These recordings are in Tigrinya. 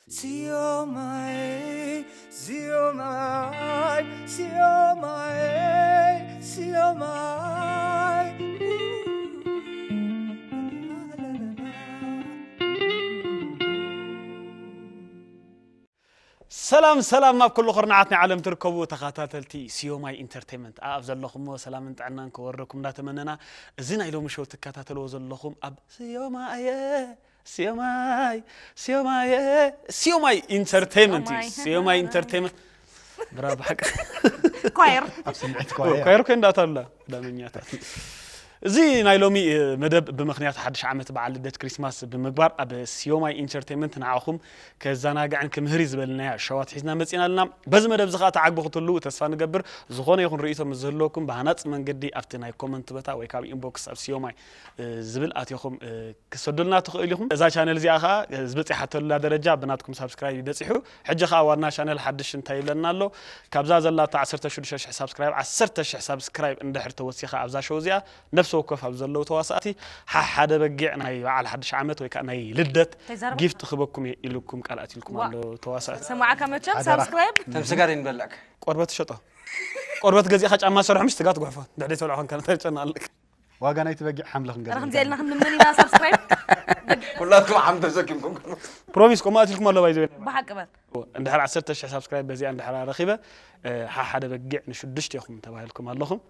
Siomai, siomai, siomai, siomai. ሰላም ሰላም፣ ኣብ ኩሉ ኩርናዓት ናይ ዓለም ትርከቡ ተኸታተልቲ ሲዮማይ ኢንተርቴይመንት ኣብ ዘለኹሞ ሰላምን ጥዕናን ክወረኩም እንዳተመነና፣ እዚ ናይ ሎሚ ሾው ትከታተልዎ ዘለኹም ኣብ ሲዮማየ፣ ሲዮማይ፣ ሲዮማየ፣ ሲዮማይ ኢንተርቴይመንት እዩ። ሲዮማይ። ሲዮማይ ኢንተርቴይመንት። ብራቮ፣ ሓቂ። ኳየር። ኣብ ስምዒት ኳየር። ኳየር ኮይ እንዳታላ ዳመኛታት። እዚ ናይ ሎሚ መደብ ብምኽንያት ሓድሽ ዓመት በዓል ልደት ክሪስማስ ብምግባር ኣብ ሲዮማይ ኢንተርቴይመንት ንዓኹም ከዘናግዕን ክምህር ዝበልናዮ ሸዋት ሒዝና መጺና ኣለና። በዚ መደብ እዚ ኸኣ ተዓግቡ ክትህልዉ ተስፋ ንገብር። ዝኾነ ይኹን ርእይቶ ምስ ዝህልወኩም ብሃናጺ መንገዲ ኣብቲ ናይ ኮመንት ቦታ ወይ ካብ ኢንቦክስ ኣብ ሲዮማይ ዝብል ኣቲኹም ክሰዱልና ትኽእሉ ኢኹም። እዛ ቻነል እዚኣ ኸኣ ዝበጺሓተሉላ ደረጃ ብናትኩም ሳብስክራይብ ይበጺሑ። ሕጂ ኸኣ ዋና ቻነል ሓድሽ እንታይ ይብለና ኣሎ? ካብዛ ዘላታ ዓሰርተ ሽዱሽተ ሽሕ ሳብስክራይብ፣ ዓሰርተ ሽሕ ሳብስክራይብ እንድሕር ተወሲኻ ኣብዛ ሾው እዚኣ ነፍሲ ወከፍ ኣብ ዘለዉ ተዋሳእቲ ሓሓደ በጊዕ ናይ በዓል ሓድሽ ዓመት ወይ ከዓ ናይ ልደት ተዛረባ? ጊፍት ክበኩም እየ ኢሉኩም ቃል ኣትልኩም ዋ። ኣሎ ተዋሳእቲ። ሰማዕካ መቸም ኣደራ። ሳብስክራይብ? ተምስጋር ይንበልዕክ። ቆርበት ሸጦ። ቆርበት ገዚእኻ ጫማ ሰርሖ ምሽ ትጋ ትጉሕፎ። ድሕደይ ተብልዖ ኸንካ እንታይ ጨና ኣለክ? ዋጋ ናይቲ በጊዕ ሓምለ ክንገዝእ ኣረ ከምዚ ኢልና ክንልምን ኢና ሳብስክራይብ? ኩላትኩም ሓምለ ተሰኪምኩም። ፕሮሚስ፣ ከምኡ ኣትልኩም ኣሎ ባይዘ። ብሓቂ በል። እንድሕር ዓሰርተ ሽሕ ሳብስክራይብ በዚኣ እንድሕር ረኺበ፣ እ፣ ሓሓደ በጊዕ ንሽዱሽተ ኢኹም ተባሂልኩም ኣለኹም።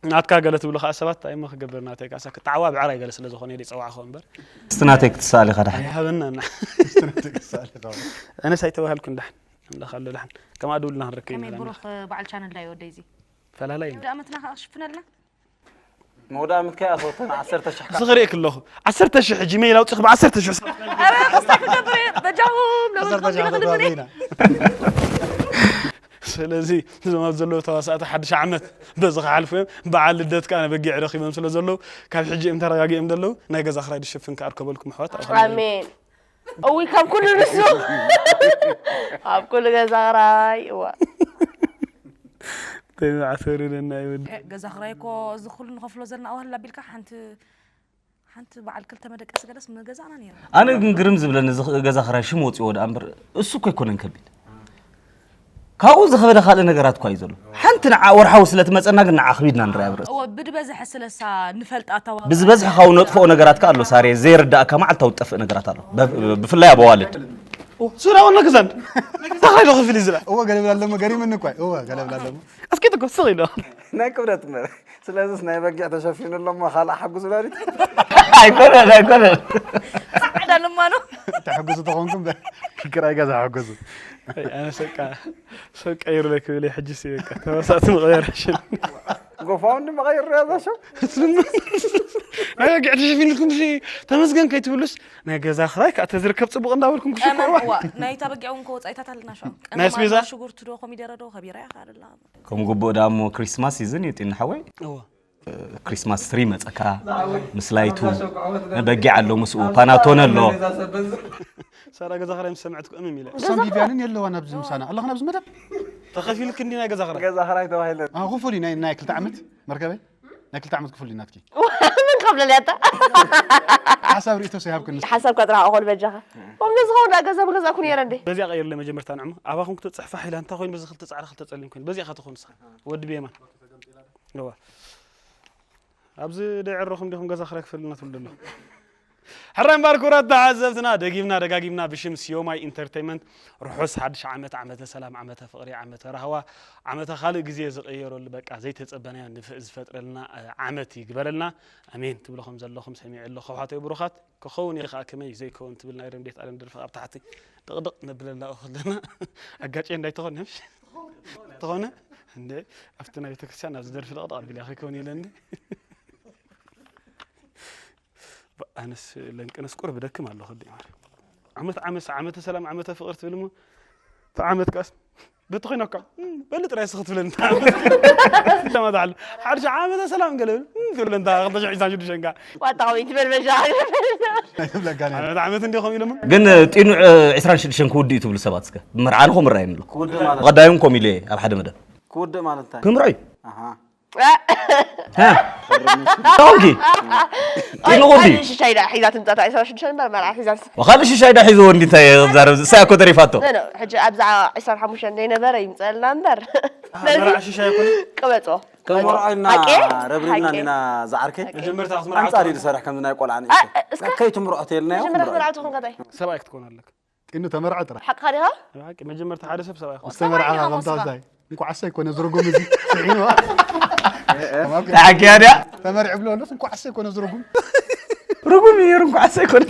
ናትካ ገለ ትብሉ ኸዓ ሰባት፣ እንታይ እሞ ክገብር ናተይ ካሳ ክተዓዋ ብዕራይ ገለ ስለ ዝኾነ ኢለ ይጸዋዕኹ እምበር። እስቲ ናተይ ክትስኣል ኢኻ ደሓን። ኣይሃበና እና። እስቲ ናተይ ክትስኣል ኢኻ። ኣነስ ኣይተባሃልኩን ደሓን። ኣምላኽ ኣሎ ደሓን። ከምኣ ድውልና ክንረክብ ከመይ ኢና። ብሩኽ በዓል ቻነል ዳይ ወደይ እዚ? ፈላላይ። ወደ ኣመትና ኸዓ ሽፍነልና? መውዳእ ምትካይ ኣፈወተን ዓሰርተ ሽሕ እዚ ክሪእክ ኣለኹ። ዓሰርተ ሽሕ ጂሜይል ኣውፂእክ ብዓሰርተ ሽሕ ሰብ። ኧረ ክስታይ ክገብር እየ። በጃኹም፣ ለበልኩም ዓሰርተ ሽሕ ዲኹም ሰብ ልብለይ? ኢና። ስለዚ እዞም ኣብ ዘለዉ ተዋሳእቲ ሓድሽ ዓመት በዚ ክሓልፉ እዮም። በዓል ልደት ከኣ በጊዕ ረኺቦም ስለ ዘለዉ ካብ ሕጂ እዮም ተረጋጊኦም ዘለዉ። ናይ ገዛ ክራይ ድሽፍን ከኣ እርከበልኩም ኣሕዋት። ኣብ ኸመይ ኣሜን። እዊ ካብ ኩሉ ንሱ። ኣብ ኩሉ ገዛ ክራይ፣ እዋ። ተይመዓሰሩ ነና ይወድ። እ፣ ገዛ ክራይ እኮ እዚ ኩሉ ንኸፍሎ ዘለና ኣዋህላ ቢልካ ሓንቲ፣ ሓንቲ በዓል ክልተ መደቀሲ ገለስ መገዛእና ነይራ። ኣነ ግን ግርም ዝብለኒ እዚ ገዛ ክራይ ሽም ወፂዎ ደኣ እምበር እሱ እኮ ኣይኮነን ከቢድ። ካብኡ ዝኸበደ ካልእ ነገራት እኳ እዩ ዘሎ። ሓንቲ ንዓ ወርሓዊ ስለ ትመጸና ግን ንዓ ኣኽቢድና ንርኣያ ብርእሲ። እወ፣ ብድበዝሐ ስለሳ ንፈልጣ ኣታዋ። ብዝበዝሐ ካብኡ ነጥፍኦ ነገራት ከኣ ኣሎ ሳሬ፣ ዘይርዳእካ መዓልታዊ ትጠፍእ ነገራት ኣሎ። ብ-፣ ብፍላይ ኣብ ኣዋልድ። ኦ፣ ሱራ ወና ክዛን። ተኻይዶ ክፍል ይዝላ። እወ፣ ገለ ብላ ኣለሞ፣ ገሪምኒ እኳ። እወ፣ ገለ ብላ ኣለሞ። እስኪ ትኮ፣ ስቕ ኢሎ። ናይ ክብረት መ-፣ ስለዚስ ናይ በጊዕ ተሸፊኑ ኣሎ እሞ ካልእ ሓጉስ ወላዲት? ኣይኮነን፣ ኣይኮነን። ጻዕዳ ልማኖ። ተሐጉሱ ተኾንኩም በ-፣ ክራይ ገዛ ሓጉሱ። ኣይ፣ ኣነ ሰቃ፣ ሰቃ ይርለ ክብል እየ፣ ሕጂ ሲ በቃ ተመሳሳሊ መቐየር ሽም። ጎፋውንዲ መቐየር ዶ ያዛሸው? ናይ በጊዕ ተሸፊንኩም ሲ ተመስገን ከይትብሉስ፣ ናይ ገዛ ክራይ ከኣ ተዝርከብ ጽቡቕ እንዳበልኩም ክሽኮርዋ። ቀመም፣ እዋ፣ ናይታ በጊዕ እውን ከወጻኢታት ኣለና ሸው። ናይ ቀመም ኣስቤዛ? ኣሎ፣ ሽጉርቲ ዶ፣ ኮሚደረ ዶ፣ ከቢራ ኢኻ ኣደላ። ከም ግቡእ ደኣ እሞ ክሪስማስ ሲዝን እዩ ጢኒ ሓወይ። እዋ። ክሪስማስ ትሪ መጸካ፣ ምስ ላይቱ፣ በጊዕ ኣሎ ምስኡ፣ ፓናቶነ ኣሎ። ሳራ ገዛ ክራይ ምስ ሰምዐት ክእምም ኢለ። እሶም ቢብያንን የለዋን ኣብዚ ምሳና። ኣለኽን ኣብዚ መደብ? ተኸፊልክ እንዲ ናይ ገዛ ክራይ? ገዛ ክራይ ተባሂለ። ኣዎ፣ ክፉል እዩ ናይ፣ ናይ ክልተ ዓመት መርከበይ? ናይ ክልተ ዓመት ክፉል እዩ ናትኪ። ምን ከብለል ያታ? ሓሳብ ርእይቶ ሰይሃብክኒ። ሓሳብካ ጥራሕ ኣኾል በጃኻ። ከምዚ ዝኸውን ደኣ ገዛ ምገዛእኩ ነይረ እንዴ? በዚኣ ቀይርለ መጀመርታ ንዕሞ። ኣባኹም ክትጽሕፋ ሓይላ እንታይ ኮይኑ በዚ ክልተ ጻዕዳ ክልተ ጸሊም ኮይኑ? በዚኣ ኸትኾኑ ንስኻ። ወዲ ቤማን። እዋ። ኣብዚ ደይዕረኹም ዲኹም ገዛ ክራይ ክፈልልና ትብሉ ዘለኹም? ሕራይ እምበኣር ክቡራት ተዓዘብትና፣ ደጊምና ደጋጊምና ብሽም ሲዮማይ ኢንተርተይመንት ርሑስ ሓድሽ ዓመት፣ ዓመተ ሰላም፣ ዓመተ ፍቕሪ፣ ዓመተ ራህዋ፣ ዓመተ ካልእ ግዜ ዝቕየረሉ፣ በቃ ዘይተጸበናዮ ንፍእ ዝፈጥረልና፣ እ፣ ዓመት ይግበረልና። ኣሜን ትብሉ ከም ዘለኹም ሰሚዐ ኣለኹ። ኣሕዋተይ ብሩኻት፣ ክኸውን እዩ ኸኣ ከመይ ዘይከውን ትብል ናይ ረምዴት ኣለም ደርፊ ኣብ ታሕቲ ድቕድቕ ነብለላ ከለና ኣጋጭዮ እንዳይተኾነ፣ ምሽ? ተኾነ? እንደ ኣብቲ ናይ ቤተክርስትያን ኣብዚ ደርፊ ድቕድቕ ኣቢለ ከይከውን ኢለ እንደ። ኣነስ ለንቅነስ ቁሩብ ደክም ኣለኹ፣ ኣደይ ማርያም። ዓመት ዓመት፣ ዓመተ ሰላም፣ ዓመተ ፍቕሪ ትብል እሞ፣ እቲ ዓመት ከኣስ፣ በቲ ኮይና እኳ፣ እም፣ በሊ ጥራይ እስኺ ትብለኒ፣ እቲ ዓመት። ለማት ዓለ። ሓድሽ ዓመተ ሰላም ገለ ብል፣ እም፣ ትብለኒ፣ እታ ክልተ ሽሕን ዕስራን ሽዱሽተን ከኣ። ዋጣ ወይ ትበል በጃ። ናይ ትብለካ ነይሩ። ዓመት ዓመት እንዲኹም ኢሎሞ። ግን፣ ጢኑዕ፣ ዕስራን ሽዱሽተን ክውድእ እዩ ትብሉ ሰባት እስከ። ብመርዓኒ ከምኡ ይረኣየኒ ኣሎ። ክውድእ ማለት? ብቐዳዮም ከምኡ ኢለ እየ ኣብ ሓደ መደብ። ክውድእ ማለት እንታይ? ክምርዖ እዩ። ኣሃ። እ? ዳውንኪ? ኢሉ ቁዲ? ካልእ ሽሻይ ዳ ሒዛ ትምጻእ፣ እታ ዕስራን ሽዱሽተን እምበር መርዓ ሒዛ። ወኻልእ ሽሻይ ዳ ሒዝዎ እንዲ እንታይ ክዛረብ? እሳ እኮ ተሪፋቶ። ኖ፣ ኖ፣ ሕጂ ኣብዛ ዕስራን ሓሙሽተን ዘይነበረ ይምጸልና እምበር። ነዚ መርዓ ሽሻይ ኣይኮነ? ቅበጾ። ከመርዓው ኢልና ሓቂ? ረብሪብና ሓቂ። እንዲና ዝዓርከይ። መጀመርታ ክትመርዓ ኣንጻር እዩ ዝሰርሕ ከምዚ ናይ ቆልዓ አ፣ ንእሽተይ። እስከ ከይትምርዖ ተይልናዮ መጀመርታ ክትምርዖ። ክትመርዓ ትኾን ከታይ? ሰብኣይ ክትኮን ኣለካ። ጢኑ ተመርዐ ጥራሕ። ሓቅኻ ዲኻ? ሓቂ፣ መጀመርታ ሓደ ሰብ ሰብኣይ ይኾን። ምስ ተመርዓኻ ሰብኣይ ከም ኢኻ ታዛይ። እንኳዕ ኣሰይ ኮነ ዝርጉም እዚ። ስዒኑ። ተሓኪያ ድያ? ተመርዒ ብሎ ኣሎስ እንኳዕ ኣሰይ ኮነ ዝርጉም። ርጉም እዩ ነይሩ፣ እንኳዕ ኣሰይ ኮነ።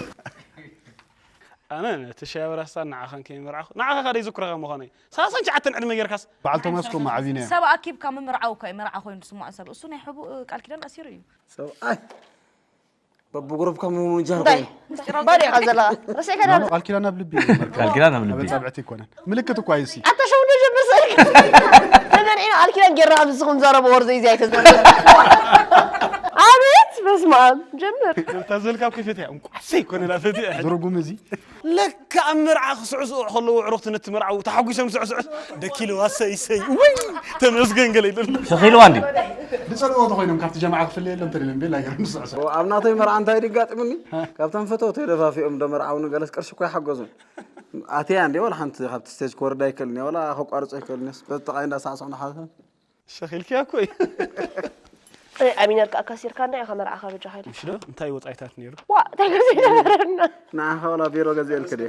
ኣነ ነቲ ሻይ ኣበራስታን ንዓኻን ከይመርዓኹ፣ ንዓኻ ካደ ይዝክረኻ ምዃነይ። ሰላሳን ትሽዓተን ዕድመ ጌርካስ። በዓል ቶማስ ኮ መዓቢና እዮም። ሰብ ኣኪብካ ምምርዓው እኮ እዩ መርዓ ኮይኑ ዝስማዖ ሰብ። እሱ ናይ ሕቡእ ቃል ኪዳን ኣሲሩ እዩ። ሰብኣይ በብጉሩፕ ከም ምጃር እንታይ? ኮይኑ። ምስጢራዊ ባዶ ኢኻ ዘለኻ። ርሰይ ከዳ ኖ፣ ኖ፣ ቃል ኪዳን ኣብ ልቢ እዩ። ቃል ኪዳን ኣብ ልቢ። ኣብ ጸብዕቲ ኣይኮነን። ምልክት እኳ እዩ እሲ። ኣታ ሸው ንጀምር ሰ-፣ ተመርዒና ቃል ኪዳን ጌርና ኣብዚ ዝኹም ዘረበ ወርዘ እዩ እዚኣ ኣይተዘረበ። ኣቤት፣ በስመ ኣብ። ጀምር። እታ ዘልካ ኣብ ከይፈትያ፣ እንቋዕ ሰይ ኮነ ላ ፈትያ። ዝርጉም እዚ። ለካ ኣብ መርዓ ክስዕስዑ ከለዉ ኣዕሩኽቲ ነቲ መርዓዊ ተሓጒሶም ዝስዕስዑ፣ ደኪልዋ ሰይ ሰይ፣ ውይ፣ ተመስገን ገለ ይብሉ። ሸኺልዋ እንዲ? ዝጸልእዎ ተኾይኖም ካብቲ ጀማዓ ክፍለየሎም ተደልዮም ቤላ ገይሮም ዝስዕስዑ። ኣብ ናተይ መርዓ እንታይ ድጋጥምኒ? ካብቶም ፈተውተይ ደፋፊኦም ዶ መርዓውኒ ገለስ ቅርሺ እኮ ይሓገዙ። ኣትያ እንዲ ወላ ሓንቲ ካብቲ ስቴጅ ክወርድ ኣይክእልን እየ፣ ወላ ከቋርጾ ኣይክእልን እየስ። በቲ ጥቓይ እንዳሳዕስዑ ንሓልፈ። ሸኺልክያ እኮ እዩ። ኣይ፣ ኣሚነር ከኣ ከሲርካና ኢኻ መርዓኻ በጃኻ ኢለ። ምሽ ዶ? እንታይ ወጻኢታት ነይሩ? ዋ፣ እንታይ ገዜ ነበረና? ንዓኻ ወላ ቢሮ ገዚኤልክ ድየ?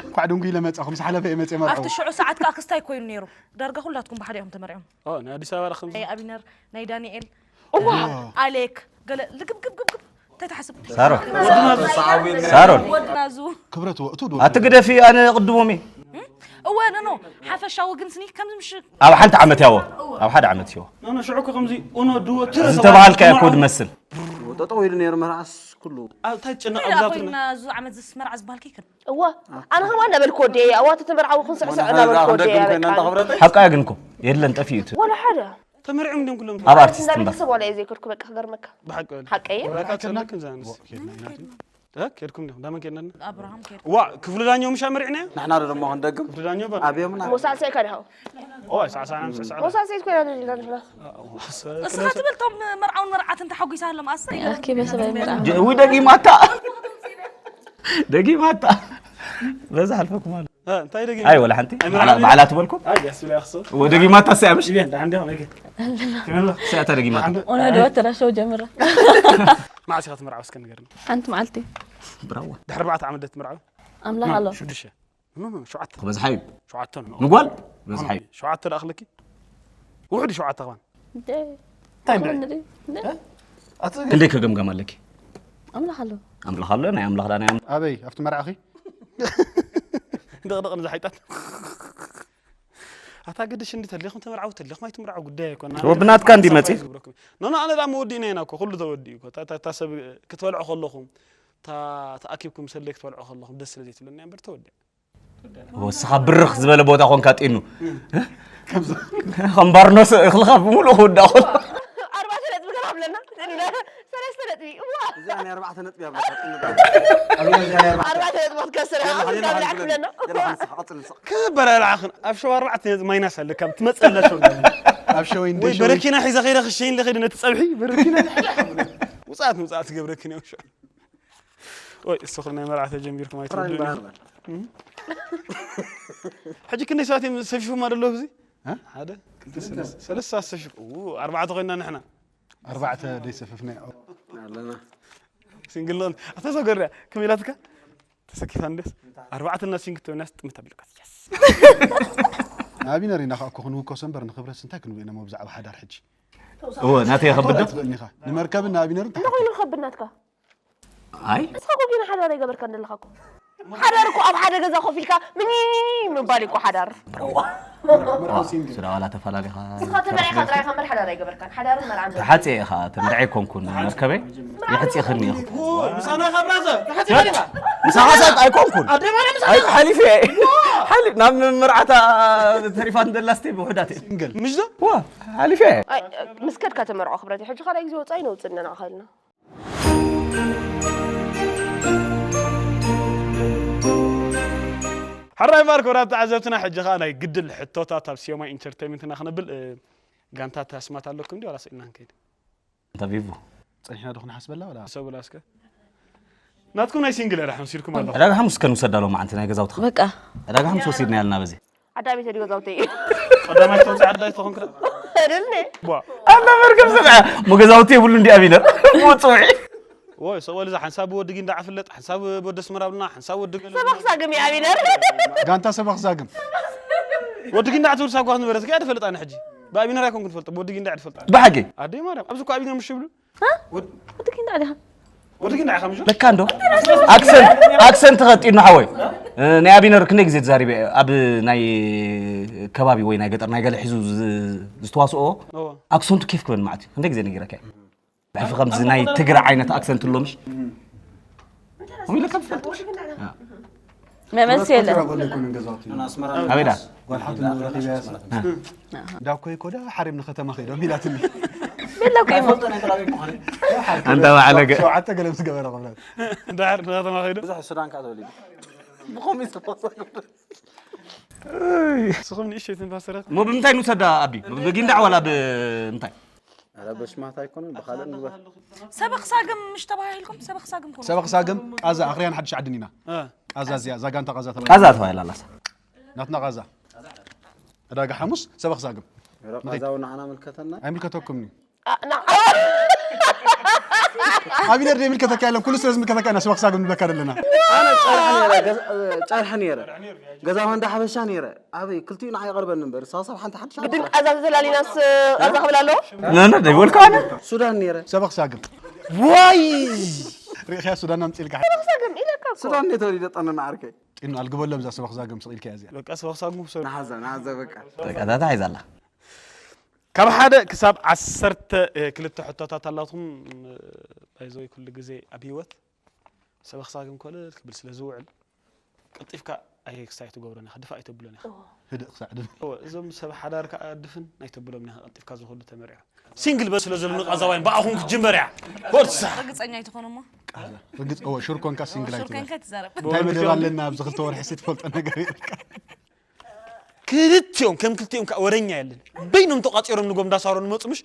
እንኳዕ ድንጉ ኢለ መጻኹ፣ ምስ ሓለፈ እየ መጽየ መርዓው። ኣብቲ ሽዑ ሰዓት ከኣ ክስታይ ኮይኑ ነይሩ። ዳርጋ ኩላትኩም ብሓደ ኢኹም ተመርዒኹም። ኦ፣ ናይ ኣዲስ ኣበባ ኸምዚ። ናይ ኣቢነር፣ ናይ ዳንኤል፣ እዋ። ኣሌክ፣ ገለ ልግብግብግብግብ። እንታይ ትሓስብ? ሳሮን። ሳሮን። ወድናዙ። ክብረት ወ-፣ እቱ ዶ? ኣቲ ግደፊ፣ ኣነ ቅድሞም እየ። እም? እወ፣ ኖ፣ ኖ። ሓፈሻዊ ግን ስኒ ከምዚ ምሽ- ኣብ ሓንቲ ዓመት ያዎ። ኣብ ሓደ ዓመት ያዎ። ኖ፣ ኖ፣ ሽዑ እኮ ከምዚ ኡኖ ድዎ ትረ ዝተባሃልካ እኮ ዝመስል። ጠጠው ኢሉ ነይሩ መርዓስ ኩሉ። ኣብ እንታይ ጭነቕ እንታይ ደኣ ኣብዛቱ ኮይና እዙ ዓመት ዝስ መርዓ ዝበሃል ከይክን? እዋ፣ ኣነ ከማን ነበልኩ ወደየ፣ ኣዋ፣ ተተመርዓዊ ክንስዕስዕ ነበልኩ ወደየ፣ በቃ። ሓቃ ግን እኮ የለን፣ ጠፊኡ እቲ። ወላ ሓደ። ተመርዕዮም እንዲዮም ኩሎም። ኣብ ኣርቲስት እንዳ እምበር። ቤተሰብ ዋላ እየ ዘይከድኩ፣ በቃ፣ ክገርመካ። ብሓቂ ወላ። ሓቀይ? ወላ ካቸላክን ዛንስ። እ፣ ከድኩም ዲኹም? ዳመን ከድና? ኣብርሃም ከድኩም? ዋ፣ ክፍሉ ዳኛው ምሻ መሪዕና? ንሕና ዶ ደሞ ክንደግም? ክፍሉ ዳኛው በል። ኣብዮምና። ሞሳልሳይ ካዲኻ? ኦ፣ ሳዕሳዕ፣ ሳዕሳዕ። ሞሳልሳይ ኮይና ደሊና ንሕና። እስኻ ትብል፣ ቶም መርዓውን መርዓትን ተሓጒሳ ሃሎም፣ ኣሰይ። ኣኪ በሰባይ መርዓ። ጀ-፣ ውይ፣ ደጊማታ። ደጊማታ። በዛ ሓልፈኩም ኣሎ። እ፣ እንታይ ደጊም? ኣይ፣ ወላ ሓንቲ። ኣይ፣ መርዓ ባዕላ፣ ባዕላ ትበልኩም? ኣይ፣ ደስ ይብል ያኽሰብ። ወደጊማታ እስያ ምሽ? ይቤ፣ እንዳ ዓንዲ ኸመይ ገ? ስያታ ደጊማታ። ኦነ ዶ ተራ ሸው ጀምራ። መዓስ ኢኻ ትምርዓው እስከ ንገርኒ? ሓንቲ መዓልቲ። ብራዋ። ድሕሪ ኣርባዕተ ዓመት ዶ ትምርዓው? ኣምላኽ ኣሎ። ሽዱሽተ። ኖ፣ ኖ፣ ሸውዓተ። ክበዝሓ እዩ። ሸውዓተ ነው። ንጓል? ክበዝሓ እዩ። ሸውዓተ ደኣ ኣኽለኪ? ውሕድ ሸውዓተ ኸማን። እንደ-፣ እንታይ እንደ-? ክኾን ንሪ-፣ እንደ-፣ እ? ኣቲ ክንደይ ከገምገም ኣለኪ? ኣምላኽ ኣሎ። ኣምላኽ ኣሎ፣ ናይ ኣምላኽ ዳ ናይ ኣምላኽ። ኣበይ? ኣብቲ መርዓኺ? ደቕደቕ ንዝሓይጣት። ኣታ ግድሽ እንዲ ተሊኹም ተመርዓው፣ ተሊኹም ኣይትምርዓው ጉዳይ ኣይኮና። ወብናትካ እንዲ መጺ? ኖ፣ ኖ፣ ኣነ ዳ መወዲእና ኢና እኮ፣ ኩሉ ተወዲኡ እኮ። እታ፣ እታ፣ እታ ሰብ ክትበልዑ ከለኹም፣ እታ ተኣኪብኩም ሰለይ ክትበልዑ ከለኹም ደስ ስለ ዘይትብለኒ እያ እምበር ተወዲኣ። ወስኻ ብርኽ ዝበለ ቦታ ኾንካ ጢኑ። ከም ባርኖስ እኽልኻ ብምሉእ ክውዳእ ኾሎ። ኣርባዕተ ነጥቢ ገና ኣለና። ሰለስተ ነጥቢ። እዋ። እዚኣ ናይ ኣርባዕተ ነጥቢ ኣብላ። ኣርባዕተ ነጥቢ ክትከስር። የላ፣ ሓሊና፣ ሓሊና፣ ሓሊና። የላ፣ ንስኻ ቀጽል፣ ንስኻ። ክበረላዕኽን ኣብ ሸው ኣርባዕተ ነጥቢ ማይናስ ኣለካ። ትመጽእ ኣላ ሸው። ኣብ ሸወይ እንደ ወይ ሸወይ። በረኪና ሒዘ ኸይደ ክሸይን ለኸይደ ነቲ ጸብሒ በረኪና። ውጻት ምጻት ገብረክን እዮም ሸው። ወይ፣ እስኹም ናይ መርዓ ተጀሚርኩም ኣይትወዱን ጥራይ ኢኹም። በሃል። እም? ሕጂ ክንደይ ሰባት እዮም ሰፊፎም ኣለዉ ኣብዚ? እ? ሓደ፣ ክልተ፣ ሰለስተ፣ ሰለስተ ሰባት ሰፊፎም። ኡ፣ ኣርባዕተ ኮይና ንሕና። ኣርባዕተ ደይ ሰፈፍና። ኣለና። ሲንግል ኖን። ኣታ እዛ ጎርያ፣ ከመይ ኢላትካ? ተሰኪፋ እንዴስ? ኣርባዕተ እና ሲንግል ኮይናስ ጥምት ኣቢልካ። የስ። ንኣቢነር ኢና ከኣ እኮ ክንውከሶ እምበር ንክብረትስ እንታይ ክንብል ኢና እሞ ብዛዕባ ሓዳር ሕጂ? እወ፣ ናተይ የኸብድ ዶ? ትኽእል ኢኻ። ንመርከብን ንኣቢነርን እንታይ ኮይኑ ይኸብድ ናትካ? ኣይ። ንስኻ እኮ ጌና ሓዳር ኣይገበርካን ዘለኻ እኮ። ሓዳር እኮ ኣብ ሓደ ገዛ ኮፍ ኢልካ ምኒ ምባል እኮ ሓዳር። ስራ ዋላ ተፈላለኻ። ንስኻ ተመርዒኻ ጥራይ ኢኻ እምበር ሓዳር ኣይገበርካን። ሓዳርን መርዓን ተሓጽየ ኢኻ፣ ተመርዒ ኣይኮንኩን መርከበይ። የሕጽኽኒ ኢኹ። ምሳና ካብ ራዘ፣ ተሓጽየ ኢኻ። ምሳኻ ሰብ ኣይኮንኩን። ኣደባባይ ምሳኻ። ኣይ፣ ሓሊፈ። ሓሊ-፣ ናብ መርዓታ ተሪፋት እንደላ ስቴ ብውሕዳት እየ። ሲንግል። ምሽ ዶ? ዋ፣ ሓሊፈ። ኣይ፣ ምስ ከድካ ተመርዖ ክብረት፣ ሕጂ ካልኣይ ግዜ ወጻኢ ነውጽእ ኣለና ኣኻልና። ሕራይ እምበኣር ክቡራት ተዓዘብትና፣ ሕጂ ኸኣ ናይ ግድል ሕቶታት ኣብ ሲዮማ ኢንተርቴይንመንትና ክነብል፣ እ፣ ጋንታ ኣስማት ኣለኩም ድዩ ዋላ ስኢልና ንከይድ? እንተ ቪቭ ጸኒሕና ዶ ክንሓስበላ ወላ ሰብላ እስከ ናትኩም ናይ ሲንግል ራሕ መሲልኩም ኣለኹም። ዕዳጋ ሓሙስ ከንውሰዳ ሎማዓንቲ ናይ ገዛውትኻ በቃ ዕዳጋ ሓሙስ ወሲድና ያልና በዚ ዓዳቤት ዲ ገዛውተይ ቀዳማይ ተውፅእ ዓዳይ ተኾንክ አይደል ኣላ መርገም ዝርዓ ሞ ገዛውቲ የብሉ እንዲ ኣቢነር ውፅውዒ ወይ ሰቆሊ እዛ ሓንሳብ ወዲ ጊንዳ ዓፍለጥ ሓንሳብ ወዲ ኣስመራ ብልና ሓንሳብ ወዲ ገለ ሰባኽ ሳግም እዩ ኣቢነር ጋንታ ሰባኽ ዛግም ወዲ ጊንዳ ትብል ሳጓት ነበረት ከያ ትፈልጣ ንሕጂ ብኣቢነር ኣይኮንኩ ትፈልጥ ወዲ ጊንዳ ትፈልጣ ብሓቂ ኣደይ ማርያም ኣብዚ እኮ ኣቢነር ምሽ ይብሉ ወዲ ጊንዳ ዲኻ ወዲ ጊንዳ ኢኻ ምሽ ለካ እንዶ ኣክሰንት ኣክሰንት ተቐጢኑ ሓወይ ናይ ኣቢነር ክንደይ ግዜ ተዛሪበ ኣብ ናይ ከባቢ ወይ ናይ ገጠር ናይ ገለ ሒዙ ዝ- ዝተዋስኦ ኣክሰንቱ ኬፍ ክበል ማለት እዩ ክንደይ ግዜ ነጊረካ እየ ብሕልፊ ከምዚ ናይ ትግረ ዓይነት ኣክሰንት ኣሎ ምሽ ከምኡ ኢለ ከም ትፈልጦ መመልሲ የለን ጎለኩን ገዛውቲ ኣበይ ዳ ጓል ሓንቲ ንረኺበያ እንዳኮይ ኮዳ ሓሪም ንከተማ ከይዶም ኢላትኒ ቤላ እኮ ይሞ ኣንታ ባዕለገ ሸውዓተ ገለ ምስ ገበረ ቆብላት ዳር ንከተማ ከይዱ ብዙሕ ሱዳን ከዓ ተወሊዱ ብኸምኡ ዝተፈሰሉ ስኹም ንእሽተይ ትንፋሰረት ሞ ብምንታይ ንውሰዳ ኣቢ ብጊንዳዕ ዋላ ብምንታይ ኧረ በሽማት ኣይኮነን ብኻልእ ንግበር ሰበኽ ሳግም ምሽ ተባሂልኩም ሰበኽ ሳግም ኮኑ ሰበኽ ሳግም ቃዛ ኣኽርያን ሓድሽ ዓድን ኢና ቃዛ እዚኣ እዛ ጋንታ ቃዛ ተባሂላ ቃዛ ተባሂላ ኣላሳ ናትና ቃዛ ዕዳጋ ሓሙስ ሰበኽ ሳግም ኧረ ቃዛው ንዓና ምልከተና ኣይምልከተኩምኒ ኣቢነር ደይምልከተካ የለን ኩሉ ስለ ዝምልከተካ ኢና ሰበኽ ሳግም ንብለካ ዘለና ኣነ ጨርሒ ነረ ገዛ- እ፣ ጨርሒ ነረ ገዛ ወንዳ ሓበሻ ነረ ኣበይ ክልቲኡ ንዓይ ይቐርበኒ እምበር ሳሳብ ሓንቲ ሓድሽ ግድን ቃዛ ተዘላሊናስ ቃዛ ክብል ኣለዎ ነነ ደይበልካ ኣነ ሱዳን ነረ ሰበኽ ሳግም ዋይ ርኢኽያ ሱዳን ኣምፂልካ ሳግም ኢለካ እኮ ሱዳን እንዴ ተወሊደ ጠንና ዓርከይ ጢኑ ኣልግበሎም እዛ ሰበኽ ሳግም ስቕ ኢልካ እዚኣ በቃ ሰበኽ ሳግም ሰ ንሓዛ ንሓዛ በቃ ተቃታታ ሒዛላ ካብ ሓደ ክሳብ ዓሰርተ ክልተ ሕቶታት ኣላትኩም ባይዘወይ ኩሉ ግዜ ኣብ ህይወት ሰበኽ ሳግም ኮለል ክብል ስለ ዝውዕል ቀልጢፍካ ኣየ ክሳይ ትገብሮን ኢኻ ድፋእ ኣይተብሎን ኢኻ ህድእ ክሳዕ ድም እዞም ሰብ ሓዳር ከዓ ድፍን ኣይተብሎም ኢኻ ቀልጢፍካ ዝኹሉ ተመሪዖ ሲንግል በስ ስለ ዘለኒ ቃዛዋይን ብኣኹም ክጅመር እያ ኮርሳ ርግፀኛ ኣይትኾን እሞ ርግፅ እወ ሹር ኮንካ ሲንግል ኣይትበል ሹርከንከ ትዛረብ እንታይ መደብ ኣለና ኣብዚ ክልተ ወርሒ ሲ ትፈልጦ ነገር የብልካ ክልቲኦም ከም ክልቲኦም ከዓ ወረኛ የለን በይኖም ተቋፂሮም ንጎም እንዳሳሮ ንመፁ ምሽ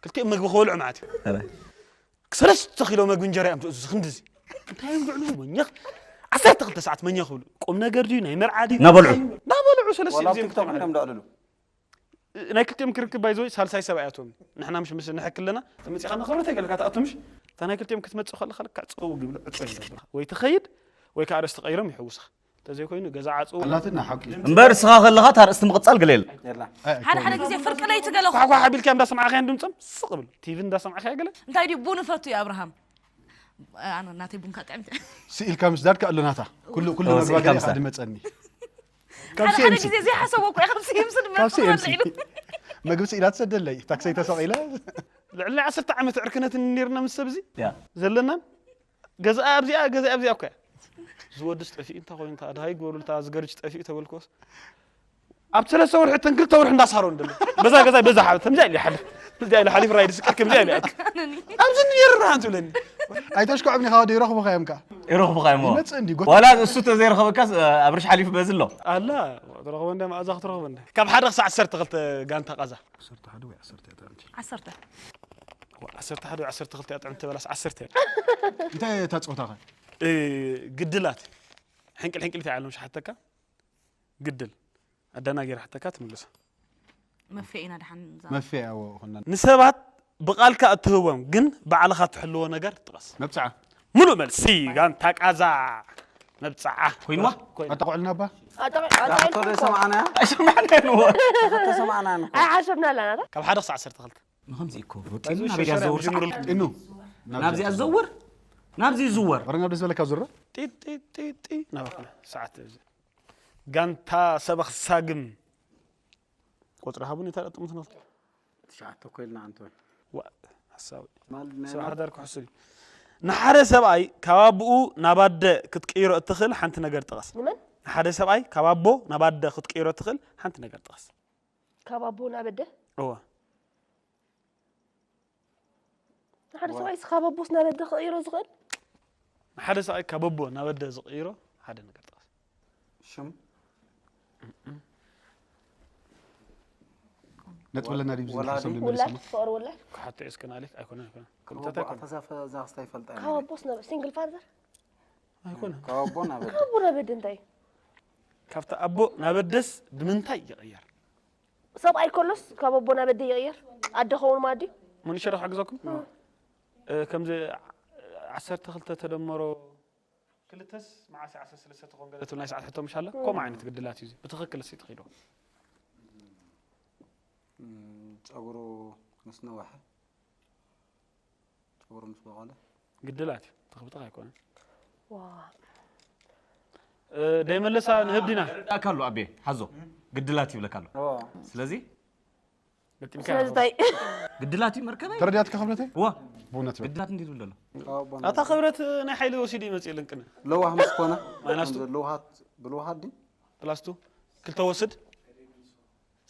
ክልቲኦም መግቢ ክበልዑ ማለት እዩ ሰለስተ ኪሎ መግቢ እንጀራ እዮም ትእዝዙ ክንድዚ እንታይ እዮም ዝዕልቡ መኛኽ ዓሰርተ ክልተ ሰዓት መኛኽ ይብሉ ቁም ነገር ድዩ ናይ መርዓ ድዩ እናበልዑ እናበልዑ ሰለስተ ወላ ግዜ እዮም ቲክቶክ እዮም ደዕልሉ ናይ ክልቲኦም ክርክብ ባይዘወይ ሳልሳይ ሰብኣይ ኣቶም ንሕና ምሽ ምስ ንሕክለና ተመፂኻ መኸብረት ኣይገልካ ትኣቱ ምሽ እታ ናይ ክልቲኦም ክትመፅእ ከለካ ልካ ፀው ግብሉ ዕፀ ይገብርካ ወይ ትኸይድ ወይ ከዓ ርእስቲ ቀይሮም ይሕውስኻ እንተዘይኮይኑ ገዛ ዓፅው ኣላትና ሓቂ እምበር ስኻ ከለኻ እታ ርእስቲ ምቕፃል ግለ የለ የላ ሓደ ሓደ ግዜ ፍርቂ ለይቲ ገለ ኳኳ ሓቢልካ እንዳሰማዕኻያን ድምፆም ስቕ ብሉ ቲቪ እንዳሰማዕኻያ ገለ እንታይ ድዩ ቡን እፈቱ እዩ ኣብርሃም ኣነ ናተይ ቡን ካጥዕም ስኢልካ ምስዳድ ከኣሎ ናታ ኩሉ ኩሉ ኦ፣ መግባ ስኢልካ ገለ ምስዳድ። ድመፀኒ ካብ ሓደ ሓደ CMC ግዜ ዘይሓሰቦ እኮ ካብ ሲምስ ድማ ካብ CMC ትፈልጥ ኢሉ መግቢ ስኢላ ትሰደለይ ታክሰይ ተሰቒለ ልዕሊ ዓሰርተ ዓመት ዕርክነት ነርና ምስ ሰብዚ ያ ዘለናን ገዛኣ ኣብዚኣ ገዛ ኣብዚኣ እኮ ዝወድስ ጠፊኡ እንታ ኮይኑ እንታ ድሃይ ግበሩ እንታ ዝገርጅ ጠፊኡ ተበልኮስ ኣብ ሰለስተ ወርሒ እተን ክልተ ወርሒ እንዳሳሮ እንደለ በዛ ገዛ በዛ ሓ ከምዚ ኢለ ሓልፍ ከምዚ ኢለ ሓሊፍ ራይድ ስቅር ከምዚ ኢለ ኣክ ኣብዚ ንየር ብርሃን ትብለኒ ኣይተሽኮዕም ኒኻ ወዲ ይረኽቡኻ እዮም ከ ይረኽቡኻ እሞ ይመፅእ እንዲ ጎ ዋላ እሱ ተዘይረኸበካስ ኣብርሽ ሓሊፉ በዚ ኣሎ ኣላ ትረኽቦ እንደ መኣዛ ክትረኽቦ እንደ ካብ ሓደ ክሳዕ ዓሰርተ ክልተ ጋንታ ቃዛ ዓሰርተ ዓሰርተ ሓደ ዓሰርተ ክልተ እያ ጥዕምቲ በላስ ዓሰርተ እንታይ እታ ፀወታኸ ግድላት ሕንቅል ሕንቅል እንታይ ዓለም ሸሓተካ ግድል ኣዳና ገይራ ሓተካ ትምልሶ መፍትሒ ኢና ድሓን መፍትሒ ኣዎ ኾና ንሰባት ብቓልካ እትህቦም ግን ባዕልኻ ትሕልዎ ነገር ጥቀስ መብፅዓ ሙሉእ መልሲ ጋንታ ቃዛ መብፅዓ ኮይንዋ ኣጠቑዕልና ባ ተሰማዕናያ ኣይሰማዕናያ ንዎ ተሰማዕና ኣይሓሰብና ኣለና ካብ ሓደ ክሳዕ ዓሰርተ ክልተ ንከምዚ እኮ ጢኑ ናበይ ድያ ዝዘውር ሰዓት ጢኑ ናብዚኣ ዝዘውር ናብዚ ይዝወር ወረ ናብ ደስ በለካ ዙረ ጢጢጢጢ ናባኹም ሰዓት እዚ ጋንታ ሰበኽ ሳግም ቁፅሪ ሃቡን የታጠጥሙት ነው ትሽዓተ ኮይልና ኣንቶን ዋ ሓሳዊ ሰብ ሓዳር ክሕሱ እዩ ንሓደ ሰብኣይ ካብ ኣቦኡ ናብ ኣደ ክትቅይሮ እትኽእል ሓንቲ ነገር ጥቐስ ንመን ንሓደ ሰብኣይ ካብ ኣቦ ናብ ኣደ ክትቅይሮ እትኽእል ሓንቲ ነገር ጥቐስ ካብ ኣቦ ናብ ኣደ እወ ሓደ ሰብኣይ ካብ ኣቦስ ናብ ኣደ ክቕይሮ ዝኽእል ንሓደ ሰብኣይ ካብ ኣቦ ናብ ኣደ ዝቕይሮ ሓደ ነገር ጥቐስ ሽም ነጥቢ ኣለና ድዩ? ወላዲ? ዝሓሰብ ውላድ ንመልሰና። ፍቕሪ ውላድ ክሓቶ እየ እስከ ናሌት ኣይኮነን ኣይኮነን ካብ ክምታት ኣቦ ኣይኮነን ኣተሳፈ እዛ ክስታይ ይፈልጣ ካብ ኣቦስ ናብ ሲንግል ፋዘር ካብ ኣቦ ናብ ካብ ኣቦ ናብ ኣደ እንታይ ካብቲ ኣቦ ናብ ኣደስ ብምንታይ ይቕየር ሰብኣይ ከሎስ ካብ ኣቦ ናብ ኣደ ይቕየር ኣደ ኸውን ማለት ድዩ መንሸረ ክሕግዘኩም እ፣ ከምዚ ዓሰርተ ክልተ ተደመሮ ክልተስ መዓስ ዓሰርተ ሰለስተ ትኾን ገለ ትብል ናይ ሰዓት ሕቶ ምሽ ኣላ ከምኡ ዓይነት ግድላት እዩ እዚ ብትኽክል እስኪ ትኸይዶ ጸጉሩ ምስ ነዋሐ ጸጉሩ ምስ በቐለ ግድላት እዩ ትኽብጥኽ ኣይኮነን ዋ ደይመለሳ ንህብ ዲና ይብለካ ኣሎ ኣቤ ሓዞ ግድላት ይብለካ ኣሎ ስለዚ ገጢምካ ስለዚ እንታይ ግድላት እዩ መርከበይ ተረዲኣትካ ክብለተይ ዋ ብእውነት በል። ግድላት እንዴት ይብል ዘሎ ካብ ኣቦ ናብ ኣታ ክብረት ናይ ሓይሊ ወሲዱ ይመፅእ የለን ቅነ ለዋህ ምስ ኮነ ማይናስቱ? ብልውሃት ብልውሃት ድዩ ፕላስቱ ክልተ ወስድ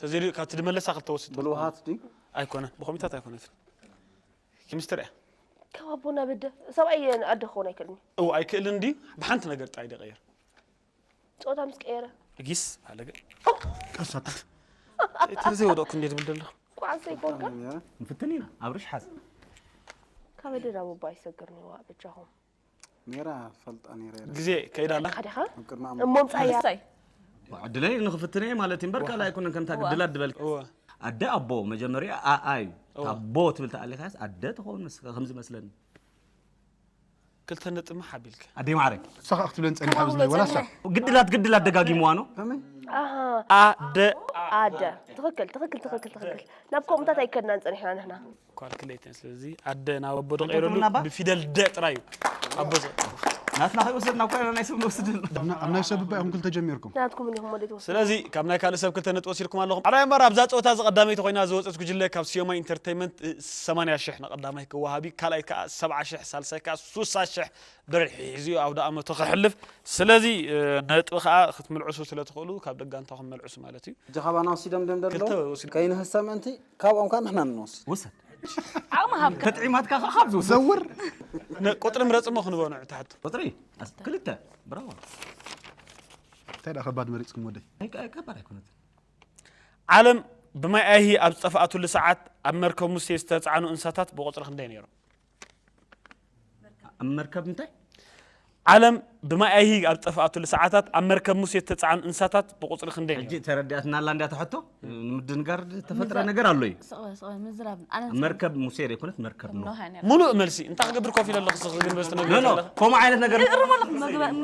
ተዘይሉ ካብቲ ድመለሳ ክልተ ወስድ ብልውሃት ድዩ ኣይኮነ ብኮሚታት ኣይኮነትን ኬሚስትሪ እያ ካብ ኣቦ ናብ ኣደ ሰብኣይ ኣደ ክኸውን ኣይክእልን እዩ እው ኣይክእልን ድዩ ብሓንቲ ነገር ጣይ ደቀየር ፆታ ምስ ቀየረ ጊስ ኣለገ ቀሳታት ተዘይወደቕኩ እንዴ ድብል ደለኹ ኳዓሰ ይኮንካ ንፍትን ኢና ኣብ ርሽ ሓዝ ካብ ኣደ ናብ ኣቦ ኣይሰግርን እዩ ዋ በጃኹም ነራ ፈልጣ ነራ ግዜ ከይዳላ ሓዲኻ ኣብ ቅድሚ እሞ ምፃያ ሳይ ዕድለይ ንክፍትን እየ ማለት እዩ እምበር ካልእ ኣይኮነን ከምታ ግድላት ድበልካ እወ ኣደ ኣቦ መጀመርያ ኣኣ እዩ ኣቦ ትብል ተኣሊኻስ ኣደ ትኸውን ምስ- ከምዚ መስለኒ ክልተ ነጥቢ ሓቢልካ ኣደይ ማዕረ ንሳ ከዓ ክትብለን ፀኒሓ ብዝለይ ወላ ሳ ግድላት ግድላት ደጋጊምዋ ነው ከመይ ኣደ ኣደ ትኽክል ትኽክል ትኽክል ትኽክል ናብ ከምኡታት ኣይከድናን ፀኒሕና ንሕና ኳልኩሌተር ስለዚ ኣደ ናብ ኣቦ ተቐይረሉ ትብልና ባ? ብፊደል ደ ጥራይ እዩ ኣቦ ዘ- ናትና ከይወሰድና እኳ ኢና ናይ ሰብ ንወስድ ኣብ ናይ ሰብ እባ ኢኹም ክልተ ጀሚርኩም ናትኩም እንዲኹም ወደ ትወስዱ ስለዚ ካብ ናይ ካልእ ሰብ ክልተ ነጥቢ ወሲድኩም ኣለኹም ሓራይ እምበር ኣብዛ ፀወታ እዚ ቀዳመይቲ ኮይና ዝወፀት ጉጅለ ካብ ስዮማ ኢንተርተይመንት እ፣ ሰማንያ ሽሕ ንቐዳማይ ክወሃብ እዩ ካልኣይ ከዓ ሰብዓ ሽሕ ሳልሳይ ከዓ ሱሳ ሽሕ ብር ሒዙ እዩ ኣውደ ኣመቱ ክሕልፍ ስለዚ እ፣ ነጥቢ ከዓ ክትምልዕሱ ስለ ትኽእሉ ካብ ደጋንታኹም መልዕሱ ማለት እዩ ሕጂ ካባና ወሲዶም ድም ክልተ ደለዉ ወሲድ ከይንህሰም እንቲ ካብኦም ከዓ ንሕና ንወስድ ውሰድ ዓቕሚ ሃብ ተጥዒማትካ ከዓ ካብ ዝውሰድ ዘውር ነ- ቁፅሪ ምረፅ እሞ ክንበኑ ትሓቱ ቁፅሪ ኣስ- ክልተ ብራዋ እንታይ ደኣ ከባድ መሪፅኩም ወደይ ኣይ- ኣይ- ከባድ ኣይኮነትን ዓለም ብማይ ኣይሂ ኣብ ዝጠፍኣትሉ ሰዓት ኣብ መርከብ ሙሴ ዝተፃዕኑ እንስሳታት ብቁፅሪ ክንደይ ነይሮም ኣብ መርከብ እንታይ ዓለም ብማይ ኣይሂ ኣብ ዝጠፍኣትሉ ሰዓታት ኣብ መርከብ ሙሴ ዝተፃዕኑ እንስሳታት ብቁፅሪ ክንደይ ሕጂ ነይሮም ተረዲኣትና ኣላ እንዲያ ተሕቶ ንምድንጋር ዝተፈጥረ ነገር ኣሎ እዩ ስቕ ስቕ ምዝራብ ኣነ መርከብ ሙሴ ዘይኮነት መርከብ ነው ኖህ እያ ነይራ ሙሉእ መልሲ እንታይ ክገብር ኮፍ ኢለ ኣለኹ ስኽ ግን በስተ ኖ ኖ ከምኡ ዓይነት ነገር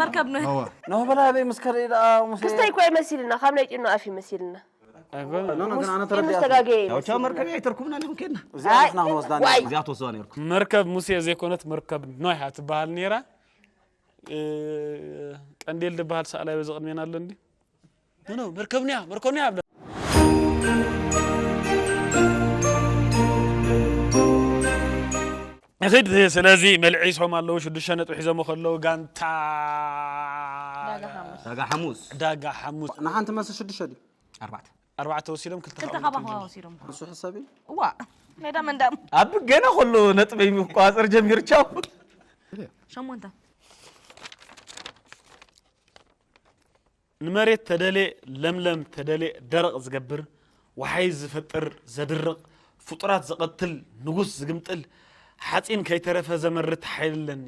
መርከብ ኖህ ኣዋ ኖህ በላ ኣበይ ምስ ከደ ደኣ ሙሴ ክስታይ እኮ ይመሲልና ካብ ናይ ጭኑ ኣፍ ይመሲልና ኖ ኖ ግን ኣነ ጭኑ ተረዲኣ ዝተጋገየ ያው ቻው መርከብ ኣይተርኩምና ነኹም ኬድና እዚኣ ንሕና ክንወስዳ ዋይ። እዚኣ ትወስዋ ነርኩም መርከብ ሙሴ ዘይኮነት መርከብ ኖህ እያ ትበሃል ነይራ እ፣ ቀንዴል ዝበሃል ሰኣላይ በዚ ቅድሜና ኣሎ እንዲ ኖ መርከብንያ መርከብንያ ብለ እኽድ ስለዚ መልዒሶም ኣለዉ ሽዱሽተ ነጥቢ ሒዞም ከለዉ ጋንታ ዳጋ ሓሙስ ዳጋ ሓሙስ ዳጋ ሓሙስ ንሓንቲ መልሲ ሽዱሽተ ድዩ ኣርባዕተ ኣርባዕተ ወሲዶም ክልተ ክልተ ካብ ካባኹም ወሲዶም ንሱ ሕሰብ እዩ ዋ ሜዳ መንዳም ኣብ ገና ከሎ ነጥበይ ምቋፀር ጀሚሩ ቻው ሸሞንተ ንመሬት ተደሌ ለምለም ተደሌ ደረቕ ዝገብር ወሓይዝ ዝፈጥር ዘድርቕ ፍጡራት ዝቐትል ንጉስ ዝግምጥል ሓፂን ከይተረፈ ዘመርት ሓይሊ ኣለኒ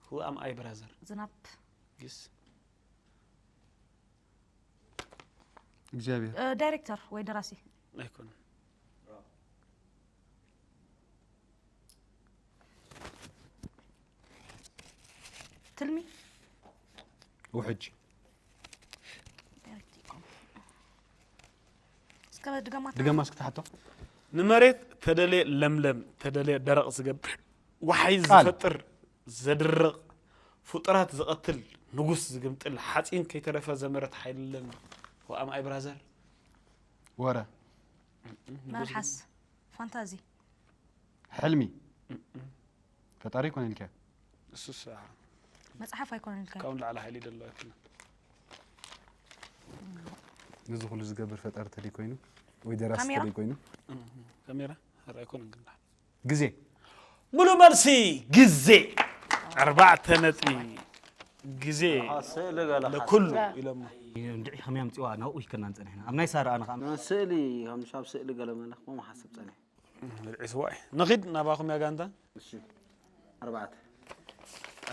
Who am I brother ዝናብ ግስ እግዚኣብሔር እ፣ ዳይሬክተር ወይ ደራሲ ኣይኮነን ትልሚ ውሕጅ እስከ ድገማ ድገማ እስኪ ትሓቶ ንመሬት ተደሌ ለምለም ተደሌ ደረቕ ዝገብር ወሓይ ቃል። ዝፈጥር ዘድርቕ ፍጡራት ዝቐትል ንጉስ ዝግምጥል ሓፂን ከይተረፈ ዘመረት ሓይሊ ኣለኒ Who am I brother ወረ መልሓስ ፋንታዚ ሕልሚ ፈጣሪ ይኮነ ኢልካ እሱስ መፅሓፍ ኣይኮነን ኢልካ ካብኡ ንላዕሊ ሓይሊ ደሎ ኣይኮነ ነዚ ኩሉ ዝገብር ፈጣሪ ተደይ ኮይኑ ወይ ደራሲ ካሜራ? ተደይ ኮይኑ ካሜራ ኧረ ኣይኮነን ግን ግዜ ሙሉ መልሲ ግዜ ኣርባዕተ ነጥቢ ግዜ ስእሊ ገለ ለኩሉ ኢሎሞ እንድዒ ከመይ ኣምፅዋ ናብኡ ይከናን ፀኒሕና ኣብ ናይ ሳራ ኣነ ከዓ ስእሊ ከምሻብ ስእሊ ገለ መለ ክሞ ሓስብ ፀኒሕ ብልዒ ስዋ እዩ። ንኺድ ናባኹም ያ ጋንታ። እሺ ኣርባዕተ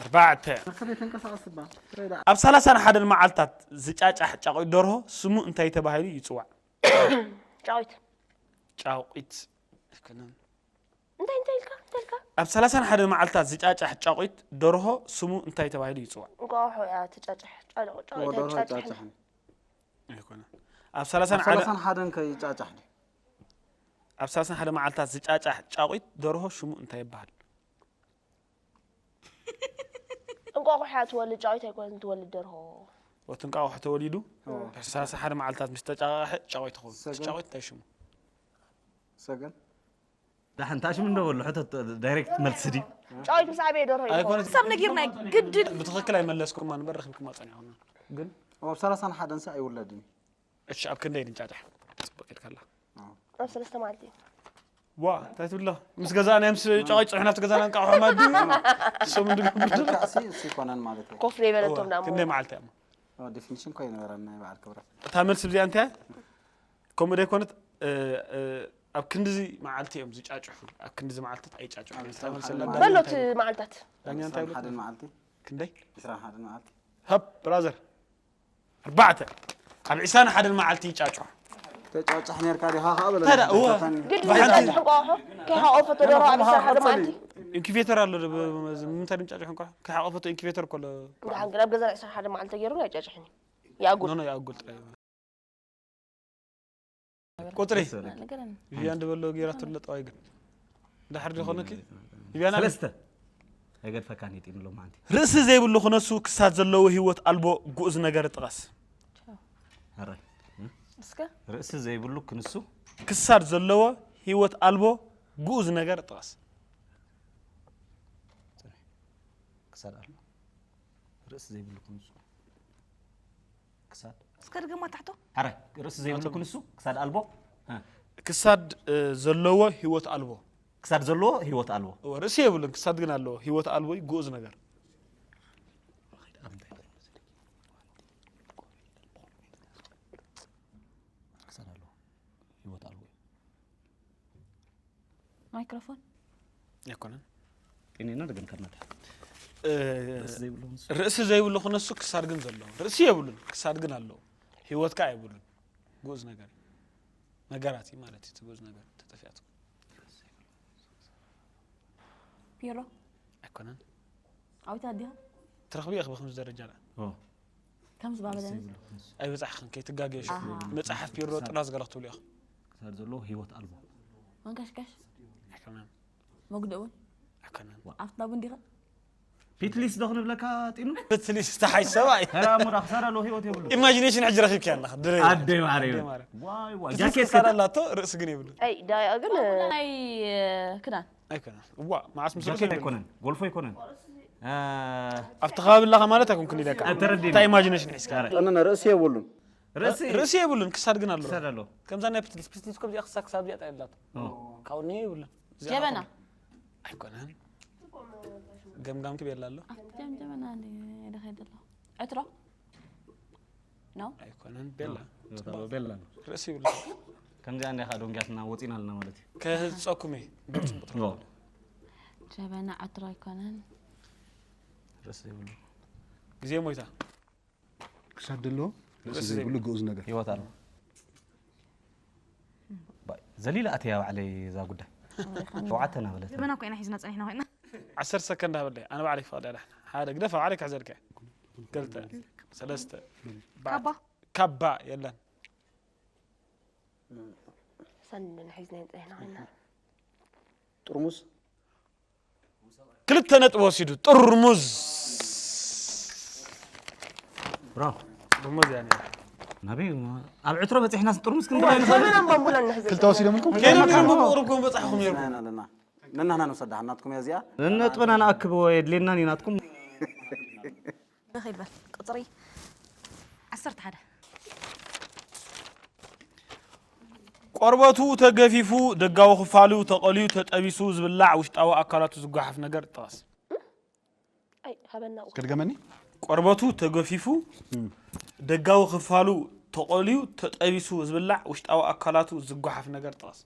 ኣርባዕተ ከመይ ተንቀሳቐስ ትባ ኣብ ሰላሳን ሓደን መዓልታት ዝጫጫሕ ጫቑት ደርሆ ስሙ እንታይ ተባሂሉ ይፅዋዕ? ጫዊት ጫቑት ኣይኮነን። እንታይ እንታይ ኢልካ እንታይ ኢልካ ኣብ ሰላሳን ሓደን መዓልታት ዝጫጫሕ ጫቑት ደርሆ ስሙ እንታይ ተባሂሉ ይፅዋዕ? እንቋቑሖ እያ ትጫጫሕ ጫ- ጫ- ወደሮ ጫጫሕ ጫጫሕ ኣይኮነን። ኣብ ሰላሳን ሓደ ሰላሳን ሓደን ከይጫጫሕ ድዩ ኣብ ሰላሳን ሓደ መዓልታት ዝጫጫሕ ጫቑት ደርሆ ሽሙ እንታይ ይበሃል? እንቋቑሖ እያ ትወልድ ጫዊት ኣይኮነትን ትወልድ ደርሆ ወቲ እንቋቑሖ ተወሊዱ ድሕሪ ሰላሳ ሓደ መዓልታት ምስ ተጫቓቐሐ ጫቑት ትኸውን። እቲ ጫቑት እንታይ ሽሙ? ሰገን ዳሕን ታሽም እንደበሉ ሕቶ ዳይሬክት መልሲ ድዩ ጫዊት ምስ ዓበየ ደርሆ እዩ ኣይኮነ ሰብ ነጊርና ግድድ ብትኽክል ኣይመለስኩማ እምበር ረኺብኩማ ጸኒሕኩማ። ግን ኣብ ሰላሳን ሓደን ሰ ኣይውለድን እዩ እሺ ኣብ ክንደይ ድንጫጫሕ? ጽቡቕ ኢልካላ። ኣብ ሰለስተ መዓልቲ እዩ ዋ እንታይ ትብሎ? ምስ ገዛና ምስ ጫቑት ጽሑና ኣብቲ ገዛና እንቃቑሖ ማዲ እሶም እንድገብር ልክዕሲ እሱ ይኮነን ማለት እዩ ኮፍ ዘይበለቶም ዳሞ ክንደይ መዓልቲ እሞ ዴፊኒሽን ኮ ይነበረና ናይ በዓል ክብረት እታ መልሲ ብዚኣ እንታይ ከምኡ ደይኮነት እ፣ እ፣ ኣብ ክንዲዚ መዓልቲ እዮም ዝጫጭሑ ኣብ ክንዲዚ መዓልትታት ኣይጫጭሑ እታ መልሲ ኣላ። በሎት መዓልታት ዳኛ እንታይ ይብሉ? ሓደን መዓልቲ ክንደይ ዕስራን ሓደን መዓልቲ ሃብ ብራዘር ኣርባዕተ ኣብ ዕስራን ሓደን መዓልቲ ይጫጭሑ ተጫጫሕ ነርካ ዲኻ ከዓ በለ ታዲያ እወ ግድ ዝጫጭሕ እንቋቑሖ ከይሓቆፈቶ ደርሆ ኣብ ዕስራን ሓደን መዓልቲ ኢንኩቤተር ኣሎ ዶ? ምንታይ ድም ጫጭሑ እንቋቑሖ ከይሓቆፈቶ ኢንኩቤተር እኮ ኣሎ። እንድሓን ግን ኣብ ገዛና ዕስራን ሓደን መዓልቲ ተገይሩ ኣይጫጭሕን እዩ ይኣጉል ኖ ኖ ይኣጉል ጥራይ። ቁፅሪ ንገረኒ ቪያ እንድበሎ ገይራቶ ኣሎ ጠዋይ ግን ድሓር ዶ ኾነኪ ቪያና ሰለስተ ኣይገድፈካን ይጢን ሎማዓንቲ ርእሲ ዘይብሉ ክነሱ ክሳድ ዘለዎ ህይወት ኣልቦ ግኡዝ ነገር ጥቐስ። ሕራይ እስከ ርእሲ ዘይብሉ ክንሱ ክሳድ ዘለዎ ህይወት ኣልቦ ግኡዝ ነገር ጥቐስ። ክሳድ ኣሎ ርእሲ ዘይብሉ ክንሱ ክሳድ እስከ ድገማ ታሕቶ ሕራይ ርእሲ ዘይብሉ ክንሱ ክሳድ ኣልቦ እ፣ ክሳድ እ፣ ዘለዎ ህይወት ኣልቦ ክሳድ ዘለዎ ህይወት ኣልቦ እወ፣ ርእሲ የብሉን ክሳድ ግን ኣለዎ ህይወት ኣልቦ እዩ ግኡዝ ነገር። ክሳድ ኣለዎ ህይወት ኣለዎ ማይክሮፎን ኣይኮነን ጤኔና ደገም ከድመታ እ፣ ርእሲ ዘይብሉ ምስ ርእሲ ዘይብሉ ክነሱ ክሳድ ግን ዘለዎ ርእሲ የብሉን ክሳድ ግን ኣለዎ ህይወት ከዓ የብሉን ግኡዝ ነገር እዩ። ነገራት እዩ ማለት እዩ እቲ ግኡዝ ነገር ተጠፊኣት ፒሮ ኣይኮነን ኣዊታ ኣዲኻ ትረኽቢ ኢኺ ብክምዚ ደረጃ ላ ኦ ከምዚ ባበለ ኣይበፃሕኽን ከይትጋገየ ሽ ኣሃ። መፅሓፍ ፒሮ ጥራዝ ገለ ክትብሉ ኢኹ ክሳድ ዘለዎ ህይወት ኣልቦ መንቀሽቀሽ ኣይኮነን መጉደ እውን ኣይኮነን ኣብቲ ናብ እንዲኻ ፒትሊስ ዶ ክንብለካ ጢኑ ብትሊስ ተሓይ ሰብኣይ ተራሙራ ክሳድ ኣለዎ ህይወት የብሉ ኢማጂኔሽን ሕጂ ረኺብኪ ኣለኻ ድረ ኣደይ ማርዮ ኣደይ ማርዮ። ዋይ ዋይ ትስስር ጃኬት ክሳድ ኣላቶ ርእሲ ግን የብሉ ኣይ ዳያ ግን ናይ ክዳን ኣይኮነን እዋ መዓስ ምስ ርእሲ ጃኬት ኣይኮነን ጎልፎ ኣይኮነን እ፣ ኣብቲ ከባቢ ኣለኻ ማለት ኣይኮንኩን ኢለካ ተረዲእኒ። እንታይ ኢማጂኔሽን ሒዝካ ጠነነ ርእሲ የብሉን ርእሲ ርእሲ የብሉን ክሳድ ግን ኣሎ ክሳድ ኣለዎ ከምዛ ናይ ፕትሊስ ፕትሊስ ከምዚኣ ክሳድ ክሳብ እዚኣ ጥራይ ኣላቶ ኦ፣ ካብኡ እኒሀ የብሉን እዚኣ ጀበና ኣይኮነን ገምጋምኪ ቤላ ኣሎ ኣብቲ ጀም ጀበና እንዲ ደኸይድ ኣሎ ዕትሮ ኖ ኣይኮነን ቤላ ህይወት ኣለዎ ቤላ ርእሲ ይብሉ ከምዚኣ እንዲኻ ዶንጊያትና ወፂና ኣለና ማለት እዩ ከህፀኩም እየ ኦ፣ ጀበና ዕትሮ ኣይኮነን ርእሲ ዘይብሉ ግዜ ሞይታ ክሳድ ዘለዎ ርእሲ ዘይብሉ ግኡዝ ነገር ህይወት ኣሎ ባይ፣ ዘሊለ ኣተያ ባዕለይ እዛ ጉዳይ ሸውዓተ ናበለት ጀበና ኮይና ሒዝና ፀኒሕና ኮይና ዓሰርተ ሰከንድ ሃበለይ ኣነ ባዕለይ ክፈቕድ ኣለ ሓደ ግደፍ ኣብ ዓለይ ክሕዘልካ ክልተ ሰለስተ ካባ ካባ የለን ሰንድን ሒዝና ይንፀይና ኮይና ጥርሙስ ክልተ ነጥቢ ወሲዱ ጥርሙዝ ብራው ጥርሙዝ እያ ነይራ ናበይ ኣብ ዕትሮ በፂሕና ጥርሙስ ክንበላ ንኽእል ጀበናን ባምቡላን ንሕዘ ክልተ ወሲዶምልኩም ነይሮም ነይሮም ብቁሩብ ክበፃሕኹም ነይርኩም ንሕና ኣለና ነናህና ንወሰዳ ናትኩም እያ እዚኣ ነጥበና ንኣክብዎ የድልየናን እዩ ናትኩም ንኸይበል ቁፅሪ ዓሰርተ ሓደ ቆርበቱ ተገፊፉ ደጋዊ ክፋሉ ተቐልዩ ተጠቢሱ ዝብላዕ ውሽጣዊ ኣካላቱ ዝጓሓፍ ነገር ጥቐስ። ኣይ ሃበና ከድገመኒ ቆርበቱ ተገፊፉ ደጋዊ ክፋሉ ተቆልዩ ተጠቢሱ ዝብላዕ ውሽጣዊ ኣካላቱ ዝጓሓፍ ነገር ጥቐስ።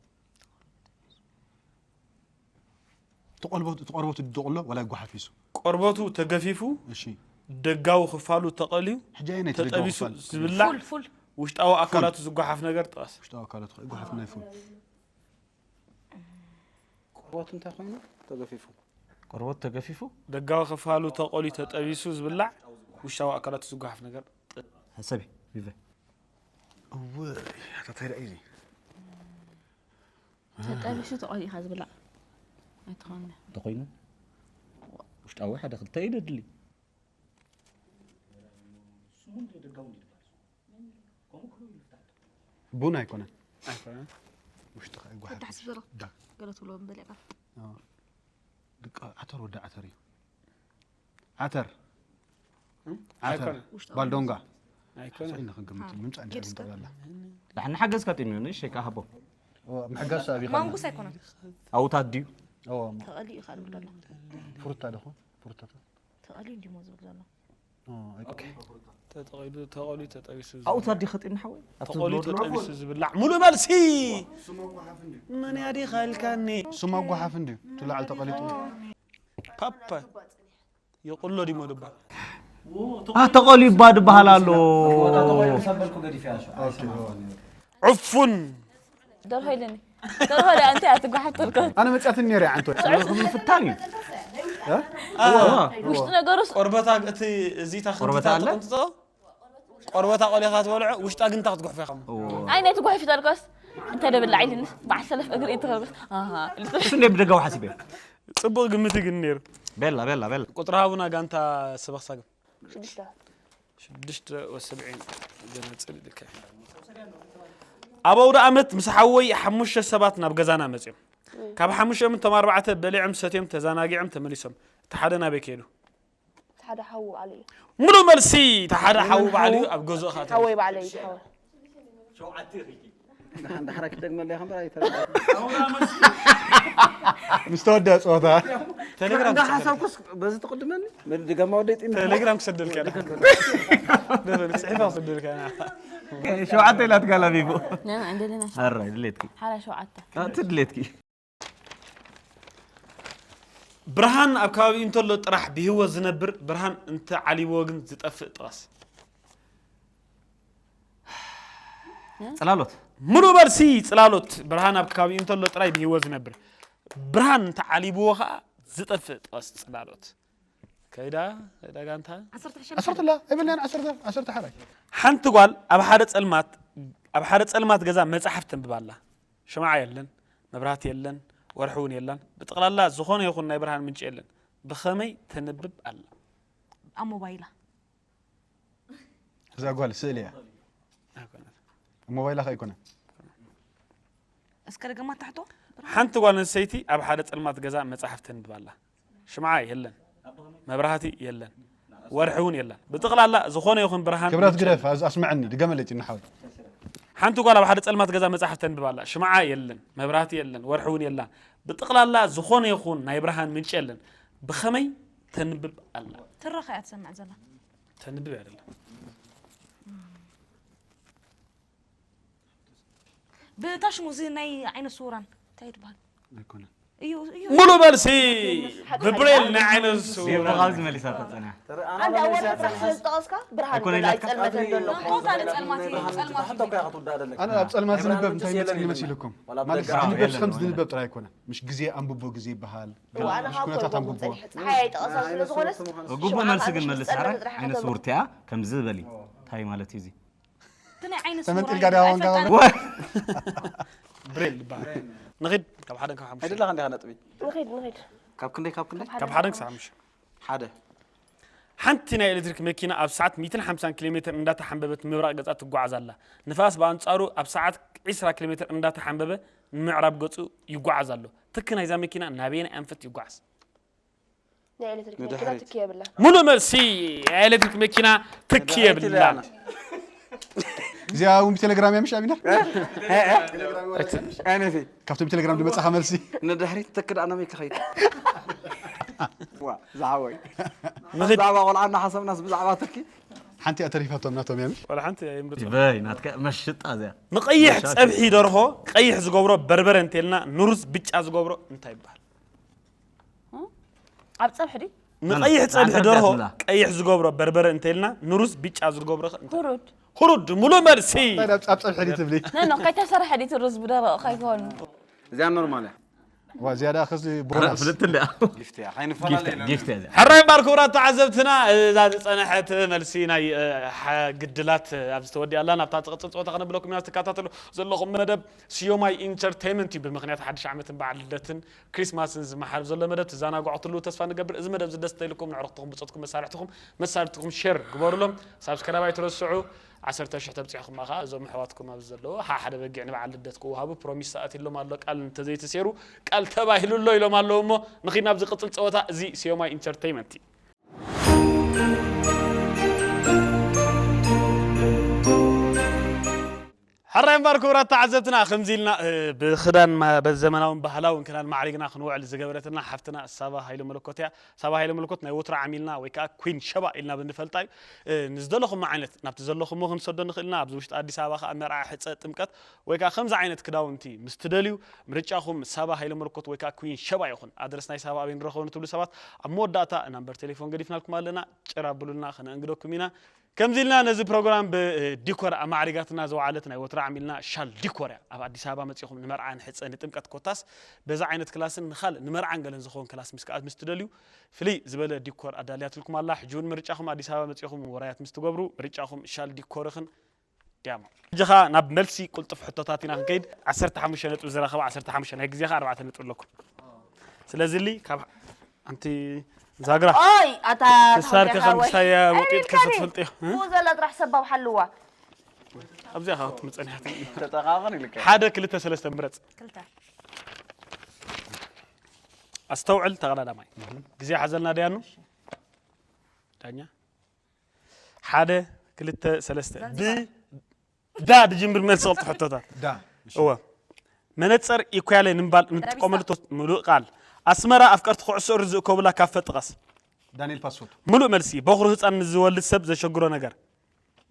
ተቆልበቱ ተቆርበቱ ድደቕሎ ወላ ይጓሓፍ ይሱ። ቆርበቱ ተገፊፉ እሺ ደጋዊ ክፋሉ ተቐልዩ ሕጂ ኣይነት ደጋዊ ተጠቢሱ ክፋል? ዝብላዕ ፉል ፉል ውሽጣዊ ኣካላቱ ዝጓሓፍ ነገር ጥቐስ። ውሽጣዊ ኣካላቱ ይጓሓፍ ናይ ፉል። ቆርበቱ እንታይ ኮይኑ ተገፊፉ? ቆርበቱ ተገፊፉ ደጋዊ ክፋሉ ተቐልዩ ተጠቢሱ ዝብላዕ ውሽጣዊ ኣካላቱ ዝጓሓፍ ነገር ሓሳቢ ቪቨ እወ ኣታ እንታይ ደኣ እዩ እዚ? ተጠቢሱ ተቆሊኻ ዝብላዕ ኣይትኾነ እንተኾይኑ ውሽጣዊ ሓደ ክልተ እዩ ደድሊ ቡን ኣይኮነን ኣይኮነን ውሽጥኻ ይጓሓፍ ወዲ ሓሲብ ዘሎ ዳ ገለ ትብሎ በሊዕካ ኣዎ። ድቃ ዓተር ወዲ ዓተር እዩ ዓተር ዓተር ባልዶንጋ ኣይኮነን ኢና ክንግምት ምምፃእ እንዲ ጌድስ ዶ? ንጠቕላላ ዳሕና ሓገዝ ካጢምኒ ንእሽተይ ከኣ ሃቦ ምሕጋዝ ሳብ ኢኻ ማንጉስ ኣይኮነን ኣውታት ድዩ እዎ ተቐሊኡ ኢኻ ዝብሎ ኣሎ ፍሩታ ደኹ ፍሩታታት ተቐሊኡ እንዲሞ ዝብል ዘሎ ተጠቒሉ ተቐሊዩ ተጠቢሱ ኣውታት ድዩ ከጢምኒ ሓወይ ኣብቲ ተቐሊዩ ዝብሎ ተጠቢሱ ዝብላዕ ሙሉእ መልሲ መን ያዲ ኻልካኒ ስማ ጓሓፍ እንድዩ ትላዓል ተቐሊጡ ፓፓ የቑሎ ዲሞ ድባ ኣተቐልዩ እባ ድበሃል ኣሎ ዕፉን ደርሆ ኢለኒ ደርሆ ዳ እንታይ ኣትጓሓፍ ተልከት ኣነ መፅያትኒ ነይረ ዓንቶ ምፍታን እዩ ውሽጢ ነገሩስ ቆርበታ እቲ እዚታ ቆርበታ ኣለ? ተንጥጦ ቆርበታ ቆሊኻ ትበልዖ ውሽጣ ግን ታክት ጉሕፍ ኢኻ ኣይ ነቲ ጉሕፍ ተልከስ እንተ ደብላ ኢልንስ በዓል ሰለፍ እግሪ እትኸብስ ኣሃ እሱ እንደ ብደጋዊ ሓሲበ ጽቡቕ ግምት ግን ነይሩ ቤላ ቤላ ቤላ ቁጥሪ ሃቡና ጋንታ ስበኽሳግም ሽዱሽተ ሽዱሽተ ወሰብዒን ገነጽል ልከ ኣብ ኣውደ ኣመት ምስ ሓወይ ሓሙሽተ ሰባት ናብ ገዛና መፅዮም ካብ ሓሙሽተኦም እቶም ኣርባዕተ በሊዖም ሰትዮም ተዘናጊዖም ተመሊሶም እቲ ሓደ ናበይ ከይዱ ሓደ ሓዉ ባዕሉ እዩ ሙሉ መልሲ እቲ ሓደ ሓዉ ባዕሉ እዩ ኣብ ገዝኡ ከዓ ሓወይ ባዕለይ እዩ ሓወይ ዳሓራ ክደግመለይ ከምበር ኣይተ ምስ ተወደአ ፀወታ ቴሌግራም እንዳሓሰብኩስ በዚ ትቕድመኒ ድገማ ወደይ ጢም ቴሌግራም ክሰደልካ ጽሒፋ ክሰደልካ ሸውዓተ ኢላ ትጋላቢቡ ነማ እንደለና ኣራይ ድሌትኪ ሓራ ሸውዓተ እቲ ድሌትኪ ብርሃን ኣብ ከባቢኡ እንተሎ ጥራሕ ብህይወት ዝነብር ብርሃን እንተ ዓሊብዎ ግን ዝጠፍእ ጥቐስ ፅላሎት ሙሉ መልሲ ፅላሎት ብርሃን ኣብ ከባቢኡ እንተሎ ጥራይ ብህይወት ዝነብር ብርሃን እንተ ዓሊብዎ ከዓ ዝጠፍእ ጥቐስ ፅላሎት ከይዳ ከይዳ ጋንታ ዓሰርተ ላ ኣይበልናን ዓሰርተ ዓሰርተ ሓራይ ሓንቲ ጓል ኣብ ሓደ ፀልማት ኣብ ሓደ ፀልማት ገዛ መፅሓፍ ተንብብ ኣላ ሽምዓ የለን መብራህቲ የለን ወርሒ እውን የለን ብጠቕላላ ዝኾነ ይኹን ናይ ብርሃን ምንጪ የለን ብኸመይ ተንብብ ኣላ ኣብ ሞባይላ እዛ ጓል ስእሊ እያ ሞባይላ ከ ኣይኮነ እስከ ደገማ ታሕቶ ሓንቲ ጓል ኣንስተይቲ ኣብ ሓደ ፀልማት ገዛ መፅሓፍ ተንብብ ኣላ ሽምዓ የለን መብራህቲ የለን ወርሒ እውን የለን ብጠቕላላ ዝኾነ ይኹን ብርሃን ክብረት ምንጪ ግደፍ የለን። ኣብዚ ኣስምዐኒ ድገመለይ ጭና ሓወይ ሓንቲ ጓል ኣብ ሓደ ፀልማት ገዛ መፅሓፍ ተንብብ ኣላ ሽምዓ የለን መብራህቲ የለን ወርሒ እውን የላ ብጠቕላላ ዝኾነ ይኹን ናይ ብርሃን ምንጪ የለን ብኸመይ ተንብብ ኣላ ትረኻ እያ ትሰምዕ ዘላ ተንብብ እያ ደላ ብታሽሙ እዚ ናይ ዓይነ ስውራን እንታይ ትበሃል ኣይኮነን እዩ እዩ ሙሉ መልሲ ብብሬል ናይ ዓይነ ስውራን ብኻብዚ መሊሳቶ ፀኒሓ ሓደ ኣብ ወርሒ ጥራሕ ስለ ዝጠቐስካ ብርሃን ኣይኮነ ዘሎ ኢላትካ? ኣይፀልመተን ዘሎ ቶታሊ ፀልማት እዩ ፀልማት እዩ ክትውዳእ ደለካ ኣነ ኣብ ፀልማት ዝንበብ እንታይ የለን ይመፅኒ ይብለኒ። መሲልኩም ዋላ ማለት ብደጋ ዝንበብ የለን ከም ይብለኒ። ዝንበብ ጥራይ ኣይኮነን ምሽ ግዜ ኣንብቦ ግዜ ይበሃል እዋ ኣነ ምሽ ካብ ኩነታት ኮይንኩም ኣንብቦ ፀኒሐ ፀሓይ ኣይጠቐሳ ስለ ዝኾነስ ግቡእ መልሲ ግን መልስ ሓራ ዓይነ ስውርቲ እያ ከምዚ ዝበሊ እንታይ ማለት እዩ እዚ እቲ ናይ ዓይነ ተመንጢልካ ስውራን ዲኻ ዋንጋ ኣይፈልጣን። ዋንጋ? ብሬል ይበሃል ንኺድ ካብ ሓደ ካብ ሓሙሽተ ኣይደለኻ እንዲኻ ነጥቢ ንኺድ ንኺድ ካብ ክንደይ ካብ ክንደይ ካብ ሓደ ክሳብ ሓሙሽተ ሓደ ሓንቲ ናይ ኤሌክትሪክ መኪና ኣብ ሰዓት ሚእትን ሓምሳን ኪሎ ሜትር እንዳተሓንበበት ንምብራቕ ገጻ ትጓዓዝ ኣላ። ንፋስ ብኣንጻሩ ኣብ ሰዓት ዒስራ ኪሎ ሜትር እንዳተሓንበበ ንምዕራብ ገጹ ይጓዓዝ ኣሎ። ትኪ ናይዛ መኪና ናበየናይ ኣንፈት ይጓዓዝ? ናይ ኤሌክትሪክ መኪና ንድሕሪት። ትኪ የብላን ሙሉእ መልሲ ናይ ኤሌክትሪክ መኪና ትኪ የብላን። እዚኣ እውን ብቴሌግራም እያ ምሽ ኣቢና ኣይነቲ ካብቶም ቴሌግራም ዝመፅኻ መልሲ ንድሕሪት ትክድ ኣነ መይ ክኸይድ ዋ ዝሓወይ ንኺድ ብዛዕባ ቆልዓ እናሓሰብናስ ብዛዕባ ትኪ ሓንቲ እያ ተሪፋቶም ናቶም እያ፣ ምሽ? ዋላ ሓንቲ ኣይምርጹ። በይ ናትካ መሽጣ እዚኣ። ንቐይሕ ጸብሒ ደርሆ ቀይሕ ዝገብሮ በርበረ እንተልና ንሩዝ ብጫ ዝገብሮ እንታይ ይበሃል? ኣብ ፀብሒ ድዩ? ንቐይሕ ጸብሒ ሓንቲ ደርሆ ኣዳትና። ቀይሕ ዝገብሮ በርበረ እንተልና ንሩዝ ብጫ ዝገብሮ ኸ እንታይ? ሁሩድ። ሁሩድ ሙሉ መልሲ። እንታይ ኣብ ኣብ ጸብሒ ድዩ ትብሊ? ነኖ ከይተሰርሐ ድዩ እቲ ሩዝ ብደረቕ ከይኮኑ? እዚኣ ኖርማል እያ። ዋ ዝያዳ ክዚ ቦነስ። ፍልጥ እንዳ ጊፍት እያ። ከይንፈላለ ጊፍት ጊፍት እያ። ሕራይ እምበኣር ክቡራት ተዓዘብትና፣ እዛ ዝጸንሐት መልሲ ናይ እ፣ ሓ- ግድላት እ፣ ኣብዚ ተወዲኣ ኣላ። ናብታ ትቕጽል ጸወታ ከነብለኩም ኢና። ትከታተሉ ዘለኹም መደብ ስዮማይ ኢንተርቴይመንት እዩ። ብምኽንያት ሓድሽ ዓመትን በዓል ልደትን ክሪስማስን ዝመሓርብ ዘሎ መደብ ትዘናግዑ ክትህልዉ ተስፋ ንገብር። እዚ መደብ እዚ ደስ ተኢልኩም ንዕርኽትኹም፣ ብጾትኩም፣ መሳርሕትኹም፣ መሳርሕትኹም ሼር ግበሩሎም። ሳብስክራይብ ኣይትረስዑ። ዓሰርተ ሽሕ ተብጺሕኹም ከኣ እዞም ኣሕዋትኩም ኣብዚ ዘለዉ ሓ- ሓደ በጊዕ ንበዓል ልደት ክወሃቡ ፕሮሚስ ተኣትዩሎም ኣሎ። ቃል እንተዘይተሰይሩ ቃል ተባሂሉ ኣሎ ኢሎም ኣለዉ። እሞ ንኺድ ናብ ዝቕጽል ጸወታ። እዚ ስዮማይ ኢንተርቴይመንት እዩ። ሕራይ እምበኣር ክቡራት ተዓዘብትና፣ ከምዚ ኢልና እ፣ ብኽዳን ማ- በዘመናውን ባህላውን ክዳን ማዕሪግና ክንውዕል ዝገበረትና ሓፍትና ሳባ ሃይለ መለኮት እያ። ሳባ ሃይለ መለኮት ናይ ወትሮ ዓሚልና ወይ ከዓ ኩን ሸባ ኢልና ብንፈልጣ እዩ። እ፣ ንዝደለኹም ዓይነት ናብቲ ዘለኹሞ ክንሰዶ ንኽእል ኢና። ኣብዚ ውሽጢ ኣዲስ ኣበባ ከዓ መርዓ፣ ሕፀ፣ ጥምቀት ወይ ከዓ ከምዚ ዓይነት ክዳውንቲ ምስ ትደልዩ ምርጫኹም ሳባ ሃይለ መለኮት ወይ ከዓ ኩን ሸባ ይኹን። ኣድረስ ናይ ሳባ ኣበይ ንረኽቦ ንትብሉ ሰባት ኣብ መወዳእታ ናምበር ቴሌፎን ገዲፍናልኩም ኣለና። ጭር ኣብሉልና፣ ከነእንግደኩም ኢና። ከምዚ ኢልና ነዚ ፕሮግራም ብዲኮር ኣማዕሪጋትና ዝወዓለት ናይ ወትሮ ዓሚልና ሻል ዲኮር እያ። ኣብ ኣዲስ ኣበባ መጺኹም ንመርዓ፣ ንሕጸ፣ ንጥምቀት ኮታስ በዛ ዓይነት ክላስን ንኻልእ ንመርዓን ገለን ዝኸውን ክላስ ምስ ከኣ ምስ ትደልዩ ፍልይ ዝበለ ዲኮር ኣዳልያትልኩም ኣላ። ሕጂ እውን ምርጫኹም ኣዲስ ኣበባ መጺኹም ወራያት ምስ ትገብሩ ምርጫኹም ሻል ዲኮርኽን ዲያማ። ሕጂ ኸኣ ናብ መልሲ ቁልጡፍ ሕቶታት ኢና ክንከይድ። ዓሰርተ ሓሙሽተ ነጥቢ ዝረኸበ ዓሰርተ ሓሙሽተ ናይ ግዜኻ ኣርባዕተ ነጥቢ ኣለኩም። ስለዚ ሊ ካብ ኣንቲ ዛግራ ኦይ ኣታ ክሳር ከ ከም ክሳያ ወጢጥ ከሰትፈልጥ እዩ። ብኡ ዘላ ጥራሕ ሰባብ ሓልዋ። ኣብዚኣ ካብ ትምጸን ሓቲ ተጠቃቕን ኢልካ ሓደ ክልተ ሰለስተ ምረጽ። ክልተ። ኣስተውዕል ተቐዳዳማይ። ግዜ ሓዘልና ደያኑ ዳኛ ሓደ ክልተ ሰለስተ ብ ዛንዚባር። ዳ ድጅምር መልሲ ቅልጡፍ ሕቶታት። ዳ እወ መነጸር ኢኳያለ ንምባል እንጥቀመሉ ተወስ- ምሉእ ቃል ኣስመራ ኣፍቀርቲ ኩዕሶ እግሪ ዝእከቡላ ካፈ ጥቀስ። ዳንኤል ፓስፎርት። ምሉእ መልሲ በኹሪ ህፃን ንዝወልድ ሰብ ዘሸግሮ ነገር።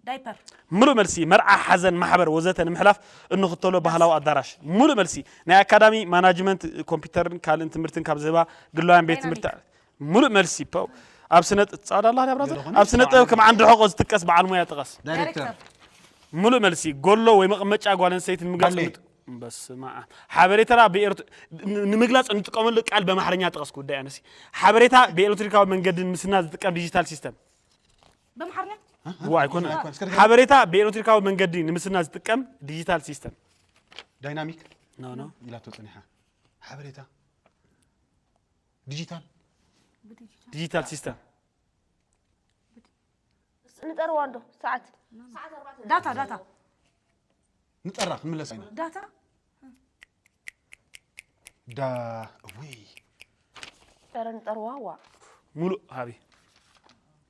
ዳይፐር። ምሉእ መልሲ መርዓ፣ ሓዘን፣ ማሕበር ወዘተ ንምሕላፍ እንኽተሎ ባህላዊ ኣዳራሽ። ምሉእ መልሲ ናይ ኣካዳሚ ማናጅመንት ኮምፒውተርን ካልእን ትምህርትን ካብ ዝህባ ግላውያን ቤት ትምህርቲ። ምሉእ መልሲ ፖው። ኣብ ስነ ጻዕዳ ኣላ ኣብራዘ ኣብ ስነ ጥበብ ከም ዓንዲ ሕቆ ዝጥቀስ በዓል ሞያ ጥቀስ። ዳይሬክተር። ምሉእ መልሲ ጎሎ ወይ መቐመጫ ጓል ኣንስተይቲ ንምግላጽ ባሌ። ንጥ- በስመ ኣብ። ሓበሬታ ብኤርት- ን- ንምግላጽ እንጥቀመሉ ቃል በማሕረኛ ጥቀስ። ጉዳይ ኣነሲ ሓበሬታ ብኤሌክትሪካዊ መንገዲ ንምስናድ ዝጥቀም ዲጂታል ሲስተም። በምሓርኛ። እዋ ኣይኮነ። ኣይኮነ። እስከ ድገም። ሓበሬታ ብኤሌክትሪካዊ መንገዲ ንምስናድ ዝጥቀም ዲጂታል ሲስተም። ዳይናሚክ ኖ ኖ። ኢላቶ ጸኒሓ። ሓበሬታ ዲጂታል። ዲጂታል ሲስተም። ንጠርዋ እንዶ ሰዓት ዳታ ዳታ ንጠራ ክንምለስ ኢና። ዳታ ዳ እውይ ረ ንጠርዋ ዋ ሙሉእ ሃቢ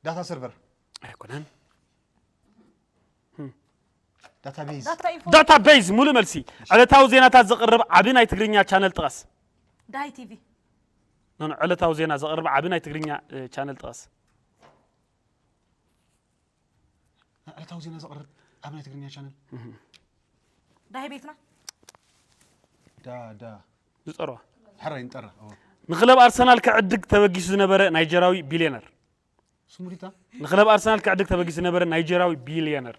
ዳታ ሰርቨር ኣይኮነን። ዳታቤዝ ዳታ ኢንፎ ዳታቤዝ። ሙሉእ መልሲ። ዕለታዊ ዜናታት ዘቕርብ ዓቢ ናይ ትግርኛ ቻነል ጥቀስ። ዳይ ቲቪ። ኖ፣ ኖ፣ ዕለታዊ ዜና ዘቕርብ ዓቢ ናይ ትግርኛ እ፣ ቻነል ጥቀስ። ዕለታዊ ዜና ዘቕርብ ኣብ ናይ ትግርኛ ቻነል ዳይ ቤትና። ዳ ዳ ዝጸርዋ ሕራይ ንጠራ። ኦ። ንክለብ ኣርሰናል ክዕድግ ተበጊሱ ዝነበረ ናይጀራዊ ቢልዮነር። ስሙሪታ ንክለብ ኣርሰናል ክዕድግ ተበጊሱ ዝነበረ ናይጀራዊ ቢልዮነር።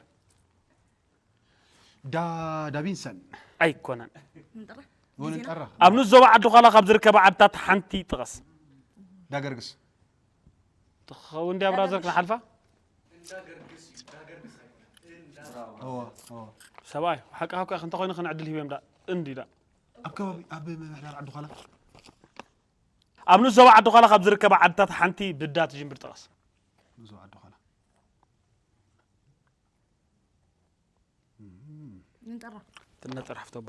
ዳ ዳቪንሰን ኣይኮነን። ወን ንጠራ። ኣብ ንስ ዞባ ዓዲ ዃላ ካብ ዝርከባ ዓድታት ሓንቲ ጥቀስ። ዳገርግስ ትኸውን ድያ ብራዘር ክንሓልፋ? ኦ ኦ ሰብኣይ ሓቂ ሓቂ እንተኾይኑ ክንዕድል ሂበም ዳ እንዲ ዳ ኣብ ከባቢ ኣብ ምምሕዳር ዓዲ ዃላ ኣብ ንስ ዞባ ዓዲ ዃላ ካብ ዝርከባ ዓድታት ሓንቲ ብዳ ትጅምር ጥቀስ። ንዞ ዓዲ ዃላ ንጠራ። ትነጠር ሓፍቶባ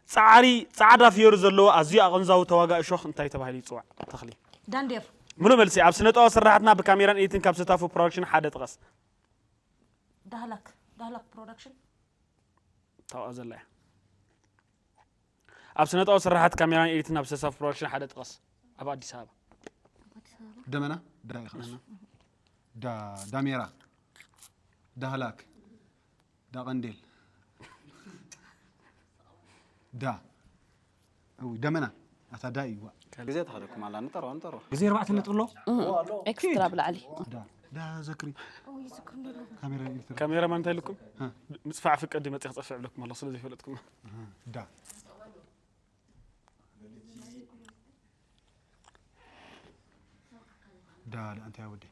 ፃዕሪ ፃዕዳ ፍዮሪ ዘለዎ ኣዝዩ ኣቐንዛዊ ተዋጋ እሾኽ እንታይ ተባሂሉ ይፅዋዕ? ተኽሊ ዳንዴር። ሙሉእ መልሲ። ኣብ ስነጥበባዊ ስራሓትና ብካሜራን ኤዲትን ካብ ዝተፉ ፕሮዳክሽን ሓደ ጥቀስ። ዳህላክ ዳህላክ ፕሮዳክሽን። ታውኣ ዘላ እያ። ኣብ ስነጥበባዊ ስራሓት ካሜራን ኤዲትን ኣብ ዝተሳፉ ፕሮዳክሽን ሓደ ጥቀስ። ኣብ ኣዲስ ኣበባ ደመና ዳ ይኸስ ዳ ዳሜራ ዳህላክ፣ ዳቐንዴል፣ ዳ፣ እው፣ ደመና፣ ኣታ ዳ እዩ፣ ዋ። ግዜ ተኸደኩም ኣላ፣ ንጠርዋ፣ ንጠርዋ። ግዜ ኣርባዕተ ነጥቢ ኣሎ። እም፣ ኤክስትራ ብላዕሊ። ዳ፣ ዳ ዘክሪ። ካሜራ ኤዲተር። ካሜራማን እንታይ ኢልኩም? ሃ። ምጽፋዕ ፍቀድ መጽእ ክጸፍዕ ብለኩም ኣለኹ፣ ስለ ዘይፈለጥኩም። ሃ፣ ዳ። ዳ፣ ዳ፣ እንታይ ወዲ?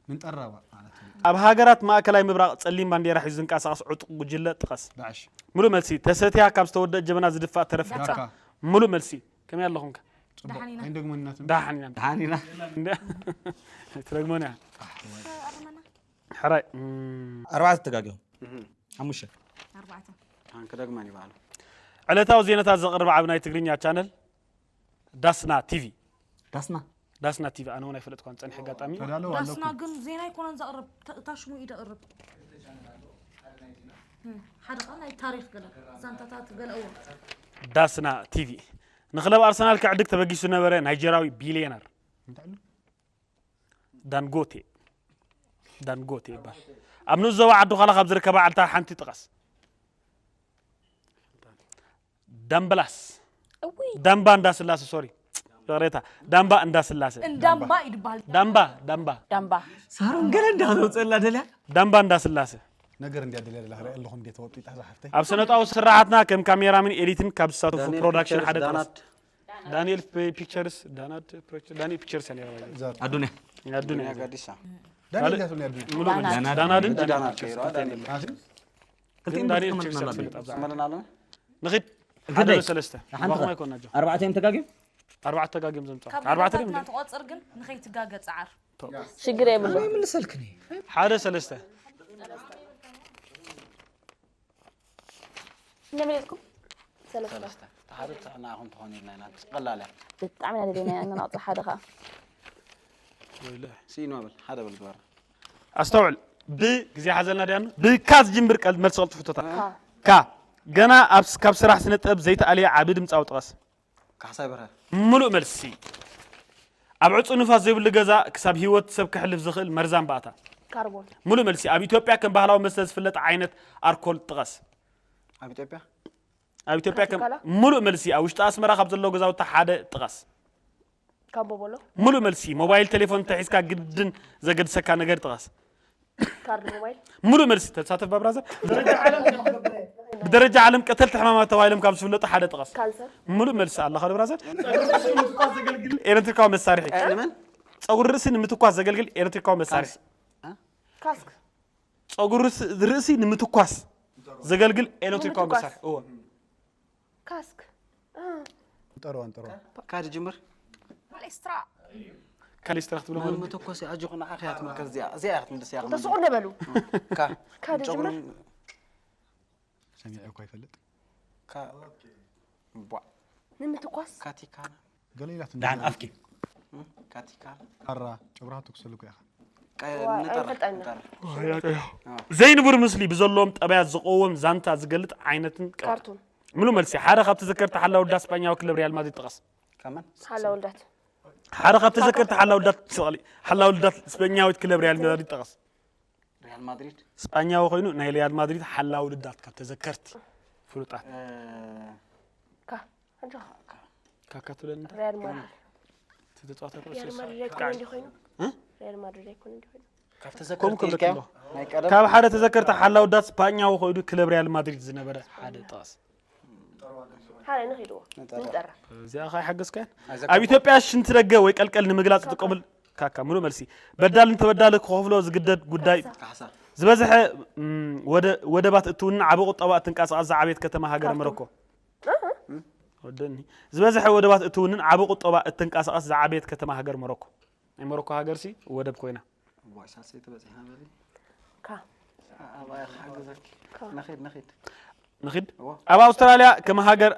ምን ጠራዋ ማለት እዩ። ኣብ ሃገራት ማእከላይ ምብራቕ ጸሊም ባንዴራ ሒዙ ዝንቀሳቐስ ዕጡቕ ጉጅለ ጥቀስ። ዳዕሽ። ምሉእ መልሲ፣ ተሰትያ ካብ ዝተወደአ ጀበና ዝድፋእ ተረፍ ዳካ። ዳካ። ምሉእ መልሲ፣ ከመይ ኣለኹም ከ? ጽቡቕ። ደሓን ኢና። ኣይንደግሞን ኢና ትብል። ደሓን ኢና። ደሓን ኢና። እንደ-፣ ትረግሞን እያ። ኣርመና። ሕራይ፣ እም። ኣርባዕተ ተጋግዮም። እህ። ሓሙሽተ። ኣርባዕተ። ኣን ክደግመን ይበሃሉ። ዕለታዊ ዜናታት ዘቕርብ ዓቢ ናይ ትግርኛ ቻነል ዳስና ቲቪ። ዳስና? ዳስና ቲቪ፣ ኣነ እውን ኣይፈለጥኳን፣ ጸኒሐ ኣጋጣሚ። ተዳለዉ ዳስና ኣለኩም። ግን ዜና ኣይኮነን ዘቕርብ፣ ተ-፣ እታ ሽሙ እዩ ዘቕርብ። እም፣ ሓደ ኸኣ ናይ ታሪኽ ገለ፣ ዛንታታት ገለ፣ እዎ። ዳስና ቲቪ። ንክለብ ኣርሰናል ክዕድግ ተበጊሱ ዝነበረ ናይጀራዊ ቢልየነር እንታይ ኢሉ? ዳንጎቴ። ዳንጎቴ ይባል። ኣብ ንኡስ ዞባ ዓዲ ዃላ ካብ ዝርከባ ዓድታት ሓንቲ ጥቀስ። ዳምበላስ። እውይ። ዳምባ እንዳስላሴ፣ ሶሪ። ይቕሬታ። ዳምባ እንዳስላሴ። እንዳምባ እዩ ዝበሃል። ዳምባ፣ ዳምባ። ዳምባ። ሳሮን ገለ እንዳተውፅእላ ደልያ። ዳምባ እንዳስላሴ። ነገር እንድያ ደልያ ደላ፣ ክርኢ ኣለኹ እንዴት ወጡ ይጣ ዝሓፍተይ። ኣብ ስነጣዊ ስራሓትና ከም ካሜራምን ኤዲትን ካብ ዝሳተፉ ዳንኤል ፕሮዳክሽን ፒክቸርስ ሓደ ዳናት። ጥቕስ። ዳንኤል ፒ-፣ ፒክቸርስ፣ ዳናት ፕሮዳክሽን፣ ዳንኤል ፒክቸርስ እያ ነይራ ባይ ዘ-። ዛት። ኣዱንያ። ኣዱንያ። ኣዱንያ ጋዲሳ። ዳንኤል ካልእ እያ ትብለኒ ኣዱንያ። ሙሉ ዳናት። ዳናት። ዳናት እንጂ ዳናት ዳንኤል ዳናት ፒክቸርስ ዳናት። ትፈልጥ። ኣቲ? ክልቲኦም ግን ክልቲኦም ትፈልጥ ፒክቸርስ ኣላ። ትፈልጥ ኣላ። መን ኣለና? ንኺድ። ግደይ። ሓደ ሰለስተ። ሓንቲ ባኹም ኸ? ኣይኮና ጆ። ኣርባዕተ እዮም ተጋግዮም? ኣርባዕተ ተጋግዮም ዘምጽኡ። ካብ ኣርባዕተ ገለታትና ድም-፣ ትቆጽር ግን ንኸይትጋገ ጸዓር። ሽግር የብሉ። ኣነ ይምልሰልክን እየ። ሓደ ሰለስተ። እንደመለስኩም? ሰለስተ። ሰለስተ። ሓደ ጥዕናኹም ትኾኑ ኢልና ኢና። ቀላል እያ። ብጣዕሚ ኢና ደሊናያ፣ ንናውጽእ ሓደ ኸኣ። ወይለ። ሲኖ በል፣ ሓደ በል ግበር። ኣስተውዕል። ብ-፣ ግዜ ሓዘልና ድያኑ? ብካ ዝጅምር ቀል-፣ መልሲ ቀልጥፉ ሕቶታት። ካ። ካ። ገና ኣብ ስ-፣ ካብ ስራሕ ስነ ጥበብ ዘይተኣልየ ዓቢ ድምጻዊ ጥቀስ። ካሕሳይ በርሀ። ምሉእ መልሲ። ኣብ ዕጹው ንፋስ ዘይብሉ ገዛ ክሳብ ህይወት ሰብ ከሕልፍ ዝኽእል መርዛም ባእታ። ካርቦን። ምሉእ መልሲ። ኣብ ኢትዮጵያ ከም ባህላዊ መስተ ዝፍለጥ ዓይነት ኣርኮል ጥቀስ። ኣብ ኢትዮጵያ? ኣብ ኢትዮጵያ ከም፣ ካቲካላ? ምሉእ መልሲ። ኣብ ውሽጢ ኣስመራ ካብ ዘለዉ ገዛውቲ ሓደ ጥቀስ። ካምቦ ቦሎ። ምሉእ መልሲ። ሞባይል ቴሌፎን እንተሒዝካ ግድን ዘገድሰካ ነገር ጥቀስ። ካርድ ሞባይል። ምሉእ መልሲ። ተሳተፍ ባብራዘር። ብደረጃ ዓለም፣ ብደረጃ ዓለም ቀተልቲ ሕማማት ተባሂሎም ካብ ዝፍለጡ ሓደ ጥቀስ። ካንሰር። ምሉእ መልሲ ኣለኻ ዶ ብራዘር? ኤሌክትሪካዊ መሳርሒ። እ፣ ንመን? ጸጉሪ ርእሲ ንምትኳስ ዘገልግል ኤሌክትሪካዊ መሳርሒ። ካንስ-፣ እ? ካስክ። ጸጉሪ ርእሲ፣ ርእሲ ንምትኳስ ዘገልግል ኤሌክትሪካዊ ንምትኳስ። መሳርሒ። እወ። ካስክ። እ። ጠርዋ፣ ጠርዋ። ካድ ጅምር። ካሌስትራ። ካሌስትራ ክትብሎ ምን ማለት? መተኮሲ ኣጆኹ ንዓኺ እያ ትምልከት እዚኣ። እዚኣ እያ ክትምልስ እያ እንተ ከምዚ። ስቑር ነበሉ። ካ። ካድ ጨጉሪ ጅምር። ሰሚዐ እኮ ኣይፈልጥ። ካ። ቧ። ንምትኳስ። ካቲካና። ገለ ኢላት እንደ ዳን ኣፍኪ። እም፣ ካቲካና። ካራ፣ ጨጉራ ትኩሰሉ እኮ ኢኻ። ቀ-፣ ዋይ፣ ንጠራ፣ ኣይፈልጣን። ንጠራ። ዋይ፣ ኣቀዮ። ኣዎ። ዘይንቡር ምስሊ ብዘለዎም ጠባያት ዝቐውም ዛንታ ዝገልጥ ዓይነትን ቀ-፣ ካርቱን። ምሉእ መልሲ። ሓደ ካብ ተዘከርቲ ሓላው ዳ ስጳኛዊ ክለብ ሪያል ማድሪድ ጥቀስ። ከመን? ሓላው ልዳት። ሓደ ካብ ተዘከርቲ ሓላው ልዳት፣ ስቕሊ፣ ሓላው ልዳት ስጳኛዊት ክለብ ሪያል ማድሪድ ጥቀስ። ሪያል ማድሪድ። ስጳኛዊ ኮይኑ ናይ ሪያል ማድሪድ ሓላው ልዳት ካብ ተዘከርቲ ፍሉጣት። እ፣ ካ፣ ኣጆኻ። ካካ ትብለኒ እንታይ? ሪያል ማድሪድ። እቲ ተጻዋታይ ኩዕሶ ሪያል ማድሪድ ኣይኮነ ካካ። እንዲ ኮይኑ? እ? ሪያል ማድሪድ ኣይኮነ እንዲ ኮይኑ? ካብ ከምኡ ተዘከርቲ ክብለካ ኢልካዮ? ኣለኹ። ናይ ቀደም? ካብ ሓደ ተዘከርቲ ሓላው ልዳት ስጳኛዊ ኮይኑ ክለብ ሪያል ማድሪድ ዝነበረ ሓደ ጥቀስ። ሓደ ንኺድዎ። ንጠራ። ንጠራ። እዚኣ ኸኣ ይሓገዝካያን? ኣይዘከርኩ። ኣብ ኢትዮጵያ ሽንቲ ደገ ወይ ቀልቀል ንምግላጽ ዝጥቀሙሉ፣ ካካ፣ ምሉእ መልሲ። በዳል ንተበዳሊ ክኸፍሎ ዝግደድ ጉዳይ። ካሕሳ። ዝበዝሐ፣ እም፣ ወደ-፣ ወደባት እትውንን ዓቢ ቁጠባ እትንቀሳቐስ ዝዓበየት ከተማ ሃገር ካርቱም። ሞሮኮ። ኣህ። ወደኒ። ዝበዝሐ ወደባት እትውንን ዓቢ ቁጠባ እትንቀሳቐስ ዝዓበየት ከተማ ሃገር ሞሮኮ። ናይ ሞሮኮ ሃገርሲ ወደብ ኮይና። እዋይ፣ ሳልሰይቲ በጺሕና በሊ። ካ። ኣ-፣ ኣባይ ክሓግዘኪ። ካ። ንኺድ፣ ንኺድ። ንኺድ? እዋ። ኣብ ኣውስትራልያ ከም ሃገር፣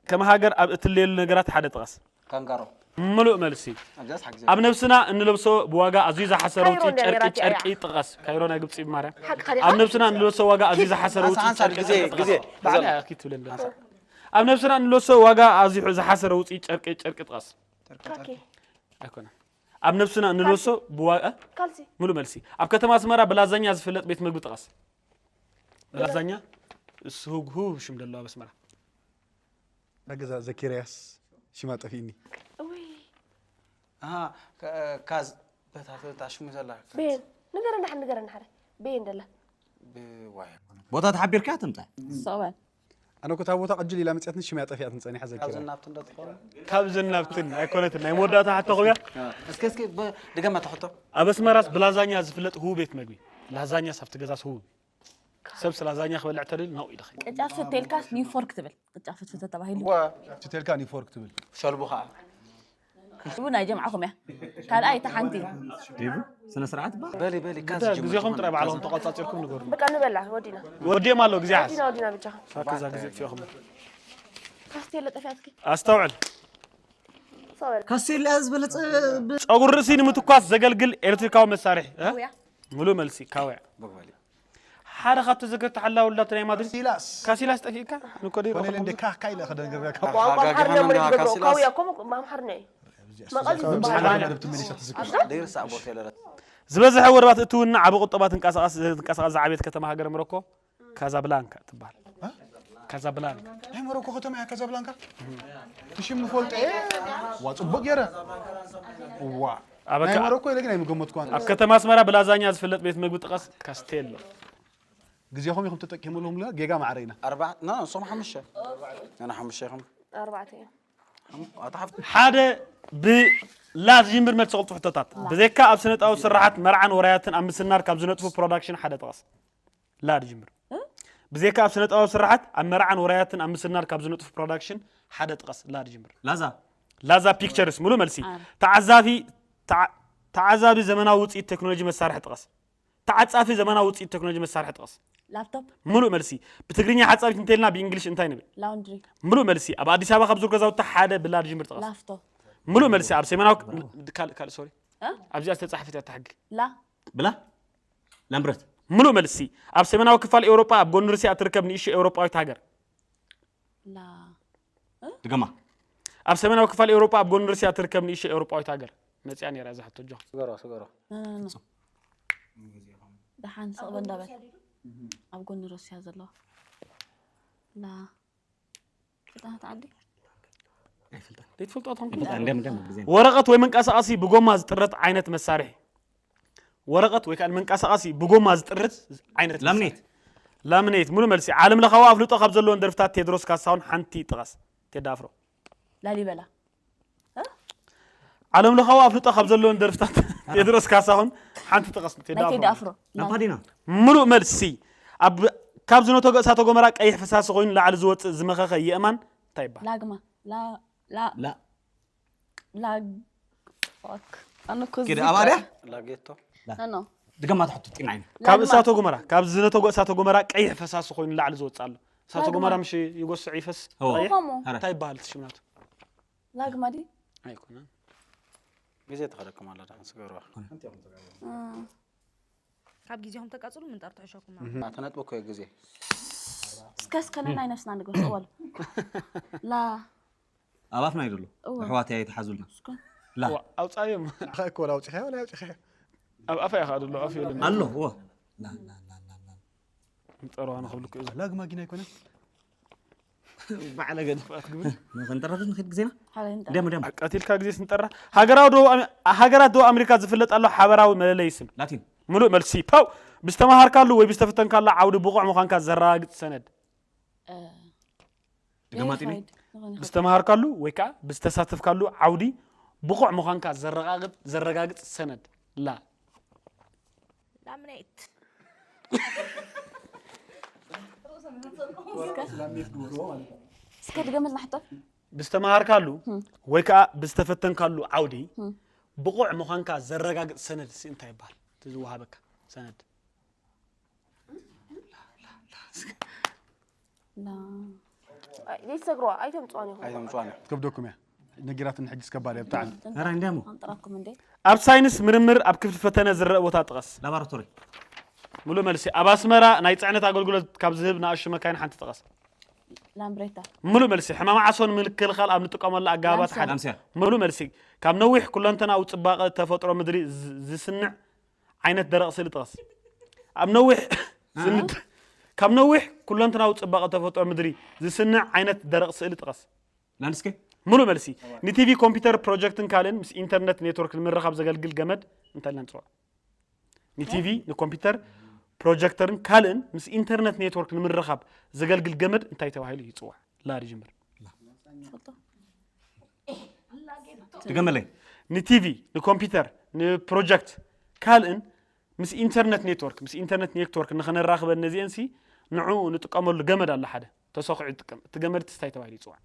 ከም ሃገር ኣብ እትለየሉ ነገራት ሓደ ጥቀስ። ካንጋሮ። ምሉእ መልሲ። ኣብዛስ ሓግዘኪ። ኣብ ነብስና እንለብሶ ብዋጋ ኣዝዩ ዝሓሰረ ካይሮ ውፅኢት እንደ ጨርቂ፣ ኔራት እያ። ጨርቂ ጥቀስ። ካይሮ ናይ ግብፂ ማርያም። ሓቅኻ ዲኻ? ኣብ ነብስና እንለብሶ ዋጋ ኣዝዩ ዝሓሰረ ሓንሳ፣ ውፅኢት ሓንሳ ጨርቂ፣ ግዜ፣ ጨርቂ ግዜ፣ ጥቀስ። ግዜ። ባዕላ እያ ክትብለኒ። ሓንሳ። ኣብ ነብስና እንለብሶ ዋጋ ኣዝዩ ዝሓሰረ ውፅኢት ጨርቂ፣ ጨርቂ ጥቀስ። ጨርቂ፣ ካኪ። ጨርቂ። ኣይኮነን። ኣብ ነብስና እንልበሶ ብዋጋ ካልሲ ሙሉ መልሲ። ኣብ ከተማ ኣስመራ ብላዛኛ ዝፍለጥ ቤት ምግቢ ጥቀስ። ብላዛኛ እሱ ህጉ ህቡ ሽም ደሎ ኣብ ኣስመራ። ኣገዛ ዘኪርያስ ሽማ ጠፊእኒ። ውይ ኣሃ ከ- ካዝ በታ በታ ሽሙ ዘላ ቤን ንገረና ሓደ ንገረና ሓደ ቤን ደላ ብዋይ ቦታ ተሓቢርካ ትምጻእ። ሰበል ኣነ ኮታ ቦታ ቅጅል ኢላ መፅያትኒ ሽማ ጠፊኣትኒ ፀኒሓ ካብዚ ዘኪራ። ናብቲ እንዳ ትኸውን ካብዚ ናብትን ኣይኮነትን ናይ መወዳእታ ሕቶ ኹያ። እስከ እስከ ብ- ድገማ ተሕቶ ኣብ ኣስመራስ ብላዛኛ ዝፍለጥ ህቡ ቤት መግቢ። ላዛኛስ ኣብቲ ገዛስ ህቡ። ሰብስ ላዛኛ ክበልዕ ተደል ነው ኢልኺ። ቅጫ ፍትፍት ተልካስ ኒው ፎርክ ትብል ቅጫ ፍትፍት ተባሂሉ ትቴልካ ኒፎርክ ትብል ሸልቡ ከዓ ሽቡ ናይ ጀምዓኹም እያ ካልኣይ እታ ሓንቲ ዲቡ ስነ ስርዓት ባ በሊ በሊ ካዝ ግዜኹም ጥራይ ባዕልኹም ተቋጻጺርኩም ንገሩ። በቃ ንበላ ወዲና ወዲኦም ኣሎ ግዜ ሓዝ። ወዲና ወዲና ብቻ ሳክዛ ግዜ ጥፊኹም። ካስቴለ ጠፊኣትኪ ሰበል ካስቴላ ዝበለጸ ጸጉሪ ርእሲ ንምትኳስ ዘገልግል ኤሌክትሪካዊ መሳርሒ እ? ውያ ሙሉእ መልሲ ካውያ። ሓደ ካብ ተዘከርቲ ሓላዊ ላተ ናይ ማድሪድ ሲላስ ካሲላስ ጠፊእካ ንኮዲ ኮኔል እንደ ካካ ኢለ ከደንገርካ ቋንቋ ኣምሓርኛ እሞ ዝገብሮ ካውያ እኮ ኣምሓርኛ እዩ መቐል እዩ ዝበሃል። ትመሊሳ ትዝክር ደይርሳዕ ቦርቴለረት ዝበዝሐ ወደባት እትውና ዓቢ ቁጠባ ትንቀሳቐስ ትንቀሳቐስ ዝዓበየት ከተማ ሃገር ሞሮኮ ካዛብላንካ ትበሃል። ካዛብላንካ ናይ ሞሮኮ ከተማ እያ ካዛብላንካ። እሺ ምፈልጦ እየ። ዋ ጽቡቅ ገይረ ዋ ኣበካ ናይ ሞሮኮ ኢለ ግን ኣይምገመትኳን። ኣብ ከተማ ኣስመራ ብላዛኛ ዝፍለጥ ቤት ምግቢ ጥቀስ። ካስቴሎ። ግዜኹም ኢኹም ተጠቂምሎም ጌጋ ማዕረ ኢና። ኣርባዕ ና ንሶም ሓሙሽተ ንና ሓሙሽተ ኢኹም ኣርባዕተ እዮም ኣታ ሓፍቲ ሓደ ብላ ዝጅምር መልሲ ቅልጡፍ ሕቶታት። ብዘይካ ኣብ ስነጣዊ ስራሓት መርዓን ወራያትን ኣብ ምስናር ካብ ዝነጥፉ ፕሮዳክሽን ሓደ ጥቀስ። ላ ዝጅምር። ብዘይካ ኣብ ስነጣዊ ስራሓት ኣብ መርዓን ወራያትን ኣብ ምስናር ካብ ዝነጥፉ ፕሮዳክሽን ሓደ ጥቀስ። ላ ዝጅምር። ላዛ ላዛ ፒክቸርስ ሙሉ መልሲ። ተዓዛፊ ተዓ- ተዓዛቢ ዘመናዊ ውፅኢት ቴክኖሎጂ መሳርሒ ጥቀስ። ተዓጻፊ ዘመናዊ ውፅኢት ቴክኖሎጂ መሳርሒ ጥቀስ። ላፕቶፕ ሙሉእ መልሲ። ብትግርኛ ሓጻቢት እንተልና ብእንግሊሽ እንታይ ንብል? ላውንድሪ ሙሉእ መልሲ። ኣብ ኣዲስ ኣበባ ካብ ዝርከቡ ገዛውቲ ሓደ ብላ ዝጅምር ጥቀስ። ላፍቶ ሙሉእ መልሲ። ኣብ ሰሜናዊ ካልእ ካልእ ሶሪ እ? ኣብዚኣ ዝተጻሕፈት እያ እታ ሕጊ። ላ ብላ ላምብረት ሙሉእ መልሲ። ኣብ ሰሜናዊ ክፋል ኤውሮጳ ኣብ ጎኒ ሩስያ እትርከብ ንእሽቶ ኤውሮጳዊት ሃገር። ላ ድገማ ኣብ ሰሜናዊ ክፋል ኤውሮጳ ኣብ ጎኒ ሩስያ እትርከብ ንእሽቶ ኤውሮጳዊት ሃገር። መጽያ ነይራ እዛ ሕቶ ኣጆኻ። ስገሮ ስገሮ ኖ ኖ ኖ ደሓን ስቕ በል እንዳበል ኣብ ጎኒ ሩስያ ዘለዋ ላ ፍጥነት ዓዲ ዘይትፈልጦ ትኾን እንደም እንደም ግዜ ወረቐት ወይ መንቀሳቐሲ ብጎማ ዝጥረት ዓይነት መሳርሒ። ወረቐት ወይ ከዓ መንቀሳቐሲ ብጎማ ዝጥረት ዓይነት መሳርሒ። ላምኔት ላምኔት ሙሉ መልሲ። ዓለም ለኻዊ ኣፍልጦ ካብ ዘለዎም ደርፍታት ቴድሮስ ካሳሁን ሓንቲ ጥቀስ። ቴዲ ኣፍሮ። ላሊበላ ዓለም ለኻዊ ኣፍልጦ ካብ ዘለዎም ደርፍታት ቴድሮስ ካሳሁን ሓንቲ ጥቀስ። ቴዲ ናይ ቴዲ ኣፍሮ። ኣፍሮ ላምፓዲና ሙሉእ መልሲ። ኣብ ካብ ዝነተጎ እሳተ ጎመራ ቀይሕ ፈሳሲ ኮይኑ ላዕሊ ዝወፅእ ዝመኸኸ የእማን እንታይ ይበሃል? ላግማ ላ ላ ላ ላግ ፋክ ኣነ እኮ كده أباريا ኖ ላጌቶ ኖ دقمات حطوا تين عين ካብ ላግማ። እሳተ ጎመራ ካብ ዝነተጎ እሳተ ጎመራ ቀይሕ ፈሳሲ ኮይኑ ላዕሊ ዝወፅእ ኣሎ። እሳተ ላግማ። ጎመራ ምሽ ይጎስዕ ይፈስ هو ቀይሕ ኸሞ هرا እንታይ ይበሃል እቲ ሽም ናቱ? ላግማ ዲ ኣይኮነን። ግዜ ተኸደኩም ኣላ ዳን ስገርዋ እ፣ ካብ ግዜኹም ተቃፅሉ ምንጣር ትሕሸኩም ኣተ ነጥቢ እኮ ግዜ እስከ እስከ ነናይ ነፍስና ንግበስ እወል ላ أبافنا يدلو هو. أحواتي يتحازلنا እስኮን لا ዋ፣ ኣውፃዮም ኣኸ እኮ ወላ ኣውፂኻዮ ወላ ኣውፂኻዮ። ኣብ ኣፋ ኢኻ ድሎ ኣፍ የለን። الله هو لا لا لا لا لا ምጠረዋ ንኽብልኩ እዩ። ላግማ ጊና ኣይኮነን። بعلى قد ክፍኣት ግብር ما خنترت نخد زينا ሓደ ንጣ دم دم ኣቃቲልካ ግዜ ስንጠራ። ሃገራዊ ደቡብ ኣሜ- ሃገራት ደቡብ ኣሜሪካ ዝፍለጥ ኣሎ ሓበራዊ መለለይ ስም። لاتين ሙሉእ መልሲ ፓው። ብዝተምሃርካሉ ወይ ብዝተፈተንካሉ ዓውዲ ብቑዕ ምዃንካ ዘረጋግጽ ሰነድ። እ፣ دقمات ቬሪፋይድ إني ዝኾነ ይኸውን። ብዝተምሃርካሉ ወይ ከዓ ብዝተሳተፍካሉ ዓውዲ ብቑዕ ምዃንካ ዘረጋግጥ ዘረጋግጽ ሰነድ። ላ ላምኔት እስከ ድገመልና ሕቶ ብዝተምሃርካሉ ወይ ከዓ ብዝተፈተንካሉ ዓውዲ ብቑዕ ምዃንካ ዘረጋግጽ ሰነድ ሲ እንታይ ይበሃል? እቲ ዝወሃበካ ሰነድ። ላ ዘይትሰግርዋ ኣይተምፅዋን ኢኹም ኣይተምፅዋን እዮም ትከብደኩም እያ ነጊራትን ሕጂ እስከባል እያ ብጣዕሚ هرا عندهم ኣንጥራኩም እንዴ ኣብ ሳይንስ ምርምር ኣብ ክፍሊ ፈተነ ዝረአ ቦታ ጥቀስ። لابوراتوري ሙሉእ መልሲ። ኣብ ኣስመራ ናይ ፅዕነት ኣገልግሎት ካብ ዝህብ ንኣሽቱ መካይን ሓንቲ ጥቀስ። ላምብሬታ። ምሉእ መልሲ። ሕማም ዓሶ ንምክልኻል ኣብ ንጥቀመሉ ኣገባባት ሓደ። ላምስያ። ምሉእ መልሲ። ካብ ነዊሕ ኩለንተናዊ ጽባቐ ተፈጥሮ ምድሪ ዝ- ዝስንዕ ዓይነት ደረቕ ስእሊ ጥቀስ። ኣብ ነዊሕ ስንድ ካብ ነዊሕ ኩለንተናዊ ጽባቐ ተፈጥሮ ምድሪ ዝስንዕ ዓይነት ደረቕ ስእሊ ጥቀስ። ላንድስኬፕ። ምሉእ መልሲ። ንቲቪ ኮምፒውተር ፕሮጀክትን ካልእን ምስ ኢንተርነት ኔትወርክ ንምርኻብ ዘገልግል ገመድ እንታይ ኢልና ንፅውዖ? ንቲቪ ንኮምፒውተር ፕሮጀክተርን ካልእን ምስ ኢንተርነት ኔትወርክ ንምርኻብ ዘገልግል ገመድ እንታይ ተባሂሉ ይፅዋዕ? ላ ድጅምር ድገመለይ። ንቲቪ ንኮምፒውተር ንፕሮጀክት ካልእን ምስ ኢንተርነት ኔትወርክ ምስ ኢንተርነት ኔትወርክ ንኸነራኽበን ነዚአን ሲ ንዑ ንጥቀመሉ ገመድ ኣለ ሓደ ተሰኺዑ ይጥቀም። እቲ ገመድ እንታይ ተባሂሉ ይፅዋዕ?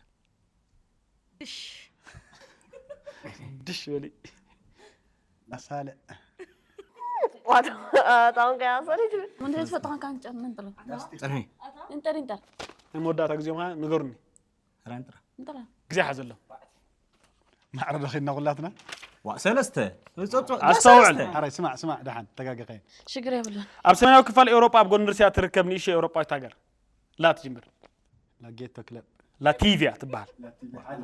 ድሽ በሊ ኣሳልእ ዋታ ታውን ከያ ሰሪት ምንድን ትፈጥሮ ካን ጨር ምንጥሎ ፅንሒ። እንጠር እንጠር ናይ መወዳእታ ግዜኹም ንገሩኒ። ራንጥራ። እንጠር ግዜ ሓዘሎም። ማዕረ ዶ ኸድና ኩላትና ዋ ሰለስተ። ጸብጾ- ኣስተውዕል። ሰለስተ። ሓራይ ስማዕ ስማዕ ደሓን ተጋገኸ ሽግር የብሉን። ኣብ ሰሜናዊ ክፋል ኤውሮጳ ኣብ ጎኒ ርስያ ትርከብ ንእሽቶ ኤውሮጳዊት ሃገር ላ ትጅምር። ላጌቶ ክለብ ላቲቪያ ትበሃል።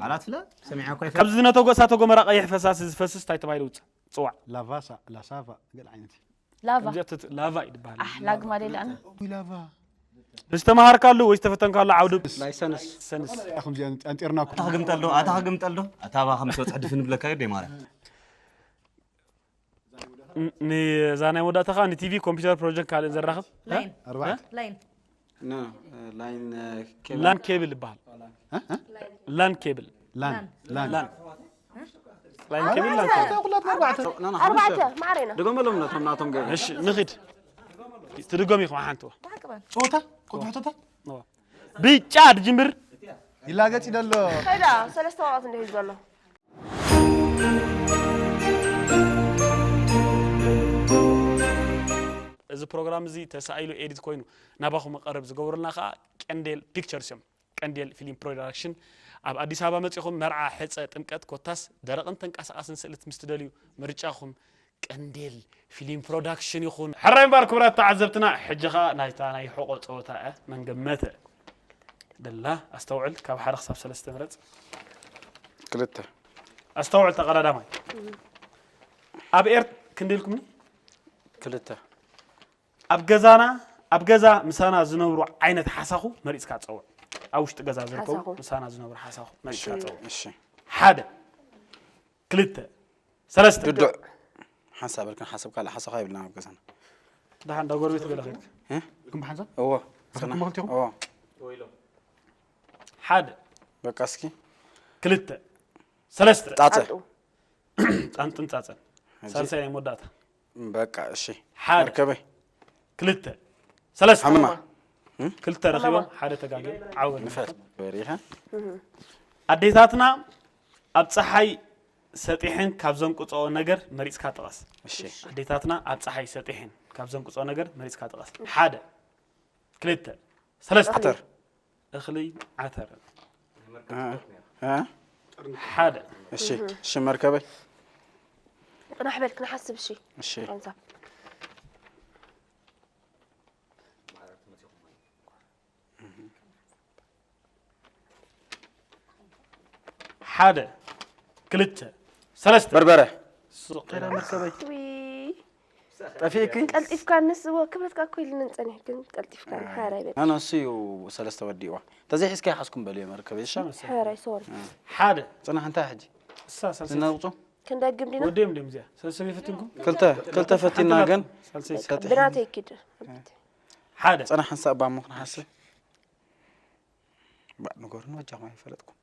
ኣላት ፍለ ሰሚዓ እኮ ይፈ- ካብ ዝነተጎ እሳተ ጎመራ ቀይሕ ፈሳሲ ዝፈስስ እንታይ ተባሂሉ ውፅእ ፅዋዕ? ላቫሳ ላሳቫ ገለ ዓይነት እዩ ላቫ ከምዚኣ ትት- ላቫ እዩ ዝበሃል። ኣሕ ላግማ ደላ ኣነ ዊ ላቫ ዝተመሃርካሉ ወይ ዝተፈተንካሉ ዓውዲ ላይሰንስ ሰንስ ከምዚ ኣንጢርና ኣታ ክግምጠል ዶ ኣታ ክግምጠል ዶ ኣታ ባ ከም ሰው ትሕድፍ ንብለካ እዩ ደማርያ። ን- ንዛ ናይ መወዳእታ ከዓ ንቲቪ ኮምፒውተር ፕሮጀክት ካልእን ዘራኽብ ላይን ኣርባዕተ ላይን ኖ ላይን ኬብል ላን ኬብል ይበሃል። ላን ኬብል ላን ላን ላን ላን ኬብል ላን ኬብል ኩላትና ኣርባዕተ ኣርባዕተ ማዕረ ኢና ድገመሎም ነቶም ናቶም ገቢ እሺ ንኺድ ትድገም ኢኹም ሓንቲ ጸወታ ቁጥሕቶታ ብጫ ድጅምብር ይላገጽ ይደሎ ከይዳ ሰለስተ ወረቐት እንደ ሂዙ ዘሎ እዚ ፕሮግራም እዚ ተሳኢሉ ኤዲት ኮይኑ ናባኹም ቀረብ ዝገብሩልና ከዓ ቀንዴል ፒክቸርስ እዮም። ቀንዴል ፊልም ፕሮዳክሽን ኣብ ኣዲስ ኣበባ መፂኹም መርዓ፣ ሕፀ፣ ጥምቀት ኮታስ ደረቕን ተንቀሳቓስን ስእልት ምስ ትደልዩ ምርጫኹም ቀንዴል ፊልም ፕሮዳክሽን ይኹን። ሕራይ እምበር ክቡራት ተዓዘብትና ሕጂ ከዓ ናይታ ናይ ሕቆ ፀወታ እያ መንገመተ ደላ ኣስተውዕል ካብ ሓደ ክሳብ ሰለስተ ምረፅ። ክልተ ኣስተውዕል ተቐዳዳማይ ኣብ ኤርት ክንደይ ኢልኩምኒ? ክልተ ኣብ ገዛና ኣብ ገዛ ምሳና ዝነብሩ ዓይነት ሓሳኹ መሪፅካ ፀውዕ። ኣብ ውሽጢ ገዛ ዝርከቡ ሓሳኹ። ምሳና ዝነብሩ ሓሳኹ መሪፅካ ፀውዕ። እሺ ሓደ ክልተ ሰለስተ ድዱዕ ሓንሳብ በልክን ሓሳብ ካልእ ሓሳኹ ይብልና ኣብ ገዛና ደሓን እንዳ ጎረቤት ገለ ኸድክ እ? ግንብ ሓንሳብ እዎ ኣኽልኩም ጽናሕ ክልቲኹም? እዎ ሓደ በቃ እስኪ ክልተ ሰለስተ ጣጸ ሓጡ ጣንጥን ጻጸን ሕጂ ሳልሳይ ናይ መወዳእታ በቃ እሺ ሓደ መርከበይ ክልተ ሰለስተ ሓመማ ክልተ ረኺቦም ሓደ ተጋግዮም ዓወት ንፈት በሪኻ ኣዴታትና ኣብ ፀሓይ ሰጢሐን ካብ ዘንቅፅኦ ነገር መሪፅካ ጥቐስ። እሺ ኣዴታትና ኣብ ፀሓይ ሰጢሐን ካብ ዘንቅፅኦ ነገር መሪፅካ ጥቐስ። ሓደ ክልተ ሰለስተ ዓተር እኽሊ ዓተር እ፣ እ፣ ሓደ እሺ እሺ መርከበይ ቅናሕ በል ክንሓስብ እሺ እሺ ሓንሳብ ሓደ ክልተ ሰለስተ በርበረ ሱቕ ዊ ጠፊእኪ ቀልጢፍካ ንስዎ ክብረትካ እኮ ኢልንን ጸኒሕ ግን ቀልጢፍካ ሓራይ በል ኣነ እሱ እዩ ሰለስተ ወዲእዋ ተዘይሒዝካ ይሓዝኩም በልዮ መርከበይ እሺ ሓራይ ሶሪ ሓደ ጽናሕ እንታይ ሕጂ እሳ ሳልሰይ ዝነውጹ ክንደግም ዲና ወዲኦም ድም እዚኣ ሰለስተ ፈትንኩም ክልተ ክልተ ፈቲና ግን ሳልሰይ ብናተይ ኪድ ሓደ ጽናሕ ሓንሳብ ባሞ ክንሓስብ ባ ንገሩኒ በጃኹም ኣይፈለጥኩም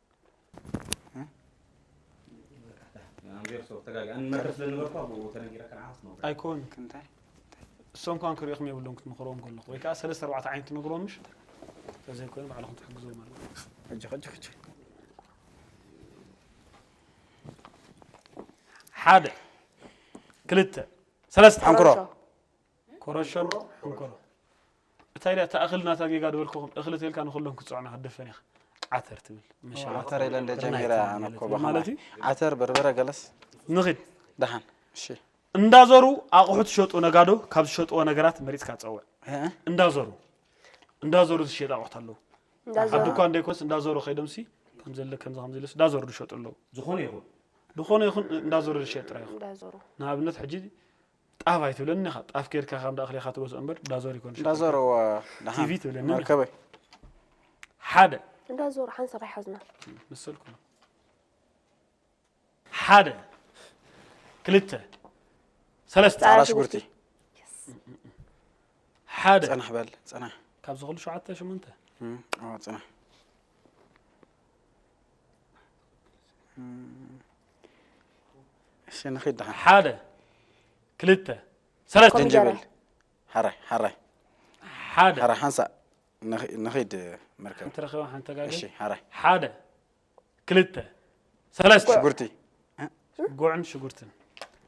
ኣይኮን ክንታይ እሶም እንኳን ክሪኦኹም የብሎም ክትምኽርዎም ከለኹ ወይ ከዓ ሰለስተ ኣርባዕተ ዓይነት ትነግርዎም ምሽ ተዘይኮይኑ ባዕልኹም ትሕግዝዎም ኣለኹም ሕጂ ሕጂ ሕጂ ሓደ ክልተ ሰለስተ ሓንኩሮ ኮረሾን ሕንኮሮ እንታይ ዳ እታ እኽል ናታ ጌጋ ድበልኩኹም እኽሊ ተልካ ንኩሎም ክትፅዖና ክትደፈን ኢኻ ዓተር ትብል መሸላ ዓተር ኢለ እንደ ብርናይ ጀሚራ ትብል ኣነ ማለት እኮ እዩ። በኸማይ ማለት እዩ ዓተር በርበረ ገለስ ንኽድ ደሓን እሺ እንዳዞሩ ኣቑሑት ዝሸጡ ነጋዶ ካብ ዝሸጥዎ ነገራት መሪፅካ ፀውዕ እ? እንዳዞሩ እንዳዞሩ ዝሸጥ ኣቑሑት ኣለዉ እንዳዞሩ። ኣብ ድኳን ደይኮንስ እንዳዞሩ ከይዶምሲ ከም ዘለ ከምዚ ከም ዘለ እንዳዞሩ ዝሸጡ ኣለዉ። ዝኾነ ይኹን ዝኾነ ይኹን እንዳዞሩ ዝሸጥ ጥራይ ይኹን። እንዳዞሩ። ንኣብነት ሕጂ ጣፍ ኣይትብለኒ ኢኻ፣ ጣፍ ኬድካ ካብ እንዳ እኽሊ ኢኻ ትገዝኦ እምበር እንዳዞሩ ይኮን ዝሸጡ። እንዳዞሩ ደሓን። ቲቪ ትብለኒ ኢኻ። መርከበይ። ሓደ እንዳዞሩ ሓንሳብ ኣይሓዝና። መሰልኩ። ሓደ ክልተ ሰለስተ ፃዕዳ ሽጉርቲ። ሓደ ፅናሕ በል ፅናሕ ካብዚ ኩሉ ሸውዓተ ሸሞንተ እም፣ ኦ፣ ፅናሕ እም፣ እሺ ንኺድ ደሓን ሓደ ክልተ ሰለስተ ኮሚደረ። ጀንጀብል ሓራይ ሓራይ ሓደ ሓራይ ሓንሳ ንኺ- ንኺድ መርከብ ሓንቲ ረኺባ ሓንቲ ተጋገ እሺ ሓራይ ሓደ ክልተ ሰለስተ ሽጉርቲ ጉዕን ሽጉርትን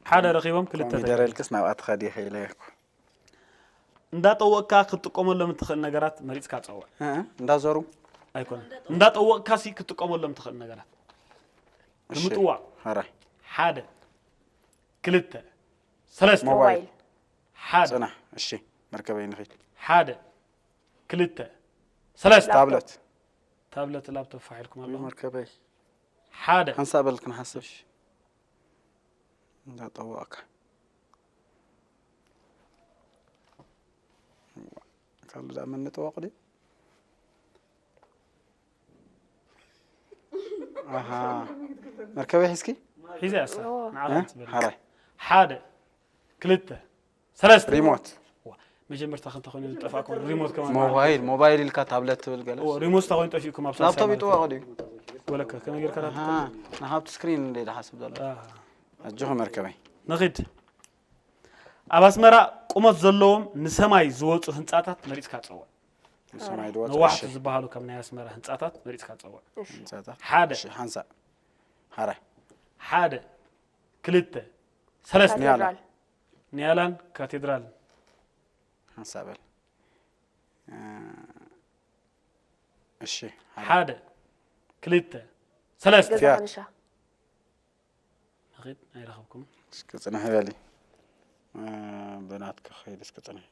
ሓደ ረኺቦም ክልተ ኮሚደረ ተጋገ ኢልክስ ናብኣ ትኸዲ ኢለ እኮ እንዳጠወቅካ ክትጥቀመሎም እትኽእል ነገራት መሪፅካ ፀውዕ። እ፣ እንዳዞሩ ኣይኮነን። እንዳጠወቅካ ሲ ክትጥቀመሎም እትኽእል ነገራት እሺ። ንምጥዋቅ ኧረ። ሓደ ክልተ ሰለስተ ሞባይል። ሓደ ፅናሕ። እሺ መርከበይ ንኺድ። ሓደ ክልተ ሰለስተ ታብለት። ታብለት ላፕቶፕ ፋሕ ኢልኩም ኣለኹም። መርከበይ ሓደ ሓንሳእ በል ክንሓስብ። እንዳጠወቕካ። ካልእ ደኣ መን ንጠወቕ ድዩ? ኣሃ መርከበይ ሒዝኪ? ሒዘ እያ እሳ ንዓኻ እያ ትብል። ሓራይ ሓደ ክልተ ሰለስተ ሪሞት መጀመርታ ከምታ ኮይኑ ዝጠፋእኩም ሪሞት ከማን ሞባይል ሞባይል ኢልካ ታብለት ትብል ገለ እዎ፣ ሪሞት እንታይ ኮይኑ ጠፊእኩም ኣብ ሳልሳይ ላፕቶፕ ማለት እዩ። ይጥወቕ ድዩ? ወለከ ከመይ ጌርካ ላፕቶፕ ኣሃ፣ ንሃብቲ ስክሪን እንደ ዝሓስብ ዘሎ ኣሃ። ኣጆኹ መርከበይ ንኺድ ኣብ ኣስመራ ቁመት ዘለዎም ንሰማይ ዝወፁ ህንፃታት መሪፅካ ፀውዕ። ንሰማይ ድወፅ ነዋሕቲ እሺ። ዝበሃሉ ካብ ናይ ኣስመራ ህንፃታት መሪፅካ ፀውዕ። ህንፃታት ሓደ። እሺ፣ ሓንሳእ ሓራይ ሓደ ክልተ ሰለስተ ኒያላ። ካቴድራል ኒያላን ካቴድራልን ሓንሳእ በል እ፣ እሺ ሓደ ሓደ ክልተ ሰለስተ ገዛ ፊያት። ክንሻ ንኺድ ኣይረኸብኩም እስኪ ፅንሕ በሊ እ፣ ብናትካ ክኸይድ እስኪ ፅንሕ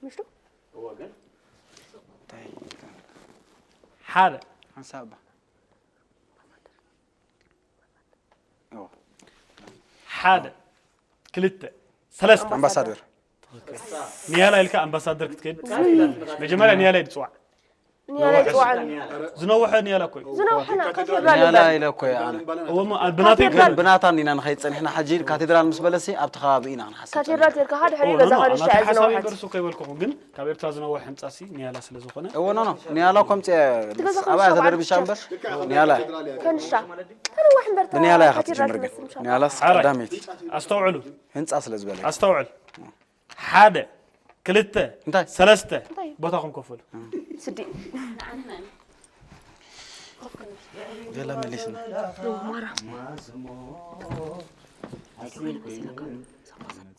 ምሽቱ ሓደ ሓንሳብ ሓደ ክልተ ሰለስተ ኣምባሳደር ንያላ ኢልካ ኣምባሳደር ክትከይድ መጀመርያ ንያላ ይድፅዋዕ ንያላ ይፅዋዕ ዝነውሐ ንያላ እኮ እዩ ዝነውሐ ና ካቴድራል ንያላ ይለ እኮ እየ ኣነ እዎ እሞ ኣ- ብናተይ ካቴድራል ግን ብናታ ኢና ንኸይድ ፀኒሕና ሕጂ ካቴድራል ምስ በለሲ ኣብቲ ከባቢ ኢና ክንሓስብ ካቴድራል ተርካ ሓደ ሕልዮ ኦ፣ ኖ፣ ገዛ ኖ፣ ካንሻ ኣንተ እያ ሓሳብ ዝነውሐ ይበርሱ ከይበልኩኹ ግን ካብ ኤርትራ ዝነውሐ ህንፃ ሲ ንያላ ስለ ዝኾነ እዎ ኖ ኖ ንያላ እኮ ምፅአ ትገዛ ኣብኣ ከንሻ ተደርቢሻ በዓል እምበር ንያላ ከንሻ ተነዋሕ እምበር ብንያላ ኢኻ ትጅምር ግን ንያላስ ሓራይ። ቀዳመይቲ ኣስተውዕሉ ህንፃ ስለ ዝበለ እዩ። ኣስተውዕል ሓደ ክልተ እንታይ? ሰለስተ እንታይ? ቦታኹም ኮፍ በሉ። ስዲ ገለ መሊስና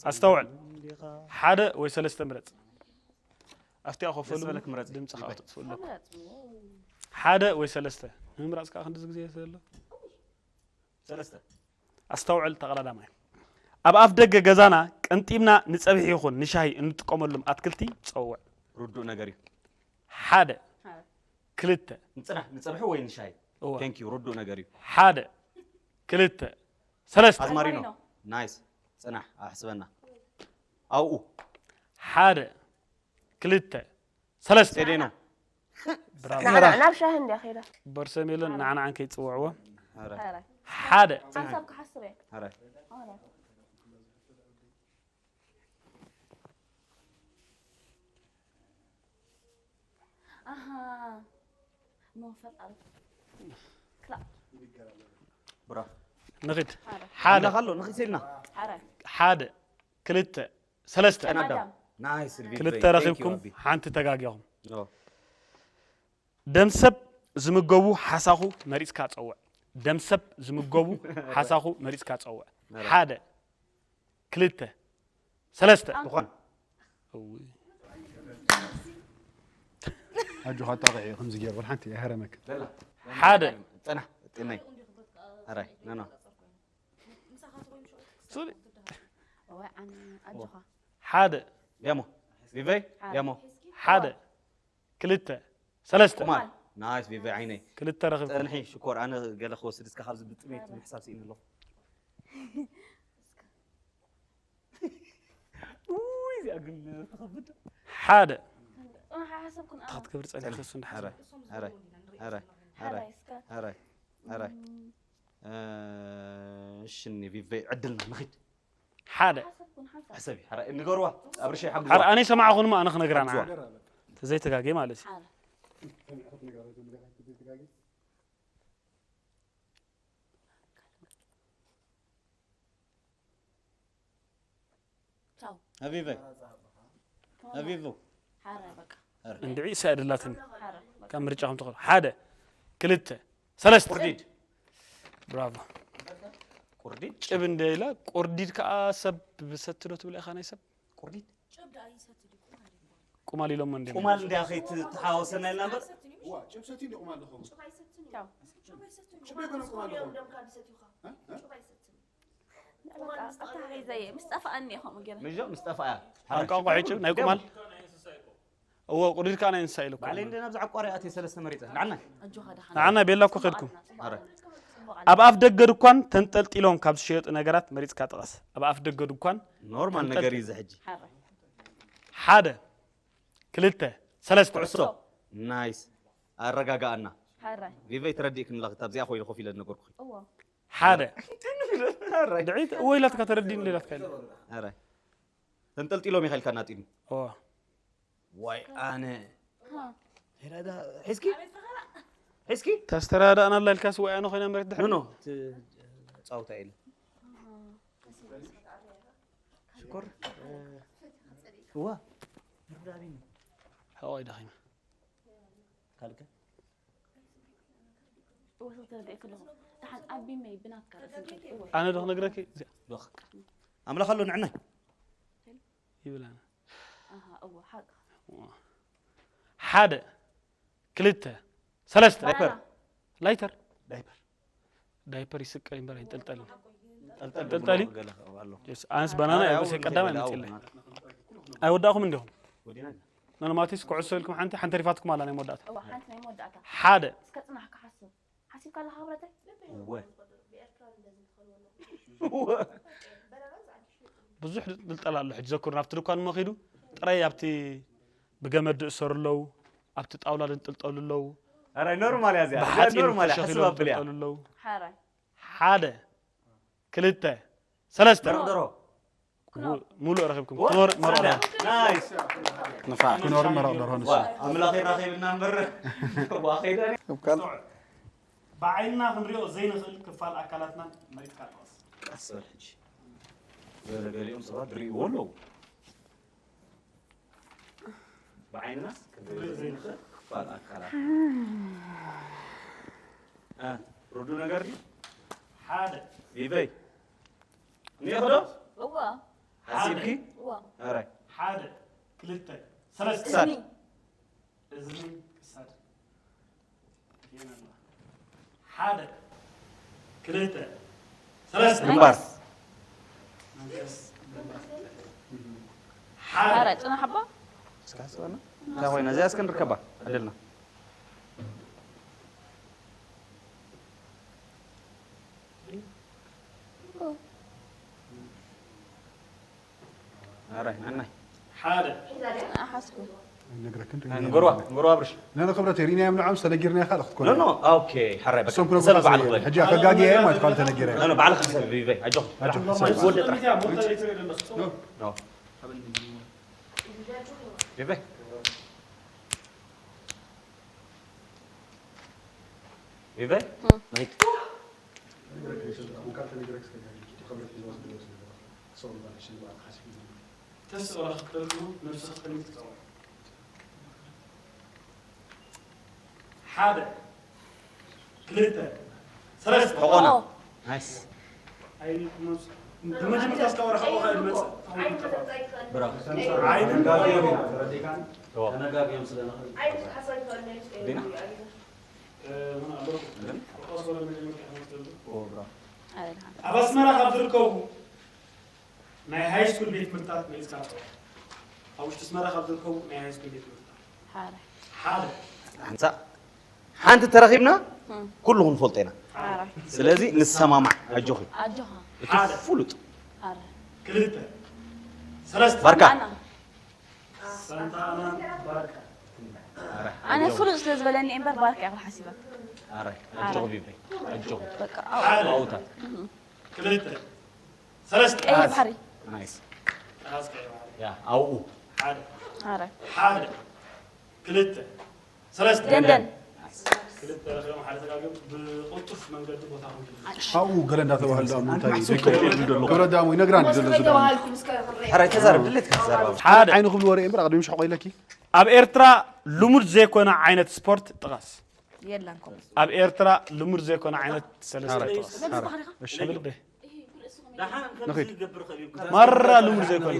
ኣስተውዕል ሓደ ወይ ሰለስተ ምረፅ ኣብቲኣ ኮፍ በሉ ደስ በለክ ምረፅ ድምፅኻ ክትጥፍኡ ኣለኩም ሓደ ወይ ሰለስተ ንምምራፅ ከዓ ክንድዚ ግዜ ዘሎ ሰለስተ ኣስተውዕል ተቐዳዳማይ ኣብ ኣፍ ደገ ገዛና ቀንጢብና ንፀብሒ ይኹን ንሻሂ እንጥቀመሎም ኣትክልቲ ፀውዕ። ርዱእ ነገር እዩ። ሓደ፣ ክልተ፣ ንፅናሕ ንፀብሒ ወይ ንሻሂ። እወ። Thank you ርዱእ ነገር እዩ። ሓደ፣ ክልተ፣ ሰለስተ። ኣዝማሪኖ። ናይስ። ፅናሕ ኣሕስበና ኣብኡ። ሓደ፣ ክልተ፣ ሰለስተ። ሴዴኖ። ብራቮ። ንዓና ናብ ሻሂ እንድያ ከይዳ። በርሰሜሎን ንዓንዓን ከይፅውዕዎ። ኧረ ሓደ። ሓንሳብ ክሓስብ እየ። ኧረ። ኣሃ ኖ ፈጣሪ ክላ ብራቮ። ንኺድ ሓደ ኣምላኽ ኣሎ ንኺድ ሲልና። ሓደ ክልተ ሰለስተ ቀን ኣዳም ማዳም። ናይስ ሪቪል ክልተ ብሬን። Thank you ረኺብኩም ኣቢ። ሓንቲ ተጋጊኹም። ኦ። ደም ሰብ ዝምገቡ ሓሳኹ መሪፅካ ፀውዕ። ደም ሰብ ዝምገቡ ሓሳኹ መሪፅካ ፀውዕ። ሓደ ክልተ ሰለስተ። ምዃን። እውይ። ኣጆኻ ጣቕዒ ከምዚ ገይሩ ሓንቲ ኣይሃረመክን። ሓደ ፅናሕ ጢነይ። ኣራይ ኖ ኖ። እወ፣ ዓን-፣ ኣጆኻ። ሓደ ያሞ ቪቨይ ያሞ ሓደ ክልተ ሰለስተ ቁማል ናይስ ቪቨይ ዓይነይ ክልተ ረኽብ ጸንሒ ሽኮር ኣነ ገለ ክወስድ እስካ ካብዚ ብጥሜት ምሕሳብ ስኢነ ኣለኹ ውይ እዚኣ ግን ትኸብድ ሓደ ጽናሕ ሓሰብኩን ኣላ ክትገብር ጸኒሕክስ እንዳ ኧረ ሓሰብ ኧረ ኧረ ኧረ ሓራይ እስከ ኧረ ኧረ እ፣ እሺ እኒ ቪቨይ ዕድልና ንኺድ ሓደ ሓሰብኩን ሓንሳ ሕሰቢ ሓራይ ንገርዋ ኣብርሸ ሓግዝዋ ሓደ ኣነ ሰማዕኹንማ ኣነ ክነግራ ንዓ ሓግዝዋ ተዘይተጋጌ ማለት እዩ ሓረ ቻው ሀቢበይ ሀቢቡ ሓረ በቃ እንድዒ እሳ እያ ደላትኒ ሓረ ካብ ምርጫኹም ትኽእሉ ሓደ ክልተ ሰለስተ ቁርዲድ ብራቮ ቁርዲድ ጭብ እንደ ኢላ ቁርዲድ ከዓ ሰብ ብሰትዶ ትብል ኢኻ ናይ ሰብ ቁርዲድ ቁማል ኢሎሞ እንደ ቁማል እንዲያ ከይትተሓዋወሰና ኢልና እምበር ዋ ጭብ ሰትዩ እንዲ ቁማል ዝኸውን ቻው ጭብ ኣይኮነ ቁማል ዝኸውን ኣታ ሒዘየ ምስ ጠፋኣኒ ኢኹም ገለ ምጆ ምስ ጠፋ እያ ኣንቋቋ ጭብ ናይ ቁማል እዎ ቁርዲድ ከዓ ናይ እንስሳ ኢሉ እኮ ባዕለይ እንደ ናብዚ ዓቋሪ ኣትየ ሰለስተ መሪፀ ንዓና ኣጆኻ ደሓን ንዓና ቤላ እኮ ከድኩም ኣረ ኣብ ኣፍ ደገ ድኳን ተንጠልጢሎም ካብ ዝሸየጡ ነገራት መሪፅካ ጥቐስ ኣብ ኣፍ ደገ ድኳን ኖርማል ነገር እዩ እዚ ሕጂ ሓረ ሓደ ክልተ ሰለስተ ኩዕሶ ናይስ ኣረጋጋኣና ሓራይ ቪቨይ ተረዲእክኒ ኣለኺ ኣብዚኣ ኮይነ ኮፍ ኢለ ዝነገርኩኺ እዎ ሓደ ድዒት እዎ ኢላትካ ተረዲእኒ ኢላትካ ኢለ ኣረ ተንጠልጢሎም ኢኻ ኢልካ እናጢኑ እዎ ዋይ ኣነ ሄዳዳ ሒዝኪ ሒዝኪ ተስተረዳእና ኣላ ኢልካ ስዋ ያነ ኮይና መሬት ድሕሪ ኖ ኖ ፃውታ ኢለ ሽኮር እዋ ሕቆይ ደኺመ ካልከ እወ ተረዲእክ ኣለኹ ደሓን ኣቢመይ ብናትካ ርእሲ እንታይ እወ ኣነ ዶ ክነግረኪ እዚኣ ዶኽ ኣምላኽ ኣሎ ንዕናይ ይብል ኣነ ኣሃ እወ ሓቅ ሓደ ክልተ ሰለስተ ዳይፐር ላይተር ዳይፐር ዳይፐር ይስቀል እምበር ኣይንጠልጠልን ጠልጠል ጠልጠል እዩ? ገለ ኣሎ ኣነስ ባናና ኣይ፣ ርሰይ ኣው፣ ቀዳማይ ገለ መፅለይ ኣው፣ ኣይወዳእኹም እንዲኹም ወዲና ናንማቴስ ኩዕሶ ኢልኩም ሓንቲ ሓንቲ ተሪፋትኩም ኣላ ናይ መወዳእታ እወ ሓንቲ ናይ መወዳእታ ሓደ እስከ ጽናሕ ክሓስብ ሓሲብካ ኣለኻ ክብረተይ እወ ብዙሕ ጥልጠል ኣሎ ሕጂ ዘኩር ናብቲ ድኳን እሞ ኪዱ ጥራይ ኣብቲ ብገመድ ዝእሰሩ ኣለዉ ኣብቲ ጣውላ ዝንጥልጠሉ ኣለዉ ኣረ ኖርማል እያ እዚኣ ብሓፂን ኖርማል እያ ተሸኺሎም ሓስብ ኣብልያ ዝንጥልጠሉ ኣለዉ ሓራይ ሓደ ክልተ ሰለስተ ደርደሮ ሙሉእ ረኺብኩም ክኖር መርዖ ናይስ ንፋዕ ክኖር መረቕ ደርሆ ንሱ ዋ ኣምላኽ ይራኸብና እምበር ዋ ከይዳ ክብካል ብዓይንና ክንሪኦ ዘይንኽእል ክፋል ኣካላትና መሪፅካ ጥቀስ ቀስ በል ሕጂ ገለገሊኦም ሰባት ዝርእይዎ ኣለዉ ብዓይንናስ ክንሪኦ ዘይንኽእል ክፋል ኣካላት እ፣ ርዱ ነገር ድዩ ሓደ ቪቨይ እኒኦ ዶ እወ ሓሲብኪ እወ ኣራይ ሓደ ክልተ ሰለስተ ክሳድ እዝኒ ክሳድ ይሄን ኣላ። ሓደ ክልተ ሰለስተ ግንባር መንፈስ ግንባር ሓደ ሓራይ ጽናሕ ኣባ እስካ ስበና እንታይ ኮይና እዚኣ እስከ ንርከባ ዕድልና ኣራይ ኣናይ ሓደ ኣሓስኩ ንገርዋ ንገርዋ ብርሽ ነነ ክብረት ሪናዮም ንዖም ዝተነጊርና ካልእ ክትኮነ ኖ ኖ ኦኬ ሓራይ በቃ እሶም ክነግሩ ሰብ ባዕሉ ክበል ሕጂ ኣከጋጊ እየ ማለት ካልእ ተነጊረ ኖ ኖ ባዕሉ ክሰብ ቪቨይ ኣጆኹም ኣጆኹም። ወደ ጥራሕ ኖ ቪቨይ ቪቨይ ናይት ተስእራ ክትበልኩ ነብስኻ ከመይ ትጸውር ሓደ ክልተ ሰለስተ ተቆና ናይስ ኣይንኩኖስ ብመጀመርታ እስካ ወረኻ ወኻ ይመጽእ ብራቮ ዓይንን ተነጋግዮም ስለ ንኽእል ዲና ብራቮ ኣብ ኣስመራ ካብ ዝርከቡ ናይ ሃይ ስኩል ቤት ትምህርትታት መሊስካ ጸውዕ። ኣብ ውሽጢ ኣስመራ ካብ ዝርከቡ ናይ ሃይ ስኩል ቤት ትምህርትታት። ሓደ። ሓደ። ሓንሳ ሓንቲ ተረኺብና ኩሉ ክንፈልጦ ኢና። ሓደ። ስለዚ ንሰማማዕ። ኣጆኺ። ኣጆኻ። እቲ ፍሉጥ ሓደ። ክልተ። ሰለስተ። ባርካ። ኣና። ሳንታ ኣናን ባርካ። ኣነ ፍሉጥ ስለ ዝበለኒ እምበር ባርካ እያ ሓሲባ። ኣረ ኣጆኺ ቢቢ። ኣጆኺ። በቃ ሓደ። ኣውታት። ክልተ። ሰለስተ። ቀይ ባሕሪ። ናይስ። ጠሃዝ ቀይ ባሕሪ። ያ ኣውኡ። ሓደ። ኣረ ሓደ። ክልተ። ሰለስተ። ደንደን። ክልተ ረኺቦም ሓደ ተጋግዮም ብቕልጡፍ መንገዲ ቦታ ክምልሱ። ኣብኡ ገለ እንዳተባህለ ደኣ እንታይ ዘይከውን ዘሎ ክብረት ደኣ ይነግራ እንዲ ዘሎ ዝዳ ሕራይ ተዛረብ ድሌትካ ተዛረብ። ሓደ ዓይኑ ክብሉ ወረ እምበር ኣቕዲሙ ሽሕቆ ኢለኪ ኣብ ኤርትራ ልሙድ ዘይኮነ ዓይነት ስፖርት ጥቐስ። የላን ኮ ኣብ ኤርትራ ልሙድ ዘይኮነ ዓይነት ሰለስተ ጥቐስ። መብዚ ባህሪኻ ሕብል ዶ? ንኺድ ማራ ልሙድ ዘይኮነ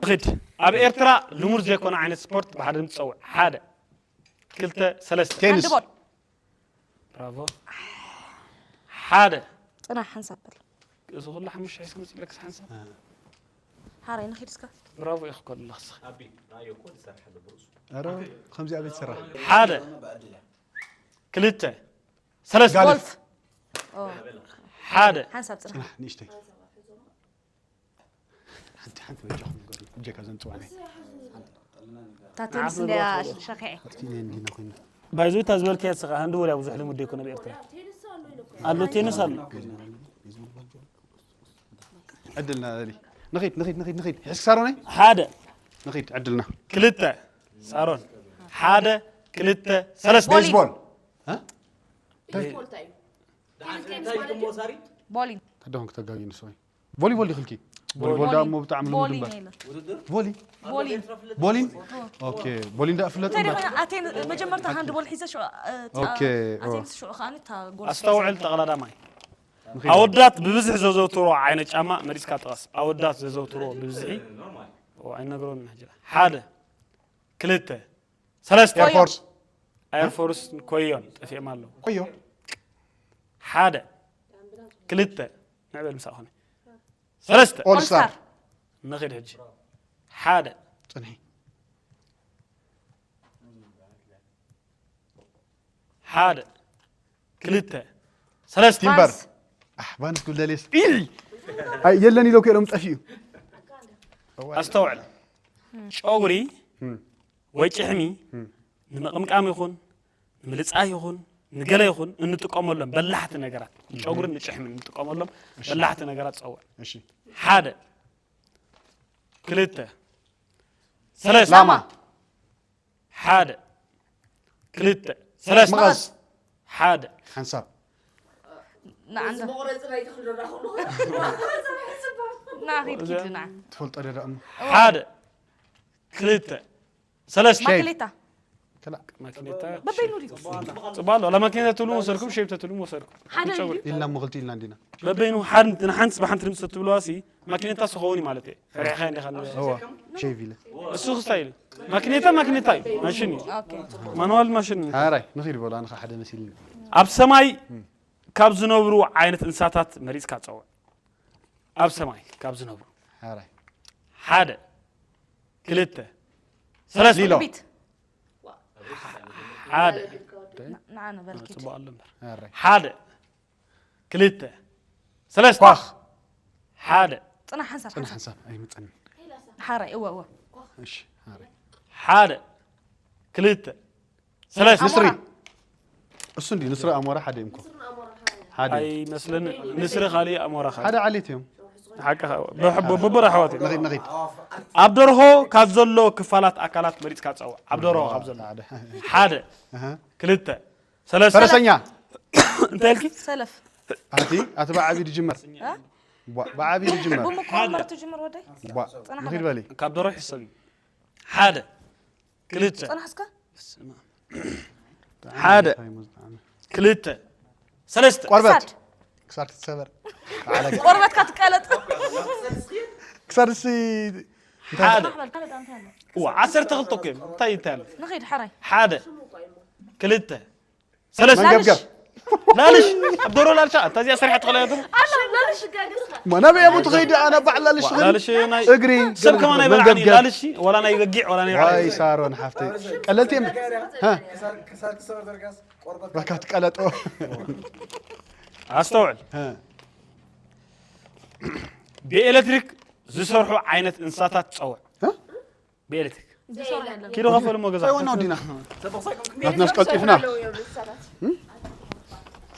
ንኺድ። ኣብ ኤርትራ ልሙድ ዘይኮነ ዓይነት ስፖርት ብሓደ ድምፂ ፀውዕ። ሓደ ክልተ ሰለስተ። ቴኒስ ሃንድቦል ብራቮ። ሓደ ፅናሕ ሓንሳብ በል እዚ ኩሉ ሓሙሽተ ሒዝኩም ፅለክስ ሓንሳብ ሓራይ ንኺድ እስከ ብራቮ ኢኽ ከለኽስ ኧረ ከምዚኣ ቤት ስራሕ ሓደ ክልተ ሰለስተ ጋልፍ ጎልፍ ሓደ ሓንሳብ ፅናሕ ፅናሕ ንእሽተይ ሓንቲ ሓንቲ በጃኹም ንገሩ እጀካ ዘንፅዋዕኒ እታ ቴኒስ እንዲያ ሸኺዐ ኣብቲ ኢለ እንዲና ኮይና ባይዞ እታ ዝበልካያ ስኻ ሃንድቦል እያ ብዙሕ ልሙድ ዘይኮነ ኣብ ኤርትራ ኣሎ ቴኒስ ኣሎ ዕድልና ዘሊ ንኺድ ንኺድ ንኺድ ንኺድ ሕዝኪ ሳሮነይ ሓደ ንኺድ ዕድልና ክልተ ሳሮን ሓደ ክልተ ሰለስተ ቤዝቦል ቦሊን ተደሆን ክተጋጊ ንስኺ ቮሊቦል ዲኽልኪ ቮሊቦል ዳ እሞ ብጣዕሚ ልሙድ ቦሊን እምበር ኢለ ቮሊ ቦሊን ቦሊን ኦኬ ቦሊን ዳ እፍለጥ እንታይ እምበር ደኾነ ኣቴን መጀመርታ ሃንድቦል ሒዘ ሽዑ ኦኬ፣ እዋ። ኣቴንስ ሽዑ ከኣኒ እታ ጎል ኣስተውዕል ጠቕላላ ማይ ንኺድ ኣወዳት ብብዝሒ ዘዘውትሮ ዓይነት ጫማ መሪፅካ ጥቐስ ኣወዳት ዘዘውትሮ ብብዝሒ ኣይነግሮን ሕጂ ሓደ ክልተ ሰለስተ ኤርፎርስ ኤርፎርስ ኮዮን ጠፊኦም ኣለዉ ኮዮ ሓደ ክልተ ንዕበል ምሳእ ኾነ ሰለስተ ኦልስታር ንኺድ ሕጂ ሓደ ፅንሒ ሓደ ክልተ ሰለስተ ቲምበር ኣሕ ባንስ ጉልደሌስ ኣይ የለን ኢለው ከሎም ጠፊኡ ኣስተውዕል ጨጉሪ እም። ወይ ጭሕሚ እም። ንምቕምቃም ይኹን ንምልፃይ ይኹን ንገለ ይኹን እንጥቀመሎም በላሕቲ ነገራት ጨጉሪ ንጭሕሚ እንጥቀመሎም በላሕቲ ነገራት ፀውዕ እሺ ሓደ ክልተ ሰለስተ ላማ ሓደ ክልተ ሰለስተ መቐስ ሓደ ሓንሳብ ንዓንዶ መቑረፂ ናይ ተኽሊ ዶ ዳኹሉ ንዓኺድ ኪድ ንዓ ትፈልጦ ዶ ደኣ እሞ ሓደ ክልተ ሰለስተ ሸይብ። ማክሌታ ከላ ማኪኔታ በበይኑ ድዩ ፅባሎ ላ ማኪኔታ ትብሉ ወሰድኩም ሸይብ ተትብሉ ወሰድኩም ሓደ ጨጉሪ ኢልና እሞ ክልቲ ኢልና እንዲና በበይኑ ሓንቲ ንሓንቲ ብሓንቲ ድምፂ ትብልዋ ሲ ማኪኔታ ስኸውን እዩ ማለት እዩ ፈሪሕኻ እንዲኻ እዋ ሸይብ ኢለ እሱ ክስታይ ኢሉ ማኪኔታ ማኪኔታ እዩ ማሽን እዩ ኦኬ ማኑዋል ማሽን እዩ ሓራይ ንኺድ በሉ ኣነ ሓደ መሲልኒ ኣብ ሰማይ ካብ ዝነብሩ ዓይነት እንስሳታት መሪፅካ ፀውዕ ኣብ ሰማይ ካብ ዝነብሩ ሓራይ ሓደ ክልተ ሰለስተ ሊሎ ቢት ሓደ ንዓ ነበርኪድ ፅቡቅ ኣሎ እምበር ሓራይ ሓደ ክልተ ሰለስተ ኳኽ ሓደ ፅናሕ ሓንሳብ ፅናሕ ሓንሳብ ኣይምፀኒ ሓራይ እወ እወ እሺ ሓራይ ሓደ ክልተ ሰለስተ ንስሪ እሱ እንዲ ንስሪ ኣሞራ ሓደ እዮም እኮ ሓደ ኣይመስለኒ ንስሪ ካሊእ ኣሞራ ሓደ ካሊእ ዓሌት እዮም ሓቅኻ በቦር ኣሕዋት እዮም ንኺድ ንኺድ ኣብ ደርሆ ካብ ዘሎ ክፋላት ኣካላት መሪፅካ ፀውዕ ኣብ ደርሆ ካብ ዘሎ ሓደ ሓደ ኣሃ ክልተ ሰለስተ ፈረሰኛ እንታይ ኢልኪ ሰለፍ ኣቲ ኣቲ ብዓቢ ድጅመር እ? ቧ- ብዓቢ ድጅመር ብምቁር እምበር ትጅምር ወደይ ቧ ንኺድ በሊ ካብ ደርሆ ይሕሰብ እዩ ሓደ ክልተ ፅናሕ እስከ ሓደ ክልተ ሰለስተ ቆርበት ክሳድ ክሳድ ክትሰበር ቆርበትካ ትቀለጥ ክሳድ ሲ ሓደ ማሕበል ካልእ እንታይ ኣሎ ዋ ዓሰርተ ክልተ እኮ እዮም እንታይ እንታይ ኣሎ ንኺድ ሓራይ ሓደ ክልተ ሰለስተ መንገብገብ ላልሽ ኣብ ደሮ ላልሻ እታ እዚኣ ሰሪሐ ትኽእላ እያ ኣሎ ላልሽ ማ ናበይ እሞ ትኸይድ? ኣነ ባዕላ ልሽኽል ላልሽ ናይ እግሪ ሰብ ከማን ኣይበልዓን እዩ። መንገብገብ። ላልሽ ወላ ናይ በጊዕ ወላ ናይ ዋይ ሳሮን ሓፍተይ ቀለልቲ እዮም። ሃ? በካ ትቀለጦ። ኣስተውዕል። ሃ። ብኤሌክትሪክ ዝሰርሑ ዓይነት እንስሳታት ጸውዕ። ሃ? ብኤሌክትሪክ። ዝሰርሑ የለን። ኪዶ ከፈልሞ ገዛ። ሳይወና ወዲና። ናትናስ ቀልጢፍና።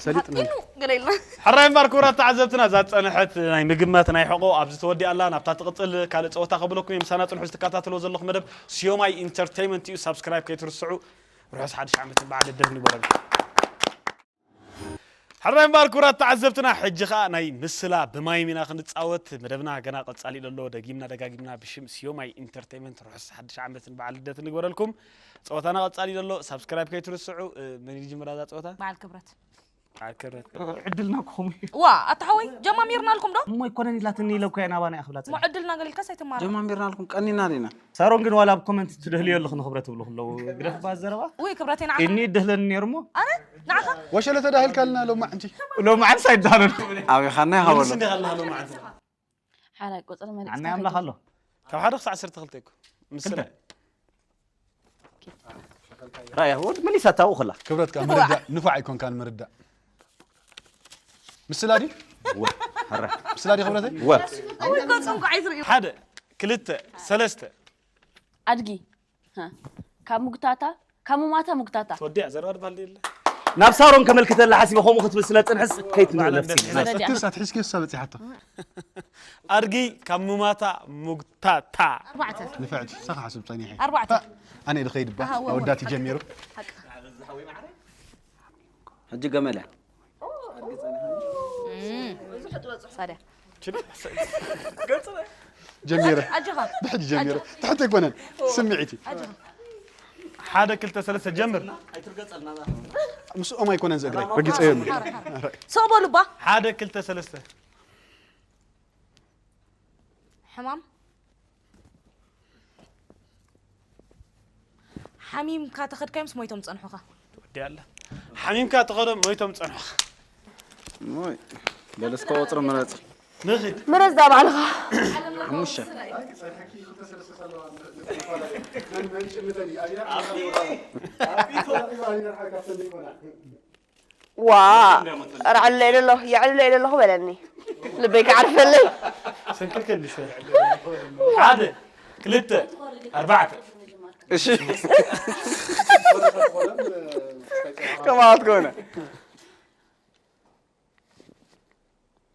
ሰሊጥና። ገለ የለን። ሕራይ እምበር ክቡራት ተዓዘብትና፣ እዛ ዝጸንሐት ናይ ምግማት ናይ ሕቆ ኣብዚ ተወዲኣ ኣላ። ናብታ ትቕጽል ካልእ ጸወታ ከብለኩም እየ። ምሳና ጽንሑ። ዝትከታተልዎ ዘለኹም መደብ ሲዮማይ ኢንተርቴይመንት እዩ። ሳብስክራይብ ከይትርስዑ። ርሑስ ሓድሽ ዓመትን በዓል ልደትን ይበረሉ። ሕራይ እምበር ክቡራት ተዓዘብትና፣ ሕጂ ኸኣ ናይ ምስላ ብማይም ኢና ክንጻወት። መደብና ገና ቀጻሊ ኣሎ። ደጊምና ደጋጊምና ብሽም ሲዮማይ ኢንተርቴይመንት ርሑስ ሓድሽ ዓመትን በዓል ልደትን ንግበረልኩም። ጸወታና ቀጻሊ ዘሎ፣ ሳብስክራይብ ከይትርስዑ። እ፣ መን ይጅምራ እዛ ጸወታ? በዓል ክብረት። በዓል ክብረት። ዕድልና ክኾም እዩ። ዋ፣ ኣታ ሓወይ፣ ጀማሚርናልኩም ዶ? እሞ ኣይኮነን ኢላትኒ ኢለ እኮ እየ ናባና እያ ክብላ እሞ ጸኒሐ። ዕድልና ገሊልካስ ኣይትማረር። ጀማሚርናልኩም፣ ቀኒና ዲና። ሳሮን ግን ዋላ ኣብ ኮመንት ትደህልዮ ኣለኹ ንኽብረት እብልኹ ኣለዉ። ግደፍ እባ ዘረባ። ውይ፣ ክብረተይ ንዓኻ። እኒ ይደህለኒ ነይሩ እሞ። ኣነ? ንዓኻ? ወሸለ ተዳሂልካልና ሎማዕንቲ። ሎማዕንስ ኣይደሃለልኩ። ኣቢኻና ኢኻ በሎ። እንዲኻ ኣለኻ ሎማዕንቲ። ሓራይ ቁጽሪ መሪጽካ ዓናይ ኣምላኽ ኣሎ። ካብ ሓደ ክሳዕ ዓሰርተ ክልተ እኮ። ምስላ። ክልተ። ራእያ፣ ወድ መሊሳታ ኣብኡ ከላ። ክብረት ከኣ ምርዳእ፣ ንፉዕ ኣይኮንካን ምርዳእ። ምስላ ድዩ? ወ፣ ሕራይ። ምስላ ድዩ ክብረተይ? ወ። ኣነ እኮ ጽንቋ ኣይትርእዩ። ሓደ፣ ክልተ፣ ሰለስተ። ኣድጊ። ሃ። ካብ ሙግታታ፣ ካብ ሙማታ ሙግታታ። ትወዲያ ዘረባ ድበሃል ድለ? ናብ ሳሮን ከመልክተላ ሓሲበ ከምኡ ክትብል ስለ ጽንሕስ ከይትንእለፍሲ። ተረዲኣ። እትስ ኣትሒዝኪ እሳ በጺሓቶ። ኣድጊ ካብ ሙማታ ሙግታታ። ኣርባዕተ። ንፍዕቲ፣ ሳኻ ሓስብ ጸኒሐ። ኣርባዕተ። ኣነ ኢለ ኸይድ እባ። ኣሃ፣ ወ-፣ ኣወዳት ወ-፣ ጀሚሩ። ሓቂ። ሕጂ ገመል እያ። እም። ሳድያ። ጀሚረ። ኣጆኻ። ብሕጂ ጀሚረ። ኣጆኻ። ትሕቲ ኣይኮነን። ስምዒት እዩ። ኣጆኻ። ሓደ፣ ክልተ፣ ሰለስተ፣ ጀምር። ምስኦም ኣይኮነን ዝእግረይ። ረጊጸዮ እየ። ስቕ በሉ እባ። ሓደ፣ ክልተ፣ ሰለስተ። ሕማም። ሓሚምካ ተኸድካዮምስ ሞይቶም ጸንሑኻ? ትወዲ ኣላ። ሓሚምካ ተኸዶ ሞይቶም ጸንሑኻ። ሞይ። በለስ ከወጽሮ ምረጽ። ንኽድ። ምረጽ ዳ ባዕልኻ። ሓሙሽተ። ዋ፣ ራዕለ ኢለ ኣለኹ፣ የዕልለ ኢለ ኣለኹ በለኒ። ልበይ ክዓርፈለይ። ሰንከልከል ብሸ። ሓደ፣ ክልተ፣ ኣርባዕተ። እሺ። ከማት ኮነ።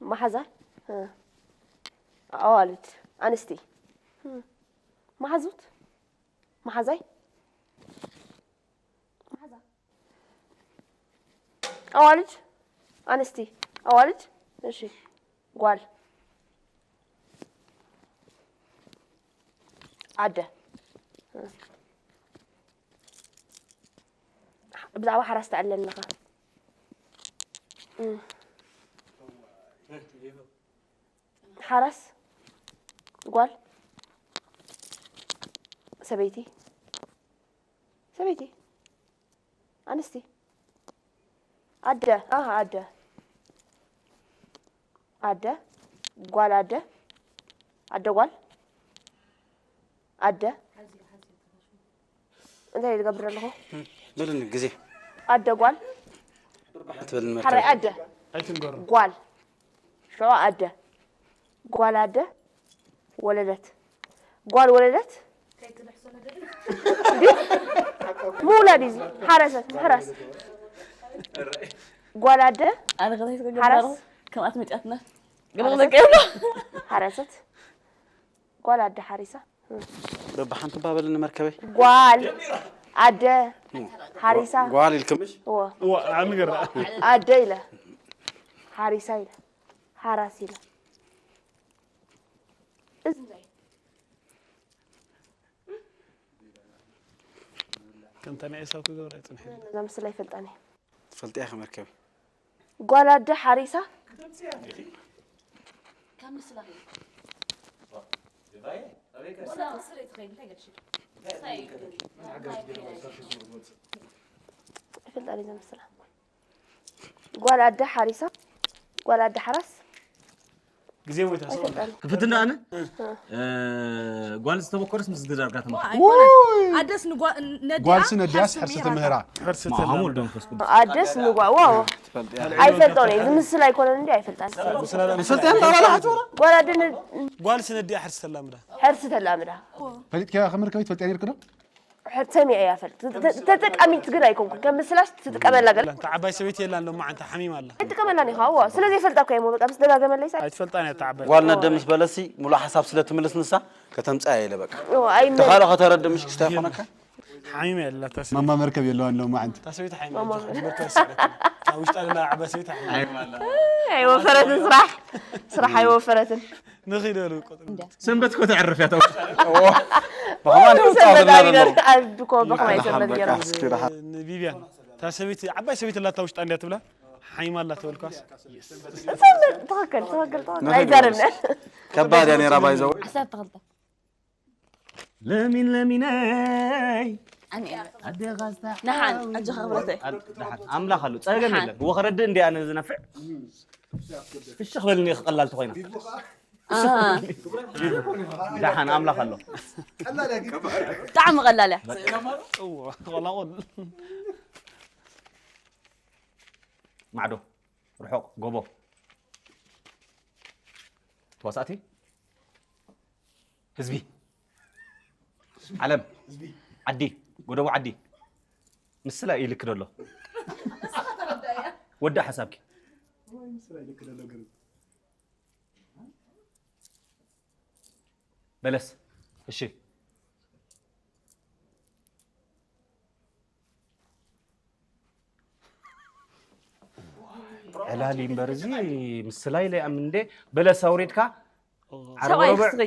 መሓዛ? እ። ኣዋልድ፣ ኣንስቲ። እ። መሓዙት? መሓዛይ? መሓዛ። ኣዋልድ፣ ኣንስቲ፣ ኣዋልድ፣ እሺ፣ ጓል፣ ኣደ። ብዛዕባ ሓራስ ትኣለኒ ኣለኻ። እም። ሓራስ፣ ጓል፣ ሰበይቲ፣ ሰበይቲ፣ ኣንስቲ፣ ኣደ፣ ኣሃ፣ ኣደ፣ ኣደ፣ ጓል ኣደ፣ ኣደ ጓል፣ ኣደ፣ እንታይ ዝገብር ኣለኹ? በልኒ ግዜ። ኣደ ጓል፣ ኣትበልኒ መርከብ። ሓራይ ኣደ፣ ኣይትንገሩ። ጓል፣ ሸዋ ኣደ፣ ጓል ኣደ፣ ወለደት። ጓል ወለደት? ምውላድ እዩ። ሓረሰት፣ ምሕራስ። ጓል ኣደ፣ ኣነ ከመይ ትገብር ሓረስ? ኣለኹ? ከምኣት መጫትና። ገለ ኣረሰት? ዘቀየም ነው። ሓረሰት። ጓል ኣደ ሓሪሳ። በብሓንቲ ባበልኒ መርከበይ። ጓል ኣደ ሓሪሳ። ጓል ኢልክምሽ? እዎ። እዋ፣ ኣነ ገራ። ኣደ ኢለ። ሓሪሳ ኢለ። ሓራስ ኢለ። እዚ እንታይ? ከምታ ናይ ኤሳው ክገብራ ይጽንሕ። እዛ ምስላ ይፈልጣኒ። ትፈልጥያ ከመርከቢ። ጓል ኣደ ሓሪሳ። ይፈልጣኒ እዛ ምስላ። ጓል ኣደ ሓሪሳ፣ ጓል ኣደ ሓራስ፣ ግዜ ሞይታ ሰው ኣይፈልጣን ክፍትና ኣነ እ፣ ጓል ዝተበኮረስ ምስ ግዛርጋ ተመ ኣይኮነን። ኣደስ ንጓ- ነዲኣ ጓልሲ ነዲያስ ሕርሲ ትምህራ ትምህራ ማሃሙ ወልዶ መንፈስ ቅዱስ ኣደስ ንጓ ዋው ኣይፈልጦን እየ ዝምስል ኣይኮነን እንዲ ኣይፈልጣን ሰልጠን ጣባላ ሓጆራ ጓል ኣደ ን- ጓል ስነዲኣ ሕርሲ ተላምዳ ሕርሲ ተላምዳ ፈሊጥካ ከምር ከመይ ትፈልጥ ያኔርክ ዶ ሕርሰሚ እያ ፈልጥ ተጠቃሚት ግን ኣይኮንኩ ከም ምስላሽ ትጥቀመላ ገለ እንታ ዓባይ ሰበይቲ የላን ሎማዓንቲ ሓሚማ ኣላ ትጥቀመላ ኒኻ ዋ ስለ ዘይፈልጣ እኮ እሞ በቃ ምስ ደጋገመለይ ሳይ ኣይትፈልጣን እያ እታ ዓባይ ጓል ነደ ምስ በለሲ ሙሉእ ሓሳብ ስለ ትምልስ ንሳ ከተምፅኣ ኢለ በቃ ኣይ ተኻልኦ ከተረድእ ምሽ ክስታይ ኮነካ ሓሚማ የላ እታ ሰበይቲ ማማ መርከብ የለዋን ሎማዓንቲ እታ ሰበይቲ ሓሚማ ትምህርታ ይስለካ እታ ውሽጣ ደላ ዓባይ ሰበይቲ ሓሚማ ኣይወፈረትን ስራሕ ስራሕ ኣይወፈረትን ንኺደሉ ቁጥሪ ሰንበት ኮ ተዕርፍ እያ ተው ብኸማን ሰንበት ይወጣ ኣቢገር ኣድኮ ብኸማይ ሰንበት ገይሮም ንቢብያ እታ ሰበይቲ ዓባይ ሰበይቲ ላታ ውሽጣ እንዲያ ትብላ ሓይማ ኣላ ተበልኳስ ትኽክል ትኽክል ትኽክል ኣይዛረብናን ከባድ እያ ነይራ ባይዘው ዓሰርተ ክልተ ለሚን ለሚነይ ኣነ ኣዴኻስታ ንሓን ኣጆኻ ክብረተይ ኣምላኽ ኣሎ ፀገም የለን ወኸረዲ እንዲ ኣነ ዝነፍዕ ፍሽኽ በልኒ ክቐላል ተኾይና ደሓን ኣምላኽ ኣሎ ብጣዕሚ ቀላል እያ ቆላቆል ማዕዶ ርሑቕ ጎቦ ተዋሳእቲ ህዝቢ ዓለም ዓዲ ጎደቦ ዓዲ ምስላ ኢልክ ደሎ ወዳ ሓሳብኪ በለስ እሺ ዕላል እምበር እዚ ምስላ ኢለ ይኣምን እንደ በለስ ኣውሪድካ ሰብኣይ እስኺ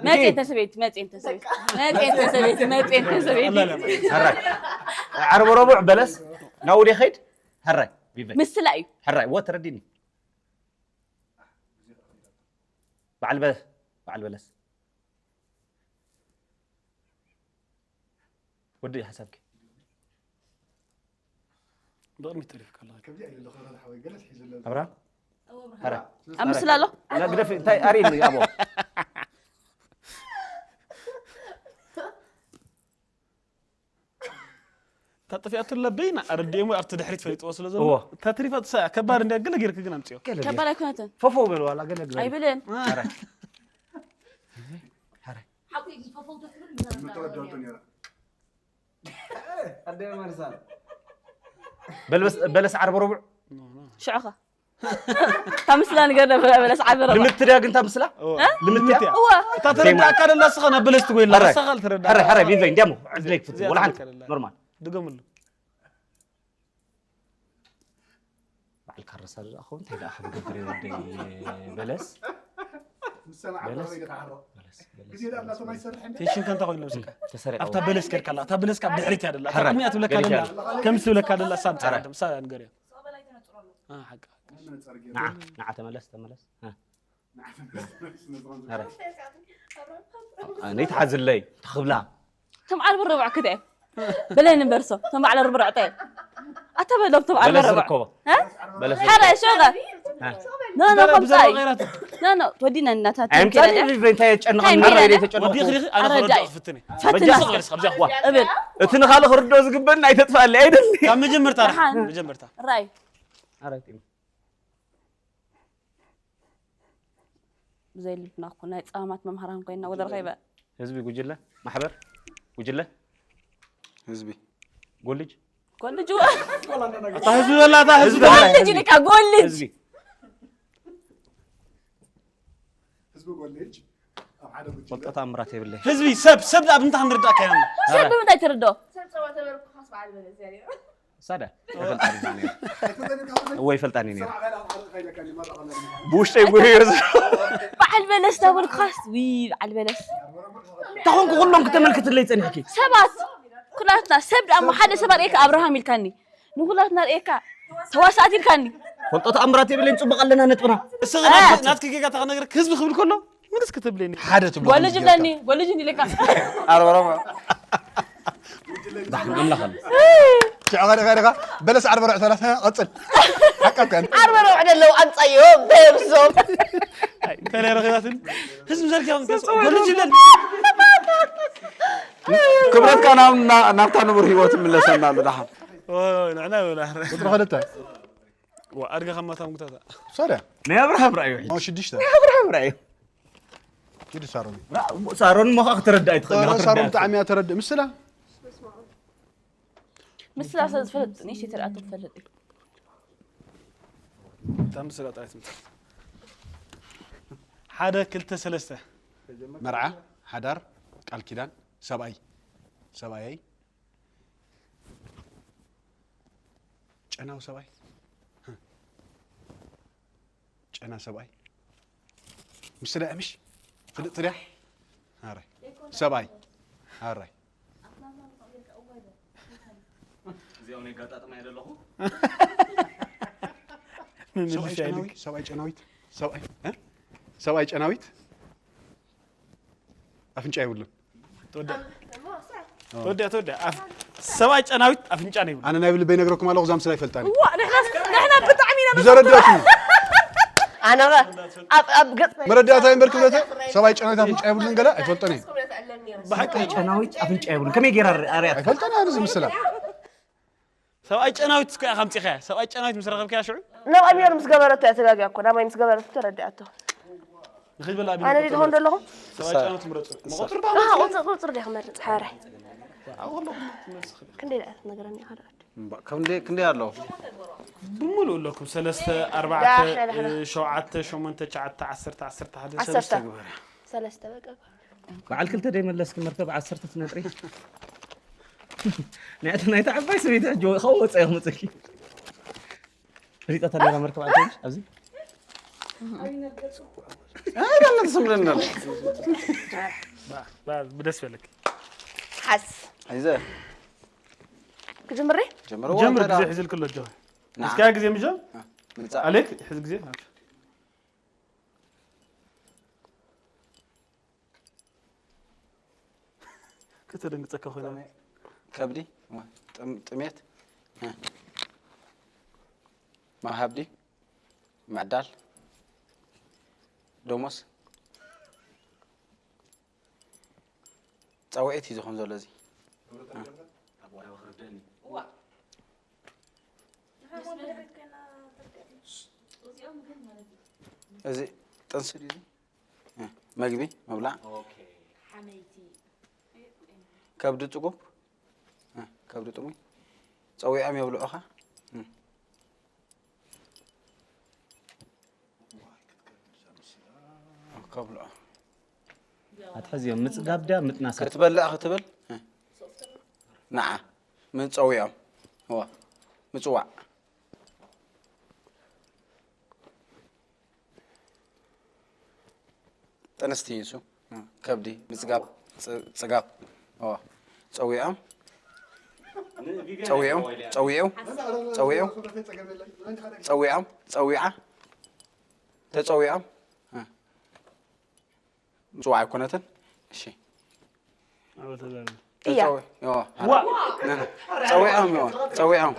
መፅኤ ተሰበይቲ መፅኤ ተሰበይቲ መፅኤ ተሰበይቲ መፅኤ ተሰበይቲ ዓርቢ ረቡዕ በለስ ናውዲ ኸይድ ሕራይ ቪቨ ምስላ እዩ ሕራይ ወ ተረዲኒ በዓል በ በዓል በለስ ወዲ ሓሳብኪ ብቕድሚት ተሪፍካ ኣለኻ ኣብርሃም ኣብ ምስላ ኣሎ ግደፍ እንታይ ኣርእኒ ኣቦ እታ ጠፊኣቱ ለበይና ኣረዲኤሞ ኣብቲ ድሕሪት ፈሊጥዎ ስለ ዘሎ እዎ። እታ ተሪፋ ትሳ እያ ከባድ እንዲያ ገለ ጌርክ ግን ኣምፅኦ ገለ ገለ ከባድ ኣይኮነትን ፈፎ በልዋ ኣላ ገለ ገለ ኣይብልን ኧረ ምተረዳቶ ነይራ በለስ በለስ ዓርቢ ረቡዕ ሽዑኻ ካብ ምስላ ንገር ነበረ በለስ ዓርቢ ረቡዕ ልምት ድያ ግን እታ ምስላ ልምት እያ እዋ እታ ተረዳእካ ደላ ስኻ ናብ በለስ ትጎይላ ሕረ ሳኻ ልተረዳ ሕረ ሕረ ቢበይ እንዲያሞ ዕድለይ ክፍት ወላ ሓንቲ ኖርማል ድገምሉ በዓል ካረሳ ዝኣ ኸውን እንታይ ደኣ ክብገብር እየ ወደይ በለስ ምስ ሰማዕካ በለስ ወይ ከዓ ሕሮ በለስ በለስ ግዜ ዳ እናቶም ኣይሰርሕ እንደ ቴንሽን ከንታ ኮይኑ ነብስካ ተሰሪቐ ኣብታ በለስ ከድካ ኣላ እታ በለስ ካብ ድሕሪት እያ ደላ እታ ሕረ ቅድሚያ ትብለካ ገዲፍ ደላ እያ። ከምስ ትብለካ ደላ ሳብ ሕረ ጻዕዳ ምሳ ንገር እያ ሓቃ ንዓ ንዓ ተመለስ ተመለስ እ። ሕረ ነይ ተሓዝለይ ተኽብላ እቶም ዓርቢ ረቡዕ ክተ በለኒ በርሶ እቶም በዓል ረቡዕ ዕጠ ኣታ በሎም እቶም ዓርቢ በለስ ረቡዕ ዝርከቦ በለስ ሓረ ሸውጋ እ። ኖ ኖ ብዛዕባ ከምጻይ ቀይራት ኖ ኖ ወዲና እናታት ኣይምጻኒ ቢበይ እንታይ የጨንቐኒ እንታይ መራ ሚለና? የጨንቐ ወዲ ክሪኺ ኣነ ኣረዳይ። ክረዳእ ክፍትን እየ ፈትና ፈጃ እስከ። ስቕ በልስ ካብዚኣ ዋ እብል እቲ ንኻልእ ክርድኦ ዝግበኒ ኣይተጥፋለይ ኣይደሊ ካብ መጀመርታ ደሓን። መጀመርታ ኣረጢም ብዘይ ልብና እኮ ናይ ጸማማት መምሃራን ኮይና ወደር ከይበ ህዝቢ ጉጅለ ማሕበር ጉጅለ ህዝቢ ጎልጅ ኮሌጅ እታ ህዝቢ በላ እታ ህዝቢ ህዝቢ ኮሌጅ ልካ ኮሌጅ ህዝቢ ህዝቢ ኮሌጅ ኣብ ሓደ ጉጅለ ወልቀ ተኣምራት የብለይ ህዝቢ ሰብ ሰብ ኣብ እንታይ ክንርዳእ ከይና ሰብ ብምንታይ ትርዶ ሳዳ ይፈልጣኒ ነይሩ ወይ ይፈልጣኒ ነይሩ ሰብዓ በላ ኣብ ሓደ ኸይለካ እንዲመረቐና ብውሽጠይ ጉህዮ በዓል በለስ ተበልኩኻስ ዊ በዓል በለስ ተኾንኩ ኩሎም ክተመልክትለይ ጸኒሕኪ ሰባት ኩላትና ሰብ ደኣ ሓደ ሰብ ኣርእየካ ኣብርሃም ኢልካኒ ንኩላትና ኣርእየካ ተዋሳእቲ ኢልካኒ ፈልጦ ተኣምራት የብለይን ጽቡቕ ኣለና ነጥብና እስኺ ናትኪ ጌጋታ ክነግርክ ህዝቢ ክብል ከሎ ምንስ ክትብለኒ ሓደ ትብሎ ጎልጅ ብለኒ ጎልጅ ኢልካ ኣርበረሞ ዳሕና ኣምላኽ ኣሎ። ሽዑ ኸደ ኸደ በለስ ዓርበ ርዕት በላት። ቀፅል። ሓቃ እኮ እያ። ዓርበ ረብዕ ደለው ኣምፃዮ በብሶም እንታይ ናይ ረኺባትን ህዝቢ ዘርኪባ ምትስ ኮሌጅ ይብለን ክብረትካ ናብ- ና- ናብታ ንቡር ህይወት ይምለሰና ኣሎ ደሓን። ኦይ ንዕና ይብላ ቁፅሪ ክልተ ኣድጋ ካብ ማታ ምጉታታ ሰሪያ ናይ ኣብርሃም ራእዩ ሕጂ ሽዱሽተ ናይ ኣብርሃም ራእዩ ኪዱ ሳሮን ሳሮን ሞ ከዓ ክትረዳእ ኣይትኽእል ሳሮን ብጣዕሚ እያ ተረድእ ምስላ ምስላ ስለ ዝፈለጥ ንእሽተይ ተርኣቶ ትፈልጥ እዩ እታ ምስላ ጥራይ ትምፅእ ሓደ ክልተ ሰለስተ መርዓ ሓዳር ቃል ኪዳን ሰብኣይ ሰብኣየይ ጨናዊ ሰብኣይ ጨና ሰብኣይ ምስላ ምሽ ፍልጥ ትሪያ ኣራይ ሰብኣይ ኣራይ እዚኦም የጋጣጥማ የደለኹ ሰብኣይ ጨናዊት ሰብኣይ ጨናዊት ሰብኣይ እ? ሰብኣይ ጨናዊት ኣፍንጫ የብሉን ተወዲያ ተወዲያ ተወዲያ ኣፍ- ሰብኣይ ጨናዊት ኣፍንጫ ነው ይብሉ ኣነ ናይ ብልበይ ነግረኩም ኣለኹ እዛ ምስላ ይፈልጣኒ ዋ ንሕና ንሕና ብጣዕሚ ኢና ብዘረዳእኩም ኣነ ኣብ ኣብ ገጽ መረዳእታ እምበር ክብለተ ሰብኣይ ጨናዊት ኣፍንጫ የብሉን ገለ ኣይፈልጦን እየ ብሓቂ ጨናዊት ኣፍንጫ የብሉን ከመይ ገይራ ኣርያት ኣይፈልጦን እየ ኣነ እዚ ምስላ ሰብኣይ ጨናዊት እስከ ኢኻ ኣምፂኻያ ሰብኣይ ጨናዊት ምስ ረኸብካያ ሽዑ ናብ ኣሚር ምስ ገበረቶ እያ ተጋግያ እኮ ናባይ ምስ ገበረቶ ተረዲኣቶ ንኽይበላ ኣነ ዲድኹም ዘለኹም ሰብኣይ ጨናዊት ምረፁ መቆፅር ቁፅር ዲያ ክመርፅ ሓራይ ክንደይ ደኣ ትነግረኒ ኢኻ ደኣ ክንደይ ኣለዉ ብምሉእ ኣለኩም ሰለስተ ኣርባዕተ ሸውዓተ ሸሞንተ ትሽዓተ ዓሰርተ ዓሰርተ ሓደ ሰለስተ ግበራ ሰለስተ በቃ በዓል ክልተ ደይመለስኪ መርከብ ዓሰርተ ትነጥሪ ናይቲ ናይቲ ዓባይ ሰበይቲ ሕጂ ካብኡ ወፃ ኢኹ መፅኪ ፈሊጣታ ነራ መርከብ ዓዲ ኣብዚ ስምደናል ብደስ በለክ ሓስ ሒዘ ክጅምር ጀምርዎ ጀምር እንተ ግዜ ደኣ- ሒዝልክ ኣሎ ጆ ና። እስካያ ግዜ ምጀ ምጻእ ኣሌክ ሕዚ ግዜ ከተደንግጸካ ኮይና ከብዲ ጥም- ጥሜት ማሃብዲ ምዕዳል ደሞስ ጻውዒት እዩ ዝኾን ዘሎ እዚ እዚ ጥንሲ ድዩ እዚ መግቢ ምብላዕ ከብዲ ጥጉብ ከብዲ ጥሙይ ጸዊዖም የብልዑኻ ከብልዑ ኣትሕዝዮም ምፅጋብ ድያ ምጥናስ ክትበልዕ ክትብል ንዓ ምንፀዊዖም እዋ ምፅዋዕ ጥንስቲ እሱ ከብዲ ምፅጋብ ፅ- ፅጋብ እዋ ፀዊዖም ፀዊዖም ፀዊዑ ፀዊዑ ፀዊዖም ፀዊዓ ተፀዊዖም ምፅዋዕ ኣይኮነትን እሺ እያ ጸዊዖም ጸዊዖም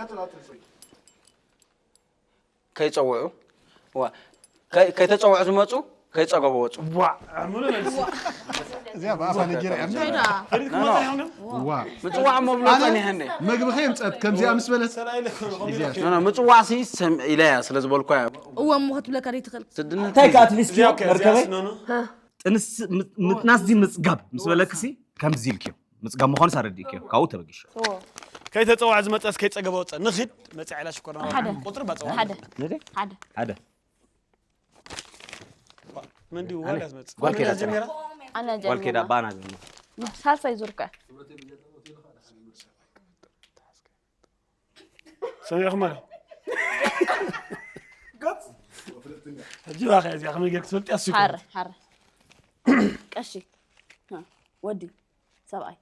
ከይጸውዑ ከይተጸውዑ ዝመፁ ከይፀገቡ ወፁ እዚኣ ብኣፋ ነጊረ እያ ምፅዋዕ መብሎ ፀኒሐኒ መግቢ ከየምፀት ከምዚኣ ምስ በለት ምፅዋዕ ሲ ኢለያ ስለ ዝበልኳ እወ እሞ ክትብለካ ዘይትኽእል እንታይ ከ ኣትሊስት መርከበይ ጥንስ ምጥናስ ዚ ምፅጋብ ምስ በለክሲ ከምዚ ኢልክዮ ምፅጋብ ምዃኑስ ኣረዲእክዮ ካብኡ ተበጊሾ ከይተፀዋዕ ዝመፀስ ከይፀገበ ወፀ ንኽድ መፅዓ ኢላ ሽኮርና ቁፅሪ ባፀዋ ሓደ ሓደ ሓደ ሓደ መን ድዩ ዋላ ዝመፅእ ጓል ኬዳ ጀሚራ ኣነ ጓል ኬዳ ጀሚርና ባና ዝብሎ ሳልሳይ ዙርካ ሰሚዕኹም ኣሎ ሕጂ ባኸ እዚኣ ከመይ ጌር ክትፈልጥ ያስኩ ሓረ ሓረ ቀሺ ሀ፣ ወዲ ሰብኣይ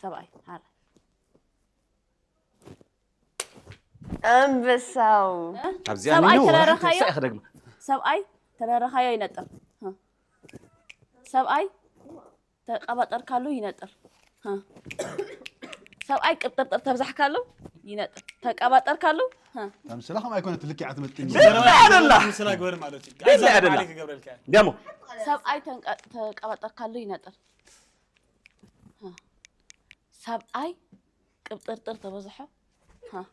ሰብኣይ ሓረ ኣንበሳው ኣብዚኣ ሰብኣይ ሚኖ ተረረኻዮ? ክሳዕ ክደግማ ሰብኣይ ተረረኻዮ ይነጥር ሀ። ሰብኣይ ተቀባጠርካሉ ይነጥር ሀ። ሰብኣይ ቅብጥርጥር ተብዛሕካሉ ይነጥር፣ ተቀባጠርካሉ። ሀ። እታ ምስላ ከምኣ ኣይኮነት ልክዕ ትመጥን። ምስላ ግበር ማለት እዩ። ደላ ደላ። ዓሊ ክገብረልካ እየ። እንዲያሞ ሰብኣይ ተንቀ- ተቀባጠርካሉ ይነጥር። ሀ። ሰብኣይ ቅብጥርጥር ተበዝሖ። ሀ።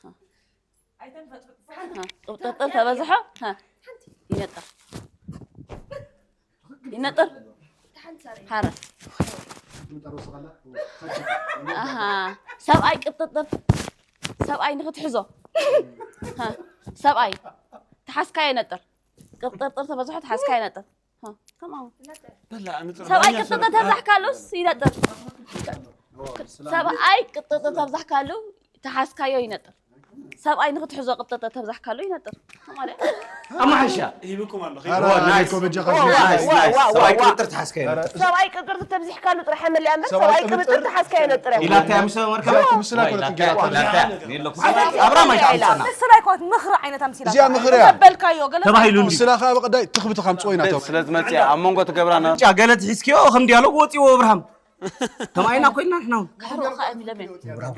ሀ። ሀ። ቅብጥርጥር ተበዝሖ። ሀ። ይነጥር። ይነጥር። ሀረ። ኣሃ። ሰብኣይ ቅብጥርጥር። ሰብኣይ ንክትሕዞ። ሀ። ሰብኣይ ተሓዝካዮ ይነጥር። ቅብጥርጥር ተበዝሖ ተሓዝካዮ ይነጥር። ሀ። ከምኣ። በላ ንጥር ሰብኣይ ቅብጥርጥር ተብዛሕካሉስ ይነጥር። ሰብኣይ ቅብጥርጥር ተብዛሕካሉ ተሓዝካዮ ይነጥር። ሰብኣይ ንክትሕዞ ቅብጥርጥር ተብዛሕካሉ ይነጥር። ማለት ኣማሓሻ ሂብኩም ኣሎ። ኧረ ናይስ። እኮ በጃኻ ናይስ ናይስ። ሰብኣይ ቅብጥር ተሓዝካዮ ነጥር። ሰብኣይ ቅብጥር ተብዚሕካሉ ጥራሕ መለያ እምበር ሰብኣይ ሰብኣይ ቅብጥር ቅብጥር ተሓዝካዮ ነጥር እያ። ኢላታ ምስ መርከባ እዚኣ ትምስል ኣይኮነትን ገይራ ኢላታ ኣብራም ኣይትሓምፀና። ምስላ ኣይኮነት ምኽሪ ዓይነት ኣምሲላ እዚኣ ምኽሪ እያ። ተበልካዮ ገለ ተባሂሉኒ። ምስላ ከዓ ብቐዳይ ትኽቢ ተኻምፅኦ ኢና ተው ስለ ዝመፅእ ኣብ መንጎ ትገብራና ጫ ገለ ትሒዝክዮ ከም ዲያሎግ ወፂዎ ኣብርሃም። ከም ኣይና ኮይና ንሕና እውን ካሕሮ ኸኣ የሚለምን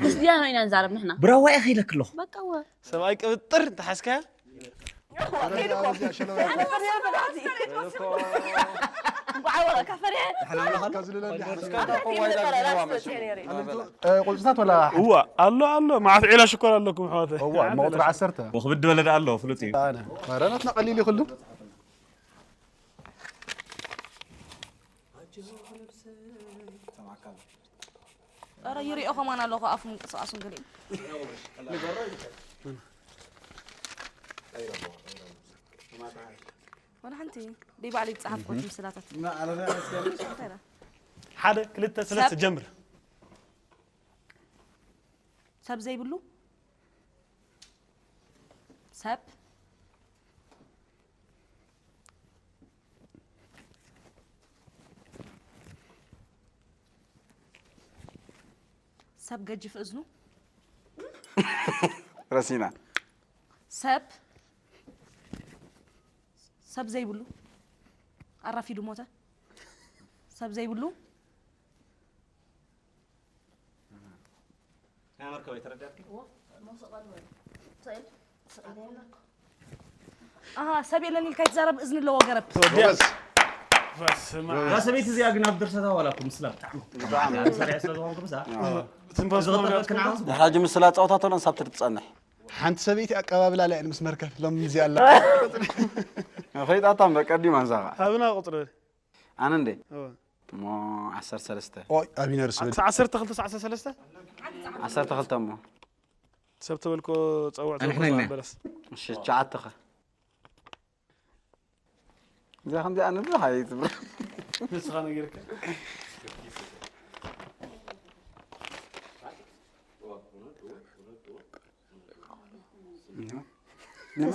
ምስ ዲያኖ ኢና ንዛረብ ንሕና። ብራዋ ኢኺ ኢለክ ኣለኹ። በቃ ወ ሰብኣይ ቅብጥር ተሓዝካያ ቁፅታት ወላ እዋ ኣሎ ኣሎ መዓት ዒላ ሽኮር ኣለኩም ኣሕዋተይ እዋ እሞ ቁፅሪ ዓሰርተ ወክብድ በለድ ኣሎ ፍሉጥ እዩ። ኣነ ኧረ ናትና ቀሊል እዩ ኩሉ ኧረ ይሪኦ ከማን ኣለኹ ኣፉ ምንቅስቃሱን ገሊኡ ወላ ሓንቲ ደይ ባዕለይ ዝፀሓፍኩት ምስላታት እንታይ ኢላ? ሓደ ክልተ ሰለስተ ጀምር ሰብ ዘይብሉ ሰብ ሰብ ገጅፍ እዝኑ ረሲና ሰብ ሰብ ዘይብሉ ኣራፊዱ ሞተ ሰብ ዘይብሉ ኣሃ ሰብ የለን ኢልካ ይትዛረብ እዝኒ ኣለዎ ገረብ ጎበዝ እዛ ሰበይቲ እዚኣ ግን ኣብ ድርሰታ ዋላ እኮ ምስላ ብጣዕሚ ሰሪዕ ስለ ዝኾንኩ ምሳ ድሕራጅ ምስላ ፀወታ ተሎ ንሳብ ትትፀንሕ ሓንቲ ሰበይቲ ኣቀባብላ ላይ ምስ መርከብ ሎም እዚ ኣላ ፈይጣታ እምበር ቀዲማ ንሳ ከዓ ሃብና ቁፅሪ ኣነ እንደ እወ። እሞ ዓሰርተ ሰለስተ ኦይ ኣቢነር ስብል ዓሰርተ ክልተ ዓሰርተ ሰለስተ ዓሰርተ ክልተ እሞ ሰብ ተበልኮ ፀውዕ ኣንሕና ተበልኮ ኢና። በለስ እሺ ትሽዓተ ኸ እዚኣ ከምዚኣ ንብሎ ሃይ ትብሎ ንስኻ ነጊርካ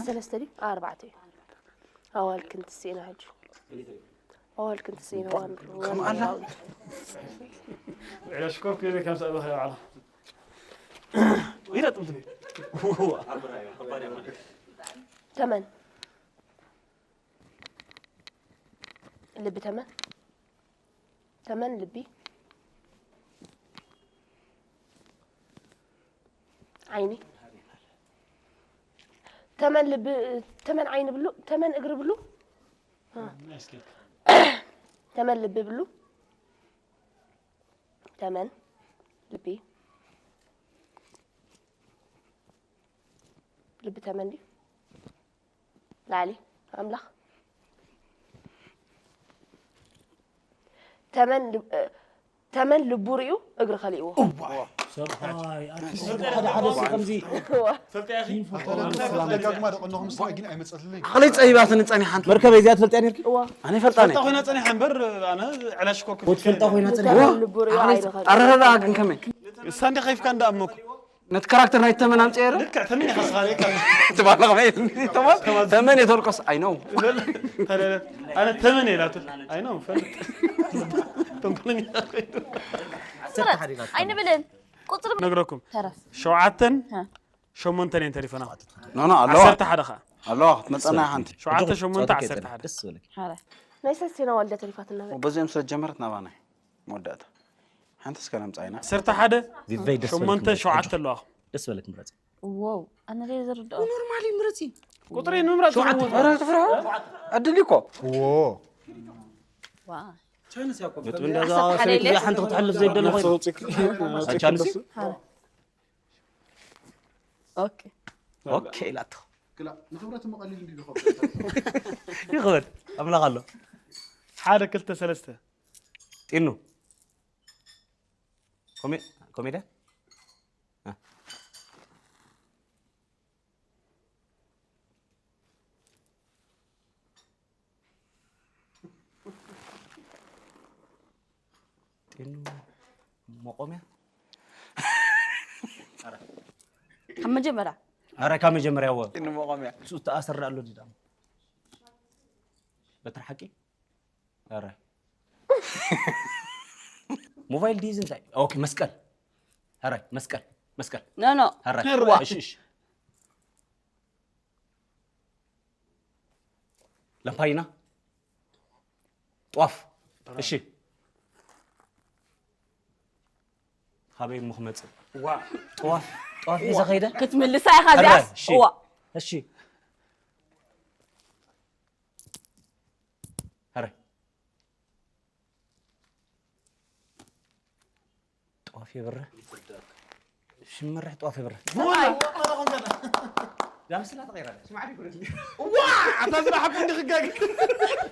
ሰለስተ ድዩ ኣርባዕተ እዩ ኣዋልክን ትስኢና ሕጂ ኣዋልክን ትስኢና ዕላ ሽኮር ክብል ከም ሰእበኸ ይባዕላ ኢላ ጥምትኒ ተመን ልቢ ተመን ተመን ልቢ ዓይኒ ተመን ልቢ ተመን ዓይኒ ብሉ ተመን እግሪ ብሉ ተመን ልቢ ብሉ ተመን ልቢ ልቢ ተመን ድዩ ላዕሊ ኣምላኽ ተመን ልብ- እ፣ ተመን ልቡ ሪኡ እግሪ ከሊእዎ ሰብኣይ ኣቲ ሓደ ሓደ ሰብ ከምዚ ፈልጠ ያኺ ደጋግማ ደቀኖኹም ስለ ግን ኣይመፀትልኝ ዓቕለይ ፀቢባትኒ ፀኒሓ ሓንቲ መርከብ እዚኣ ትፈልጥያ ነርኪ ኣነ ይፈልጣ ፈልጣ ኮይና ፀኒሓ እምበር ኣነ ዕላ ሽኮር ወትፈልጣ ኮይና ተመን ልቡ ሪኡ ኣይንኸል ኣረዳድኣ ግን ከመይ እሳ እንደ ከይፍካ እንደ ኣመኩ ነቲ ካራክተር ናይ ተመን ኣምፅኤ ረ ልክዕ ተመን ኢኻ ስኻ ርኢካ ትባለ ከመይ ተመን ተመን የተልቆስ ኣይ ነው ኣነ ተመን ኢላቱ ኣይ ነው ፈልጥ ተንኮለኛ ኣይንብልን ቁፅሪ ነግረኩም ተረፍ ሸውዓተን ሀ። ሸሞንተን እየን ተሪፈና ኖ ኖ ኣለዋ ዓሰርተ ሓደ ከዓ ኣለዋ ክትመፀና ሓንቲ ሸውዓተ ሸሞንተ ዓሰርተ ሓደ ሓደ ናይ ሰስቴና ዋልደ ተሪፋትና በዚኦም ስለ ጀመረት ናባና መወዳእታ ኣንተ እስከ ነምጻ ኢና። ዓሰርተ ሓደ ቪቨይ ደስ ሸሞንተ በለኩም። ሸውዓተ ኣለዋ። ደስ በለክ ምረጽ። ዋው ኣነ ደይ ዝርድኦ ኖርማሊ ምረጺ። ቁጥሪ ንምረጽ ሸውዓተ ዝኸውን። ኧረ ትፍርሑ። ዕድል እኮ። ዎ ዋ ነጥቢ እንዳዛ ሰበይቲ እዚኣ ሓንቲ ክትሕልፍ ዘይደለ ኮይኑ። ኣቻንሲ ኦኬ ኦኬ ኢላቶ። ክላ ንክብረት እሞ ቀሊል እንዲዩ ዝኸውን። ይኽበድ ኣምላኽ ኣሎ። ሓደ ክልተ ሰለስተ ጢኑ ኮሜ- ኮሜድያ ጢኑ መቆምያ ካብ መጀመርያ ኣረ ካብ መጀመርያ ወ ንመቆምያ እሱ ተኣሰር ኣሎ ዲዳ በትር ሓቂ ኣረ ሞባይል ዲዝ እንታይ ኦኬ መስቀል ኣረ መስቀል መስቀል ኖ ኖ ኣረ እሺ እሺ ላምፓይና ጧፍ እሺ ካበይ እሞ ክመፅእ ዋ ጧፍ ጧፍ ሒዘ ከይደ ክትምልሳ ኢኻ እዚኣስ እሺ። እዋ እሺ ሀረ ጧፍ የብርህ ሽምርሕ ጧፍ የብርህ ሰብኣይ ዳምስላ ተቀይራ ኣታ ዝና ሓቁ እንዲ ክጋግ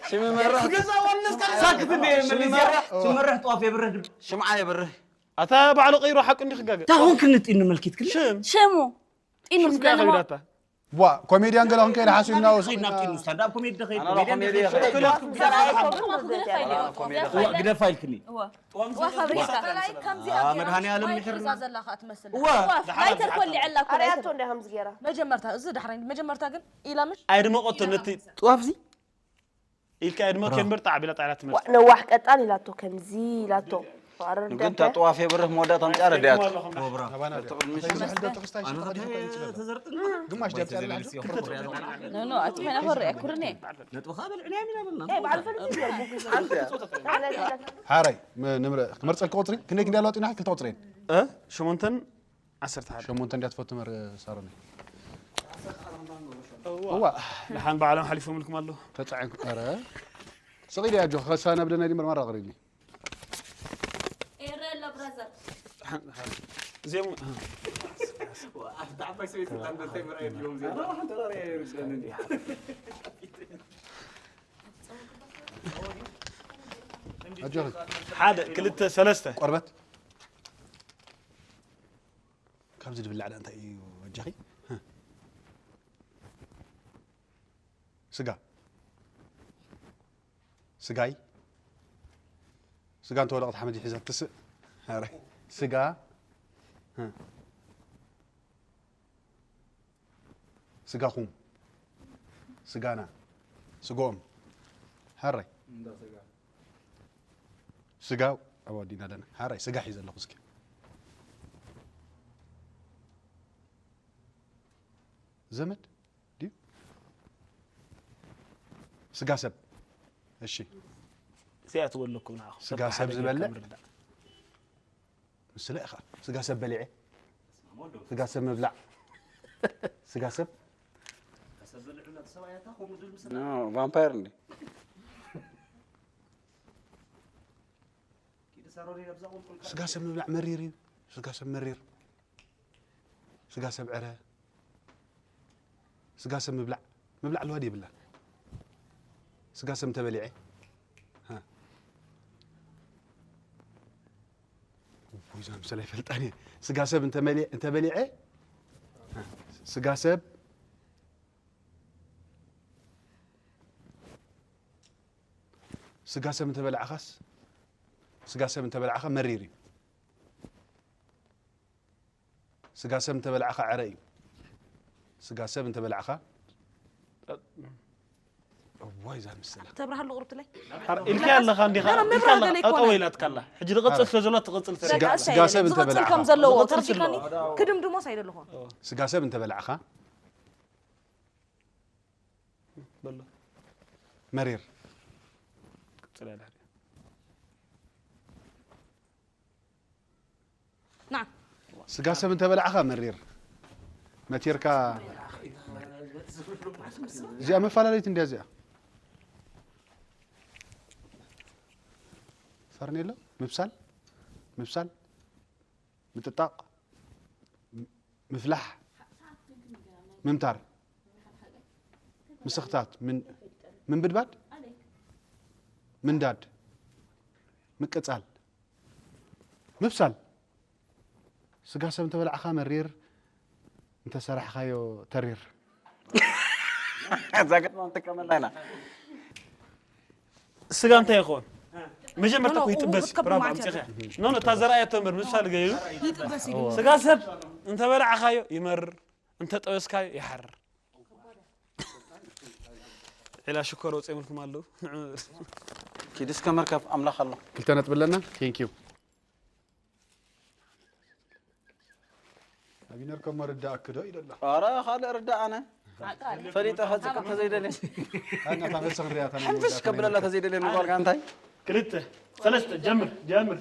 ሽምመራ ገዛ ዋንስ ካል ሳክት እንደ የምልያ ሽምርሕ ጧፍ የብርህ ድም ሽምዓ የብርህ ኣታ ባዕሉ ቀይሮ ሓቁ እንዲ ክጋግ ታሁን ክንጢን ንመልኪት ክል ሽም ሽሙ ጢኑ ሽም ዝለለማ ከይዳታ ዋ ኮሜድያን ገለ ክንከይድ ሓሲብና ወስ ከይድ ናብ ጢኑ ስታንድ ኣብ ኮሜዲ ከይድ ኣና ኮሜዲ ኮሜዲ ከይድ ከይድ ግደፋ ኢልኩም ግደፋ ኢልክኒ ወኸብሪካ ከላይ ከምዚኣ አ፣ ገይራ መድሃኔ ዓለም ማይ ምሕርና። ሒዛ ዘላ ከኣ ትመስል እዋ ዋ ላይተር ኮሊዐላ እኮ ኣርያቶ ላይተር እንዳ ከምዚ ገይራ መጀመርታ እዚ ድሕሪ መጀመርታ ግን ኢላ ምሽ ኣይድመቀቶ ነቲ ጥዋፍዚ ኢልካ ኣይድመቀ እምበር ጣዕቢላ ጣዕላ ትመጽእ ነዋሕ ቀጣን ኢላቶ ከምዚ ኢላቶ ዋረደ ግን ተጥዋፍ የብርህ መወዳእታ ምጫ ረድያት ጎብራ ኣባና ድያ ተቕድሚ እንታይ ዝሕል ዶ ተኽስታይ ሽማቕዲ ክኾን ይችላል ተዘርጥን ግማሽ ጃብ ጫላ ተዘርጥን ኖ ኖ ኣቲ መና ኮሪ ኣኩርኔ ነጥብኻ በልዕና ሚና በልና ባዕል ፈለጥ ይገርሙ ሓራይ ም- ንምረ ክመርፀልኪ ቁፅሪ ክንደይ ክንደይ ኣለዋ ጢና ክልተ ቁፅሪ እየን እ ሸሞንተን ዓሰርተ ሓደ ሸሞንተ እንዲያ ትፈቱ መር ሳሮን እዋ ደሓን ባዕሎም ሓሊፎምልኩም ኣለዉ ተፃዒንኩ ረ ስቕ ኢለ ኣጆ ከሳነ ብደናይ ድምር መራ ቅሪብኒ ኤረ ኣሎ ብራዘር እዚኦም ኣጆ ሓደ ክልተ ሰለስተ ቆርበት ካብዚ ድብላዕ ዳ እንታይ እዩ ኣጆኺ ስጋ ስጋይ ስጋ እንተወደቐት ሓመድ ይሒዛ ትስእ ኧረ ስጋ ስጋኹም ስጋና ስግኦም ሓራይ ስጋ ኣብ ኣዲና ኣለና ሓራይ ስጋ ሒዘ ኣለኹ እስኪ ዘመድ ድዩ ስጋ ሰብ እሺ እዚኣ ትበለኩም ንዓኹም ስጋ ሰብ ዝበልዕ ምስለ ኢኻ ስጋ ሰብ በሊዐ ስጋ ሰብ ምብላዕ ስጋ ሰብ ቫምፓየር እንዲ ስጋ ሰብ ምብላዕ መሪር እዩ ስጋ ሰብ መሪር ስጋ ሰብ ዕረ ስጋ ሰብ ምብላዕ ምብላዕ ለዋዲ የብላን ስጋ ሰብ እንተበሊዐ ቡዛ ምሰለ ይፈልጣን እየ ስጋ ሰብ እንተመሊ- እንተበሊዐ ስጋ ሰብ ስጋ ሰብ እንተበላዕኻስ ስጋ ሰብ እንተበላዕኻ መሪር እዩ ስጋ ሰብ እንተበላዕኻ ዕረ እዩ ስጋ ሰብ እንተበላዕኻ እዋይ እዛ ምስላ ተብርሃሉ ቁርብትለይ ኢልካ ኣለኻ እንዲኻ ኖ፣ ኖ፣ ኢልካ መብርሃ ኣለኻ ገለ ጠጠው ኣይኮነን። ኢላ ትካላ ሕጂ ዝቐፅል ስለ ዘሎ ትቐፅል ስለ ስጋ- ኢልካ ስጋ ሰብ ዝቐፅል እንተበላዕኻ። ከም ዘለዎ ዝቐፅል ተረዲኻኒ ስለ- ክድምድሞስ ኣይደለኹን ስጋ ሰብ እንተበላዕኻ በሎ መሪር ቅፅል ያለ ስጋ ሰብ እንተበላዕኻ መሪር መቲርካ። እዚኣ መፈላለይት እንዲያ እዚኣ። ፈርኔሎ ምብሳል፣ ምብሳል፣ ምጥጣቕ፣ ምፍላሕ፣ ምምታር፣ ምስኽታት፣ ምን- ምንብድባድ፣ ምንዳድ፣ ምቅጻል፣ ምብሳል። ስጋ ሰብ እንተበላዕኻ መሪር፣ እንተሰራሕኻዮ ተሪር። እዛ ግጥሚ ንጥቀመላ ኢና። ስጋ እንታይ ይኸውን? መጀመርታ እኮ ይጥበስ። ብራቮ፣ ኣምፂኻ። ኖ ኖ፣ እታ ዘርኣየቶ እምበር ምብሳል ገይሩ። ይጥበስ ኢሉ። ስጋ ሰብ እንተበላዕኻዮ ይመርር፣ እንተጠበስካዮ ይሓርር። ዒላ ሽኮር ወፂኦምልኩም ኣለዉ። ኪድ እስከ መርከብ ኣምላኽ ኣሎ። ክልተ ነጥቢ ኣለና። ቴንክ ዩ። ኣብ ይነርከሞ ርዳእክ ዶ ኢሉ ኣሎ። ኧረ ካልእ ርዳእ ኣነ ፈሊጠ ከፅቅብ ተዘይደልየ ኣና ታበሰ ክንሪኣ እታ ናይ ሕንፍሽ መወዳእታ ከብለላ ናይ ተዘይደልየ ንጓልካ እንታይ ክልተ ሰለስተ ጀምር ጀምር።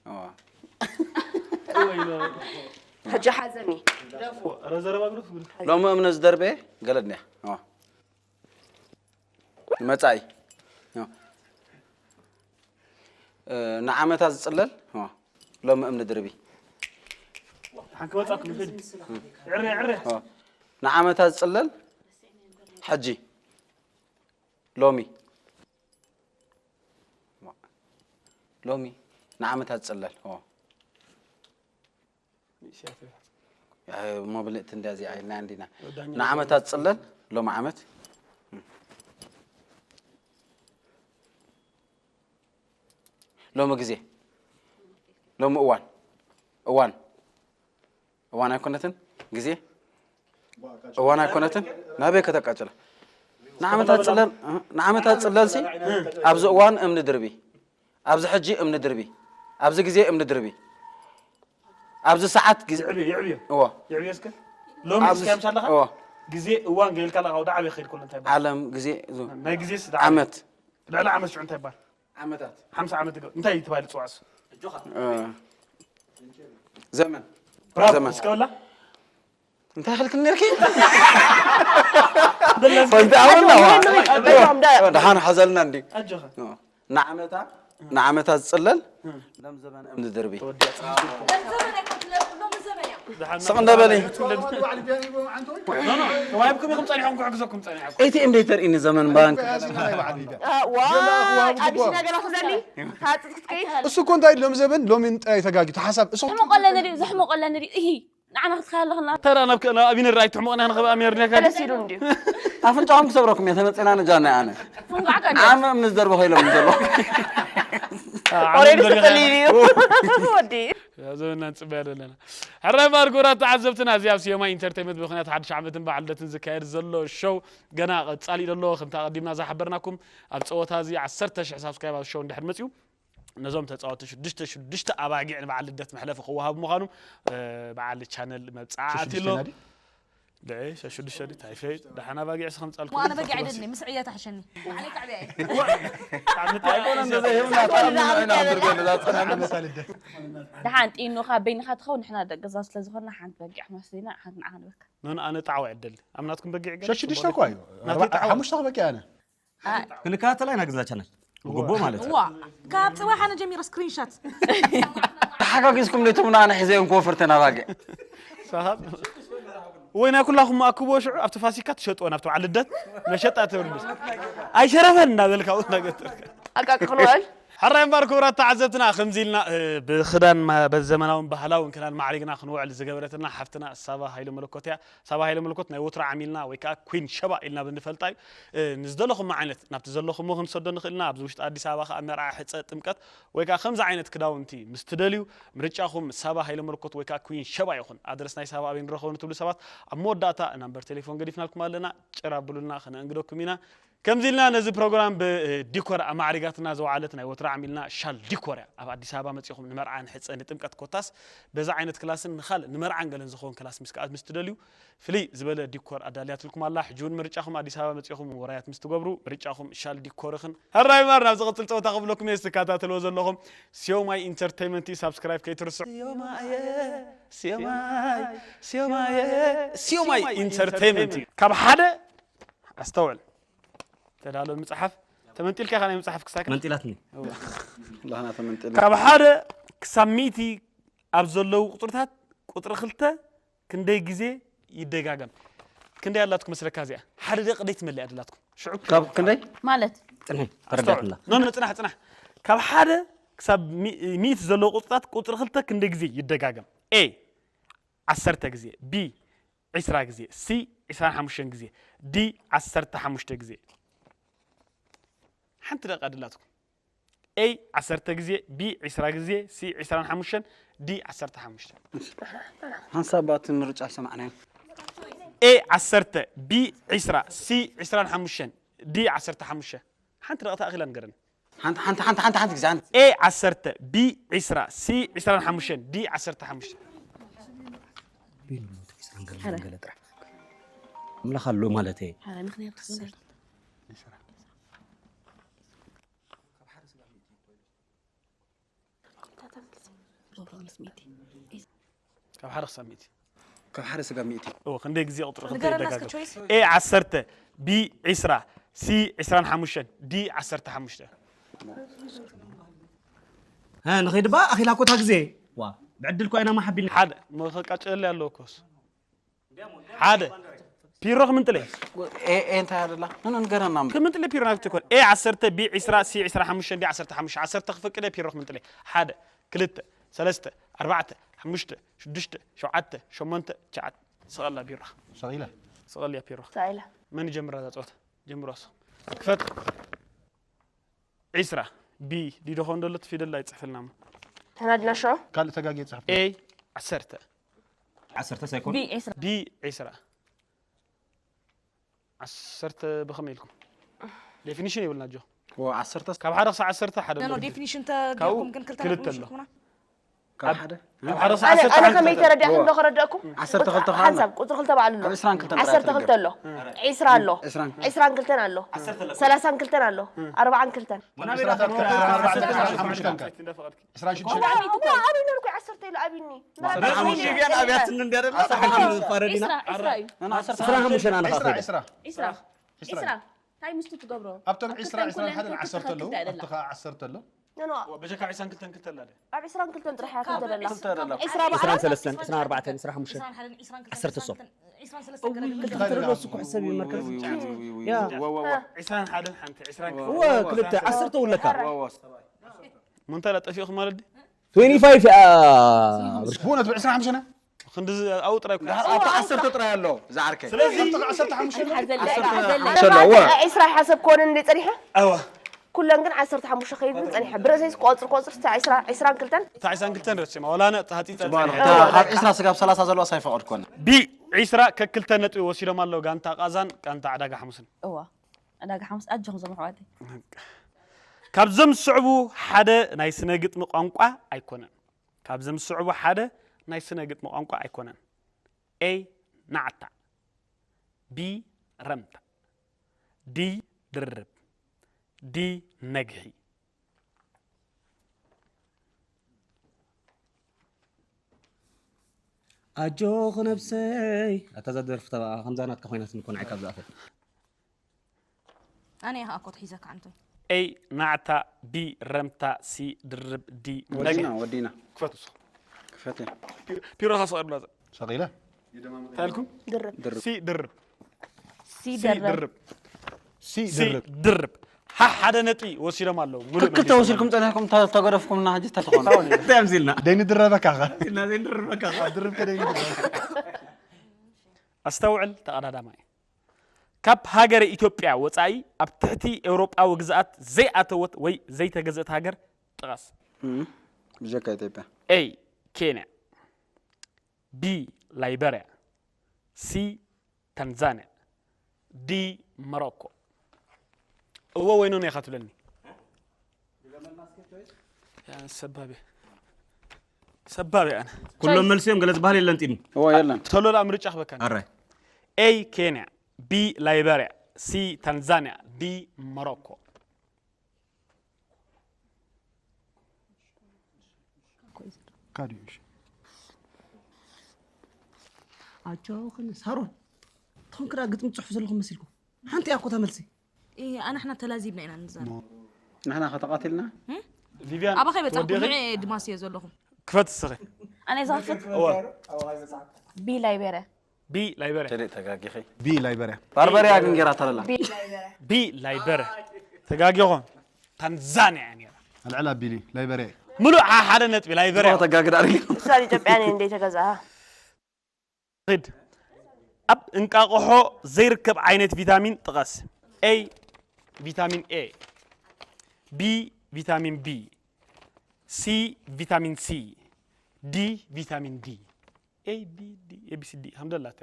እዋ። ሕጂ ሓዘኒ። ኧረ ዘረባ ግደፍ ግደፍ። ሎሚ እምነ ዝደርበ ገለድንያ እዋ። ንመጻኢ እዋ። እ፣ ንዓመታ ዝጽለል እዋ። ሎሚ እምኒ ድርቢ ሓንክ መጻኩም ይኸዲ። ዕረ ዕረ። እዋ። ንዓመታ ዝጽለል ሕጂ ሎሚ ሎሚ ንዓመታ ዝጽለል እዋ። እ፣ እሞ ብልእቲ እንዳ እዚኣ ኢልና እንዲና ንዓመታት ዝጽለል ሎም ዓመት ሎም ግዜ ሎም እዋን እዋን እዋን ኣይኮነትን ግዜ እዋን ኣይኮነትን ናበይ ከተቃጭላ ንዓመታት ዝጽለል ንዓመታት ዝጽለልሲ ኣብዚ እዋን እምኒ ድርቢ ኣብዚ ሕጂ እምኒ ድርቢ ኣብዚ ግዜ እምኒ ድርቢ ኣብዚ ሰዓት ግዜ ይዕብዮ ይዕብዮ እዎ ይዕብዮ እስከ ሎሚ ኣብዚ እስከ ምሳለኻ እዎ ግዜ እዋን ገይልካ ለኻ ወደ ዓበይ ከይድ ኩሉ እንታይ ይባሃል? ዓለም ግዜ ዙ- ናይ ግዜ ስዳ ዓመት ልዕሊ ዓመት ሽዑ እንታይ ይባሃል? ዓመታት ሓምሳ ዓመት ትገ እንታይ ተባሂሉ ጽዋዕስ? እ፣ ዘመን ብራቮ ዘመን እስከ በላ እንታይ ክልክል ነርኪ ፈንቲ ኣበላ በቶም ዳ- ደሓን ሓዘልና እንዲ ኣጆኻ ንዓመታ ንዓመታ ዝፅለል ሎም ዘበን እምኒ ድርቢ ስቕ እንደበሊ ተዋሂብኩም ኢኹም ጸኒሖም ክሕግዘኩም ጸኒሖም ኤቲኤም ደይተርእኒ ዘመን ባንክ ዋ ኣቢሲንያ ገለ ክደሊ ታጥጥ ክትከይድ እሱ እኮ እንታይ ሎም ዘበን ሎሚ ጥራይ ተጋጊ ተሓሳብ እሱ ዝሕመቆለኒ ድዩ ዝሕመቆለኒ ድዩ እሂ ንዓና ክትኸ ኣለኽና ተራ ናብ ከ- ናብ ኣቢነር ኣይትሕመቕና ንኸብ ኣሜርኒያ ካዲ ደስ ኢሉ እንድዩ ኣፍንጫኹም ክሰብረኩም እየ ተመፅና ንጃና ኣነ ፍንቋዕ ከ ዓመ እምኒ ዝደርበ ኮይሎም ዘሎ ኦሬዲ ተጠሊሉ እዩ ወዲ ዘበና ንፅበያ ዘለና ሕራይ ባር ክቡራት ተዓዘብትና እዚ ኣብ ስዮማ ኢንተርቴንመንት ብምክንያት ሓድሽ ዓመትን በዓል ልደትን ዝካየድ ዘሎ ሾው ገና ቀፃሊ ዘሎ ከምቲ ኣቐዲምና ዝሓበርናኩም ኣብ ፀወታ እዚ ዓሰርተ ሽሕ ሳብስክራይብ ኣብ ሾው እንድሕር መፅኡ ነዞም ተፃወቲ ሽዱሽተ ሽዱሽተ ኣባጊዕ ንበዓል ልደት መሕለፊ ክወሃቡ ምዃኑ እ፣ በዓል ቻነል መብፃዕቲ ኣሎ ሽዱሽተ ናዲ? ድዒ ሸሽዱሽተ ድዩ ታይፈይ ደሓን ኣባጊዕ ስኸምፃልኩ ኣነ በጊዕ ኣይደልኒ ምስ ዕያ ታሕሸኒ ባዕለይ ከዕብያ እየ ኣይኮነ እንደዛ ይህብና ጣዕሚ ኢና ንብርገ ነዛ ፀናነ ዓመታ ልደት ደሓን ጢኑኻ በይንኻ ትኸውን ንሕና ደቂ ገዛ ስለ ዝኾንና ሓንቲ በጊዕ ክንወስድ ኢና ሓንቲ ንዓኻ ንበካ ኖን ኣነ ጣዕዋ ይደሊ ኣብ ናትኩም በጊዕ ገለ ሸሽዱሽተ እኳ እዩ ናተይ ጣዕዋ ሓሙሽተ ክበቂ ኣነ ክንከታተል ኢና ግዛ ቻነል ጉቦ ማለት እዩ ዋ ካብ ፅባሕ ኣነ ጀሚረ ስክሪንሾት ተሓጋጊዝኩም ነቶም ንኣነ ሒዘዮም ክወፍር ተናባጊዕ ሳኻት ወይ ናይ ኩላኹም ኣክብዎ ሽዑ ኣብቲ ፋሲካ ትሸጥዎ ናብቲ በዓል ልደት መሸጣ ተብርድስ ኣይሸረፈን እናበልካ ኣብኡ እናገጠርካ ኣቃቅልዋል ሕራይ እምበር ክቡራት ተዓዘብትና ከምዚ ኢልና እ፣ ብክዳን ማ- በዘመናውን ባህላውን ክዳን ማዕሪግና ክንውዕል ዝገበረትና ሓፍትና ሳባ ሃይለ መለኮት እያ ሳባ ሃይለ መለኮት ናይ ወትሮ ዓሚልና ወይ ከዓ ኩን ሸባ ኢልና ብንፈልጣ እዩ እ፣ ንዝደለኹም ዓይነት ናብቲ ዘለኹምዎ ክንሰዶ ንኽእልና ኣብዚ ውሽጢ ኣዲስ ኣበባ ከዓ መርዓ ሕፀ ጥምቀት ወይ ከዓ ከምዚ ዓይነት ክዳውንቲ ምስ ትደልዩ ምርጫኹም ሳባ ሃይለ መለኮት ወይ ከዓ ኩን ሸባ ይኹን ኣድረስ ናይ ሳባ ኣበይ ንረኸቦ ንትብሉ ሰባት ኣብ መወዳእታ ናምበር ቴሌፎን ገዲፍናልኩም ኣለና ጭር ኣብሉልና ከነእንግደኩም ኢና ከምዚ ኢልና ነዚ ፕሮግራም ብዲኮር ኣማዕሪጋትና ዝወዓለት ናይ ወትሩ ዓሚልና ሻል ዲኮር እያ። ኣብ ኣዲስ ኣበባ መጺኹም ንመርዓ፣ ንሕጸ፣ ንጥምቀት ኮታስ በዛ ዓይነት ክላስን ንኻልእ ንመርዓን ገለን ዝኸውን ክላስ ምስ ከኣ ምስ ትደልዩ ፍልይ ዝበለ ዲኮር ኣዳልያትልኩም ኣላ። ሕጂ እውን ምርጫኹም ኣዲስ ኣበባ መጺኹም ወራያት ምስ ትገብሩ ምርጫኹም ሻል ዲኮር ይኹን። ሕራይ ማር ናብ ዝቕጽል ጸወታ ክብለኩም እየ። ዝትከታተልዎ ዘለኹም ሲዮማይ ኢንተርቴይመንት እዩ። ሳብስክራይብ ከይትርስዑ። ሲዮማይ ኢንተርቴይመንት እዩ። ካብ ሓደ ኣስተውዕል። ተዳሎ ምጽሓፍ ተመንጢልካ ኢኻ ናይ ምጽሓፍ ክሳክ መንጢላትኒ። ላህና ተመንጢል ካብ ሓደ ክሳብ ሚእቲ ኣብ ዘለዉ ቁጽርታት ቁጽሪ ክልተ ክንደይ ግዜ ይደጋገም? ክንደይ ኣላትኩም መስለካ እዚኣ? ሓደ ደቂ ደይ ትመልእ ኣደላትኩም። ሽዑ ካብ ክንደይ ማለት ጽንሒ ኣስተውዕል። ተረዳትና። ኖ ኖ ጽናሕ ጽናሕ። ካብ ሓደ ክሳብ ሚ- ሚእቲ ዘለዉ ቁጽርታት ቁጽሪ ክልተ ክንደይ ግዜ ይደጋገም? ኤ ዓሰርተ ግዜ፣ ቢ ዕስራ ግዜ፣ ሲ ዕስራን ሓሙሽተን ግዜ፣ ዲ ዓሰርተ ሓሙሽተ ግዜ። ሓንቲ ደቂ ኣደላትኩም። ኤ ዓሰርተ ግዜ፣ ቢ ዕስራ ግዜ፣ ሲ ዕስራን ሓሙሽተን፣ ዲ ዓሰርተ ሓሙሽተ። ሓንሳብ ባቲ ምርጫ ኣይሰማዕናዮ። ኤ ዓሰርተ፣ ቢ ዕስራ፣ ሲ ዕስራን ሓሙሽተን፣ ዲ ዓሰርተ ሓሙሽተ። ሓንቲ ደቂ ተኣኺላ ንገረኒ። ሓንቲ ሓንቲ ሓንቲ ሓንቲ ሓንቲ ግዜ ሓንቲ ኤ ዓሰርተ፣ ቢ ዕስራ፣ ሲ ዕስራን ሓሙሽተን፣ ዲ ዓሰርተ ሓሙሽተ። ኣምላኽ ኣሎ ማለት እየ። ሓደ ምኽንያት ክስር ካብ ሓደ ክሳብ ሚእቲ። ካብ ሓደ ስጋብ ሚእቲ እዎ ክንደይ ግዜ ቁጥሪ ክልተ ንገረና እስከ ይደጋገም? ቾይስ። ኤ ዓሰርተ፣ ቢ ዕስራ፣ ሲ ዕስራን ሓሙሽተን፣ ዲ ዓሰርተ ሓሙሽተ። ሀ ንኸይድ ባ ኣኺላ ኮታ ግዜ ዋ ብዕድል ኮ ኢና ማሓቢልና ሓደ መኸቃጨለ ያለው ኮስ ሓደ ፒሮ ክምንጥለ ኤ ኤ እንታይ ኣለላ ምን ንገረና እምበር። ክምንጥለ ፒሮ ናብቲ ኮን ኤ ዓሰርተ ቢ ዕስራ ሲ ዕስራ ሓሙሽተ ዲ ዓሰርተ ሓሙሽተ ዓሰርተ ክፈቅደ ፒሮ ክምንጥለ ሓደ ክልተ ሰለስተ ኣርባዕተ ሓሙሽተ ሽዱሽተ ሸውዓተ ሸሞንተ ትሽዓተ ስቐላ ቢሮ ሰቒለ ስቐልያ ፒሮ ሳኢላ መን ይጀምራ እዛ ፀወታ ጀምሮ ኣሱ ክፈት ዒስራ ቢ ዲዶ ኾን ደሎ ፊደል ኣይፅሕፍልና እሞ ተናድና ሽዑ ካልእ ተጋጊ ጽሕፍ ኤ ዓሰርተ ዓሰርተ ሳይኮን ቢ ዒስራ ቢ ዒስራ ዓሰርተ ብኸመይ ኢልኩም ዴፊኒሽን የብልና ጆ ወ ዓሰርተ ካብ ሓደ ክሳብ ዓሰርተ ሓደ ኖ ኣሎ። ዴፊኒሽን ካብኡ ተገብኩም ግን ክልተ ክልተ ነጥቢ ኣሎ። ሽኩና ካብ ሓደ ካብ ሓደ ክሳብ ኣነ ዓሰርተ ኣነ ሓንቲ ከመይ ነጥቢ። ተረዲእኩም ዶ ከረዳእኩም ዓሰርተ ክልተ ሓንሳብ ቁፅሪ ክልተ በዓሉ ኣሎ ኣብ ዕስራን ክልተን ዓሰርተ ጥራሕ ክልተ ኣሎ ዒስራ ኣሎ ዕስራን ዕስራን ክልተን ኣሎ ሰላሳን ክልተን ኣሎ ኣርባዓን ክልተን ዕስራታት ከ ሓሙሽተን ከ ዕስራን ሽዱሽተ ኣበይ ነርኩ ዓሰርተ ኢሉ ኣብኒ ሊብያን ኣብያትን እንዲ ኣደላ ዒስራ ዒስራ እዩ ኣነ ዓሰርተ ዕስራ ሓሙሽተ ኣነ ዕስራ ኸይደ ዕስራ ዒስራ እንታይ ምስቱ ትገብሮ ኣብቶም ዕስራ ዕስራን ሓደን ዓሰርተ ኣለዉ ኣብቲ ከዓ ዓሰርተ ኣሎ በጀካ ዒስራን ክልተን ክልተ ኣላ ድያ? ኣብ ዕስራን ክልተን ጥራሕ እያ ክልተ ደላ ክልተ ደላ ዕስራ ዕስራን በዓል ሰለስተን ዕስራን ኣርባዕተን ዕስራን ሓሙሽተን ዓሰርተ ሶ ክልተ ዶስ እኮ ሕሰብ እዩ መርከዝ ዒስራን ሓደን ሓንቲ ዒስራን እወ ክልተ ዓሰርተ ውለካ ምንታይ ጠፊእኹም ማለት ድዩ? ትዌንቲ ፋይቭ እያ ብእውነት ብዕስራ ሓሙሽተ ክንዲ ኣብኡ ጥራይ እኮ ኣብቲ ዓሰርተ ጥራይ ኣሎ ዝዓርከይ ስለዚ ዓሰርተ ሓሙሽተ ሓዘለ ኣለዎ ዒስራ ሓሰብ ክኾነ እንደ ፀኒሐ ኣዋ ኩለን ግን ዓሰርተ ሓሙሽተ ከይድን ፀኒሐ ብርእሰይስ ቆፅር ቆፅር ዕስራ ዕስራን ክልተን እታ ዒስራን ክልተን ረሲማ ዋላ ነ እታ ሃፂ ካብ ዕስራ ስጋብ ሰላሳ ዘለዋ ኣይፈቐድኮን ቢ ዒስራ ከክልተ ነጥቢ ወሲዶም ኣለዉ ጋንታ ቃዛን ጋንታ ዕዳጋ ሓሙስን እዋ ዕዳጋ ሓሙስ ኣጆኹም ዞም ኣሕዋተይ ካብዞም ዝስዕቡ ሓደ ናይ ስነ ግጥሚ ቋንቋ ኣይኮነን። ካብዞም ዝስዕቡ ሓደ ናይ ስነ ግጥሚ ቋንቋ ኣይኮነን። ኤ ናዕታ፣ ቢ ረምታ፣ ዲ ድርብ፣ ዲ ነግሒ። ኣጆኹ ነብሰይ ኣታ እዛ ደርፊ ተባኣ ከምዛ ናትካ ኮይናትኒ ኮን ዓይካ ዝኣፈ ኣነ ኢኻ ኣኮት ሒዘካ ዓንቶይ ኤ ናዕታ፣ ቢ ረምታ፣ ሲ ድርብ፣ ዲ ነግሒ። ወዲና ወዲና ክፈት ንሱ ክፈት ፒሮኻ ስቐድላ ሰቒለ እንታይ ኢልኩም? ድርብ ሲ ድርብ ሲ ሲ ደርብ ድርብ ሲ ሲ ድርብ ድርብ ሓ ሓደ ነጥቢ ወሲዶም ኣለዉ። ሙሉእ ክልተ ወሲድኩም ጸኒሕኩም ተ- ተገደፍኩምና ሕጂ እንታይ ትኾኑ እንታይ ኣምዚልና ደይኒ ድረበካ ኸ ኢልና ዘይንድርበካ ድርብ ከደይኒ ድረበካ ኣስተውዕል ተቐዳዳማይ። ካብ ሃገረ ኢትዮጵያ ወጻኢ ኣብ ትሕቲ ኤውሮጳዊ ግዝኣት ዘይኣተወት ወይ ዘይተገዝእት ሃገር ጥቐስ። ብጀካ ኢትዮጵያ ኤ ኬንያ፣ ቢ ላይበርያ፣ ሲ ታንዛንያ፣ ዲ ሞሮኮ። እዎ ወይ ኖኖ ኢኻ ትብለኒ። ያ ሰባብ እየ። ሰባብ እየ ኣነ። ኩሎም መልሲ እዮም፣ ገለ ዝበሃል የለን ጢኑ። እዎ የለን። ተሎ ደኣ ምርጫ ክበካኒ። ኣራይ። ኤ ኬንያ፣ ቢ ላይበርያ፣ ሲ ታንዛንያ፣ ዲ ሞሮኮ። ካድዩ እሺ። ኣጆኽን ሳሮን፣ ትኹን ክዳ ግጥሚ ትጽሕፉ ዘለኹም መሲልኩም። ሓንቲ እያ እኮ እታ መልሲ። ኣናሕና ተላዚብና ኢና ንዛረብ። ንሕና ከተቓቲልና ቪቪያን ኣባኸይ በጻሕኩም ንዕ ድማስ እየ ዘለኹም። ክፈት እስኸ። ኣነ ዝኸፍት ቢ ላይቤረ ቢ ላይበረ ተደይ ተጋጊኺ ቢ ላይበርያ ባርበርያ ግን ጌራ ተለላ ቢ ላይበረ ተጋጊኹም። ታንዛንያ እያ ነይራ። ኣልዕላ ቢሊ ላይበርያ እዩ። ምሉእ ዓ- ሓደ ነጥቢ ላይበርያ። ተጋግዳ ኣድርጊ። ምሳሌ ኢትዮጵያን እንደ የተገዛ ኺድ። ኣብ እንቃቕሖ ዘይርከብ ዓይነት ቪታሚን ጥቀስ። ኤ ቪታሚን ኤ፣ ቢ ቪታሚን ቢ፣ ሲ ቪታሚን ሲ፣ ዲ ቪታሚን ዲ። ኤ ቢ ዲ ኤ ቢ ሲ ዲ ከም ደላታ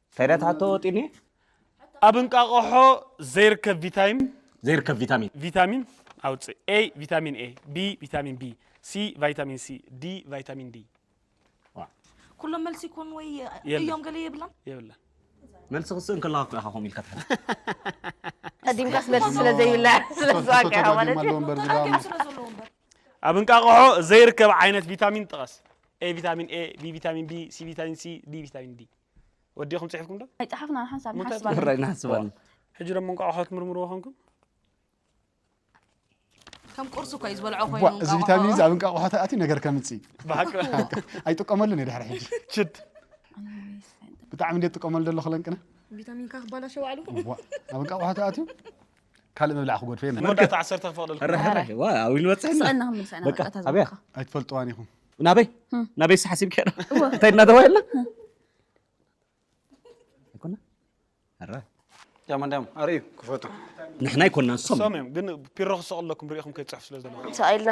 እንታይ ደኣ ትሓቶ ወጢኒ ኣብ እንቃቕሖ ዘይርከብ ቪታሚን ዘይርከብ ቪታሚን ቪታሚን ኣውፅእ። ኤ ቪታሚን ኤ፣ ቢ ቪታሚን ቢ፣ ሲ ቫይታሚን ሲ፣ ዲ ቫይታሚን ዲ። ኩሎም መልሲ ይኮኑ ወይ እዮም ገለ የብላን? የብላን። መልሲ ክስእን ከለኻ እኮ ኢኻ ከምኡ ኢልካ ትሕዝ። ቀዲምካስ መልሲ ስለ ዘይብላ ስለ ዝዋቀ ማለት እዩ። ኣብ እንቃቕሖ ዘይርከብ ዓይነት ቪታሚን ጥቀስ። ኤ ቪታሚን ኤ፣ ቢ ቪታሚን ቢ፣ ሲ ቪታሚን ሲ፣ ዲ ቪታሚን ዲ። ወዲኹም ጽሒፍኩም ዶ? ኣይጸሓፍና ሓንሳብ ንሓስባና። ራይ ንሓስባና። ሕጂ ደሞ እንቋቑሖ ትምርምርዎ ኾንኩም? ከም ቁርሲ እኮ እዩ ዝበልዖ ኮይኑ ዋ፣ እዚ ቪታሚን እዚ ኣብ እንቃቑሖ ተኣትዩ ነገር ከምጽእ። ብሓቂ። ኣይጥቀመሉን እየ ድሕሪ ሕጂ። ችድ። ብጣዕሚ እንዴት ጥቀመሉ ዘሎ ክለንቅነ። ቪታሚን ካ ክባላሸ ባዕሉ። ዋ፣ ኣብ እንቃቑሖ ተኣትዩ ካልእ ምብላዕ ክጎድፈ እየ። መወዳእታ ዓሰርተ ክፈቕደልኩም። ርሕራሕ ዋ፣ ኣዊን በጽሕና። ስቐና ክንምልሳ ኢና በቃ፣ ቀጥታ ኣብያ። ዝበልካ። ኣይትፈልጥዋን ኢኹም። ናበይ? ናበይ ሓሲብካ? እንታይ እናተባህልና? ኣይኮነ። ኣረ ያም እንዳም ኣርእዩ ክፈቱ። ንሕና ኣይኮና ንሶም። ሶም እዮም ግን ፒሮ ክሰቕለኩም ርኢኹም ከይትጽሕፉ ስለ ዘለኹም። ሰቒልና።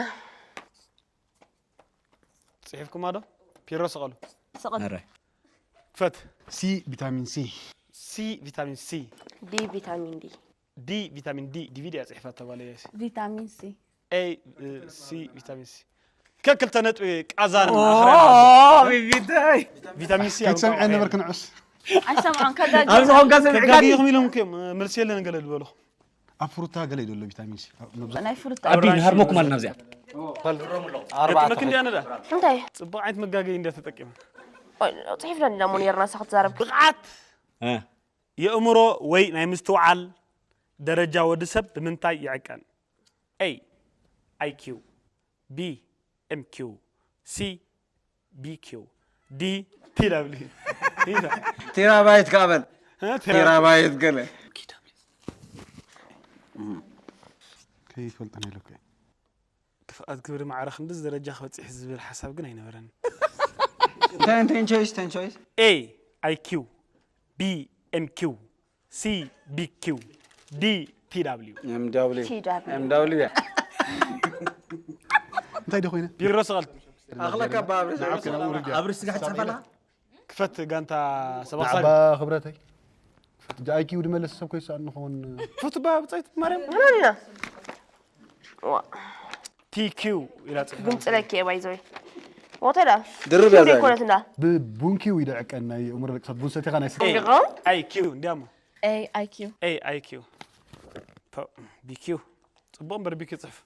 ጽሒፍኩማ ዶ? ፒሮ ሰቐሉ። ሰቐሉ። ኣረ ክፈት። ሲ ቪታሚን ሲ። ሲ ቪታሚን ሲ። ዲ ቪታሚን ዲ። ዲ ቪታሚን ዲ ዲቪዲ እያ ጽሒፋ ተባለ ያሲ። ቪታሚን ሲ። ኤ ሲ ቪታሚን ሲ ከክልተ ነጥቢ ቃዛን ቢቢተይ ቪታሚን ሲ ኣብ ሰምዐ ነበርክ ንዑስ ኣይሰምዖን ከጋጊ ኣብዚ ኾንካ ሰሚዕካ ከጋጊኹም ኢሎም እዮም መልሲ የለን ገለ ዝበልኹ ኣብ ፍሩታ ገለ ይደሎ ቪታሚን ሲ መብዛሕትኡ ናይ ፍሩታ ኣቢ ንሃርመኩም ኣልና ኣብዚኣ ገጥመክ እንዲያ ነዳ እንታይ ጽቡቕ ዓይነት መጋገይ እንዲያ ተጠቂመ ጽሒፍና እንዲና ሞ ነርና ሳኽ ትዛረብ ብቕዓት የእምሮ ወይ ናይ ምስትውዓል ደረጃ ወዲ ሰብ ብምንታይ ይዕቀን? A I Q፣ B M Q፣ C B Q፣ D T W። ቴራባይት ካበል ቴራባይት ገለ ከይፈልጠን ኢለኩ ክፍኣት ግብሪ ማዕረ ክንድዚ ደረጃ ክበፅሕ ዝብል ሓሳብ ግን ኣይነበረን። Ten, ten choice, ten choice. A I Q፣ B M Q፣ C B Q፣ D T W። M W። T W። M W። እንታይ ዶ ኮይነ? ቢሮ ሰቐል። ኣኽለካ ብኣብሪ ኣብሪ ስጋ ሕፀፈላ። ክፈት ጋንታ ሰባኽሳሪ። ክብረተይ። ጃ ኣይኪው ድመለስ ሰብ ኮይሱ ኣንኸውን። ፈቱ ባ ብጻይት ማርያም። ምንና ቲኪው ኢላ ጽሕፋ። ግምጽለኪ እየ ባይዘወይ። ሞተዳ ድርብ ያዘ። ዘይኮነት እንዳ ብቡንኪው ይደዕቀን ናይ እምሮ ደቂ ሰባት ቡን ሰቲኻ ናይ ስጋ። እንዲኹም ኣይኪው እንዲያሞ። A I Q። A I Q። ቢኪው ጽቡቕ እምበር ቢኪው ጽሕፍ።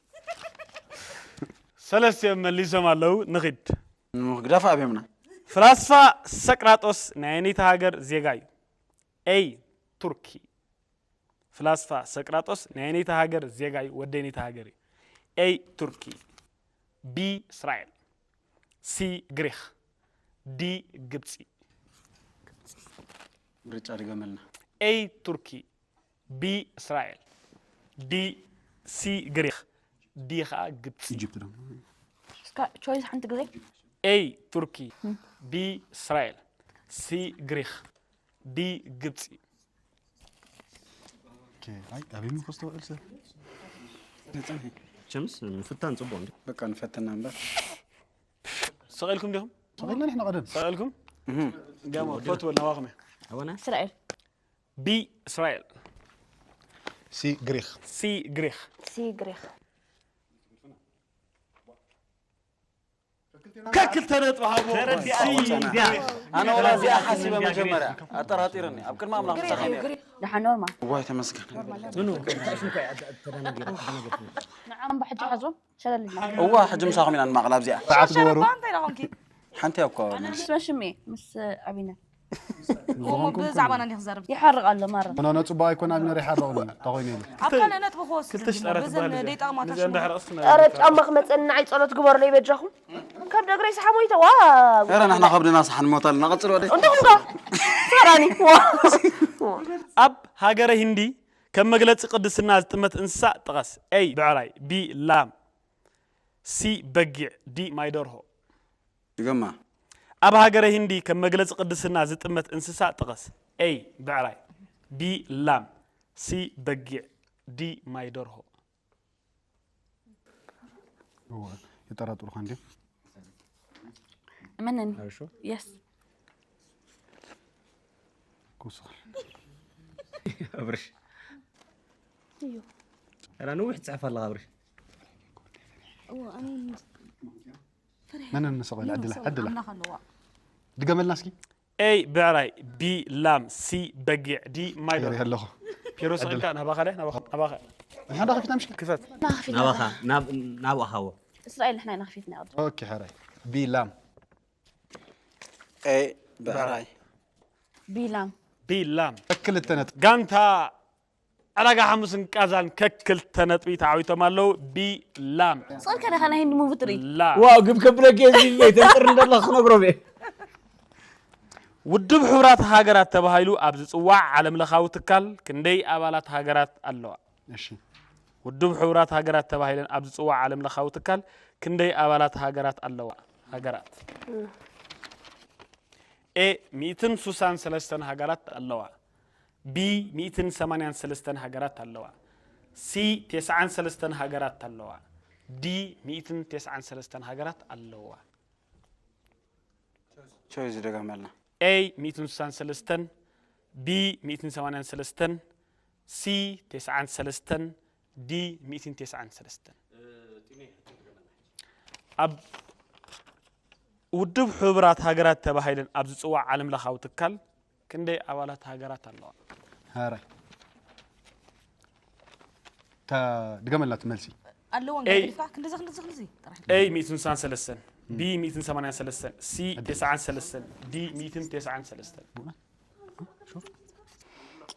ሰለስቲኦም መሊሶም ኣለዉ። ንኺድ። ንምኽግዳፍ ኣብዮምና። ፍላስፋ ሰቅራጦስ ናይ ኣየነይቲ ሃገር ዜጋ እዩ? A ቱርኪ። ፍላስፋ ሰቅራጦስ ናይ ኣየነይቲ ሃገር ዜጋ እዩ? ወዲ ኣየነይቲ ሃገር እዩ? A ቱርኪ፣ B እስራኤል፣ C ግሪኽ፣ D ግብጺ። ምርጫ ድገመልና። A ቱርኪ፣ B እስራኤል፣ D C ግሪኽ፣ D ኸኣ ግብጺ። ኢጅፕት ዶ? እስካ ቾይስ ሓንቲ ግዜ። A ቱርኪ፣ B እስራኤል፣ C ግሪኽ፣ D ግብጺ። ኦኬ፣ ኣይ ኣበይ ምንኮ ዝተውዕል ሰብ። መቸምስ ምፍታን ጽቡቕ እንዲ። በቃ ንፈትና እምበር። ሰቒልኩም ዲኹም? ሰቒልና ንሕና ቀደም። ሰቒልኩም? እህም። ጋሞ ፈትወ ናባኹም እየ። ኣወና? እስራኤል። ቢ እስራኤል። ሲ ግሪኽ። ሲ ግሪኽ። ሲ ግሪኽ። ከክልተ ነጥቢ ሃቦ። ተረዲኣ ሲ ወጸና። ግሪኽ። ኣነ ወላ እዚኣ ሓሲበ መጀመርያ ኣጠራጢርኒ ኣብ ቅድሚ ኣምላኽ ግሪኽ ዝሰኸነ እዩ ግሪኽ። ደሓን ኖርማል። ዋይ ተመስገን ኖ ኖ እንታይ ሽም እንታይ ኣተናገር ተናገር ንዓም ብሕጂ ሓዞም ሸለልና። እዋ ሕጂ ምሳኹም ኢና ንማቕላ ኣብዚኣ ሰዓት ገበሩ። እንታይ ኢላ ኮንኪ? ሓንቲ እኮ ኣነ ምስ መሽሜ ምስ ኣቢነ እሞ ብዛዕባና እንዲህ ክዛረብ ይሓርቕ ኣሎ ማራ። ኖ ኖ ጽቡቕ ኣይኮነ ኣብነር ይሓርቕኒ ተኾይኑ ኢሉ ኣብ ካልእ ነጥቢ ክወስድ ክልተ ሽጠረት ብዘን ደይጠቕማ ንዚኣ እንዳሕረቕስ ኧረ ጫማ ክመፀኒ ንዓይ ፀሎት ግበሩለይ በጃኹም። ካብ ደግረይ ሰሓ ሞይተ ዋው ኧረ ንሕና ከብድና ሰሓ ንሞት ኣለና ቀፅል ወደ እንዲኹም ከ ሰራኒ ዋው ኣብ ሃገረ ሂንዲ ከም መግለጺ ቅድስና ዝጥመት እንስሳ ጥቐስ። ኤ ብዕራይ፣ ቢ ላም፣ ሲ በጊዕ፣ ዲ ማይ ደርሆ። ድገማ ኣብ ሃገረ ሂንዲ ከም መግለጺ ቅድስና ዝጥመት እንስሳ ጥቐስ። ኤ ብዕራይ፣ ቢ ላም፣ ሲ በጊዕ፣ ዲ ማይ ደርሆ። ይጠራጥሩኻ እንዲም መንን ኣርሾ የስ ክውስኽ ኣብርሽ ራ ነዊሕ ትፅሕፍ ኣለኻ ኣብርሽ መንን ንስቕ ኢላ ዕድላ ዕድላ ኣምላኽ ኣለዋ ድገመልና እስኪ ኤ ብዕራይ፣ ቢ ላም፣ ሲ በጊዕ፣ ዲ ማይ ሪ ደርሆ። ኣለኹ ፒሮ ሰቒልካ ናባኻ ለ ናባኻ ናባኻ ንሓዳ ከፊትና ምሽ ክፈት። ናባኻ ናብ ናብኡ ሃቦ እስራኤል ንሕና ኢና ከፊትና ይቐዱ ኦኬ ሕራይ ቢ ላም ኤ ብዕራይ ቢላም ቢ ላም ክልተ ነጥቢ ጋንታ ዕዳጋ ሓሙስን ቃዛን ከክልተ ነጥቢ ተዓዊቶም ኣለዉ። ቢ ላም ጾር ከደኻ ናይ ህንዲ ሙቪ ትርኢ ላ ዋው ግብ ከብለክ የዚ ቤት ጥር እንደላ ክነግሮም እየ ውድብ ሕቡራት ሃገራት ተባሂሉ ኣብ ዝፅዋዕ ዓለም ለኻዊ ትካል ክንደይ ኣባላት ሃገራት ኣለዋ? እሺ ውድብ ሕቡራት ሃገራት ተባሂለን ኣብ ዝፅዋዕ ዓለም ለኻዊ ትካል ክንደይ ኣባላት ሃገራት ኣለዋ? ሃገራት ኤ ሚእትን ሱሳን ሰለስተን ሃገራት ኣለዋ። ቢ ሚእትን ሰማንያን ሰለስተን ሃገራት ኣለዋ። ሲ ቴስዓን ሰለስተን ሃገራት ኣለዋ። ዲ ሚእትን ቴስዓን ሰለስተን ሃገራት ኣለዋ። ቾይስ ደጋመልና ኤ ሚእትን ሱሳን ሰለስተን፣ ቢ ሚእትን ሰማንያን ሰለስተን፣ ሲ ቴስዓን ሰለስተን፣ ዲ ሚእትን ቴስዓን ሰለስተን። ኣብ ውድብ ሕቡራት ሃገራት ተባሂለን ኣብ ዝፅዋዕ ዓለም ለኻዊ ትካል ክንደይ ኣባላት ሃገራት ኣለዋ? ሕራይ ድገመልና እቲ መልሲ ኣለዎ ኤይ። ገዲፍካ ክንድዚ ክንድዚ ክንድዚ ጥራሕ ኤ ሚእትን ሱሳን ሰለስተን፣ ቢ ሚእትን ሰማንያን ሰለስተን፣ ሲ ቴስዓን ሰለስተን፣ ዲ ሚእትን ቴስዓን ሰለስተን።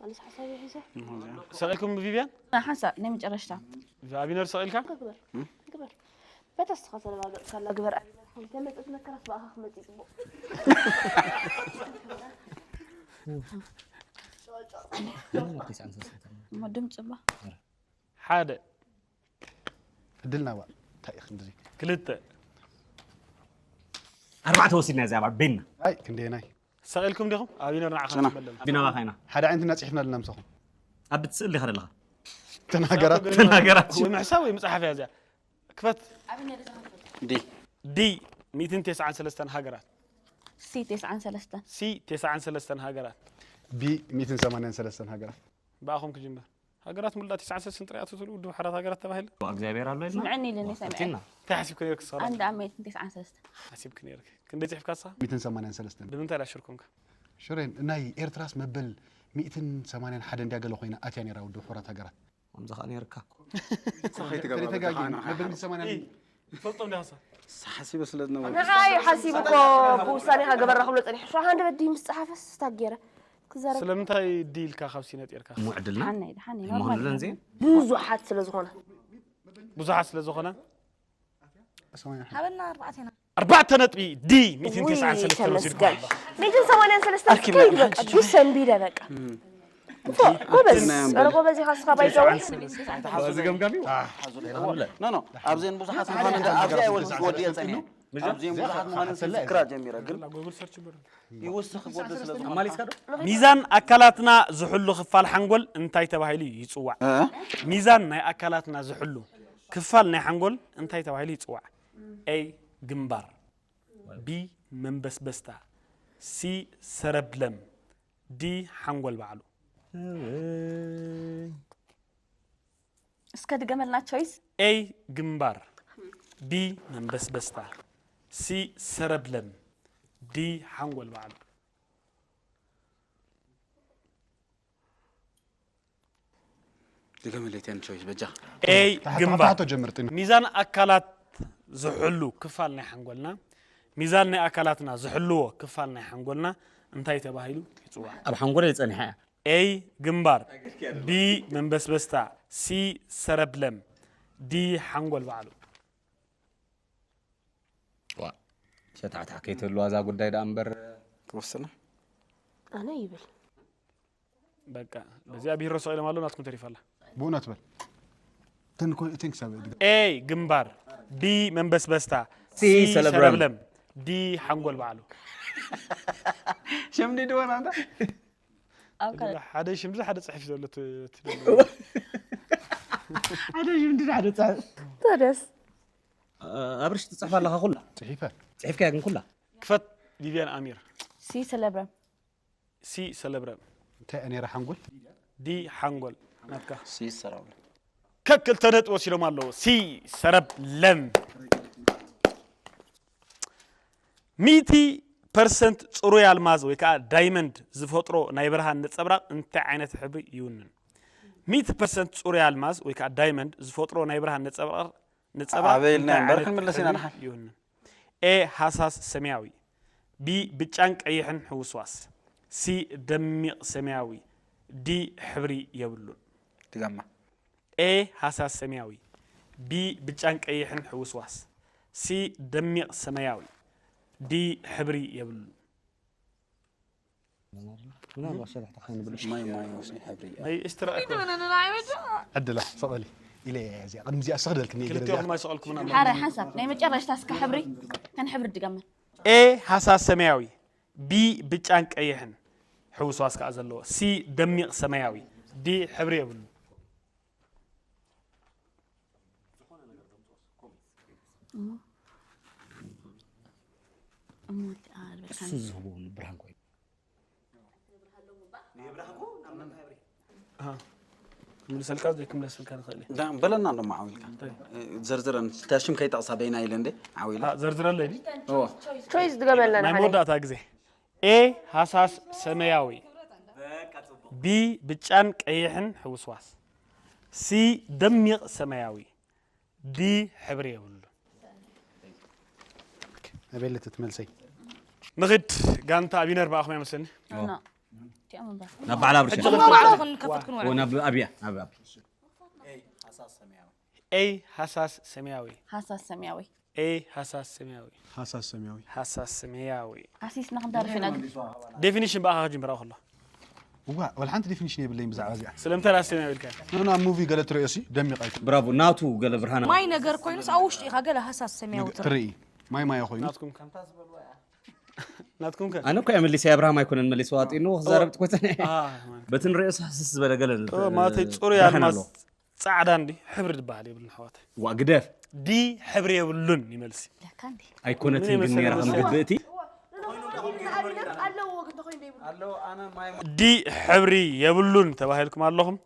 ኣነስ ሓሳብ ሒዘ ሰቒልኩም ቪቪያን? ሓንሳብ ናይ መጨረሽታ ኣቢነር ሰቒልካ? ግበር ግበር በታ ስኻ ተረጋገጽካላ ግበር ኣይበልኩም ተመጽእ መከራስ ብኣኻ ክመጽእ ይጽቡቕ እሞ ድምጽ እባ ሓደ ዕድልና ባ እንታይ እዩ ክንድዚ ክልተ ኣርባዕተ ወሲድና እዚኣ ባዕ ቤና ኣይ ክንደየናይ ሰቒልኩም ዲኹም? ኣቢነር ንዓኻ ሰና። ትመለል። ቢናባኻ ኢና ሓደ ዓይነት ነፂሕፍና ኣለና ምሳኹም ኣብ ትስእል ዲኻ ዘለኻ ተናገራት ተናገራት ወይ ምሕሳብ ወይ ምፅሓፍ እያ እዚኣ። ክፈት። ዲ ዲ ሚእትን ቴስዓን ሰለስተን ሃገራት። ሲ ቴስዓን ሰለስተን ሲ ቴስዓን ሰለስተን ሃገራት። ቢ ሚእትን ሰማንያን ሰለስተን ሃገራት ብኣኹም ክጅምር። ሃገራት ሙሉእ ቴስዓን ሰለስተን ጥራይ ኣትትብሉ ውድብ ሕቡራት ሃገራት ተባሂሉ። እግዚኣብሔር ኣሎ ኢልና ስምዐኒ ኢለኒ ሰሚዐ ፈቲና እንታይ ሓሲብክ ነርክ ስኻ? ኣንድ ኣመት ቴስዓን ሰለስተን ሓሲብክ ነርክ። ክንደይ ፅሒፍካ ስኻ? ሚእትን ሰማንያን ሰለስተን ብምንታይ ዳሽርኩምካ? ሽሬን ናይ ኤርትራስ መበል ሚእትን ሰማንያን ሓደ እንዲያ ገለ ኮይና ኣትያ ነይራ ውድብ ሕቡራት ሃገራት ከምዚ ከዓ ነርካ ተደጋጊሙ መበል ሚእትን ሰማንያን ትፈልጦም ዲኻ ስኻ? ሓሲበ ስለ ዝነበርኩ ንዓይ ሓሲቡ እኮ ብውሳኔ ከገበራ ክብሎ ጸኒሑ ሸው ሃንደበት ድዩ ምስ ጸሓፈስ ስታፍ ገይረ ክዛረብ ስለምንታይ ዲ ኢልካ ካብ ሲነጥ ርካ? ሙዕድልና ሓነይ ሓነይ ምዃኑ ኖርማል ዘንዜ ብዙሓት ስለ ዝኾነ ብዙሓት ስለ ዝኾነ ሃበና ኣርባዕቴና ኣርባዕተ ነጥቢ ዲ ሚእትን ቴስዓን ሰለስተን ወሲድኩም ተመስገን ኣለኹም። ሚእትን ሰማንያን ሰለስተን ኣርኪብና ስከይድ በቃ ዲሰምቢ ኢለ በቃ እፎ፣ ጎበዝ ናይ ኧረ ጎበዝ ኢኻ ስኻ ባይዘወ እዚ ገምጋሚ ኖ ኖ ኣብዘን ብዙሓት ምዃነን ኣብዚኣ ይወስድ ወዲኤ ጸኒሐ ኣብዚአን ብዙሓት ምዃነን ስክራ ጀሚረ ግን ይወስኽ ወዲ ስለ ዝኾነ ኣማሊስካ ዶ ሚዛን ኣካላትና ዝሕሉ ክፋል ሓንጎል እንታይ ተባሂሉ ይፅዋዕ? እ? ሚዛን ናይ ኣካላትና ዝሕሉ ክፋል ናይ ሓንጎል እንታይ ተባሂሉ ይፅዋዕ? ኤ ግንባር፣ ቢ መንበስበስታ፣ ሲ ሰረብለም፣ ዲ ሓንጎል ባዕሉ። እስከ ድገመልና ቾይስ። ኤይ ግንባር፣ ቢ መንበስበስታ፣ ሲ ሰረብለም፣ ዲ ሓንጎል ባዕሉ። ድገመለይ ቴን ቾይስ በጃ። ኤይ ግንባር፣ ጀምር ጢኑ ሚዛን ኣካላት ዝሕሉ ክፋል ናይ ሓንጎልና። ሚዛን ናይ ኣካላትና ዝሕልዎ ክፋል ናይ ሓንጎልና እንታይ ተባሂሉ ይፅዋዕ? ኣብ ሓንጎለይ ጸኒሓ እያ። ኤይ ግንባር፣ ቢ መንበስበስታ፣ ሲ ሰረብለም፣ ዲ ሓንጎል ባዕሉ። ሸታሕታሕ ከይትህልዋ እዛ ጉዳይ ደኣ እምበር ክወስና ኣነ ይብል በቃ በዚኣ ብሂሮ ሰቕ ኢሎም ኣለዉ ናትኩም ተሪፋ ኣላ። ብእውነት በል ተንኮ እትን ክሳብ እድገ ኤይ ግንባር፣ ቢ መንበስበስታ፣ ሲ ሰለብረም። ሰለብለም፣ ዲ ሓንጎል ባዕሉ። ሸምዲ ድወና እንዳ ሓደ ሽምዚ ሓደ ፅሕፍ ዘሎ ት- ት- ሓደ ሽምዲ ሓደ ጻ ተደስ ኣብርሽ ትጽሕፍ ኣለኻ ኩላ ፅሒፈ ጽሒፍካያ ግን ኩላ ክፈት ቪቪያን ኣሚር ሲ ሰለብረም ሲ ሰለብረም እንታይ እያ ነይራ ሓንጎል ዲ ሓንጎል ናትካ ሲሰራው ከክልተ ነጥቢ ወሲዶም ኣለዉ። ሲ ሰረብ ለም ሚእቲ ፐርሰንት ጽሩይ ኣልማዝ ወይ ከዓ ዳይመንድ ዝፈጥሮ ናይ ብርሃን ነጸብራቕ እንታይ ዓይነት ሕብሪ ይውንን? ሚእቲ ፐርሰንት ጽሩይ ኣልማዝ ወይ ከዓ ዳይመንድ ዝፈጥሮ ናይ ብርሃን ነጸብራቕ ነጸብራቕ ኣበይ ኢልና እንታይ እምበር ዓይነት ክንምለስ ኢና ሕብሪ ንሓ። ይውንን? ኤ ሃሳስ ሰማያዊ፣ ቢ ብጫን ቀይሕን ሕውስዋስ፣ ሲ ደሚቕ ሰማያዊ፣ ዲ ሕብሪ የብሉን። ድጋማ ኤ ሃሳስ ሰማያዊ፣ ቢ ብጫን ቀይሕን ሕውስዋስ፣ ሲ ደሚቕ ሰማያዊ፣ ዲ ሕብሪ የብሉን። ምናልባት ሸታሕታሕ ከይንብል ማይ ማይ ወስኒ ሕብሪ ናይ እስትራእኮ ዕድላ ሰቐሊ ኢለ እያ እዚኣ ቅድሚ እዚኣ ስኽደልክኒ ክልቲኦም ማይ ሰቐልኩምና ሓደ ሓንሳብ ናይ መጨረሽታ እስከ ሕብሪ ከን ሕብሪ ድገመን ኤ ሃሳስ ሰማያዊ፣ ቢ ብጫን ቀይሕን ሕውስዋስ ከዓ ዘለዎ፣ ሲ ደሚቕ ሰማያዊ፣ ዲ ሕብሪ የብሉ። እሱ ዝህቦ ብርሃን ኮይኑ ክምልሰልካ ዘይክምለስልካ ንኽእል እዩ። ዳ በለና ዶ ማዓው ኢልካ ዘርዝረን ታሽም ከይጠቕሳ በይና ኢለ እንደ ዓው ኢለ ዘርዝረለይ እዎ ቾይስ ድገመልና ናይ ሓደ መወዳእታ ግዜ ኤ ሃሳስ ሰማያዊ፣ ቢ ብጫን ቀይሕን ሕውስዋስ፣ ሲ ደሚቕ ሰማያዊ፣ ዲ ሕብሪ የብሉ። ኣበይ ለትትመልሰይ ንኽድ ጋንታ ኣቢነር ብኣኹም ይመስለኒ። ኖ። እቲኦም እምበር ናብ በዓል ኣብርሻ ማዕዶ ክንከፍት ክንወ ናብ ኣብያ ናብ ኣብያ ኤይ ሃሳስ ሰማያዊ፣ ሃሳስ ሰማያዊ ኤይ ሃሳስ ሰማያዊ፣ ሃሳስ ሰማያዊ ሃሳስ ሰማያዊ። ሃሲስና ክንዳርፍ ኢና ግን ዴፊኒሽን ብኣኻ ክጅምራ ከሎ እዋ ወላ ሓንቲ ዴፊኒሽን የብለይን ብዛዕባ እዚኣ ስለምንታይ ሃሳስ ሰማያዊ ኢልካ? ኖ ኣብ ሙቪ ገለ ትርእዮ ሲ ደሚቕ ኣይኮን ብራቮ ናቱ ገለ ብርሃና ማይ ነገር ኮይኑስ ኣብ ውሽጢ ኢኻ ገለ ሃሳስ ሰማያዊ ትርኢ ትርኢ ማይ ማይ ኮይኑ ናትኩም ከ ናትኩም ከ ኣነ እኮ እየ መሊሰ ኣብርሃም ኣይኮነን መሊሰ ዋጢኑ ክዛረብ ትኮተነ ኣህ፣ በቲ ንርእዮ ሳስስ ዝበለ ገለ እ፣ ማለተይ ጽሩይ ብርሃን ኣልማዝ ኣለዎ። ጻዕዳ እንዲ ሕብሪ ዝበሃል የብሉ ኣሕዋት ዋ ግደፍ ዲ ሕብሪ የብሉን ይመልሲ ለካ እንዴ ኣይኮነትን ምን ግን ነይራ የመሰለ ከም ግብእቲ ዲ ሕብሪ የብሉን ተባሂልኩም ኣለኹም።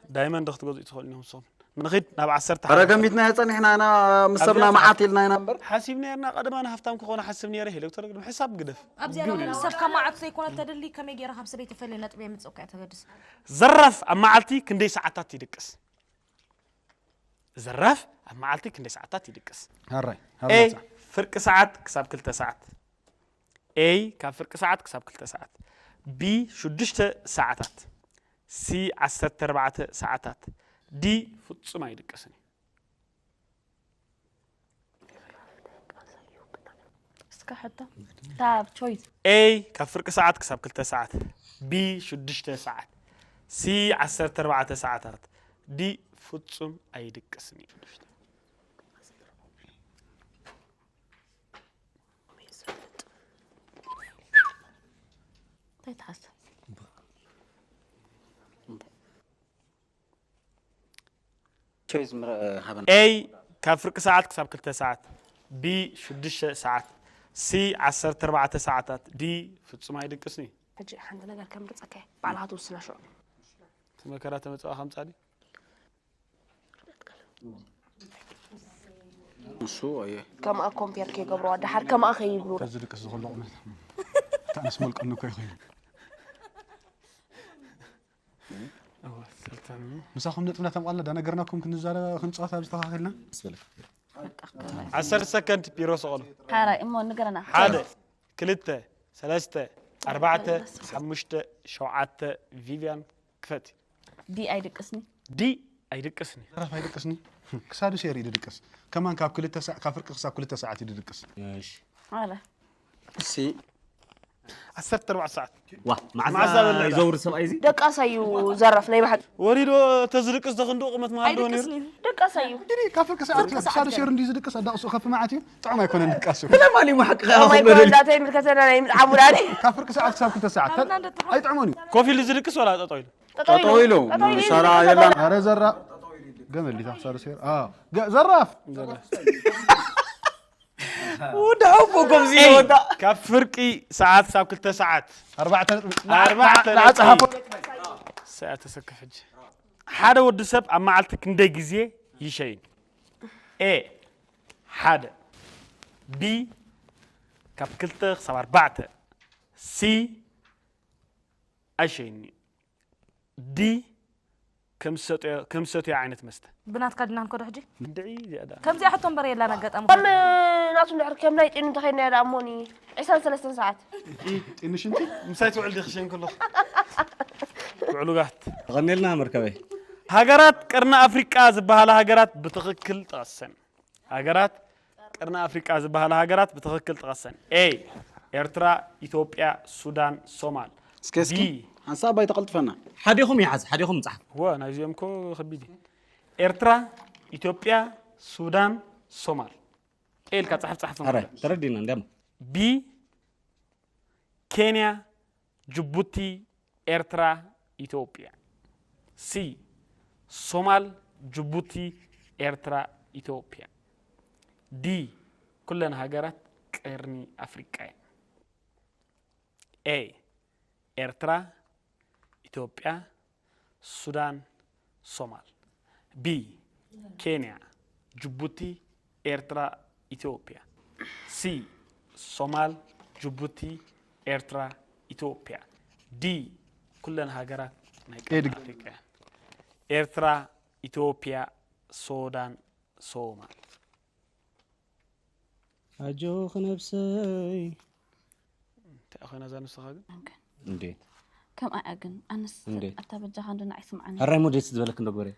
ዳይመንድ ክትገዝኡ ትኽእሉ ኢኹም ንስኹም። ንኺድ ናብ ዓሰርተ ሓደ። ኧረ ገሚትና ጸኒሕና ኢና ምስ ሰብና ኣብዚኣ መዓት ኢልና ኢና እምበር ሓሲብ ነርና ቀደማ ንሃፍታም ክኾነ ሓስብ ነረ ሄለ ተረግም ሕሳብ ግደፍ። ኣብዚኣ ድማ ሰብ ካብ መዓት ዘይኮነ ተደሊ ከመይ ገይራ ካብ ሰበይቲ ፈልየ ነጥቢ የምፅእ እኮ እያ ተገድስ ዘራፍ ኣብ መዓልቲ ክንደይ ሰዓታት ይድቅስ? ዘራፍ ኣብ መዓልቲ ክንደይ ሰዓታት ይድቅስ? ሃራይ ኤ ፍርቂ ሰዓት ክሳብ ክልተ ሰዓት፣ ኤ ካብ ፍርቂ ሰዓት ክሳብ ክልተ ሰዓት፣ ቢ ሽዱሽተ ሰዓታት፣ ሲ ዓሰርተ ኣርባዕተ ሰዓታት፣ ዲ ፍጹም ኣይድቅስን እዩ። እስከ ሕቶ ታብ ቾይስ ኤ ካብ ፍርቂ ሰዓት ክሳብ ክልተ ሰዓት፣ ቢ ሽዱሽተ ሰዓት፣ ሲ ዓሰርተ ኣርባዕተ ሰዓታት፣ ዲ ፍጹም ኣይድቅስን እዩ። እንታይ ትሓስብ ቾይስ ምረ ሃበና ኤይ ካብ ፍርቂ ሰዓት ክሳብ ክልተ ሰዓት፣ ቢ ሽዱሽተ ሰዓት፣ ሲ ዓሰርተ ኣርባዕተ ሰዓታት። ዲ ፍጹም ኣይድቅስን እዩ። ሕጂ ሓንቲ ነገር ከምርፀካ እየ፣ ባዕልኻ ትውስና ሽዑ። እቲ መከራ ተመፅኣ ከምፃ ድዩ? ንሱ ኣየ ከምኣ ኮምፔር ከይገብርዋ፣ ደሓር ከምኣ ከይብሉ። ዝድቅስ ዝኸሎ ቁመት ተኣነስ መልቀኑ እኮ ይኸይኑ። ምሳኹም ነጥብና ተምቃልና ዳነገርናኩም ክንዛረብ ክንፃወት ኣብ ዝተኻኸልና። ዓሰርተ ሰከንድ ቢሮ ስቐሉ። ሓራይ እሞ ንገረና። ሓደ፣ ክልተ፣ ሰለስተ፣ ኣርባዕተ፣ ሓሙሽተ፣ ሸውዓተ። ቪቪያን ክፈቲ። ዲ ኣይድቅስኒ። ዲ ኣይድቅስኒ። ዘራፍ ኣይድቅስኒ። ክሳዱ ሴር እዩ ድድቅስ። ከማን ካብ ክልተ ሰዓ ካብ ፍርቂ ክሳብ ክልተ ሰዓት እዩ ድድቅስ። ኣረ ሲ ዓሰርተ ኣርባዕተ ሰዓት። ዋ መዓዛ መዓዛ በልዕ ዳ? ይዘውር ሰብኣይ እዚ ደቃሳ እዩ ዘራፍ ናይ ብሓቂ። ወሪዶ ተዝድቅስ ደኽንዶ ቁመት መሃልዶ ነይሩ። ደቃሳ እዩ። እንግዲህ ካብ ፍርቂ ሰዓት ክሳዱ ሴር እንዲ ዝድቅስ ኣዳቕሱ ከፍ መዓት እዩ። ጥዑም ኣይኮነን ድቃስ እዩ። ለማሊ ማሓቅ ማይኮ እንዳተ ይምልከተና ናይ ምልዓሙዳኒ። ካብ ፍርቂ ሰዓት ክሳብ ክልተ ሰዓት ኣይጥዕሞን እዩ። ኮፍ ኢሉ ዝድቅስ ወላ ጠጠው ኢሉ? ጠጠው ኢሉ ጠጠው ኢሉ ጠጠው ኢሉ ሰራ ይምልከተና። የላን። ኣረ ዘራ ገመል ዲታ ክሳዱ ሴር። ኣዎ። ገ- ዘራፍ ወዲ ሓቦ ከምዚ ይወዳ ካብ ፍርቂ ሰዓት ክሳብ ክልተ ሰዓት። ኣርባዕተ ነጥቢ ኣርባዕተ ንዓጽሓፎ። ሰዓት ተሰክሕ ሕጂ። ሓደ ወዲ ሰብ ኣብ መዓልቲ ክንደይ ግዜ ይሸይን? ኤ ሓደ፣ ቢ ካብ ክልተ ክሳብ ኣርባዕተ፣ ሲ ኣይሸይን እዩ፣ ዲ ከም ዝሰትዮ ዓይነት መስተ። ብናትካ ድና ንከዶ ሕጂ ድዒ እዚኣ ደኣ። ከምዚኣ ሕቶ እምበር የላን ኣጋጣሚ ከም ናቱ እንድሕር ከም ናይ ጢኑ እንተኸይድና ደኣ እሞኒ ዕስራን ሰለስተን ሰዓት። ጢንሽ እንት ምሳይ ትውዕል ዲኺ ሸይን ከለኹ? ብዕሉጋት። ተቐኒልና መርከበይ ሃገራት ቀርኒ ኣፍሪቃ ዝበሃላ ሃገራት ብትኽክል ጥቀሰን። ሃገራት ቀርኒ ኣፍሪቃ ዝበሃላ ሃገራት ብትኽክል ጥቀሰን። ኤ ኤርትራ፣ ኢትዮጵያ፣ ሱዳን፣ ሶማል። እስከ እስኪ ቢ ሓንሳብ ባይ ተቐልጥፈና። ሓዲኹም ይሓዝ ሓዲኹም ምፅሓፍ ወ ናይዚኦም እኮ ከቢድ እዩ። ኤርትራ፣ ኢትዮጵያ፣ ሱዳን፣ ሶማል። ኤ ኢልካ ጻሕፍ ጻሕፍ ኣረ ተረዲና እንዲያም ቢ ኬንያ፣ ጅቡቲ፣ ኤርትራ፣ ኢትዮጵያ። ሲ ሶማል፣ ጅቡቲ፣ ኤርትራ፣ ኢትዮጵያ። ዲ ኩለን ሃገራት ቀርኒ ኣፍሪቃ እየን። ኤ ኤርትራ፣ ኢትዮጵያ፣ ሱዳን፣ ሶማል። ቢ ኬንያ፣ ጅቡቲ፣ ኤርትራ፣ ኢትዮጵያ። ሲ ሶማል፣ ጅቡቲ፣ ኤርትራ፣ ኢትዮጵያ። ዲ ኩለን ሃገራት ናይ ቀርኒ ኣፍሪቃ እየን። ኤርትራ፣ ኢትዮጵያ፣ ሱዳን፣ ሶማል። ኣጆኺ ነብሰይ። እንታይ ኮይና እዛ ንስኻ ግን? እንዴት ከምኣ እያ ግን ኣነስ እንዴት? ኣታ በጃኻ እንዶ ንዓይ ስምዓኒ። ሕራይ ሞዴስ ዝበለክ እንዶ ግበረ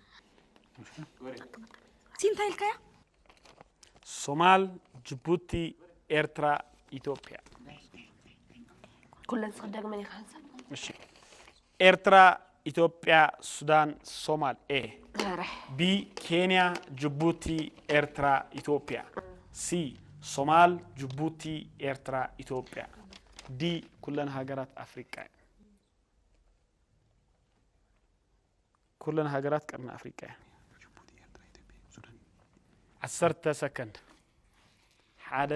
ሲንታ ኢልካያ ሶማል፣ ጅቡቲ፣ ኤርትራ፣ ኢትዮጵያ። ኩለን ዝኽደግመን ኢኻ ሓንሳብ። እሺ። ኤርትራ፣ ኢትዮጵያ፣ ሱዳን፣ ሶማል። ኤ ኧረ ቢ ኬንያ፣ ጅቡቲ፣ ኤርትራ፣ ኢትዮጵያ። ሲ ሶማል፣ ጅቡቲ፣ ኤርትራ፣ ኢትዮጵያ። ዲ ኩለን ሃገራት ኣፍሪቃ እየን። ኩለን ሃገራት ቀርኒ ኣፍሪቃ እየን። ዓሰርተ ሰከንድ። ሓደ፣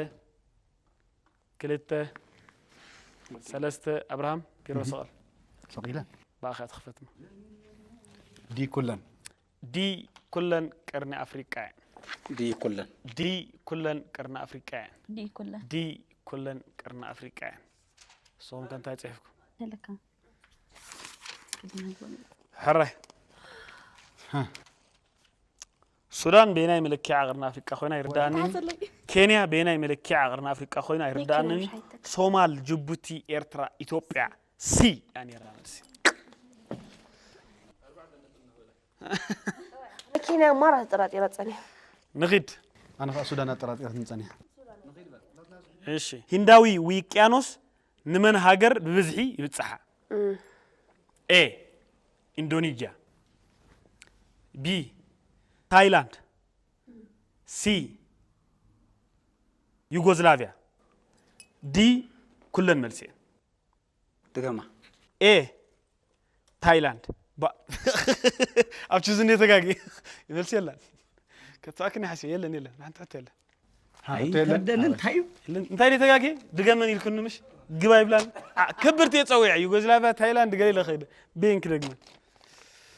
ክልተ፣ ሰለስተ። ኣብርሃም ቢሮ ስቐል። ሰቂለ ብኣኻ ትኽፈት። ዲ ኩለን ዲ ኩለን ቀርኒ ኣፍሪቃ እየን። ዲ ኩለን ዲ ኩለን ቀርኒ ኣፍሪቃ እየን። ዲ ኩለን ዲ ኩለን ቀርኒ ኣፍሪቃ እየን። ንስኹም ከ እንታይ ጽሒፍኩም? ተለካ ሕራይ። ሱዳን በየናይ መለኪዓ ቀርኒ ኣፍሪቃ ኮይና ይርዳኣኒ። ኬንያ በየናይ መለኪዓ ቀርኒ ኣፍሪቃ ኮይና ይርዳኣኒ። ሶማል፣ ጅቡቲ፣ ኤርትራ፣ ኢትዮጵያ። ሲ እያ ነይራ መልሲ። ኬንያ ማራ ተጠራጢራ ጸኒሓ። ንኺድ። ኣነ ከዓ ሱዳን ኣጠራጢራትኒ ጸኒሓ። እሺ፣ ሂንዳዊ ውቅያኖስ ንመን ሃገር ብብዝሒ ይብጽሓ? ኤ ኢንዶኔዥያ፣ ቢ ታይላንድ፣ ሲ ዩጎዝላቪያ፣ ዲ ኩለን መልሲ እየን። ድገማ ኤ ታይላንድ። ባ- ኣብ ቹዝ እንደ ተጋጊ መልሲ የለን። ከተኣክኒ ሓሲብ የለን የለን ሓንቲ ሕቶ የለን። ኣይ፣ ሕቶ የለን? ተርደኒ እንታይ እዩ? እንታይ ደይ ተጋጌ ድገመን ኢልኩኒ ምሽ ግባ ይብላን። ክብርቲ የፀውያ ዩጎዝላቪያ፣ ታይላንድ፣ ገሌለ ከይደ ቤንክ ደግመ።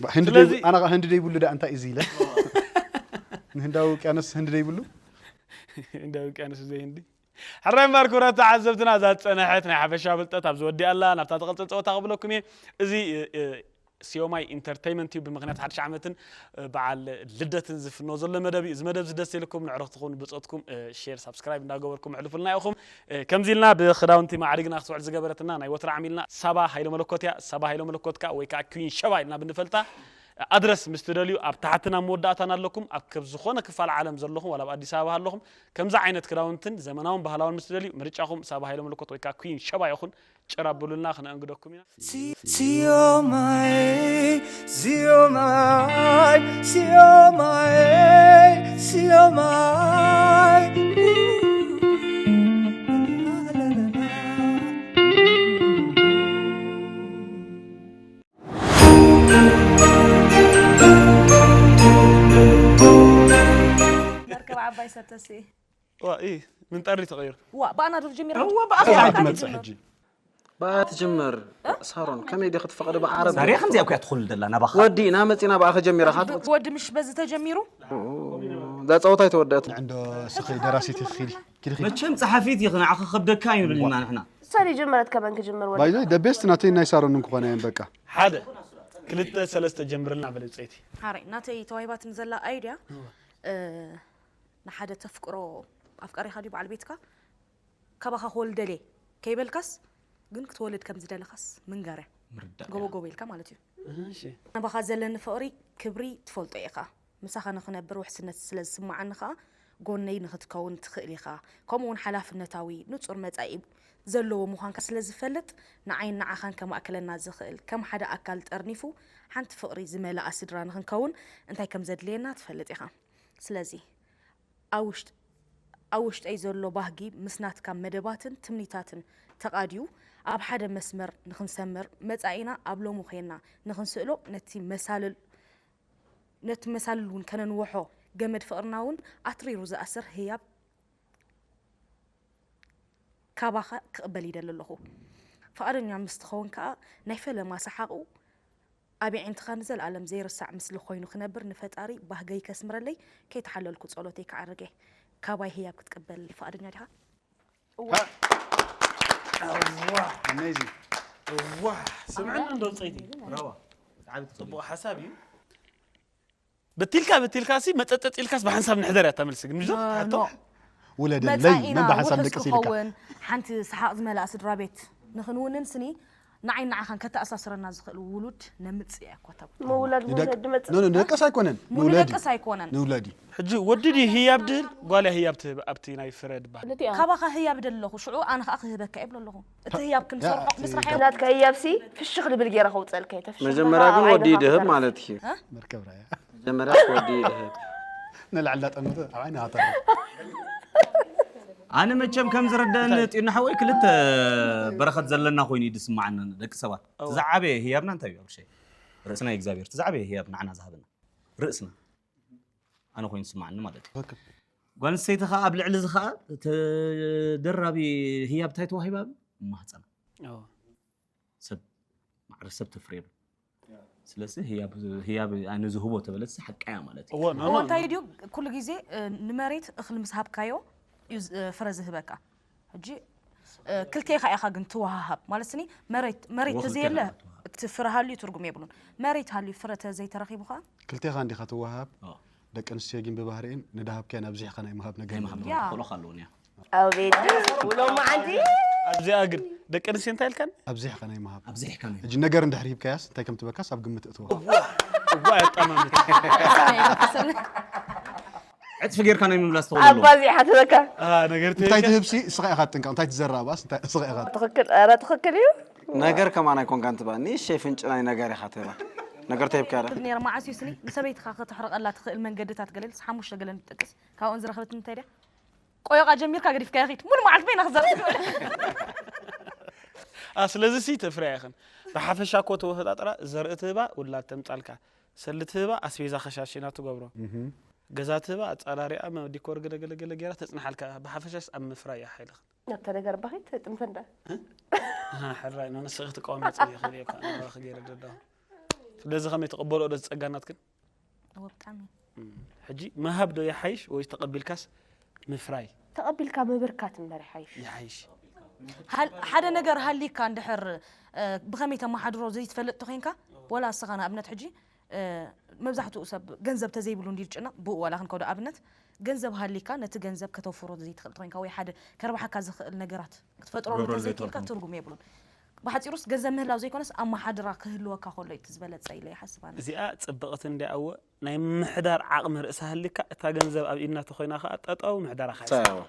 ህንዲ ስለዚ ደይ- ኣነ ኸዓ ህንዲ ደይብሉ ዳ እንታይ እዚ ኢለ ንህንዳዊ ውቅያኖስ ህንዲ ደይብሉ እንደ ውቅያኖስ ዘይ ህንዲ። ሕራይ ማር ክብራት ተዓዘብትና፣ እዛ ዝፀነሐት ናይ ሓፈሻ ብልጠት ኣብዚ ወዲኣ ኣላ። ናብታ ትቐፅል ፀወታ ክብለኩም እየ። እዚ እ፣ እ፣ ሲዮማይ ኢንተርተይመንት እዩ። ብምኽንያት ሓድሽ ዓመትን እ፣ በዓል ልደትን ዝፍኖ ዘሎ መደብ እዩ። እዚ መደብ እዚ ደስ ኢልኩም ንዕረኽትኹም ብፆትኩም እ፣ ሼር ሳብስክራይብ እንዳገበርኩም ኣሕልፉልና ኢኹም። እ፣ ከምዚ ኢልና ብክዳውንቲ ማዕሪግና ክትውዕል ዝገበረትና ናይ ወትሪ ዓሚልና ሳባ ሃይለ መለኮት እያ። ሳባ ሃይለ መለኮት ከዓ ወይ ከዓ ኩዊን ሸባ ኢልና ብንፈልጣ ኣድረስ ምስ ትደልዩ ኣብ ታሕትን ኣብ መወዳእታን ኣለኩም። ኣብ ከብ ዝኾነ ክፋል ዓለም ዘለኹም ዋላ ኣብ ኣዲስ ኣበባ ኣለኹም ከምዚ ዓይነት ክዳውንትን ዘመናውን ባህላውን ምስ ትደልዩ ምርጫኹም ሳባ ሃይለ መለኮት ወይ ከዓ ኩዊን ሸባ ይኹን። ጭር ኣብሉልና ክነእንግደኩም ኢና። Siomai, siomai, siomai, siomai. መርከብ ዓባይ ሰተሲ ዋ እ ምንጣሪ ተቐይሩ ዋ ብኣና ዶ ጀሚራ እወ ብኣኻ እያ እያ ትመፅእ ሕጂ ብኣ ትጅምር ሳሮን ከመይ ዲ ክትፈቕዲ ብዓረብ ዛሬ ከምዚኣ እኮ እያ ትኹል ደላ ናባኻ ወዲእና መፂና ብኣኸ ጀሚራ ካ ወዲ ምሽ በዚ ተጀሚሩ እዛ ፀወታ ኣይተወደአት እንዶ ስኺ ደራሲት ኺዲ ኪዲ ኺዲ መቸም ፀሓፊት ኢኺ ንዓኺ ከብደካ ይብልና ንሕና እሳ ጀመረት ከመን ክጅምር ወዲ ባይዞ ደቤስት ናተይ ናይ ሳሮን እንክኾነ እየን በቃ ሓደ ክልተ ሰለስተ ጀምርልና በለ ብፀይቲ ሓራይ ናተይ ተዋሂባትኒ ዘላ ኣይድያ እ፣ ንሓደ ተፍቅሮ ኣፍቃሪኻ ድዩ በዓል ቤትካ ካባኻ ክወልድ ደልየ ከይበልካስ ግን ክትወልድ ከም ዝደለኻስ ምንጋርያ ምርዳእ ጎቦ ጎቦ ኢልካ ማለት እዩ ናባኻ ዘለኒ ፍቕሪ ክብሪ ትፈልጦ ኢኻ ምሳኻ ንኽነብር ውሕስነት ስለ ዝስምዓኒ ኸኣ ጎነይ ንኽትከውን ትኽእል ኢኻ ከምኡ እውን ሓላፍነታዊ ንጹር መጻኢ ዘለዎ ምዃንካ ስለ ዝፈልጥ ንዓይን ንዓኻን ከማእክለና ዝኽእል ከም ሓደ ኣካል ጠርኒፉ ሓንቲ ፍቕሪ ዝመልኣ ስድራ ንኽንከውን እንታይ ከም ዘድልየና ትፈልጥ ኢኻ ስለዚ ኣብ ውሽጥ ኣብ ውሽጠይ ዘሎ ባህጊ ምስ ናትካ መደባትን ትምኒታትን ተቓድዩ ኣብ ሓደ መስመር ንኽንሰምር መጻኢና ኣብ ሎሚ ኾይንና ንኽንስእሎ ነቲ መሳልል ነቲ መሳልል እውን ከነንውሖ ገመድ ፍቕርና እውን ኣትሪሩ ዝኣስር ህያብ ካባኻ ክቕበል ይደሊ ኣለኹ። ፍቓደኛ ምስ ትኸውን ከኣ ናይ ፈለማ ሰሓቑ ኣብ የዒንትኻ ንዘለኣለም ዘይርሳዕ ምስሊ ኮይኑ ክነብር ንፈጣሪ ባህገይ ከስምረለይ ከይተሓለልኩ ጸሎተይ ክዓርግ እየ። ካባይ ህያብ ክትቅበል ፍቓደኛ ዲኻ? Amazing. ዋ ስምዕኒ እንዶ ፀይቲ ብራዋ ብጣዕሚ ጽቡቕ ሓሳብ እዩ በቲልካ በቲልካ ሲ መጠጠጥ ኢልካስ ብሓንሳብ ንሕደር እያ እታ መልሲ ግን ምሽ ዶ ትሓቶ ውለደለይ መጻኢና መን ብሓንሳብ ውሑስ ደቂ ሲልካ ክኸውን ሓንቲ ሰሓቕ ዝመልኣ ስድራ ቤት ንኽንውንን ስኒ ንዓይ ንዓኻን ከተኣሳስረና ዝኽእል ውሉድ ነምጽእ እያ እኮ ተብሎ ምውላድ ንደቅ- መውለድ ድመጽእ ኖ ኖ ንደቀስ ኣይኮነን ንውለድ ንደቅስ ኣይኮነን ንውለድ እዩ ሕጂ ወዲ ድዩ ህያብ ድህል ጓል እያ ህያብ ትህብ ኣብቲ ናይ ፍረ ድባል ክልቲኣ ካባኻ ህያብ ደለኹ ሽዑ ኣነ ከዓ ክህበካ እየ ብለለኹ እቲ ህያብ ክንሰርሖ ምስራሕ ናትካ ህያብሲ ፍሽኽ ልብል ገይረ ከውፀልካ እየ ተፍሽኽ መጀመርያ ግን ከዓ ወዲ ዓይንኻ ድህብ ክሰርሕ። ማለት እዩ መርከብ ራያ መጀመርያ ወዲ ድህብ ንላዕሊ ዳጠመተ ኣብ ዓይኒ ሃተር ኣነ መቸም ከም ዝርደአኒ ጢና ሓወይ ክልተ በረኸት ዘለና ኮይኑ እዩ ዝስማዓኒ ደቂ ሰባት ዝዓበየ ህያብና እንታይ እዩ ኣብርሸይ ርእስና እግዚኣብሔር ዝዓበየ ህያብ ንዓና ዝሃበና ርእስና ኣነ ኮይኑ ዝስማዓኒ ማለት እዩ ጓል ኣንስተይቲ ከዓ ኣብ ልዕሊ እዚ ከዓ ተደራቢ ህያብ እንታይ ተዋሂባ ማህፀና ሰብ ማዕረ ሰብ ተፍርየሉ ስለዚ ህያብ ኣነ ዝህቦ ተበለት ሓቃያ ማለት እዩ እዎ እዎ እንታይ ድዩ ኩሉ ግዜ እ፣ ንመሬት እኽሊ ምስ ሃብካዮ እዩ ዝ- እ፣ ፍረ ዝህበካ ሕጂ እ፣ ክልቴኻ ኢኻ ግን ትወሃሃብ ማለት ስኒ መሬት መሬት እዎ ተዘየለ ክልቴኻ ኢኻ ትወሃሃብ። እቲ ፍረ ሃልዩ ትርጉም የብሉን መሬት ሃልዩ ፍረ ተዘይተረኺቡ ኸዓ ክልቴኻ እንዲኻ ትወሃብ ኦ። ደቂ ኣንስትዮ ግን ብባህሪኤን ንድሃብካየን ኣብዚሕካ ናይ ምሃብ ነገር ናይ የለን። ማህብ ያ። ክእሎ ካለውን እያ ኣቤት ውሎም መዓንቲ ኣብዚኣ ግን ደቂ ኣንስትዮ እንታይ ኢልካን ኣብዚሕካ ናይ ምሃብ ኣብዚሕካ ናይ ሕጂ ነገር እንድሕር ሂብካያስ እንታይ ከም ትበካስ ኣብ ግምት እትዋ እዋ ያጣማምት ዕፅፊ ጌርካ ናይ ምምላስ ተኽእሎ ኣለዎ ኣባዚሓ ትበካ ነገር እንታይ ትህብሲ እስኻ ኢኻ ትጥንቀቕ እንታይ ትዘራባስ እንታይ እስኻ ኢኻ ትኽክል ኧረ ትኽክል እዩ ነገር ከማን ኣይኮንካን ትባ ንእሸይ ፍንጭ ናይ ነገር ኢኻ ትህባ ነገር ተሂብካ ዶ ነር መዓስ እዩ ስኒ ንሰበይትኻ ከተሕርቐላ ትኽእል መንገድታት ገለ ሓሙሽተ ገለ ንጠቅስ ካብኦን ዝረኸበት እንታይ ድያ ቆዮቓ ጀሚርካ ገዲፍካ ይኺድ ሙሉ መዓልቲ በይና ክዘርግ ኣ ስለዚ ሲ ተፍርያ ኢኽን ብሓፈሻ እኮ ተወፈጣጥራ ዘርኢ ትህባ ውላድ ተምጻልካ ሰሊ ትህባ ኣስቤዛ ከሻሽና ትገብሮ ገዛ ትህባ ኣጻራሪኣ መ- ዲኮር ገለገለገለ ገይራ ተጽንሓልካ። ብሓፈሻስ ኣብ ምፍራይ እያ ሓይልኽን። ኣብታ ነገር ባኺት ጥምተንዳ ኣሃ፣ ሕራይ ነው። ንስኺ ክትቃወሚ ጽኒሕኺ እየ እኮ ኣባኺ ገይረ ደለኹ። ስለዚ ከመይ ትቕበልኦ ዶ ዝጸጋ ናትክን? እወ ብጣዕሚ። ሕጂ ምሃብ ዶ ይሓይሽ ወይስ ተቐቢልካስ ምፍራይ ተቐቢልካ ምብርካት እምበር ይሓይሽ። ይሓይሽ? ሃል- ሓደ ነገር ሃሊካ እንድሕር እ፣ ብኸመይ ተመሓድሮ ዘይትፈልጥ ተኮይንካ፣ ወላ እስኻ ንኣብነት ሕጂ እ፣ መብዛሕትኡ ሰብ ገንዘብ ተዘይብሉ እንዲ ዝጭነቕ፣ ብኡ ዋላ ክንከዶ ኣብነት ገንዘብ ሃሊካ ነቲ ገንዘብ ከተውፍሮ ዘይትኽእል ተኮይንካ ወይ ሓደ ከርባሓካ ዝኽእል ነገራት ክትፈጥሮ ክትገብሮ እንተዘይክኢልካ ዘይትኽእል። ትርጉም የብሉን። ብሓፂሩስ ገንዘብ ምህላው ዘይኮነስ ኣመሓድራ ክህልወካ ከሎ እዩ እቲ ዝበለፀ ኢለ ይሓስብ ኣነ። እዚኣ ጽብቕቲ እንዲያ እወ ናይ ምሕዳር ዓቕሚ ርእሲ ሃሊካ እታ ገንዘብ ኣብ ኢድና ተኮይና ከዓ ጠጠው ምሕዳራ ሳያዋ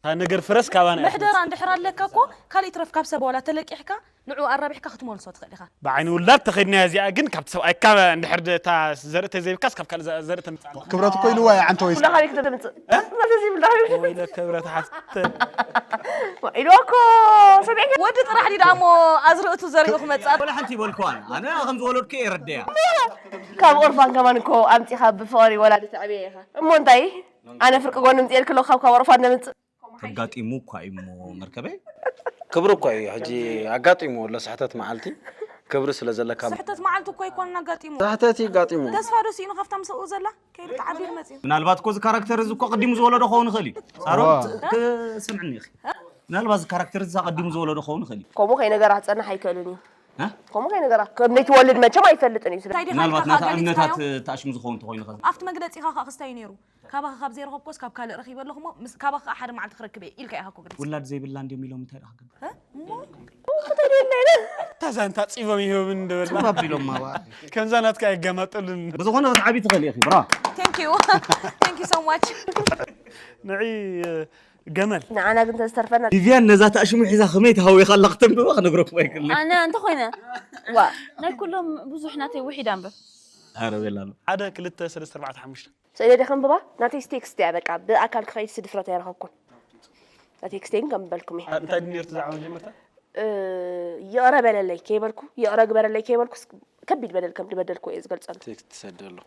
እታ ነገር ፍረስ ካባና እያ ምሕደራ እንድሕር ኣለካ እኮ ካሊእ ትረፍ ካብ ሰብ ዋላ ተለቂሕካ ንዑ ኣራቢሕካ ክትመልሶ ትኽእል ኢኻ። ብዓይኒ ውላድ ተኸድናያ እዚኣ ግን ካብቲ ሰብኣይካ እንድሕር ደ- እታ ዘርኢ ተዘይብካስ ካብ ካልእ ዘ- ዘርኢ ተምፅኣልካ ክብረት እኮ ኢልዋ እዩ ዓንተ ወይስ ብላ ካበይ ክትምፅእ? መዘዚ ብላ ካበይ ክትምፅእ? ወይለ ክብረት ሓፍተ ኢልዋ እኮ ሰሚዕካ? ወዲ ጥራሕ ዲ ደኣ እሞ ኣዝርእቱ ዘሪኡ ክመፅእ ወላ ሓንቲ ይበልኩዋን ኣነ ከም ዝወለድኩ የረደያ ካብ ኦርፋን ከማን እኮ ኣምፂኻ ብፍቕሪ ወላዲ ተዕብየ ኢኻ እሞ እንታይ ኣነ ፍርቂ ጎኒ ምፅኤልክ ኣለኹ ካብ ካብ ኦርፋን ነምፅእ ተጋጢሙ እኳ እዩ እሞ መርከበይ ክብሪ እኳ እዩ ሕጂ ኣጋጢሙ ኣሎ ስሕተት መዓልቲ ክብሪ ስለ ዘለካ ስሕተት መዓልቲ እኮ ይኮን ኣጋጢሙ ስሕተት ይጋጢሙ ተስፋ ዶ ስኢኑ ካብታ ምስኡ ዘላ ከይዱ ተዓቢሩ መፅኡ ምናልባት እኮ እዚ ካራክተር እዚ እኮ ቀዲሙ ዝወለዶ ክኸውን ይኽእል እዩ ሳሮን ክስምዕኒ ኢኺ ምናልባት እዚ ካራክተር እዚ ቀዲሙ ዝወለዶ ክኸውን ይኽእል እዩ ከምኡ ከይነገራ ክፀንሕ ኣይክእልን እዩ እ? ከምኡ ከይነገራ ከም ዘይትወልድ መቸም ኣይፈልጥን እዩ ስለ እንታይ ዲኻ ምናልባት ኢልካ ናታ ካብ እምነታት ገሊጽካዮ? ተኣሽሙ ዝኸውን ተኾይኑ ይኽእል ኣብቲ መግለፂኻ ከዓ ክስታይ ነይሩ ካባኻ ካብ ዘይረኸብኮስ ካብ ካልእ ረኺበ ኣለኹ እሞ ምስ- ካባኻ ከዓ ሓደ መዓልቲ ክረክብ እየ ኢልካ ኢኻ እኮ ገሊጽ ውላድ ዘይብላ እንዲዮም ኢሎም እንታይ ደኣ ክገብር እታ ዛንታ ፂቦም ይህብን እንደበልና ባቢሎም ማባ ከምዛ ናትካ ኣይገማጠሉን ብዝኾነ ክትዓቢ ትኽእል ኢኺ ብራ thank you thank you so much ንዒ ገመል ንዓና ግን ተዝተርፈና ቪቪያን ነዛ ተኣሽሙ ሒዛ ከመይ ተሃዊኻ ኣላ ክተንብባ ክነግረኩም ኣይክእልን ኣነ እንተኾይነ ዋ ናይ ኩሎም ብዙሕ ናተይ ውሒዳ እምበር ኣረ ቤላ ኣሎ ሓደ ክልተ ሰለስተ ኣርባዕተ ሓሙሽተ ስእለ ደ ከንብባ ናተይ ቴክስት እያ በቃ ብኣካል ክኸይድ ድፍረት ኣይረኸብኩን ቴክስት ግን ከም በልኩም እየ እንታይ ድዩ ነርቱ ዛዕባ መጀመርታ እ፣ ይቕረ በለለይ ከይበልኩ ይቕረ ግበረለይ ከይበልኩ ከቢድ በደል ከም ዝበደልኩ እየ ዝገልጸሉ ቴክስት ትሰደሉ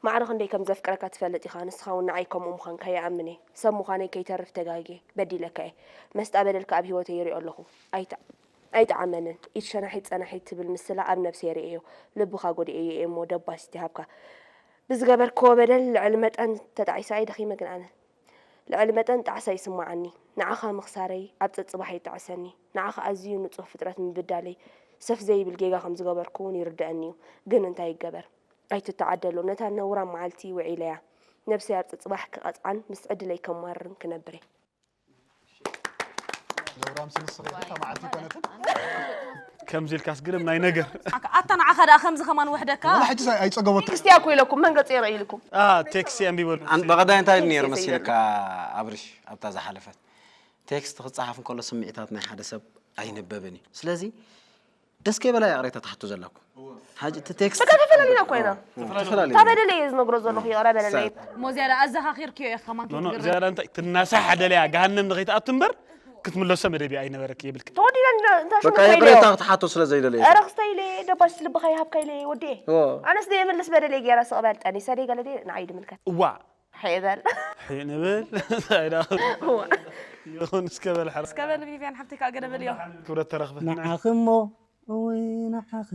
ማዕረ ክንደይ ከም ዘፍቅረካ ትፈልጥ ኢኻ ንስኻ እውን ንዓይ ከምኡ ምዃንካ ይኣምን እየ ሰብ ምዃነይ ከይተርፍ ተጋግየ በዲለካ እየ መስጣ በደልካ ኣብ ህይወተይ ይሪኦ ኣለኹ ኣይተ ኣይጠዓመንን ኢድ ሸናሒት ጸናሒት ትብል ምስላ ኣብ ነብሰይ ርእየዮ ልብኻ ጎዲኤዮ እየ እሞ ደባሲት ይሃብካ ብዝገበርክዎ በደል ልዕሊ መጠን ተጣዒሰ ኣይደኺመ ግን ኣነ ልዕሊ መጠን ጣዕሳ ይስምዓኒ ንዓኻ ምኽሳረይ ኣብ ጸጽባሕ የጣዕሰኒ ንዓኻ ኣዝዩ ንጹህ ፍጥረት ምብዳለይ ሰፍ ዘይብል ጌጋ ከም ዝገበርኩ እውን ይርደኣኒ እዩ ግን እንታይ ይገበር ኣይትተዓደሎ ነታ ነውራም መዓልቲ ውዒለያ ነብሰይ ኣብ ጸጽባሕ ክቐጽዓን ምስ ዕድለይ ከማርርን ክነብር እየ ነውራም ስንስኺ እታ መዓልቲ ይኮነትን ከምዚ ኢልካስ ግርም ናይ ነገር ኣታ ንዓኻ ደኣ ከምዚ ከማን ውሕደካ ወላ ሕጂ ኣይፀገበቱ ክስትያ እኮ ኢለኩም መንገፂ የርኢ ኢልኩም ቴክሲ ኣንቢበሉ በቐዳይ እንታይ ነይሩ መሲልካ ኣብርሽ ኣብታ ዝሓለፈት ቴክስት ክፀሓፍ እንከሎ ስምዒታት ናይ ሓደ ሰብ ኣይንበብን እዩ ስለዚ ደስ ከይበላ ይቕሬታ ትሓቱ ዘለኩ ሓጂ እቲ ቴክስት በቃ ተፈላለዩና እኮ ኢና ተፈላለዩ እታ በደለ እየ ዝነግሮ ዘለኹ ይቕረ በለለይ እሞ ዝያዳ ኣዘኻኺርክዮ ኢኻ ከማን ኖ ኖ ክትግርም ዝያዳ እንታይ ትናሳሕ ደለያ ገሃነም ንኸይትኣቱ እምበር ክትምለሶ መደብ እያ ኣይነበረኪ ይብልክ ተወዲና እንታይ በቃ ሽኮር ይቕሬታ ከይድዮ ክትሓቶ ስለ ዘይደለየ ኧረ ክስታይ ኢለ ደባሽ ልብኻ ይሃብካ ኢለ ወዲኤ እዎ። ኣነስ ደየምልስ በደለይ ገይራ ስቕበል ጠኒሰ ደይ ገለ ደይ ንዓይ ድምልከት እዋ ሕበል ንብል ይኹን እስከ በል ሕራ እስከ በል ቪቪያን ሓብተይ ከዓ ገለ በልዮ ክብረት ተረኽበ ንዓኺ እሞ እወይ ንዓኺ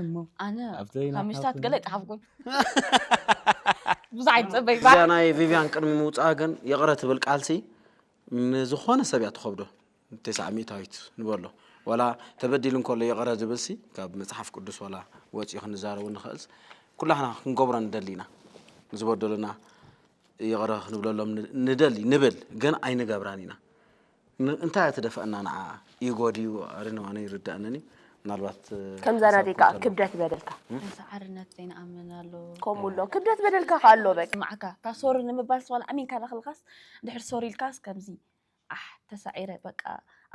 እሞ ኣነ ኣብተይ ካብ ምሽታት ገለ ይጠሓፍኩን ብዙሕ ኣይትፀበይ እዚኣ ናይ ቪቪያን ቅድሚ ምውፅኣ ግን ይቕረ ትብል ቃልሲ ንዝኾነ ሰብ እያ ትኸብዶ ተስዓ ሚእታዊት ንበሎ ዋላ ተበዲሉ እንከሎ ይቕረ ዝብልሲ ካብ መፅሓፍ ቅዱስ ዋላ ወፂኡ ክንዛረቡ ንኽእልስ ኩላሕና ክንገብሮ ንደሊ ኢና ዝበደሉና ይቕረ ክንብለሎም ንደሊ ንብል ግን ኣይንገብራን ኢና እንታይ እያ ትደፍአና ንዓ ኢጎ ድዩ ኣርነዋነ ይርድኣንን እዩ ምናልባት ከምዛ ናተይ ከዓ ክብደት በደልካ ሰዓርነት ዘይንኣምን ኣሎ ከምኡ ኣሎ ክብደት በደልካ ከዓ ኣሎ በቃ ስማዕካ እታ ሶሪ ንምባል ስዋል ኣሚንካ ዳኽልካስ ድሕር ሶሪ ኢልካስ ከምዚ ኣሕ ተሳዒረ በቃ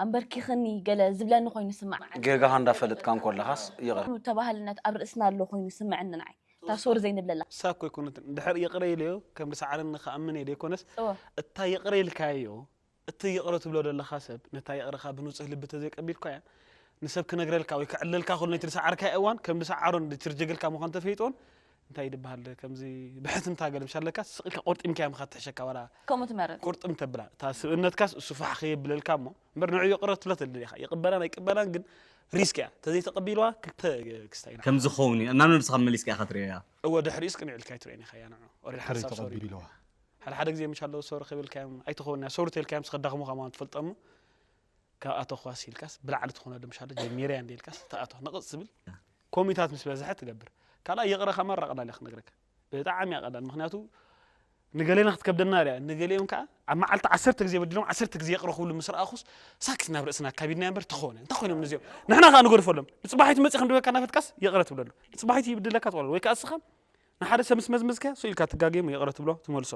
ኣንበርኪኽኒ ገለ ዝብለኒ ኮይኑ ስማዕ ጌጋኻ እንዳፈለጥካ እንኮለኻስ ይቕረ ተባህልነት ኣብ ርእስና ኣሎ ኮይኑ ስምዐኒ ንዓይ እታ ሶሪ ዘይንብለላ እሳ እኮ ኣይኮነትን ድሕር ይቕረ ኢለዮ ከም ዝሰዓረኒ ክኣምን እየ ዘይኮነስ እወ እታ ይቕረ ኢልካዮ እቲ ይቕረ ትብሎ ዘለኻ ሰብ ነታ ይቕረኻ ብንጹህ ልቢ ተዘይቀቢልካያ ንሰብ ክነግረልካ ወይ ክዕለልካ ከሎ ነቲ ዝሰዓርካዮ እዋን ከም ዝሰዓሮን ዝችርጀገልካ ምዃኑ ተፈይጦን እንታይ ይድበሃል ከምዚ ብሕትምታ ገለ ምሻለካ ስቕ ኢልካ ቆርጢምካያ ምኻ ትሕሸካ ዋላ ከምኡ ትመርጽ ቁርጥም ተብላ እታ ስብእነትካስ እሱ ፋሕ ከየብለልካ እሞ እምበር ንዑ ይቕረ ትብሎ ትልል ኢኻ ይቕበላን ኣይቅበላን ግን ሪስክ እያ ተዘይተቐቢልዋ ክልተ ክስታይ ኢና ከም ዝኸውን እዩ እናብነ ንስኻ መሊስካ ኢኻ ትርእያ እወ ድሕሪኡስ ቅንዕ ኢልካ ኣይትርእን ኢኻ እያ ንዑ ኦሬድ ሓሳብ ሶሪ ተቐቢልዋ ሓደ ሓደ ግዜ ምሻለው ሶሪ ክብልካዮም ኣይትኸውን እያ ሶሪ ተልካዮም ስኸዳኽሙኻ ማለት ትፈልጦ እሞ ካብኣቶ ክዋስ ኢልካስ ብላዕሊ ትኾነሉ ምሻለ ጀሚረያ እንደ ኢልካስ ተኣቶ ንቕፅ ዝብል ኮሚታት ምስ በዝሐ ትገብር ካልኣ ይቕረኻ ማራ ቀላል እያ ክነግረካ ብጣዕሚ እያ ቀላል ምክንያቱ ንገሌና ክትከብደና እያ ንገሌኦም ከዓ ኣብ መዓልቲ ዓሰርተ ግዜ በዲሎም ዓሰርተ ግዜ ይቕረ ክብሉ ምስ ረኣኹስ ሳክት ናብ ርእስና ኣካቢድና እምበር ተኾነ እንታይ ኮይኖም ነዚኦም ንሕና ከዓ ንገድፈሎም ንፅባሒቱ መፅእ ክንድበካ እናፈትካስ ይቕረ ትብለሉ ንፅባሒቱ ይብድለካ ትቆለሉ ወይ ከዓ እስኻ ንሓደ ሰብ ምስ መዝመዝካ ስኢልካ ትጋገ እሞ ይቕረ ትብሎ ትመልሶ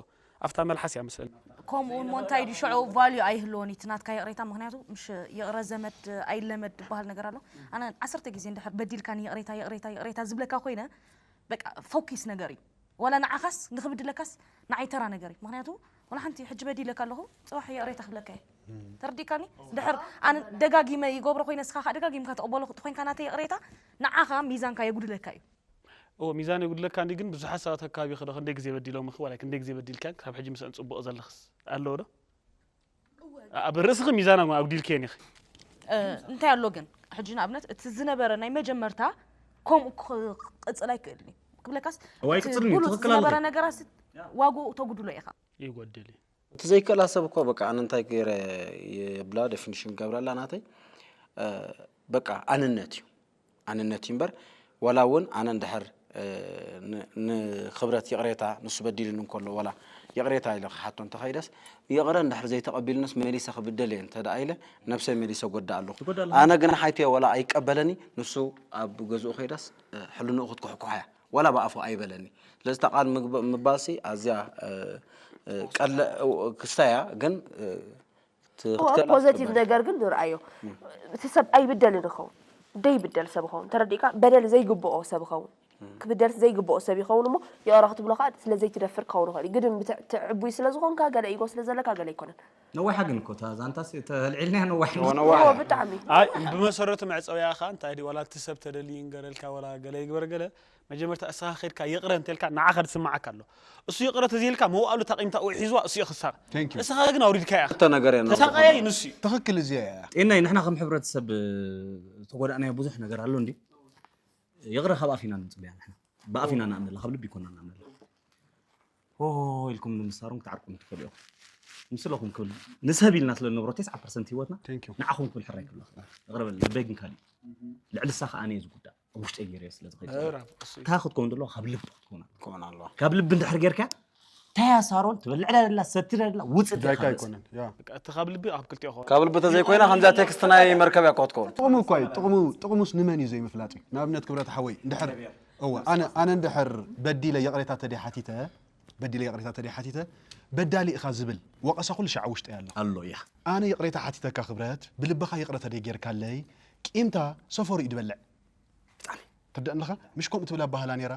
ኣብታ መልሓስ እያ መስለኒ ከምኡ እውን ሞ እንታይ ድዩ ሽዑ ቫልዩ ኣይህልዎን እዩ እቲ ናትካ ይቕሬታ ምክንያቱ ምሽ ይቕረ ዘመድ ኣይለመድ ዝበሃል ነገር ኣሎ ኣነ ዓሰርተ ግዜ እንድሕር በዲልካኒ ይቕሬታ ይቕሬታ ይቕሬታ ዝብለካ ኮይነ በቃ ፎኪስ ነገር እዩ ወላ ንዓኻስ ንኽብድለካስ ንዓይ ተራ ነገር እዩ ምክንያቱ ወላ ሓንቲ ሕጂ በዲለካ ኣለኹ ፅባሕ ይቕሬታ ክብለካ እየ ተረዲእካኒ ድሕር ኣነ ደጋጊመ ይገብሮ ኮይነ እስኻ ከዓ ደጋጊምካ ተቕበሎ ተኮይንካ ናተይ ይቕሬታ ንዓኻ ሚዛንካ የጉድለካ እዩ እዎ ሚዛን የጉድለካ እንዲ ግን ብዙሓት ሰባት ኣካባቢ ከዶ ክንደይ ግዜ በዲሎም ኺ ዋላ ክንደይ ግዜ በዲልካ ካብ ሕጂ ምስአን ፅቡቕ ዘለኽስ ኣለዎ ዶ ኣብ ርእስኺ ሚዛን ኣጉዲልክየን ኢኺ እንታይ ኣሎ ግን ሕጂ ንኣብነት እቲ ዝነበረ ናይ መጀመርታ ከምኡ ክቕፅል ኣይክእልን እዩ ክብለካስ እዋይ ቅፅል እዩ ትኽክል ዝነበረ ኣለኺ ነገራት ዋግኡ ተጉድሎ ኢኻ ይጎድል እዩ እቲ ዘይክእል ሰብ እኮ በቃ ኣነ እንታይ ገይረ የብላ ዴፊኒሽን ገብረላ ናተይ እ፣ በቃ ኣንነት እዩ ኣንነት እዩ እምበር ዋላ እውን ኣነ እንድሕር እ፣ ን- ንክብረት ይቕሬታ ንሱ በዲሉኒ እንከሎ ዋላ ይቕሬታ ኢለ ክሓቶ እንተኸይደስ ይቕረ እንድሕር ዘይተቐቢሉንስ መሊሰ ክብደል እየ እንተ ደኣ ኢለ ነብሰይ መሊሰ ጎዳእ ኣለኹ ኣነ ግን ሓይትዮ ዋላ ኣይቀበለኒ ንሱ ኣብ ገዝኡ ከይዳስ እ፣ ሕልንኡ ክትኩሕኩሓያ ዋላ ብኣፉ ኣይበለኒ ስለዚ እታ ቃል ምግብ- ምባልሲ ኣዝያ እ፣ እ፣ ቀለ ክስታያ ግን እ፣ ት- ክትከላ ፖዘቲቭ ትበል። ነገር ግን ንርኣዮ እቲ ሰብ ኣይብደልን ይኸውን ደይብደል ሰብ ይኸውን ተረዲእካ በደል ዘይግብኦ ሰብ ይኸውን ክብደል ዘይግብኦ ሰብ ይኸውን እሞ ይቕረ ክትብሎ ከዓ ስለ ዘይትደፍር ክኸውን ይኽእል እዩ ግድን ብትዕ- ትዕቡይ ስለ ዝኾንካ ገለ ኢጎ ስለ ዘለካ ገለ ኣይኮነን ነዋሓ ግን እኮ እታ ዛንታስ ተልዒልናያ ነዋሕ ነዋሕ ብጣዕሚ ኣይ ብመሰረቱ መዕፀውያ ኸ እንታይ ድዩ ዋላ እቲ ሰብ ተደልዩ ይንገረልካ ዋላ ገለ ይግበር ገለ መጀመርታ እስኻ ከድካ ይቕረ እንተልካ ንዓኻ ዝስማዓካ ኣሎ እሱ ይቕረ ተዘይልካ መውኣሉ ታቂምታ ሒዝዋ እሱ ይኽሳር Thank you። እስኻ ግን ኣውሪድካ ኢኻ ክልተ ነገር እየ ተሳቀያይ ንሱ እዩ ትኽክል እዚኣ እያ ጤናይ ንሕና ከም ሕብረተሰብ ዝተጎዳእናዮ ብዙሕ ነገር ኣሎ እንዲ ይቕረ ካብ ኣፊና ንፅበያ ንሕና ብኣፊና ንኣምነላ ካብ ልቢ ይኮና ንኣምነላ ሆ ኢልኩም ንምሳሮም ክትዓርቁም ትኽእሉ ኢኹም ምስለኹም ክብል ንሰብ ኢልና ስለ ንነብሮ ተስዓ ፐርሰንት ህይወትና Thank you። ንዓኹም ክብል ሕራይ ክብላ ይቕረ በል ልበይ ግን ካሊእ ልዕሊ ሳ ከዓ ኣነ እየ ዝጉዳእ ኣብ ውሽጠይ ገይረ ስለ ዝኸይድ ምዕራፍ እሱ እዩ። እንታይ ክትከውን ዘለዎ ካብ ልቢ ክትከውን ኣለዋ። ክኾን ኣለዋ ካብ ልቢ እንድሕር ጌርካ እንታይ እያ ሳሮን ትበልዕ ዳ ደላ ሰቲ ዳ ደላ ውፅእ ዳይካ ኢኻ ኣይኮነን ያ በቃ እቲ ካብ ልቢ ኣብ ክልቲኦ ኸውን ካብ ልቢ ተዘይኮይና ከምዛ ቴክስት ናይ መርከብ እያ ክትከውን ጥቕሙ እኳ እዩ ጥቕሙ ጥቕሙስ ንመን እዩ ዘይምፍላጥ እዩ ንኣብነት ክብረት ሓወይ እንድሕር እወ ኣነ ኣነ እንድሕር በዲለ ይቕሬታ ተደይ ሓቲተ በዲለ ይቕሬታ ተደይ ሓቲተ በዳሊ ኢኻ ዝብል ወቐሳ ኩሉ ሻዕ ውሽጠይ ኣሎ ኣሎ እያ ኣነ ይቕሬታ ሓቲተካ ክብረት ብልብኻ ይቕረ ተደይ ጌርካለይ ቂምታ ሰፈሩ እዩ ድበልዕ ትርዳእ ኣለኻ ምሽ ከምኡ ትብል ኣባህላ ነራ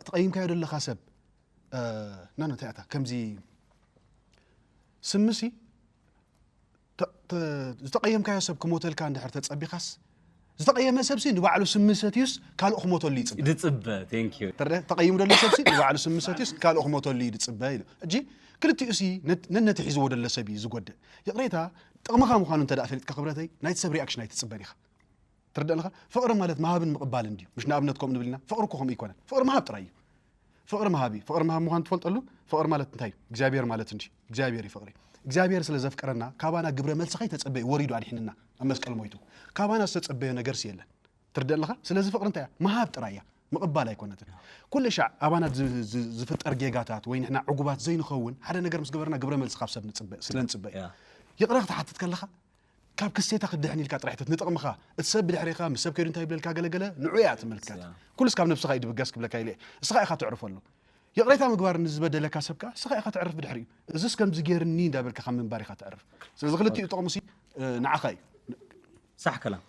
ተቐይምካዮ ዘለኻ ሰብ ናኖ እንታይ ኣታ ከምዚ ስምሲ ዝተቐየምካዮ ሰብ ክሞተልካ እንድሕር ተፀቢኻስ ዝተቐየመ ሰብሲ ንባዕሉ ስሚ ሰትዩስ ካልእ ክሞተሉ ይፅበ ዝፅበ thank you ተቐይሙ ደሎ ሰብሲ ንባዕሉ ስሚ ሰትዩስ ካልእ ክሞተሉ እዩ ዝፅበ ኢሉ ሕጂ ክልቲኡ ሲ ነነቲ ሒዝዎ ደሎ ሰብ እዩ ዝጎድእ ይቕሬታ ጥቕምኻ ምዃኑ እንተ ፈሊጥካ ክብረተይ ናይቲ ሰብ ሪኣክሽን ኣይትፅበን ኢኻ ትርዳእ ኣለኻ ፍቕሪ ማለት ምሃብን ምቕባልን ድዩ ምሽ ንኣብነት ከምኡ ንብል ኢና ፍቕሪ እኮ ከምኡ ይኮነን ፍቕሪ ምሃብ ጥራይ እዩ ፍቕሪ ምሃብ እዩ ፍቕሪ ምሃብ ምዃን ትፈልጠሉ ፍቕሪ ማለት እንታይ እዩ እግዚኣብሔር ማለት እንዲ እግዚኣብሔር እዩ ፍቕሪ እግዚኣብሔር ስለ ዘፍቀረና ካባና ግብረ መልሲ ከይተጸበየ ወሪዱ ኣድሒንና ኣብ መስቀል ሞይቱ ካባና ዝተጸበዮ ነገርስ የለን ትርዳእ ኣለኻ ስለዚ ፍቕሪ እንታይ እያ ምሃብ ጥራይ እያ ምቕባል ኣይኮነትን ኩሉ ሻዕ ኣባና ዝፍጠር ጌጋታት ወይ ንሕና ዕጉባት ዘይንኸውን ሓደ ነገር ምስ ገበርና ግብረ መልሲ ካብ ሰብ ንጽበ ስለ ንጽበ እዩ ይቕረ ክትሓትት ከለኻ ካብ ክሴታ ክትድሕን ኢልካ ጥራሕ ተት ንጥቕምኻ እቲ ሰብ ብድሕሪኻ ምስ ሰብ ከይዱ እንታይ ይብለልካ ገለገለ ንዑ እያ ትምልከት ኩሉስ ካብ ነብስኻ እዩ ድብገስ ክብለካ ኢለ እስኻ ኢኻ ትዕርፈሉ ይቕሬታ ምግባር ንዝበደለካ ሰብ ከዓ እስኻ ኢኻ ትዕርፍ ብድሕሪኡ እዝስ ከምዚ ገይርኒ እንዳበልካ ካብ ምንባር ኢኻ ትዕርፍ ስለዚ ክልቲኡ ጥቕሙሲ ንዓኻ እዩ ሳሕ ከላም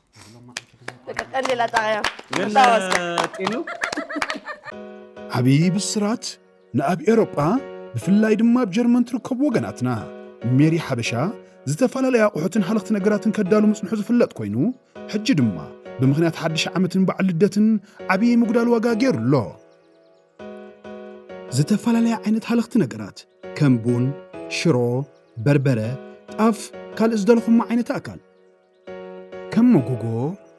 ቀንዴላ ጣቕያ ግን ጢኑ ዓብዪ ብስራት ንኣብ ኤውሮጳ ብፍላይ ድማ ኣብ ጀርመን ትርከቡ ወገናትና ሜሪ ሓበሻ ዝተፈላለየ ኣቑሑትን ሃለኽቲ ነገራትን ከዳሉ ምጽንሑ ዝፍለጥ ኮይኑ ሕጂ ድማ ብምኽንያት ሓድሽ ዓመትን በዓል ልደትን ዓብዪ ምጉዳል ዋጋ ገይሩ ኣሎ። ዝተፈላለያ ዓይነት ሃለኽቲ ነገራት ከም ቡን፣ ሽሮ፣ በርበረ፣ ጣፍ፣ ካልእ ዝደለኹሞ ዓይነት ኣእካል ከም መጎጎ፣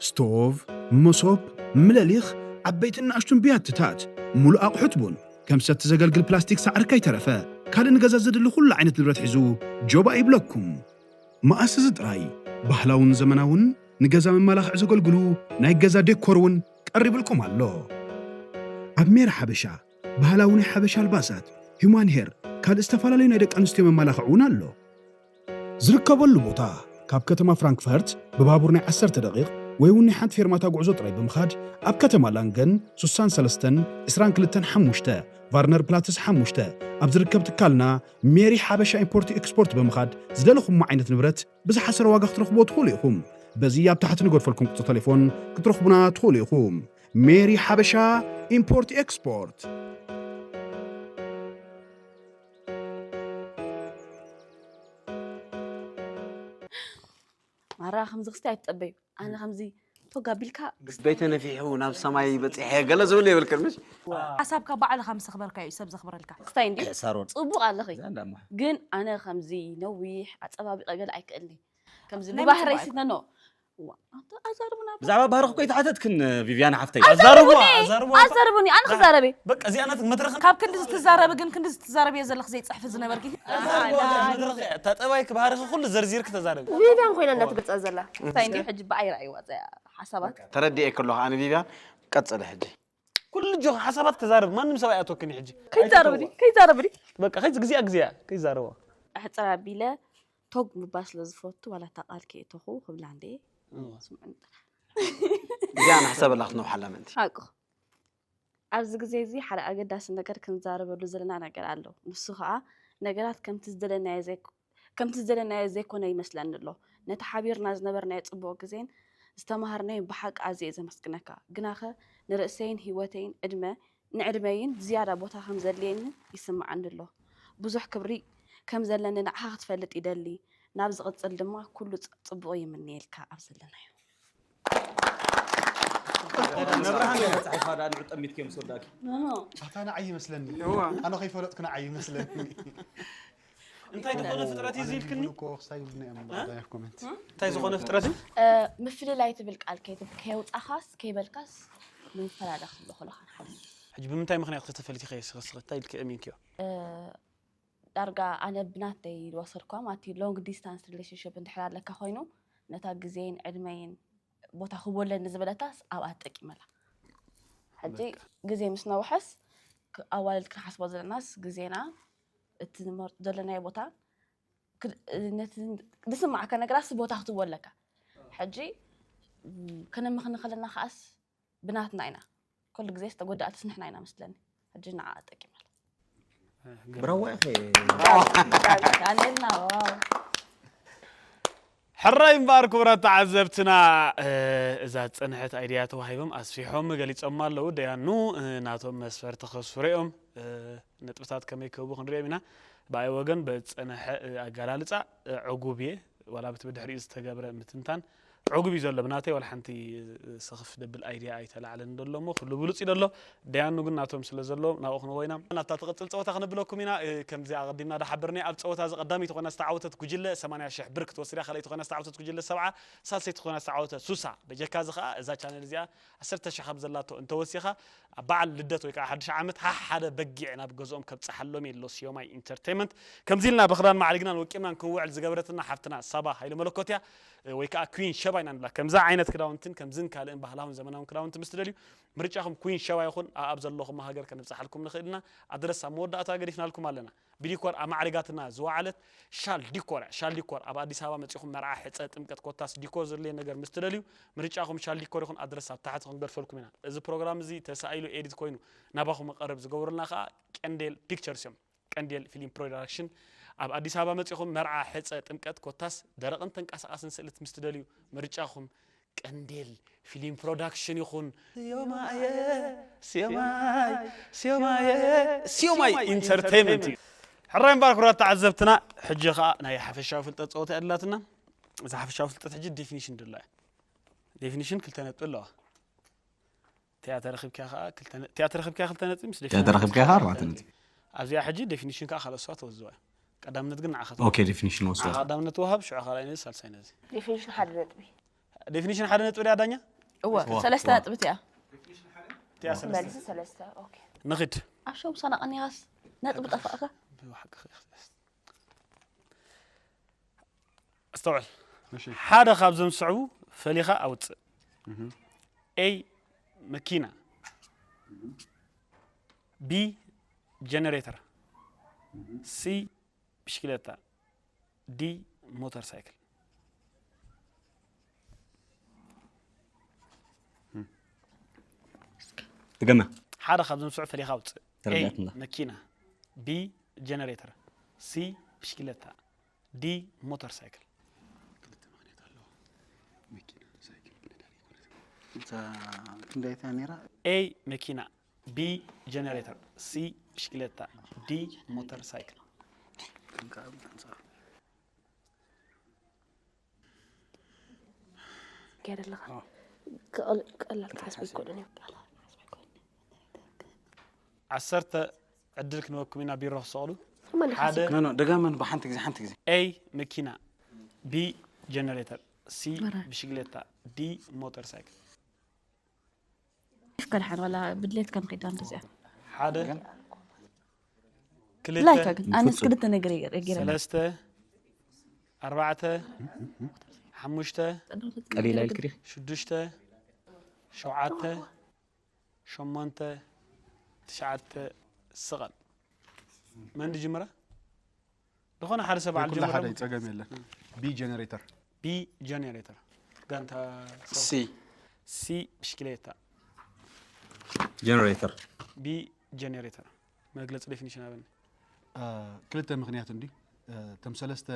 ስቶቭ፣ መሶብ፣ ምለሊኽ፣ ዓበይትን ንኣሽቱን ብያትታት፣ ሙሉእ ኣቑሑት ቡን፣ ከም ሰቲ ዘገልግል ፕላስቲክ ሳዕሪ ከይተረፈ፣ ካልእ ንገዛ ዘድሊ ኩሉ ዓይነት ንብረት ሒዙ ጆባ ይብለኩም። መኣስ እዚ ጥራይ፣ ባህላውን ዘመናውን ንገዛ መመላኽዒ ዘገልግሉ ናይ ገዛ ዴኮር እውን ቀሪብልኩም ኣሎ። ኣብ ሜሪ ሓበሻ፣ ባህላዊ ናይ ሓበሻ ኣልባሳት፣ ሂዩማን ሄር፣ ካልእ ዝተፈላለዩ ናይ ደቂ ኣንስትዮ መመላኽዒ እውን ኣሎ። ዝርከበሉ ቦታ፣ ካብ ከተማ ፍራንክፈርት ብባቡር ናይ ዓሰርተ ደቂቕ ወይ እውን ናይ ሓንቲ ፌርማታ ጉዕዞ ጥራይ ብምኻድ፣ ኣብ ከተማ ላንገን ሱሳን ሰለስተን ዕስራን ክልተን ሓሙሽተ፣ ቫርነር ፕላትስ ሓሙሽተ፣ ኣብ ዝርከብ ትካልና ሜሪ ሓበሻ ኢምፖርት ኤክስፖርት ብምኻድ ዝደለኹሞ ዓይነት ንብረት ብዝሓሰረ ዋጋ ክትረኽብዎ ትኽእሉ ኢኹም። በዚ ኣብ ታሕቲ ንገድፈልኩም ቁጽሪ ቴሌፎን ክትረኽቡና ትኽእሉ ኢኹም። ሜሪ ሓበሻ ኢምፖርት ኤክስፖርት። ማራ ከምዚ ክስታይ ኣይትጠበዩ። ኣነ ከምዚ ቶግ ኣቢልካ ልበይ ተነፊሑ ናብ ሰማይ በፂሐ ገለ ዝብል የብልክን ምሽ? ሓሳብካ ባዕልኻ ምስ ኣኽበርካ እዩ ሰብ ዘኽብረልካ። ክስታይ እንዲ ሳሮን ፅቡቅ ኣለኺ እዛ እንዳማ ግን ኣነ ከምዚ ነዊሕ ኣፀባቢቀ ገለ ኣይክእልኒ ከምዚ ናይ ብባህረይ ምፅባይ። ስነኖ ዋ፣ ኣንተ ኣዛርቡና ብዛዕባ ባህርኽ እኮ ኣይተሓተትክን ቪቪያን ሓፍተይ ኣዛርብዋ ኣዛርብዋ ኣዛርቡኒ ኣነ ክዛረበ በቃ እዚኣ ናት መድረኽ ካብ ክንዲ ዝትዛረቢ ግን ክንዲ ዝትዛረቢ እየ ዘለኽ ዘይፅሕፊ ዝነበርኪ መድረኽ እያ እታ ጠባይኪ ባህርኺ ኩሉ ዘርዚርኪ ተዛረቢ ቪቪያን ኮይና እንዳትገልፃ ዘላ እንታይ እንዲ ሕጂ ብኣይ ረኣይዋ እዚኣ ሓሳባት ተረዲኤ ከለኹ ኣነ ቪቪያን ቀፅለ ሕጂ ኩሉ ጆ ሓሳባት ተዛረብ ማንም ሰብ ኣይኣተወክን ሕጂ ከይዛረብኒ ከይዛረብኒ በቃ ከይዚ ግዜኣ ግዜኣ ከይዛረቦ ኣሕፅር ኣቢለ ቶግ ምባል ስለ ዝፈቱ ዋላ እታ ቃል ከየእተኹ ክብላ እንደ ስምዑኒ ጥራሕ እዚኣ ንሕሰበላ ክትነውሓላ ምእንቲ ሓቁ ኣብዚ ግዜ እዚ ሓደ ኣገዳሲ ነገር ክንዛረበሉ ዘለና ነገር ኣሎ። ንሱ ከዓ ነገራት ከምቲ ዝደለናዮ ዘይኮ- ከምቲ ዝደለናዮ ዘይኮነ ይመስለኒ ኣሎ። ነቲ ሓቢርና ዝነበርናዮ ፅቡቕ ግዜን ዝተምሃርናዮን ብሓቂ ኣዝየ እየ ዘመስግነካ። ግናኸ ንርእሰይን ህይወተይን ዕድመ ንዕድመይን ዝያዳ ቦታ ከም ዘድልየኒ ይስምዓኒ ኣሎ። ብዙሕ ክብሪ ከም ዘለኒ ንዓኻ ክትፈልጥ ይደሊ። ናብ ዝቕጽል ድማ ኩሉ ጽ- ጽቡቕ ይምነየልካ ኣብ ዘለናዮ። መብርሃን እያ ተጻሒፋ ደኣ ንዑ ጠሚትኪ ምስ ወዳእኪ ኣታ ንዓይ ይመስለኒ ኣነ ከይፈለጥኩ ንዓይ ይመስለኒ እንታይ ዝኾነ ፍጥረት እዩ ዝኢልክኒ እኮ ክሳይ ይብሉና እዮም ዳይፍ ኮመንት እንታይ ዝኾነ ፍጥረት እዩ ምፍልላይ ትብል ቃል ከይትብ- ከየውፃኻስ ከይበልካስ ምፈላለ ክትብሎ ከለኻ ንሓደ ሕጂ ብምንታይ ምክንያት ከተፈልቲ ከይስኸስኸ እንታይ ኢልኪ ኣሚንክዮ ዳርጋ ኣነ ብናተይ ዝወሰድኳ ማለት እዩ long distance relationship እንድሕር ኣለካ ኮይኑ ነታ ግዜን ዕድመይን ቦታ ክቦለኒ ዝበለታስ ኣብኣ ትጠቂመላ ሕጂ ግዜ ምስ ነውሐስ ክ- ኣዋልድ ክንሓስቦ ዘለናስ ግዜና እቲ ንመርጦ ዘለናዮ ቦታ ክድ- ነቲ ዝስማዓካ ነገራስ ቦታ ክትቦ ኣለካ ሕጂ ም፣ ከነምኽኒ ከለና ከኣስ ብናትና ኢና ኩሉ ግዜ ዝተጎዳእትስ ንሕና ኢና መስለኒ ሕጂ ንዓ ጠቂመላ ብራዋ ኢኸ ዳንኤልና ዋው ሕራይ እምበኣር ክቡራት ተዓዘብትና እዛ ዝፀንሐት ኣይድያ ተዋሂቦም ኣስፊሖም ገሊፆም ኣለዉ ደያኑ ናቶም መስፈርቲ ከስፍሩ እዮም ነጥብታት ከመይ ክህቡ ክንሪኦም ኢና ብኣይ ወገን በዝፀንሐ ኣገላልፃ ዕጉብ እየ ዋላ ብቲ ብድሕሪኡ ዝተገብረ ምትንታን ዕጉብ እዩ ዘሎ ብናተይ ዋላ ሓንቲ ስኽፍ ደብል ኣይድያ ኣይተላዕለን ዘሎ እሞ ኩሉ ብሉፅ እዩ ዘሎ ደያኑ ግን ናቶም ስለ ዘሎ ናብኡ ክንወይና ናብታ ትቕፅል ፀወታ ክነብለኩም ኢና ከምዚ ኣቐዲምና ዳሓበርና ኣብ ፀወታ እዚ ቀዳመይቲ ኮይና ዝተዓወተት ጉጅለ ሰማንያ ሽሕ ብር ክትወስድ እያ ካልኣይቲ ኮይና ዝተዓወተት ጉጅለ ሰብዓ ሳልሰይቲ ኮይና ዝተዓወተት ሱሳ በጀካ እዚ ከዓ እዛ ቻነል እዚኣ ዓሰርተ ሽሕ ካብ ዘላቶ እንተወሲኻ ኣብ በዓል ልደት ወይ ከዓ ሓድሽ ዓመት ሓሓደ በጊዕ ናብ ገዝኦም ከብፅሓሎም የሎ ሲዮማይ ኢንተርቴንመንት ከምዚ ኢልና ብኽዳን ማዕሪግናን ወቂብናን ክንውዕል ዝገበረትና ሓፍትና ሳባ ሃይለ መለኮት እያ ወይ ከዓ ኩን ሸባ ኢና ንብላ ከምዚ ዓይነት ክዳውንትን ከምዝን ካልእን ባህላውን ዘመናውን ክዳውንቲ ምስ ትደልዩ ምርጫኹም ኩን ሸባ ይኹን ኣብ ዘለኹም ሃገር ከነብፅሓልኩም ንኽእል ኢና ኣድረስ ኣብ መወዳእታ ገዲፍናልኩም ኣለና ብዲኮር ኣማዕሪጋትና ዝወዓለት ሻል ዲኮር እያ ሻል ዲኮር ኣብ ኣዲስ ኣበባ መፂኹም መርዓ ሕፀ ጥምቀት ኮታስ ዲኮር ዘድልየ ነገር ምስ ትደልዩ ምርጫኹም ሻል ዲኮር ይኹን ኣድረስ ኣብ ታሕቲ ክንገድፈልኩም ኢና እዚ ፕሮግራም እዚ ተሳኢሉ ኤዲት ኮይኑ ናባኹም ቀረብ ዝገብሩልና ከዓ ቀንዴል ፒክቸርስ እዮም ቀንዴል ፊልም ፕሮዳክሽን ኣብ ኣዲስ ኣበባ መፂኹም መርዓ ሕፀ ጥምቀት ኮታስ ደረቕን ተንቀሳቓስን ስእልት ምስ ትደልዩ ምርጫኹም ቀንዴል ፊልም ፕሮዳክሽን ይኹን ሲዮማይ ኢንተርቴንመንት እዩ ሕራይ እምባር ክቡራት ተዓዘብትና ሕጂ ከዓ ናይ ሓፈሻዊ ፍልጠት ፀወታ ኣላትና እዚ ሓፈሻዊ ፍልጠት ሕጂ ዴፊኒሽን ድላ ዴፊኒሽን ክልተ ነጥቢ ኣለዋ። ቲኣ ተረኺብካ ከዓ ክልተ ነ- ቲኣ ተረኺብካ ክልተ ነጥቢ ምስ ቲኣ ተረኺብካ ከዓ ኣርባዕተ ነጥቢ። ኣብዚኣ ሕጂ ዴፊኒሽን ከዓ ካልኦት ሰባት ወዝዋ እዩ። ቀዳምነት ግን ንዓኻ ኦኬ ዴፊኒሽን ወስዶ። ቀዳምነት ወሃብ ሽዑ ካልኣይ ነዚ ሳልሳይ ነዚ። ዴፊኒሽን ሓደ ነጥቢ። ዴፊኒሽን ሓደ ነጥቢ ድያ ዳኛ? እወ ሰለስተ ነጥቢ እያ። ቲኣ ሰለስተ መልሲ ሰለስተ። ኦኬ። ንኺድ። ኣብ ሸው ምሳና ቀኒኻስ ነጥቢ ጠፋእካ። ብሓቂ ኣስተውዕል። ሓደ ካብዞም ዝስዕቡ ፈሊኻ ኣውፅእ። ኤ መኪና፣ ቢ ጀነሬተር፣ ሲ ብሽክለታ፣ ዲ ሞተር ሳይክል። ድገማ። ሓደ ካብዞም ዝስዕቡ ፈሊኻ ኣውፅእ። ኤ ተረዳእትና። መኪና፣ ቢ ጀነሬተር፣ ሲ ብሽክለታ፣ ዲ ሞተር ሳይክል። እዛ ክንደይ እያ ነይራ? ኤ መኪና፣ ቢ ጀነሬተር፣ ሲ ብሽክለታ፣ ዲ ሞተር ሳይክል። ገይረ ኣለኻ። ቀላል ክሓስብ ኣይኮነን እዮም። ዓሰርተ ዕድል ክንበኩም ኢና ቢሮ ክሰቕሉ። መን ሓደ ኖ ኖ ደጋመን ብሓንቲ ግዜ ሓንቲ ግዜ ኤ መኪና፣ ቢ ጀነሬተር፣ ሲ ብሽግለታ፣ ዲ ሞተር ሳይክል። እስከ ድሓን ዋላ ብድሌት ከም ኺዳ እንደዚኣ ሓደ ላይካ ክልተ ግን ኣነስ ክልተ ነገር ገይረ ሰለስተ ኣርባዕተ ሓሙሽተ ቀሊላ ኢልክዲ ሽዱሽተ ሸውዓተ ሸሞንተ ትሽዓተ ስቐል። መን ድጅምራ? ዝኾነ ሓደ ሰብ በዓል ኩሉ ሓደ ጀምራ። ጸገም የለን። ቢ ጀነሬተር ቢ ጀነሬተር ጋንታ ሲ ሲ ብሽክሌታ ጀነሬተር ቢ ጀነሬተር መግለፂ ዴፊኒሽን ኣበኒ ክልተ ምክንያት እንዲ እቶም ሰለስተ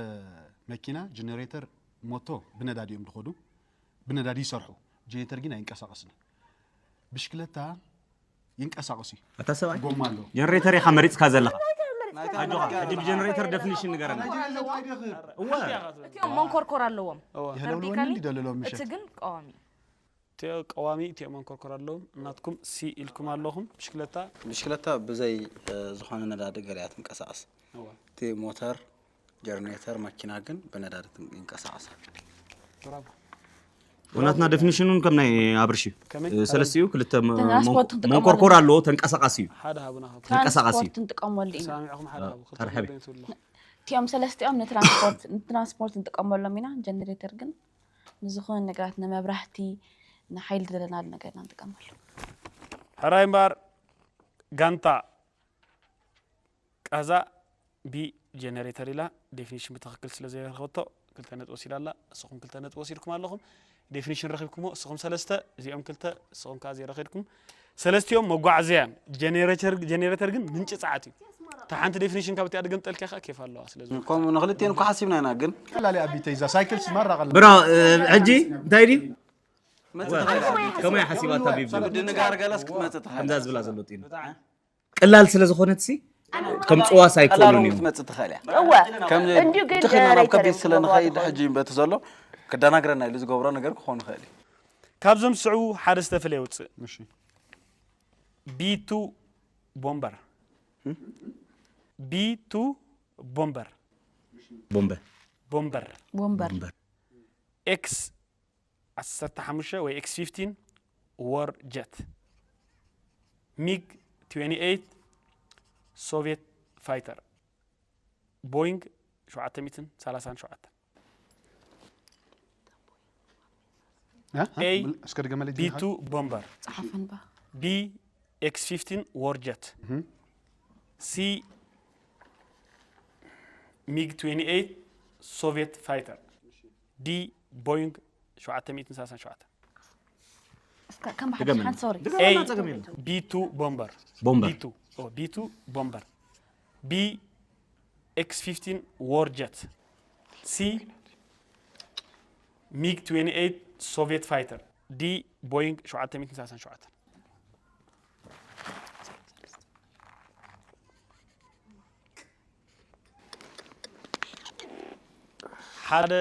መኪና ጀነሬተር ሞቶ ብነዳዲ እዮም ዝኸዱ ብነዳዲ ይሰርሑ ጀነሬተር ግን ኣይንቀሳቀስን ብሽክለታ ይንቀሳቀስ እዩ ኣታ ሰብኣይ ጎማ ኣለዎ ጀነሬተር ኢኻ መሪፅካ ዘለኻ ኣጆኻ ሕጂ ብጀነሬተር ደፍኒሽን ንገረና እወ እቲኦም መንኮርኮር ኣለዎም ይህለውልወኒ ተረዲካኒ? ይደለለዎም እቲ ምሸት ግን ቀዋሚ እዩ። እቲኦ ቀዋሚ እቲኦ መንኮርኮር ኣለዎም እናትኩም ሲ ኢልኩም ኣለኹም ብሽክለታ ብሽክለታ ብዘይ እ፣ ዝኾነ ነዳዲ ገሊኣ ትንቀሳቐስ እወ እቲ ሞተር ጀነሬተር መኪና ግን ብነዳዲ ትን- ይንቀሳቐሳ ብራቮ እውነትና ደፍኒሽን እውን ከም ናይ ኣብርሽ እዩ ከመይ? እ፣ ሰለስቲኡ ክልተ መ- ትራንስፖርት መንኮ- ክንጥቀመሉ መንኮርኮር ኣለዎ ተንቀሳቃሲ እዩ ሓደ ሃቡና ካብ ተንቀሳቃሲ እዩ ትራንስፖርት ንጥቀመሉ ኢና። ተረሓቢ ሰሚዕኹም ሓደ ተረሓቢ ጉዳይ ትብሉ እቲኦም ሰለስቲኦም ንትራንስፖርት ንትራንስፖርት ንጥቀመሎም ኢና። ጀነሬተር ግን ንዝኾነ ነገራት ንመብራህቲ ንሓይሊ ዘለናሉ ነገርና ንጥቀመሉ። ሕራይ እምበኣር ጋንታ ቃዛ ቢ ጀነሬተር ኢላ ዴፊኒሽን ብትኽክል ስለ ዘይረኸበቶ ክልተ ነጥቢ ወሲዳ ኣላ። እስኹም ክልተ ነጥቢ ወሲድኩም ኣለኹም። ዴፊኒሽን ረኺብኩሞ እስኹም ሰለስተ እዚኦም ክልተ እስኹም ከዓ ዘይረኺድኩም ሰለስቲኦም መጓዓዝያ እዮም። ጀኔሬተር ጀኔሬተር ግን ምንጪ ጸዓት እዩ። እታ ሓንቲ ዴፊኒሽን ካብ እቲኣ ድገምጠልካ ከዓ ኬፍ ኣለዋ። ስለዚ ከምኡ ንክልቲኤን እኳ ሓሲብና ኢና ግን ላሊ ኣቢተይ እዛ ሳይክል ስማራ ቀለ ብራ እ፣ ሕጂ እንታይ ድዩ መጽእ ትኽእል እያ። ከመይ ሓሲባታ ቢብ ዝብል ድንጋር ገለስ ክትመጽእ ትኽእል ከምዛ ዝብላ ዘሎ ጢኑ ቅላል ስለ ዝኾነት ሲ ከም ጽዋ ሳይኮሉን እዩ ክትመጽእ ትኽእል እያ እወ ከም እንዲሁ ግን ትኽእል ናብ ጀነሬተር ከቢድ እዮም ስለንኸይድ ዝገብሩ ሕጂ በቲ ዘሎ ክደናግረና ኢሉ ዝገብሮ ነገር ክኸውን ይኽእል እዩ ካብዞም ዝስዕቡ ሓደ ዝተፈለየ ውፅእ እሺ ቢቱ ቦምበር ቢቱ ቦምበር ቦምበ ቦምበር ወንበር ቦምበር ኤክስ ዓሰርተ ሓሙሽተ ወይ ኤክስ ፊፍቲን ወር ጀት ሚግ ትዌንቲ ኤይት ሶቪየት ፋይተር ቦይንግ ሸውዓተ ሚእትን ሰላሳን ሸውዓተን ኤይ እስከ ድገመለይ ቢቱ ቦምበር ጸሓፈን ባ ቢ ኤክስ ፊፍቲን ወር ጀት ሲ ሚግ ትዌንቲ ኤይት ሶቪየት ፋይተር ዲ ቦይንግ ሸውዓተ ሚእትን ሰላሳን ሸውዓተን እስከ ከም ብሓድሽ ሓንቲ ሶሪ ኤይ ጸገም የለን ቢቱ ቦምበር ቦምበር ቢቱ ኦ፣ ቢቱ ቦምበር ቢ ኤክስ ፊፍቲን ወር ጀት ሲ ሚግ ትዌንቲ ኤይት ሶቪየት ፋይተር ዲ ቦይንግ ሸውዓተ ሚእትን ሰላሳን ሸውዓተን ሓደ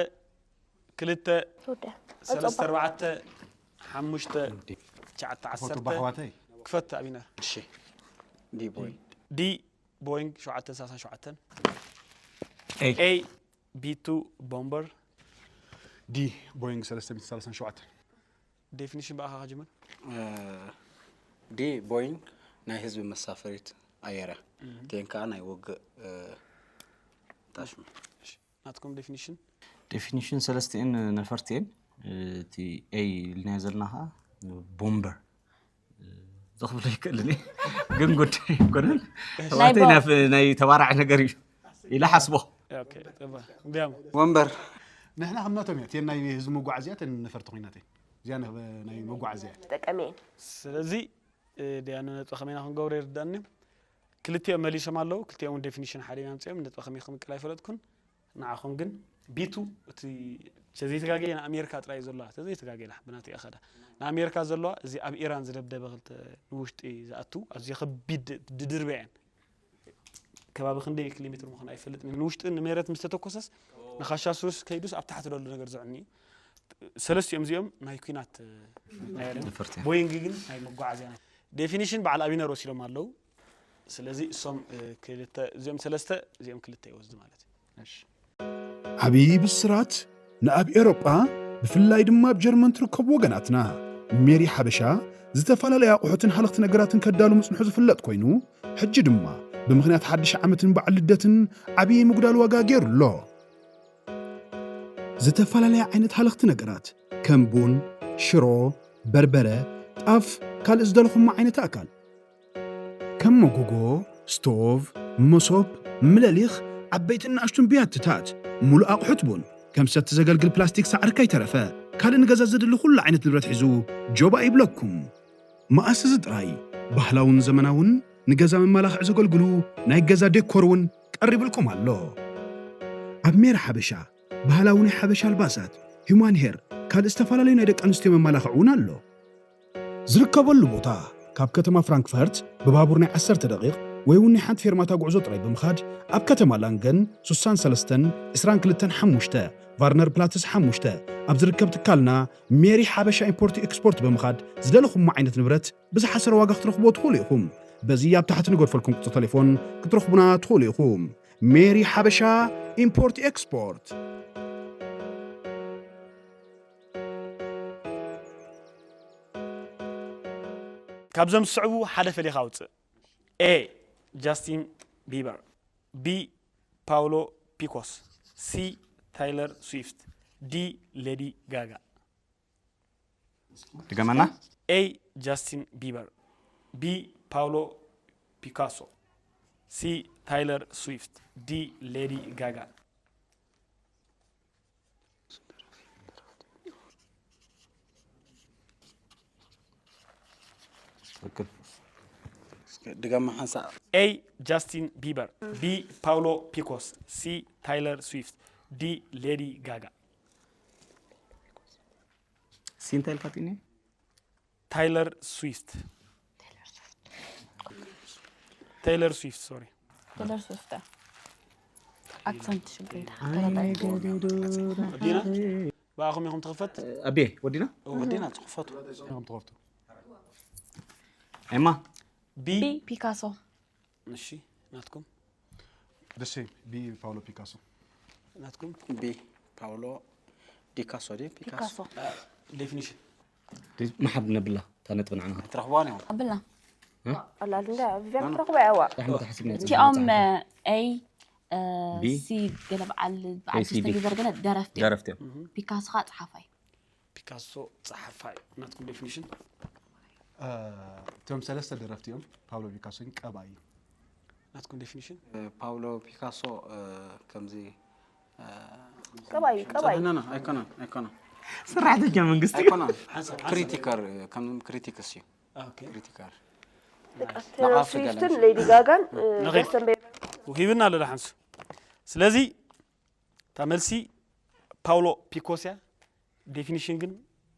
ክልተ ተወደ ሰለስተ ኣርባዕተ ሓሙሽተ ትሽዓተ ዓሰርተ ባሕዋተይ ክፈት ኣቢነር። እሺ ዲ ቦይንግ ዲ ቦይንግ ሸውዓተ ሰላሳ ሸውዓተ። ኤይ ኤ ቢ ቱ ቦምበር። ዲ ቦይንግ ሰለስተ ሚእቲ ሰላሳን ሸውዓተን ዴፊኒሽን ብኣኻ ክጅምር። ዲ ቦይንግ ናይ ህዝቢ መሳፈሪት ኣየር እያ። ቴን ከዓ ናይ ውግእ እ፣ ታሽሙ ናትኩም ዴፊኒሽን ዴፊኒሽን ሰለስቲኤን ነፈርቲኤን እቲ ኤይ ኢልናዮ ዘለና ከዓ ቦምበር ዝኽብሎ ይክእልን እዩ። ግን ጉዳይ ኣይኮነን። ናይ ተባዕታይ ቦ- ናፍ- ናይ ተባራዕ ነገር እዩ ኢለ ሓስቦ። ኦኬ፣ ጸባ- እንዲያም ወንበር ንሕና ከምናቶም እያ እተን ናይ ህዝቢ መጓዓዝያ እተን ነፈርቲ ኮይናት እየን። እዚኣ ናይ ናይ መጓዓዝያ እያ። ጠቀመ እየን ስለዚ እ፣ ዲያነ ነጥቢ ከመይና ክንገብሮ ይርዳኒ። ክልቲኦም መሊሶም ኣለዉ። ክልቲኦም እውን ዴፊኒሽን ሓደ ኢና ኣምፅኦም። ነጥቢ ከመይ ክምቅል ኣይፈለጥኩን። ንዓኹም ግን ቢቱ እቲ ተዘይተጋገየ ንኣሜሪካ ጥራይ እዩ ዘለዋ። ተዘይተጋገየላ ብናትያ ኸዳ ንኣሜሪካ ዘለዋ እዚ ኣብ ኢራን ዝደብደበ ክልተ ንውሽጢ ዝኣቱ ኣዝዩ ከቢድ ድድርበ እየን። ከባቢ ክንደይ ኪሎ ሜትር ምዃኑ ኣይፈልጥን። ንውሽጢ ንመሬት ምስ ተተኮሰስ ንኻሻ ሱስ ከይዱስ ኣብ ታሕቲ ደሉ ነገር ዝዕኒ እዩ። ሰለስቲኦም እዚኦም ናይ ኩናት ናይ ኣለም ነፈርቲ እዮም። ቦይንግ ግን ናይ መጓዓዝያ ናይ ዴፊኒሽን በዓል ኣቢነር ወሲዶም ኣለዉ። ስለዚ እሶም እ፣ ክልተ እዚኦም ሰለስተ እዚኦም ክልተ ይወስዱ ማለት እዩ። እሺ ዓብዪ ብስራት ንኣብ ኤውሮጳ ብፍላይ ድማ ኣብ ጀርመን ትርከቡ ወገናትና ሜሪ ሓበሻ ዝተፈላለዩ ኣቑሑትን ሃለኽቲ ነገራትን ከዳሉ ምጽንሑ ዝፍለጥ ኮይኑ ሕጂ ድማ ብምኽንያት ሓድሽ ዓመትን በዓል ልደትን ዓብዪ ምጉዳል ዋጋ ገይሩ ኣሎ። ዝተፈላለያ ዓይነት ሃለኽቲ ነገራት ከም ቡን፣ ሽሮ፣ በርበረ፣ ጣፍ፣ ካልእ ዝደለኹሞ ዓይነት ኣእካል ከም መጎጎ፣ ስቶቭ፣ መሶብ፣ ምለሊኽ፣ ዓበይትን ንኣሽቱን ብያትታት፣ ሙሉእ ኣቑሑት ቡን፣ ከም ሰቲ ዘገልግል ፕላስቲክ ሳዕሪ ከይተረፈ ካልእ ንገዛ ዘድሊ ኩሉ ዓይነት ንብረት ሒዙ ጆባእ ይብለኩም። መኣስ እዚ ጥራይ ባህላውን ዘመናውን ንገዛ መመላኽዒ ዘገልግሉ ናይ ገዛ ዴኮር እውን ቀሪብልኩም ኣሎ። ኣብ ሜራ ሓበሻ ባህላዊ ናይ ሓበሻ ኣልባሳት፣ ሂማን ሄር፣ ካልእ ዝተፈላለዩ ናይ ደቂ ኣንስትዮ መመላኽዒ እውን ኣሎ። ዝርከበሉ ቦታ ካብ ከተማ ፍራንክፈርት ብባቡር ናይ ዓሰርተ ደቂቕ ወይ እውን ናይ ሓንቲ ፌርማታ ጉዕዞ ጥራይ ብምኻድ ኣብ ከተማ ላንገን ሱሳን ሰለስተን ዕስራን ክልተን ሓሙሽተ ቫርነር ፕላትስ ሓሙሽተ ኣብ ዝርከብ ትካልና ሜሪ ሓበሻ ኢምፖርት ኤክስፖርት ብምኻድ ዝደለኹሞ ዓይነት ንብረት ብዝሓሰረ ዋጋ ክትረኽብዎ ትኽእሉ ኢኹም። በዚ ኣብ ታሕቲ ንገድፈልኩም ቁጽሪ ቴሌፎን ክትረኽቡና ትኽእሉ ኢኹም። ሜሪ ሓበሻ ኢምፖርት ኤክስፖርት። ካብዞም ዝስዕቡ ሓደ ፈሊኻ ኣውፅእ። ኤ ጃስቲን ቢበር፣ ቢ ፓውሎ ፒኮስ፣ ሲ ታይለር ስዊፍት፣ ዲ ሌዲ ጋጋ። ድገመና። ኤ ጃስቲን ቢበር፣ ቢ ፓውሎ ፒካሶ፣ ሲ ታይለር ስዊፍት፣ ዲ ሌዲ ጋጋ። ትክክል። ድገማ ሓንሳእ ኤ ጃስቲን ቢበር፣ ቢ ፓውሎ ፒኮስ፣ ሲ ታይለር ስዊፍት፣ ዲ ሌዲ ጋጋ። ሲ እንታይ ኢልካ ትኒ? ታይለር ስዊፍት። ታይለር ስዊፍት ሶሪ። ቴለር ስዊፍት ኣክሰንት ሽግር ወዲና ብኣኹም ኢኹም ትኽፈት። ኣቤ ወዲና። ወዲና ትኽፈቱ። ከም ትኸፍቱ ኤማ ቢ ፒካሶ እሺ ናትኩም ደሴ ቢ ፓውሎ ፒካሶ ናትኩም ቢ ፓውሎ ዲካሶ ዲ ፒካሶ ፒካሶ ዴፊኒሽን መሓብ ነብላ እታ ነጥቢ ንዓና ትረኽቧን እዮም ኣብልና እ? ኣላል እንዳ ቪቪያን ትረኽቦ ያዋ ኣሕመድ ሓሲብና እቲኦም ኤይ ቢ? ሲ ገለ በዓል በዓል ወይ ሲ ቢ? ጀስተን ቢበር ገለ ደረፍቲ እዮም። ደረፍቲ እዮም። ፒካሶ ከዓ ጸሓፋይ ፒካሶ ጸሓፋይ ናትኩም ዴፊኒሽን እቶም ሰለስተ ደረፍቲ እዮም። ፓብሎ ፒካሶ ግን ቀባኢ እዩ። ናትኩም ዴፊኒሽን ፓውሎ ፒካሶ ከምዚ ቀባይ ቀባይ ጸብሕናና ኣይኮነን ኣይኮነን ሰራሕተኛ መንግስቲ ኣይኮነን ክሪቲከር ከም ክሪቲክስ እዩ ኦኬ ክሪቲከር ቴለር ስዊፍትን ሌዲ ጋጋን እ፣ ንኺድ። ጀስተን ቢበር ሂብና ኣለና ሓንሱ። ስለዚ እታ መልሲ ፓውሎ ፒኮስያ ዴፊኒሽን ግን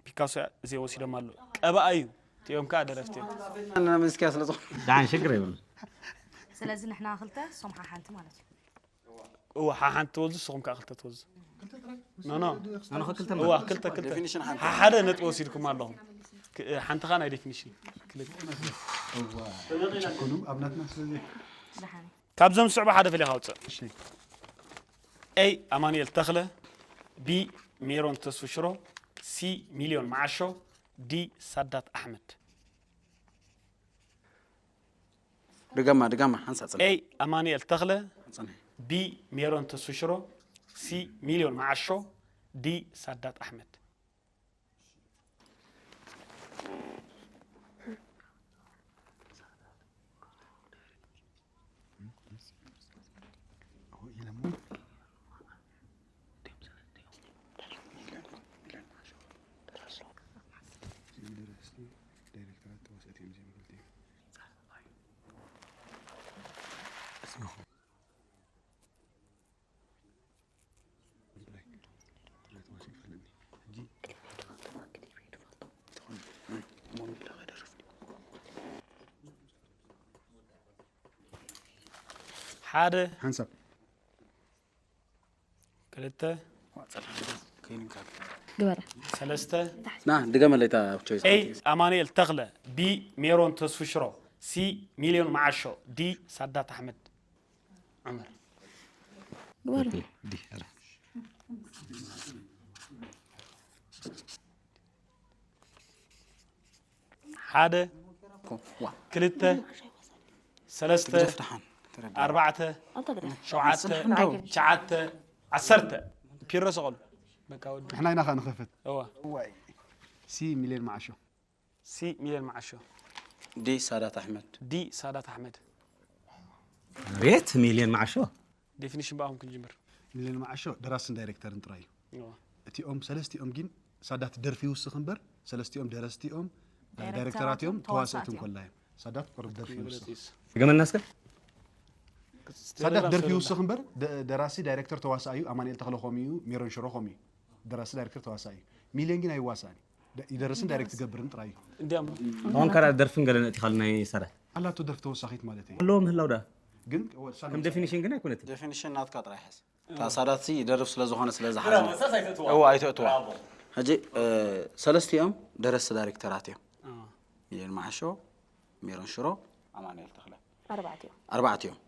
ፒካሶያ ዘይወሲዶም ኣሎ ቀባኣ እዩ። እቲኦም ከዓ ደረፍቲ እዮም። ምስኪያ ስለ ዝኾነ ዳን ሽግር የብሉ። ስለዚ ንሕና ክልተ ሶምሓ ሓንቲ ማለት እዩ። እዋ ሓሓንቲ ትወዙ ንስኹም ከዓ ክልተ ትወዙ። ኖ ኖ። ኣነ ክልተ እዋ ክልተ ክልተ። ዴፊኒሽን ሓንቲ ሓሓደ ነጥቢ ወሲድኩም ኣለኹም። ክ- ሓንቲ ከዓ ናይ ዴፊኒሽን ክልተ። እዋ ችኩሉ ኣብ ናትና ስለዚ ካብዞም ዝስዕቡ ሓደ ፈሊኻ ኣውፅእ። እሺ ኤ ኣማኑኤል ተኽለ፣ ቢ ሜሮን ተስፉ ሽሮ፣ ሲ ሚልዮን መዓሾ፣ ዲ ሳዳት ኣሕመድ። ድገማ ድገማ ሓንሳ ፅና ኤ ኣማኑኤል ተኽለ፣ ፅንሒ ቢ ሜሮን ተስፉ ሽሮ፣ ሲ ሚልዮን መዓሾ፣ ዲ ሳዳት ኣሕመድ። ሓደ ሓንሳብ ክልተ ግበራ። ሰለስተ ና ድገመለይ እታ ቾይስ ኤ ኣማኑኤል ተኽለ፣ ቢ ሜሮን ተስፉ ሽሮ፣ ሲ ሚልዮን መዓሾ፣ ዲ ሳዳት ኣሕመድ ዑመር። ግበራ። ዲ ኧረ። ሓደ ዋ ክልተ ሰለስተ ትግደፍ ደሓን ተረዳ ኣርባዕተ ኣልተግረ ሸውዓተ ትሽዓተ ዓሰርተ ፒሮ ሰቐሉ በቃ ወዲ ንሕና ኢና ከዓ ንኸፍት እዋ ሲ ሚልዮን መዓሾ ሲ ሚልዮን መዓሾ ዲ ሳዳት ኣሕመድ ዲ ሳዳት ኣሕመድ ቤት ሚልዮን መዓሾ ዴፊኒሽን ብኣኹም ክንጅምር ሚልዮን መዓሾ ደራስን ዳይሬክተርን ጥራይ እዩ እዋ እቲኦም ሰለስቲኦም ግን ሳዳት ደርፊ ይውስኽ እምበር ሰለስቲኦም ደረስቲ እዮም ዳይሬክተራት ዳይሬክተራት እዮም እዮም፣ ተዋሳእቲ ተዋሳእቲ እዮም። እንኮላ እዮም ሳዳት ቁርብ ደርፊ ይውስኽ ገመና እስከ ሳዳት ደርፊ ይውስኽ እምበር ደ- ደራሲ ዳይሬክተር ተዋሳእ እዩ ኣማኑኤል ተኽለ ኾም እዩ ሜሮን ሽሮ ኾም እዩ ደራሲ ዳይሬክተር ተዋሳእ እዩ ሚልዮን ግን ኣይዋሳእን ደ- ይደርስን ዳይሬክት ትገብርን ጥራይ እዩ እንዲያም ኣሁን ከራ ደርፍን ገለ ነእቲኻሉ ናይ ሰራት ኣላቶ ደርፊ ተወሳኺት ማለት እዩ ኣለዎ ምህላው ዳ ግን ከም ዴፊኒሽን ግን ኣይኮነትን ዴፊኒሽን ናትካ ጥራይ ሕዝ እታ ሳዳት ሲ ይደርፍ ስለ ዝኾነ ስለ ዝሓዝና እዋ ኣይተእትዋ ሕጂ እ፣ ሰለስቲኦም ደረስቲ ዳይሬክተራት እዮም ሚልዮን መዓሾ ሜሮን ሽሮ ኣማኑኤል ተኽለ ኣርባዕቲኦም ኣርባዕቲኦም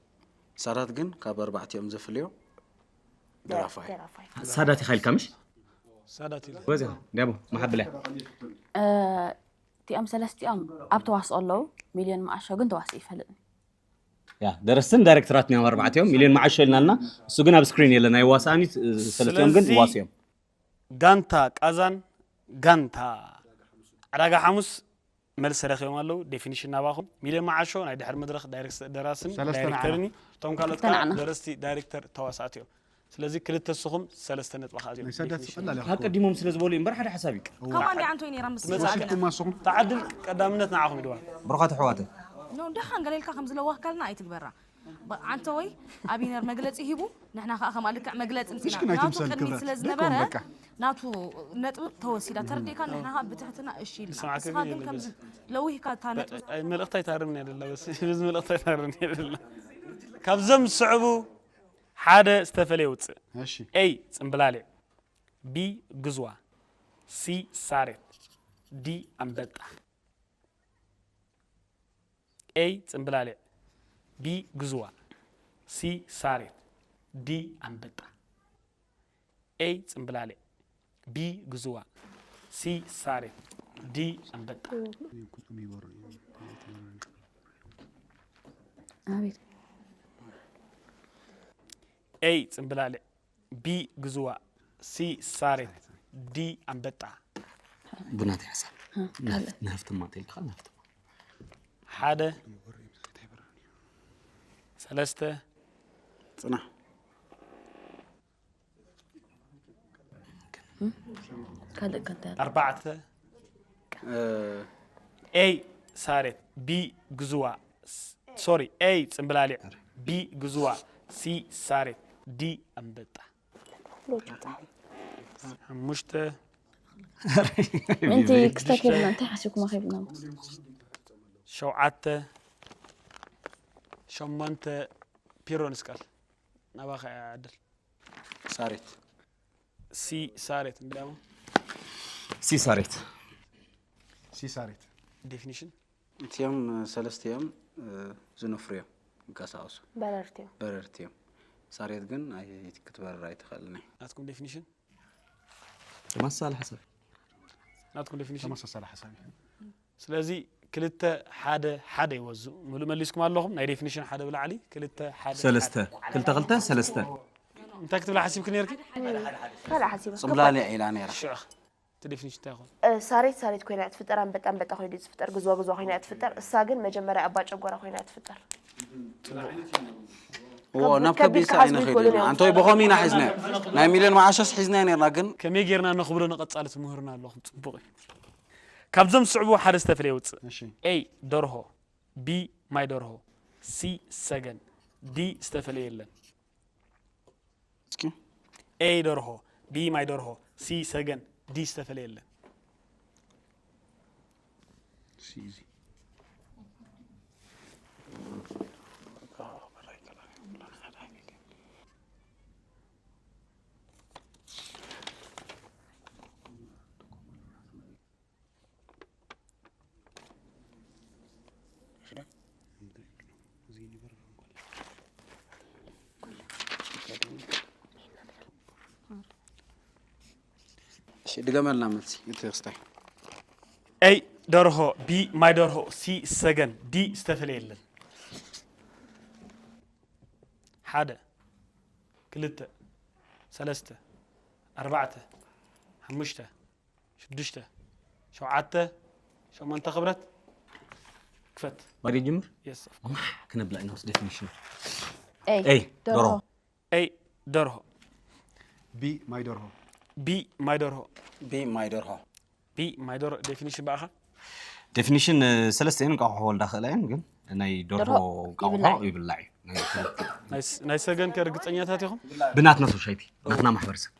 ሳዳት ግን ካብ ኣርባዕቲኦም ዘፍልዮ ደራፋይ ደራፋይ ሳዳት ኢኻ ኢልካ ምሽ ሳዳት ኢለ ወዚኻ ዲያቦ መሓብልያ እቲኦም ሰለስቲኦም ኣብ ተዋስኦ ኣለዉ። ሚልዮን መዓሾ ግን ተዋስኦ ይፈልጥኒ። ያ ደረስትን ዳይሬክተራት እዮም ኣርባዕቲኦም ሚልዮን መዓሾ ኢልናልና እሱ ግን ኣብ ስክሪን የለን ኣይዋሳእን እዩ ሰለስቲኦም ግን ስለዚ- ዋስዮም ጋንታ ቃዛን ጋንታ ዕዳጋ ሓሙስ መልሲ ረኺቦም ኣለዉ። ዴፊኒሽን ናባኹም። ሚልዮን መዓሾ ናይ ድሕሪ መድረኽ ዳይሬክስ- ደራስን ሰለስተ ዳይሬክተርን እዩ። እቶም ካልኦት ሰለስተ ከዓ ንዓና። ደረስቲ ዳይሬክተር ተዋሳእቲ እዮም። ስለዚ ክልተ ንስኹም ሰለስተ ነጥቢ ከዓ ናይ ሳዳት ቀላል እዩ ኣቀዲሞም ስለ ዝበሉ እምበር ሓደ ሓሳብ እዩ ከማን ዲኣ ኣንቶይ ነይራ ምስ ትመጽእ ስማዕና ወሲድኩማ ንስኹም ተዓድል ቀዳምነት ንዓኹም ይድዋ ብሩኻት ኣሕዋተይ ኖ ደሓን ገለ ኢልካ ከም ዝለዋህካልና ኣይትግበራ። ብ- ኣንተ ወይ ኣቢነር መግለፂ ሂቡ ንሕና ከዓ ከማ ልክዕ መግለፂ ምፅና ምሽክን ኣይትምሰል ናቱ ቅድሚት ክብረት ስለ ለይኮን ዝነበረ በቃ ናቱ ነጥቢ ተወሲዳ ተረዲእካ ንሕና ከዓ ብትሕትና እሺ ኢልና ስማዕከ ንስኻ ግን ግን ከምዚ የለበስ። ለዊህካ እታ ነጥቢ መልእኽቲ ኣይታርምን እያ ደላ በስ በዚ መልእኽቲ ኣይታርምን እያ ደላ። ካብዞም ዝስዕቡ ሓደ ዝተፈለየ ውፅእ እሺ ኤ ፅምብላሊዕ፣ ቢ ግዝዋ፣ ሲ ሳሬት፣ ዲ ኣንበጣ። ኤ ፅምብላሊዕ፣ ቢ ግዝዋ፣ ሲ ሳሬት፣ ዲ ኣንበጣ። ኤ ፅምብላሊዕ፣ ቢ ግዝዋ፣ ሲ ሳሬት፣ ዲ ኣንበጣ። ኣቤት ኤ ፅምብላሊዕ፣ ቢ ግዝዋ፣ ሲ ሳሬት፣ ዲ ኣንበጣ። ብናተይ ሓሳብ ንሃፍትማ ተልካ ንሃፍትማ ሓደ ሰለስተ ፅና ካልእ ከንታ ኣርባዕተ እ፣ ኤ ሳሬት፣ ቢ ግዝዋ፣ ሶሪ ኤ ፅምብላሊዕ፣ ቢ ግዝዋ፣ ሲ ሳሬት፣ ዲ ኣንበጣ። ሓሙሽተ ምእንቲ ክስታይ ከይብልና እንታይ ሓሲብኩማ ከይብልና ሸውዓተ ሸሞንተ ፒሮንስ ቃል ናባኻ እያ ዕድል። ሳሬት ሲ ሳሬት እንዲያሞ ሲ ሳሬት ሲሳሬት ዴፊኒሽን እቲኦም ሰለስቲኦም ዝነፍሩ እዮም፣ ይንቀሳቐሱ በረርቲ እዮም። በረርቲ እዮም። ሳሬት ግን ኣይ- ክትበርር ኣይትኽእልን እያ። ናትኩም ዴፊኒሽን ተመሳሳሊ ሓሳብ ናትኩም ዴፊኒሽን ተመሳሳሊ ሓሳብ እዩ። ስለዚ ክልተ ሓደ ሓደ ይወዙ። ሙሉእ መሊስኩም ኣለኹም። ናይ ዴፊኒሽን ሓደ ብላዕሊ ክልተ ሓደ ሰለስተ ክልተ ክልተ ሰለስተ እንታይ ክትብላ ሓሲብክ ነርኪ? ካልእ ሓሲበ ፅምብላልያ ኢላ ነይራ። ሽዑ እቲ ዴፊኒሽን እንታይ ይኾን? ሳሬት ሳሬት ኮይና እያ ትፍጠር። ኣንበጣ ኣንበጣ ኮይኑ እዩ ዝፍጠር። ግዝዋ ግዝዋ ኮይና እያ ትፍጠር። እሳ ግን መጀመርያ ኣባ ጨጎራ ኮይና እያ ትፍጠር። እዎ ናብ ከቢድካ ኣይንኽእል ኢና። ኣንቶይ ብኸም ኢና ሒዝና ናይ ሚልዮን መዓሸስ ሒዝና ነርና ግን ከመይ ጌርና ነኽብሎ ንቐጻሊ ትምህሩና ኣለኹም። ጽቡቕ እዩ። ካብዞም ዝስዕቡ ሓደ ዝተፈለየ ውፅእ። እሺ ኤ ደርሆ፣ ቢ ማይ ደርሆ፣ ሲ ሰገን፣ ዲ ዝተፈለየ የለን። እስኪ ኤ ደርሆ፣ ቢ ማይ ደርሆ፣ ሲ ሰገን፣ ዲ ዝተፈለየ የለን። እሺ ድገመልና መልሲ እቲ ክስታይ ኤይ ደርሆ፣ ቢ ማይ ደርሆ፣ ሲ ሰገን፣ ዲ ዝተፈለየ የለን። ሓደ ክልተ ሰለስተ ኣርባዕተ ሓሙሽተ ሽዱሽተ ሸውዓተ ሸሞንተ ክብረት ክፈት ባዲ ጅምር የስ ማሕ ክነብላ ኢና ምስ ዴፊኒሽን ኤይ ኤይ ደርሆ ደርሆ ኤይ ደርሆ ቢ ማይ ደርሆ ቢ ማይ ደርሆ ቢ ማይ ደርሆ ቢ ማይ ደርሆ ዴፊኒሽን ብኣኻ ዴፊኒሽን ሰለስተ እየን እንቃቑሖ ወልዳ ክእላ እየን ግን ናይ ደርሆ ደርሆ እንቃቑሖ ይብላዕ። ይብላዕ እዩ ናይ ደርሆ። ናይ ስ- ናይ ሰገን ከ ርግፀኛታት ኢኹም ብናትና ሶሳይቲ ናትና ማሕበረሰብ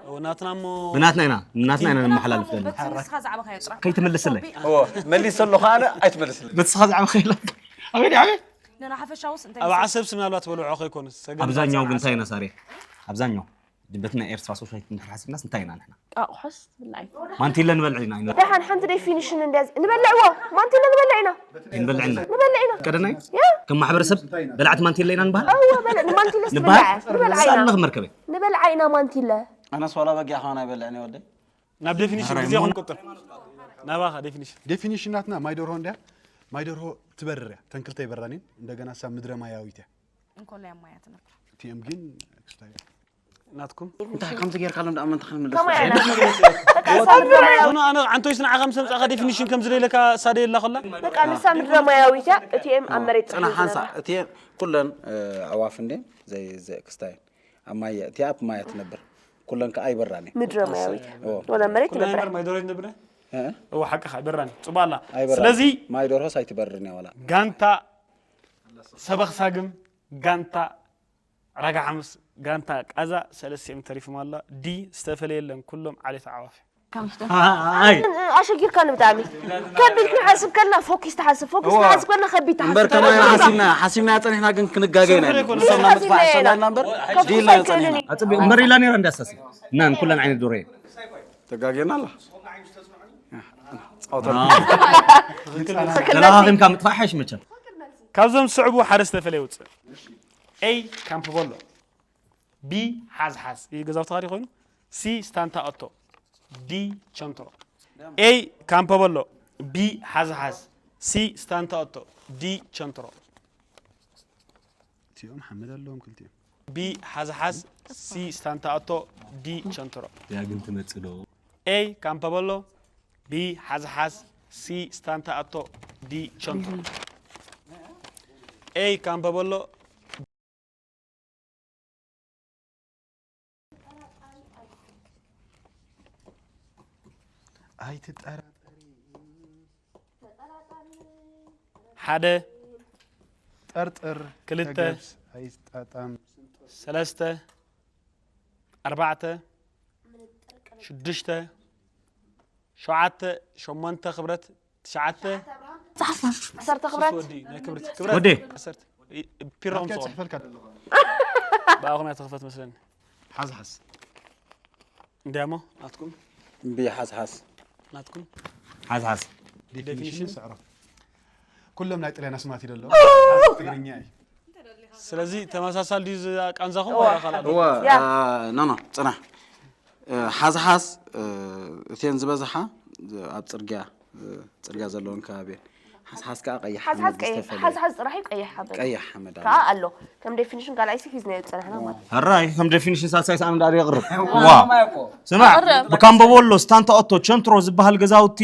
ኦ፣ ናትና እሞ ብናትና ኢና ብናትና ኢና ንመሓላልፍ ዘለና በቲ ንስኻ ዝዓበኻዮ ጥራሕ ከይትምልስለይ እዎ መሊሰ ኣለኹ ኣነ ኣይትመልስልኝ በቲ ስኻ ዝዓበ ከይላ ኣበዲ ዓበ ንናሓፈሻውስ እንታይ ኣብ ዓሰብ ስም ናብላት በልዖ ከይኮኑስ ሰገን ኣብዛኛው ግን እንታይ ኢና ሳሬ ኣብዛኛው በቲ ናይ ኤርትራ ሶሳይቲ እንድሕር ሓሲብናስ እንታይ ኢና ንሕና ቃቑሖስ ብላዕ ማንቲለ ንበልዕ ኢና ኢና ደሓን ሓንቲ ዴፊኒሽን እንድያ ንበልዕዎ ማንቲለ ንበልዕ ኢና ንበልዕ ኢና ንበልዕ ኢና ቀደናይ ያ ከም ማሕበረሰብ በላዕቲ ማንቲለ ኢና ንበሃል እወ በልዕ ማንቲለስ ንበሃል ንበልዓ ንበልዓ ኢና ሳለኽ መርከበይ ንበልዓ ኢና ማንቲለ ኣነስ ዋላ በጊዕ ኸን ኣይበልዕን እየ ወደይ ናብ ዴፊኒሽን ግዜ ክንቁጥር ናባኻ ዴፊኒሽን ዴፊኒሽን ናትና ማይ ደርሆ እንድያ ማይ ደርሆ ትበርር እያ ተንክልተ ይበራኒን እንደገና ሳ ምድረ ማያዊት እያ እንኮላይ ኣብ ማያ ትነብር እቲኦም ግን ክስታይ ናትኩም እንታይ ከምዚ ጌርካ ሎም ደኣ መን ተኸን ምልስ ከማይ ኣና ኖ ኣነ ዓንቶይስ ንዓኻ ምስ ኣምጻእካ ዴፊኒሽን ከም ዝደለካ ሳደ የላ ኮላ በቃ ንሳ ምድረ ማያዊት እያ እቲኤም ኣብ መሬት ፅና ሓንሳ እቲ ኩለን ኣዕዋፍ እንዴ ዘይ ክስታየን ኣብ ማየ እቲ ኣብ ማየ ትነብር ኩለን ከዓ ኣይበራን እዩ ምድረ ማያዊት ኦ። ወላ መሬት ኩለን ትነብር በር ማይ ደሮይት ነብረ እ? እዎ ሓቅኻ ኣይበራን እዩ ጽቡቕ ኣላ ኣይበራን ስለዚ ማይ ደርሆስ ኣይትበርን እያ ዋላ ጋንታ ሰበኽሳግም ጋንታ ራጋ ሓሙስ ጋንታ ቃዛ ሰለስቲኦም ተሪፎም ኣላ ዲ ዝተፈለየ የለን ኩሎም ዓሌት ኣዕዋፍ እዮም ኣይ ኣሸጊርካኒ ብጣዕሚ ከቢድ ክንሓስብ ከልና ፎኪስ ትሓስብ ፎኪስ እዋ። ትሓስብ ከልና ከቢድ እምበር ትሓስብ ከማይ ሓሲብና ሓሲብና ያፀኒሕና ግን ክንጋገ ኢና ስርሑ ዘይኮነ። ንሶምና ምጥፋሕ ሓሲብና ሰላልና ኢና። እምበር ከቢድ ዲልና ኣይክእልን ያፀኒሕና እዩ። ኣፅቢ እምበር ኢላ ነይራ እንዳሳሲ ናን ኩለን ዓይነት ዶሮ እየን ተጋጌና ኣላ ፃወታ ተለኻኺምካ ምጥፋእ ሓይሽ መቸም ካብዞም ዝስዕቡ ሓደ ዝተፈለየ ውፅእ ኤይ ካምፕበሎ ቢ ሓዝሓዝ እዩ ገዛውቲ ካዲ ኮይኑ ሲ ስታንታ ኦቶ ዲ ቸንትሮ ኤይ ካምፕበሎ ቢ ሓዝሓዝ ሲ ስታንታ ኦቶ ዲ ቸንትሮ እቲኦም ሓመድ ኣለዎም ክልቲኦም ቢ ሓዝሓዝ ሲ ስታንታ ኦቶ ዲ ቸንትሮ ያ ግን ትመፅእ ዶ ኤይ ካምፕበሎ ቢ ሓዝሓዝ ሲ ስታንታ ኦቶ ዲ ቸንትሮ ኤይ ካምፕበሎ ኣይትጠራጠሪ ሓደ ጠርጥር ክልተ ተገብስ ኣይጣጣም ሰለስተ ኣርባዕተ ሽዱሽተ ሸውዓተ ሸሞንተ ክብረት ትሽዓተ ዓሰርተ ክብራት ወዲ ናይ ክብረት ክብረት ወዲ ዓሰርተ ፒሮም ናትካ ጾም ይፅሕፈልካ ዘለኹ ብኣኹም እያ ትኽፈት መስለኒ። ሓዝሓዝ። እንዲያሞ ናትኩም? ብሓዝሓዝ። ናትኩም? ሓዝሓዝ። ዴፊኒሽን? ስዕሮ። ኩሎም ናይ ጥልያን ኣስማት ይደሎ። ትግርኛ እዩ። ስለዚ ተመሳሳል ድዩ ቃንዛኹም ወላ ካልኣ? እወ ያ። ኖ ኖ ጽና። ሓዝሓዝ እተን ዝበዝሓ ኣብ ጽርግያ ጽርግያ ዘለውን ከባቢ ሓዝሓዝ ከዓ ቀይሕ ሓዝሓዝ ሓመድ ቀይሕ ዝተፈልየ ሓዝሓዝ ጥራሕ እዩ ቀይሕ ሓመድ ቀይሕ ሓመድ ከዓ ኣሎ። ኣሎ። ከም ዴፊኒሽን ካልኣይሲ ሒዝናዮ ዝፀናሕና ማለት እዩ። ሕራይ ከም ዴፊኒሽን ሳልሳይ ሰኣን እንዳ የቕርብ ዋ ስማዕ ብካምቦ ወሎ ስታንታ ኦቶ ቸንትሮ ዝበሃል ገዛውቲ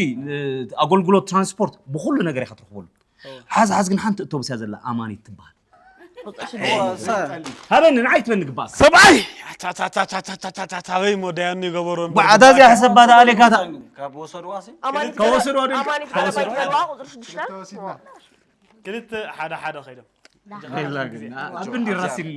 ኣገልግሎት ትራንስፖርት ብኩሉ ነገር ኢኻ ትረኽበሉ። ሓዝሓዝ ግን ሓንቲ እቶብስ እያ ዘላ ኣማኒት ትበሃል። ሃበኒ ንዓይ ትበኒ ግባእ ሰብኣይ ኣታታታታታታታ ኣበይ ሞ ዳያኑ ይገበሮ እምበር ጓዕዳዝያ ሕሰባ ተኣሌካታ ካብ ወሰድዋ ሲ ኣማኒት ከወሰድዋ ድንቂ ኣማኒት ከወሰድዋ ገለባ ቁፅሪ ሽዱሽተ ተወሲድና። ክልተ ሓደ ሓደ ከይዶም ኣብ እንዲ ራሲኒ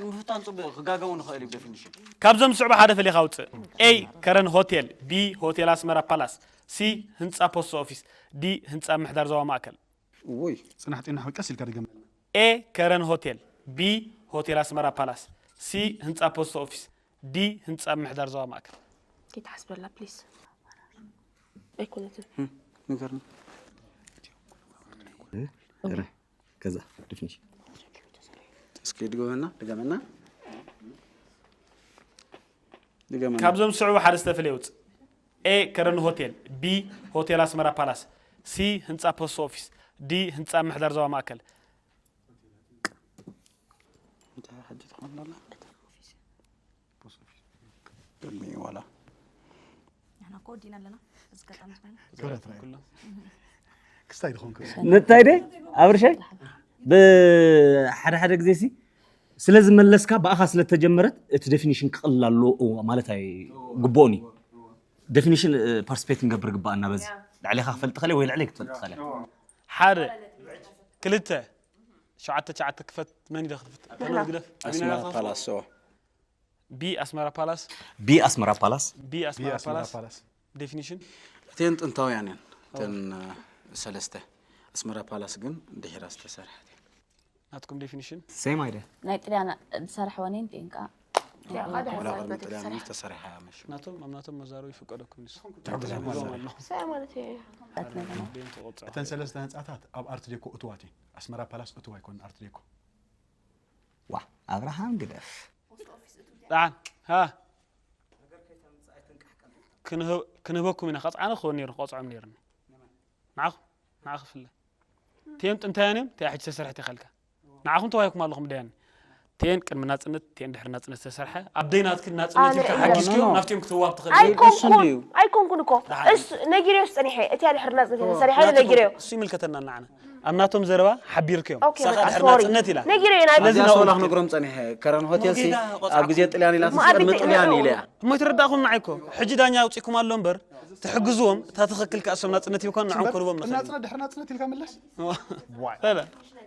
ንምፍታን ፅቡቅ ክጋገው ንኽእል እዩ ዴፊኒሽን። ካብዞም ዝስዕቡ ሓደ ፈሊኻ ውፅእ። ኤ ከረን ሆቴል፣ ቢ ሆቴል ኣስመራ ፓላስ፣ ሲ ህንፃ ፖስት ኦፊስ፣ ዲ ህንፃ ምሕዳር ዞባ ማእከል። ውይ ፅናሕ ጤና ሓዊ ቀስ ኢልካ ድገመልና። ኤ ከረን ሆቴል፣ ቢ ሆቴል ኣስመራ ፓላስ፣ ሲ ህንፃ ፖስት ኦፊስ፣ ዲ ህንፃ ምሕዳር ዞባ ማእከል። ከይትሓስበላ ፕሊስ ኣይኮነትን ንገርኒ ከዛ ዴፊኒሽን እስኪ ድገመና ድገመና ድገመና። ካብዞም ዝስዕቡ ሓደ ዝተፈለየ ውፅእ። ኤ ከረን ሆቴል፣ ቢ ሆቴል ኣስመራ ፓላስ፣ ሲ ህንፃ ፖስት ኦፊስ፣ ዲ ህንፃ ምሕዳር ዞባ ማእከል። እንታይ ሓንቲ ትኾን ኣላ? ቅድሚ ዋላ ንሕና እኮ ወዲና ኣለና። እዚ ኣጋጣሚ ዝኾነ ክብረት ራእይ ክስታይ ዝኾንኩ ንታይ ደ ኣብርሻይ ብሓደ ሓደ ግዜ ሲ ስለ ዝመለስካ ብኣኻ ስለ ተጀመረት እቲ ዴፊኒሽን ክቕልል ኣለዎ ማለት ኣይግብኦን እዩ። ዴፊኒሽን ፓርቲስፔት ክንገብር ግባኣና በዚ ልዕሌኻ ክፈልጥ ኸለ ወይ ልዕለይ ክትፈልጥ ኸለ ሓደ ክልተ ሸዓተ ሸዓተ ክፈት መን ኢለ ክትፍት ተመዝግደፍ ኣስመራ ፓላሶ ቢ ኣስመራ ፓላስ ቢ ኣስመራ ፓላስ ቢ ኣስመራ ፓላስ ፓላስ ዴፊኒሽን እተን ጥንታውያን እየን እተን ሰለስተ ኣስመራ ፓላስ ግን ድሒራ ዝተሰርሐት እያ። ናትኩም ዴፊኒሽን ሴም ኣይደ ናይ ጥልያን ዝሰርሐወን እየን ዴንቃ ወላ ቅድሚ ጥልያን እውን ዝተሰርሐ መሽ ናቶም ኣብ ናቶም መዛረቡ ይፍቀደኩም ንስ ማለት እዩ። ተቆጽ እተን ሰለስተ ህንፃታት ኣብ ኣርት ዴኮ እትዋት እየን። ኣስመራ ፓላስ እትዋ ኣይኮንን ኣርት ዴኮ። ዋ ኣብርሃም ግደፍ ጣን ሃ ክንህብ- ክንህበኩም ኢና ቀፅዓና ክኸውን ነይሩ ክቆፅዖም ነይርና ንዓኹም ንዓ ክፍለ ቴን ጥንታያን እዮም ተያ ሕጂ ተሰርሕት ይኸልካ ንዓኹም ተዋሂኩም ኣለኹም ደያን ቴን ቅድሚ ናፅነት ቴን ድሕሪ ናፅነት ዝተሰርሐ ኣብ ደይ ናትክን ናፅነት ኣነ ኢልካ እየ። ሓጊዝክዮ ኖ፣ ኖ። ናብቲኦም ክትዋብ ትኽእል ኣይኮንኩን። ኣይኮንኩን እኮ እሱ ነጊሬዮ ዝፀኒሐ እቲያ ድሕሪ ናፅነት ተሰሪሐ ነጊሬዮ እሱ ይምልከተና ንዓና ኣብ ናቶም ዘረባ ሓቢርክዮም ኦኬ፣ ሳኻ በቃ፣ ድሕሪ ሶሪ። ናፅነት ኢላ ነጊሬዮ ናይ ስለዚ እዚኣ ናብኡ ሶላ ትከድ። ክነግሮም ፀኒሐ ከረን ሆቴል ሲ ኣብ ግዜ ጥልያን ኢላ መኣዲ ቅድሚ ጥልያን ኢለ እያ እሞ ይትረዳእኩም ንዓይ እኮ ሕጂ ዳኛ ኣውፂእኩም ኣሎ እምበር ትሕግዝዎም እታ ትኽክል ከኣ እሶም ናፅነት ይብኳን ንዖም ክህልዎም ንኽእል ናፅነት ድሕሪ ናፅነት ኢልካ ምለስ ሰለ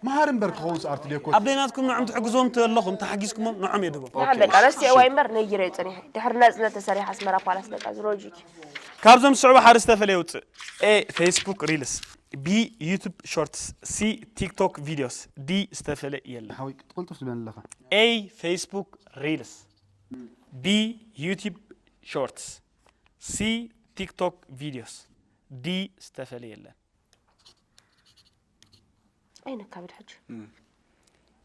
መሃር እምበር ክኸውን ሰኣርት ዴኮ ኣብ ደይናትኩም ንዖም ትሕግዝዎም ተለኹም ተሓጊዝኩሞም ንዖም የድቦም ንዓም በቃ ረስዕዋ እምበር ነጊሬዮ ፀኒሐ ድሕሪ ናፅነት ተሰሪሐ ኣስመራ ፓላስ በቃ ዝሮጂክ ካብዞም ዝስዕቡ ሓደ ዝተፈለየ ውፅእ ኤ ፌስቡክ ሪልስ ቢ ዩቱብ ሾርትስ ሲ ቲክቶክ ቪዲዮስ ዲ ዝተፈለየ የለን ሓዊ ቅልጡፍ ዝበለለኻ ኤ ፌስቡክ ሪልስ ቢ ዩቱብ ሾርትስ ሲ ቲክቶክ ቪዲዮስ ዲ ዝተፈለየ የለን ኣይነካብድ ሕጂ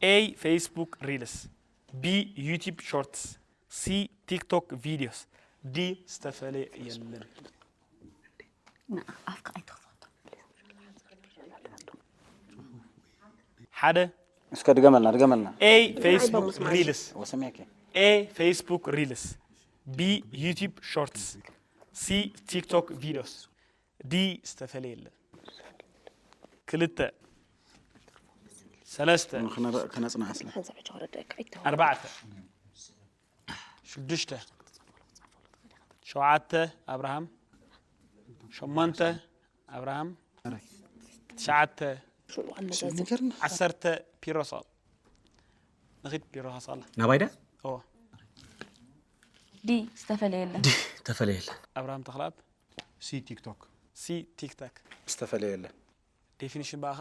ኤ ፌስቡክ ሪልስ ቢ ዩቱብ ሾርትስ ሲ ቲክቶክ ቪዲዮስ ዲ ዝተፈለየ የለን ኣፍካ ኣይትኽፈቶ ሓደ እስከ ድገመልና ድገመልና ኤ ፌስቡክ ሪልስ ወሰሚያከ ኤ ፌስቡክ ሪልስ ቢ ዩቱብ ሾርትስ ሲ ቲክቶክ ቪዲዮስ ዲ ዝተፈለየ የለን ክልተ ሰለስተ ከነፅና ኣስለ ሓንሳብ ሕጂ ክረዳእካ ኣይተው ኣርባዕተ ሽዱሽተ ሸውዓተ ኣብርሃም ሸሞንተ ኣብርሃም ትሽዓተ ዓሰርተ ፒሮሳል ንኺድ ፒሮሳል ናባይዳ ኦ ዲ ዝተፈለየ የለን ተፈለየለ ኣብርሃም ተኽላብ ሲ ቲክቶክ ሲ ቲክታክ ዝተፈለየ የለን ዴፊኒሽን በኣኻ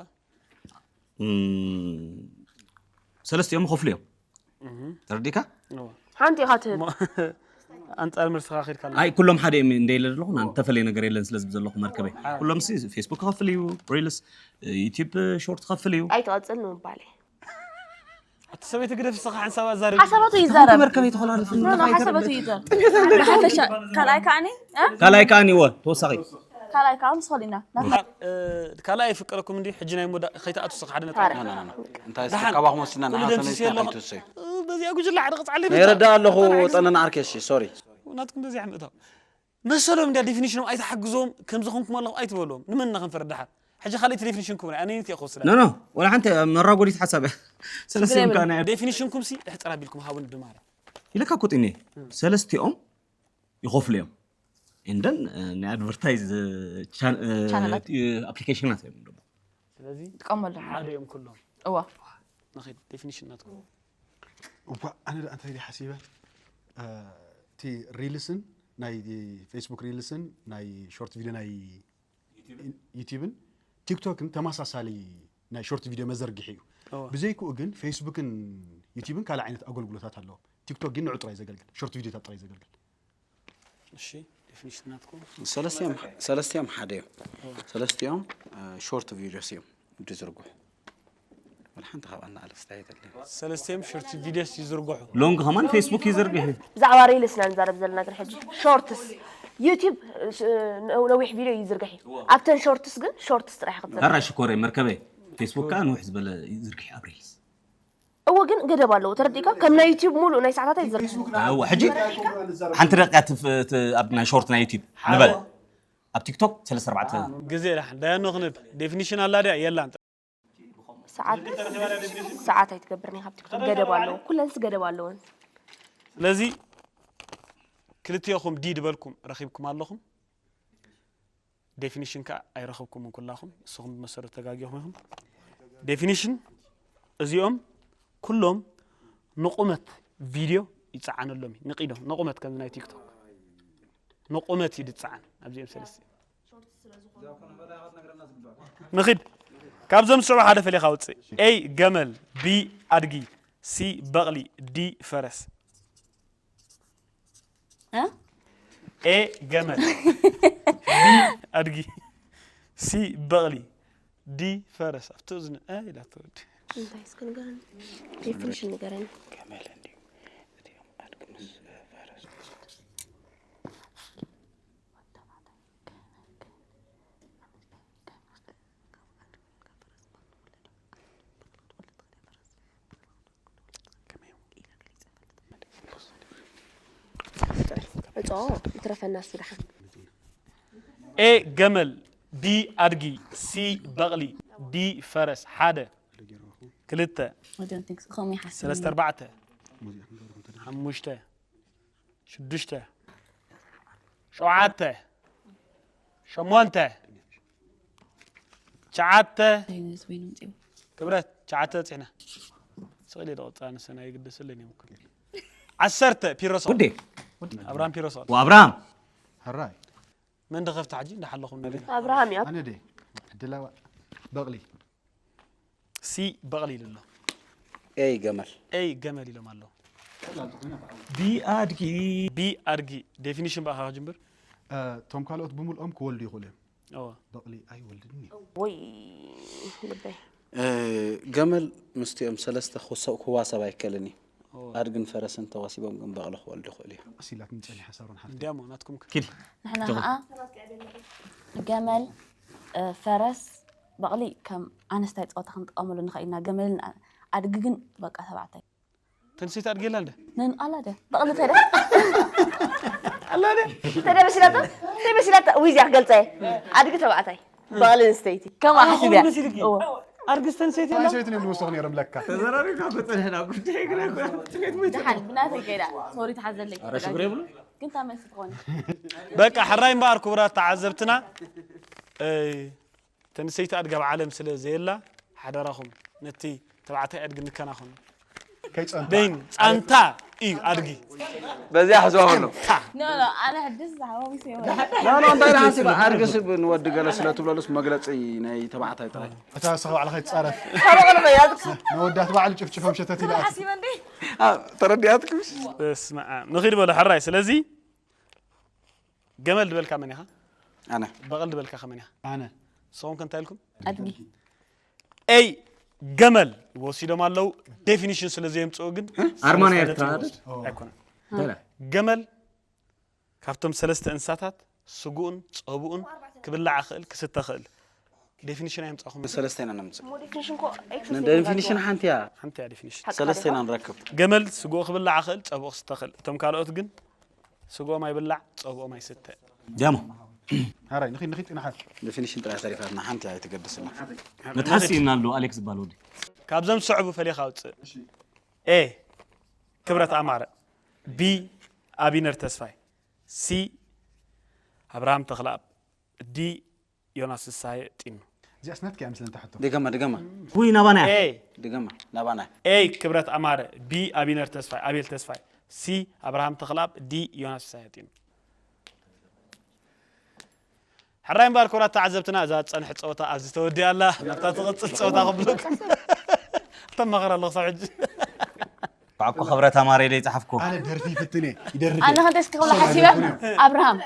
ሰለስቲኦም ክፍሉ እዮም ተረዲካ? ሓንቲ ኢኻ ትህብ። ኣንጻር መልስኻ ኺድካ ኣለኻ። ኣይ ኩሎም ሓደ እዮም እንደ ኢለ ዘለኹ ና ተፈለየ ነገር የለን ስለዚ ዘለኹ መርከበይ ኩሎም ሲ ፌስቡክ ክኸፍል እዩ፣ ሪልስ፣ ዩቲብ ሾርት ክኸፍል እዩ። ኣይትቐጽል ንምባል እየ። እቲ ሰበይቲ ግደፍ እስኻ ሓንሳብ ኣዛርብ። ሓሳባቱ ይዛረብ መርከበይ ተኸላልፍ ኖ ኖ ሓሳባቱ ይዛረብ ብሓፈሻ ካልኣይ ከዓኒ እ? ካልኣይ ከዓኒ ወ ተወሳኺ ካልኣይ ከዓ ምስ ኸሊና ናታ ካልኣይ ይፍቀረኩም እንዲ ሕጂ ናይ ሞዳ ከይትኣቱ እስኻ ሓደ ነጥቢ ታረ እንታይ እስቲ ካባኹም ወስድና ኩሉ ንሓሰነ ደምሲስ ኣለኹ። ይትወሰዩ በዚኣ ጉጅላ ሓደ ቅጽዓለ ይረዳ ኣለኹ። ጠነን ዓርከ እሺ ሶሪ ናትኩም በዚኣ ምእታው መሰሎም እንዳ ዴፊኒሽኖም ኣይትሓግዞም ከም ዝኾንኩም ኣለኹ ኣይትበሎም ንመን እና ክንፈርድ ድሓር ሕጂ ካልኣይቲ ዴፊኒሽንኩም ርኣ ኣነ ንቲ ክወስዳ ኖ ኖ ወላ ሓንቲ መራጎዲት ሓሳብ እያ። ሰለስቲኦም ከዓ ናይ ዴፊኒሽንኩም ሲ እሕፅር ኣቢልኩም ሃቡን ብማርያም ኢለካ እኮ ጢኒ ሰለስቲኦም ይኸፍሉ እዮም። እንደን ናይ ኣድቨርታይዝ ቻነላት። ኣፕሊኬሽናት እዮም ደሞ ስለዚ ጥቀመሉ ሓደ እዮም ኩሎም እዋ ንኸይድ ዴፊኒሽን ናትኩም እዋ ኣነ ደኣ እንታይ ድየ ሓሲበ እቲ ሪልስን ናይ ፌስቡክ ሪልስን ናይ ሾርት ቪድዮ ናይ ዩቲብን ቲክቶክን ተመሳሳሊ ናይ ሾርት ቪድዮ መዘርግሒ እዩ። እዋ። ብዘይክኡ ግን ፌስቡክን ዩቲብን ካልእ ዓይነት ኣገልግሎታት ኣለዎም። ቲክቶክ ግን ንዑ ጥራይ ዘገልግል ሾርት ቪድዮታት ጥራይ ዘገልግል። እሺ ዴፊኒሽን ናትኩም ሰለስቲኦም ሰለስቲኦም ሓደ እዮም። ሰለስቲኦም ሾርት ቪዲዮስ እዮም ዝዝርግሑ። ወላ ሓንቲ ካብኣና ኣለስታ የለን። ሰለስቲኦም ሾርት ቪዲዮስ ይዝርግሑ ሎንግ ከማን ፌስቡክ ይዝርግሕ እዩ። ብዛዕባ ሪልስ ኢና ንዛረብ ዘለና ግን ሕጂ ሾርትስ ዩቲብ ነዊሕ ቪድዮ ይዝርግሕ እዩ ኣብተን ሾርትስ ግን ሾርትስ ጥራሕ ክትዘርግ ሕራይ ሽኮረይ መርከበይ ፌስቡክ ከዓ ንውሕ ዝበለ ይዝርግሕ ኣብ ሪልስ እወ ግን ገደብ ኣለዎ ተረዲእካ ከም ናይ ዩቲብ ሙሉእ ናይ ሰዓታት ኣይዝርግሕ እወ ሕጂ ሓንቲ ደቂቃ ትፍ- ት- ኣብ ናይ ሾርት ናይ ዩቲብ ንበል ኣብ ቲክቶክ ሰለስተ ኣርባዕተ ግዜ ዳሕን ዳያኖ ክንብ ዴፊኒሽን ኣላ ድያ የላን ሰዓት ሰዓት ኣይትገብርን ኢኻ ኣብ ቲክቶክ ገደብ ኣለዎ ኩለንስ ገደብ ኣለዎን ስለዚ ክልቲኦኹም ዲ ድበልኩም ረኺብኩም ኣለኹም ዴፊኒሽን ከዓ ኣይረኸብኩምን ኩላኹም ንስኹም ብመሰረት ተጋጊኹም ኢኹም ዴፊኒሽን እዚኦም ኩሎም ንቁመት ቪድዮ ይፀዓነሎም እዩ ንቂዶ ንቁመት ከምዚ ናይ ቲክቶክ ንቁመት እዩ ዝፀዓን ኣብዚኦም ሰለስተ ንኺድ ካብዞም ዝስዕቡ ሓደ ፈሊኻ ውፅእ ኤ ገመል ቢ ኣድጊ ሲ በቕሊ ዲ ፈረስ እ? ኤ ገመል ቢ ኣድጊ ሲ በቕሊ ዲ ፈረስ ኣብቲ እዝኒ እ ኢላ ትወዲ እንታይ እስኪ ንገረኒ ዴፊኒሽን ንገረኒ ገመል እንዲዩ እዚኦም ኣድጊ ምስ ፈረስ ዕፆ ይትረፈና እሱ ደሓን ኤ ገመል ቢ ኣድጊ ሲ በቕሊ ዲ ፈረስ ሓደ ክልተ I don't think so. ከምኡ ይሓስብ ሰለስተ ኣርባዕተ ሓሙሽተ ሽዱሽተ ሸውዓተ ሸሞንተ ትሽዓተ ኮይኑ ዝወይኑ ምፅኡ ክብረት ትሽዓተ በፂሕና ስቕ ኢለ ደቐፃ ንሰን ኣይግደሰለን እዮም ክብል ዓሰርተ ፒሮሶ ውዴ ኣብራም ፒሮሶ ወኣብርሃም ሕራይ መን ደኸፍቲ ሓጂ እንዳሓለኹም ነቢና ኣብርሃም እዩ ኣነ ደ ዕድላዋ በቕሊ ሲ በቕሊ ኢሉ ኣሎ ኤይ ገመል ኤይ ገመል ኢሎም ኣለዉ ቢ ኣድጊ ቢ ኣድጊ ዴፊኒሽን ብኣኻ ክጅምር እቶም ካልኦት ብምልኦም ክወልዱ ይኽእሉ እዮም። እወ በቕሊ ኣይወልድን እዩ። ወይ ልበይ እ፣ ገመል ምስቲኦም ሰለስተ ክውሰ- ክዋሰብ ኣይከልን እዩ። ኣድግን ፈረስን ተዋሲቦም ግን በቕሊ ክወልዱ ይኽእሉ እዮም። ቀስ ኢላትኒ ጸኒሓ ሳሮን ሓፍተይ። እንዲያሞ ናትኩም ከ ኪድ ንሕና ከዓ ገመል እ፣ ፈረስ በቕሊ ከም ኣነስታይ ፀወታ ክንጥቀመሉ ንኽእል ኢና ገመልን ኣ- ኣድጊ ግን በቃ ተባዕታይ ተንሴት ኣድጊ የላ እንደ ነን ኣላ ደ በቕሊ ተደ ተደበሲላቶ ተደበሲላቶ ውይ እዚኣ ክገልፀ እየ ኣድጊ ተባዕታይ በቕሊ ኣንስተይቲ ከምኣ ሓሲብ እያ መሲልኪ ኣድግስ ተንሴት የላ ሰይት ነው ልወስኽ ነይሮም ለካ። ተዘራሪብና በፀንሕና ጉዳይ ግን ኣይኮነን። ደሓን ብናተይ ከይዳ ሶሪ ተሓዘለይ ኧረ ሽግር የብሉ ግን ታመልሲ ትኾኒ በቃ ሕራይ እምበኣር ክቡራት ተዓዘብትና እ፣ ተንሰይቲ ኣድጋብ ዓለም ስለ ዘየላ ሓደራኹም ነቲ ተባዕታይ ኣድጊ ንከናኸኑ ከይጸንታ ደይን ፃንታ እዩ ኣድጊ በዚያ ሕዝዋ በሎ ኖ ኖ ኣነ ሕድስ ዝሓወሚሰ ይሆናል ኖ ኖ እንታይ ሓሲብ ኣድግስ ንወዲ ገለ ስለ ትብለሉስ መግለፂ ናይ ተባዕታይ ጥራይ እታ ስኻ ባዕልኻ ይትጻረፍ ካበቕልኸ ያዝኩ ንወዳት ባዕሉ ጭፍጭፎም ሸተት ኢላ ሓሲበ እንዴ ተረዲኣትኩም? በስመ ኣብ። ንኺድ በሉ ሕራይ። ስለዚ ገመል ድበልካ መን ኢኻ? ኣነ በቐል ድበልካ ከመን ኢኻ? ኣነ ንስኹም ከ እንታይ ኢልኩም? ኣድጊ ኤይ ገመል ወሲዶም ኣለዉ። ዴፊኒሽን ስለ ዘየምፅኡ ግን ኣርማ ናይ ሰለስተ ኤርትራ ነጥቢ አይደል? ይወስዱ። ኣይኮነን። እንታይ ኢላ? ገመል ካብቶም ሰለስተ እንስሳታት ስግኡን ፀብኡን ክብላዕ ክእል ክስተ ክእል ዴፊኒሽን ኣየምፃኹም። ሰለስተ ኢና ነምፅእ። ሞ ዴፊኒሽን እኮ ኤክስ ዴፊኒሽን ሓንቲ እያ። ሓንቲ እያ ዴፊኒሽን። ሰለስተ ኢና ንረክብ። ገመል ስግኡ ክብላዕ ክእል፣ ፀብኡ ክስተ ክእል። እቶም ካልኦት ግን ስግኦም ኣይብላዕ፣ ፀብኦም ኣይስተ። ጃሞ ሓራይ ንኺድ ንኺድ ጥናሓት ዴፊኒሽን ጥራይ ተሪፋትና ሓንቲ እያ ኣይትገድስና። መትሓዚ ስኢና ኣሎ ኣሌክስ ዝበሃል ወዲ። ካብዞም ዝስዕቡ ፈሊኻ ኣውፅእ። ኤ ክብረት ኣማረ፣ ቢ ኣቢነር ተስፋይ፣ ሲ ኣብርሃም ተኽለኣብ፣ ዲ ዮናስ ፍስሃየ ጢኑ። እዚኣስ ናትካ እያ ምስለን ተሕቶ ድገማ ድገማ ውይ ናባና እያ። ኤ ድገማ ናባና። ኤ ክብረት ኣማረ፣ ቢ ኣቢነር ተስፋይ ኣቤል ተስፋይ፣ ሲ ኣብርሃም ተኽለኣብ፣ ዲ ዮናስ ፍስሃየ ጢኑ። ሕራይ እምበኣር ክቡራት ተዓዘብትና እዛ ዝፀንሐት ፀወታ ኣብዚ ተወዲኣ ኣላ። ናብታ ትቕፅል ፀወታ ክብለኩም ተመኸር ኣለኹ ሳብ ሕጂ። ባዕኮ ክብረት ኣማረ ኢለ ይፅሓፍኩ። ኣነ ደርፊ ይፍትን እየ ይደርፍ ኣነ እየ። ከንተ እስኪ ክብሎ ሓሲበ ኣብርሃም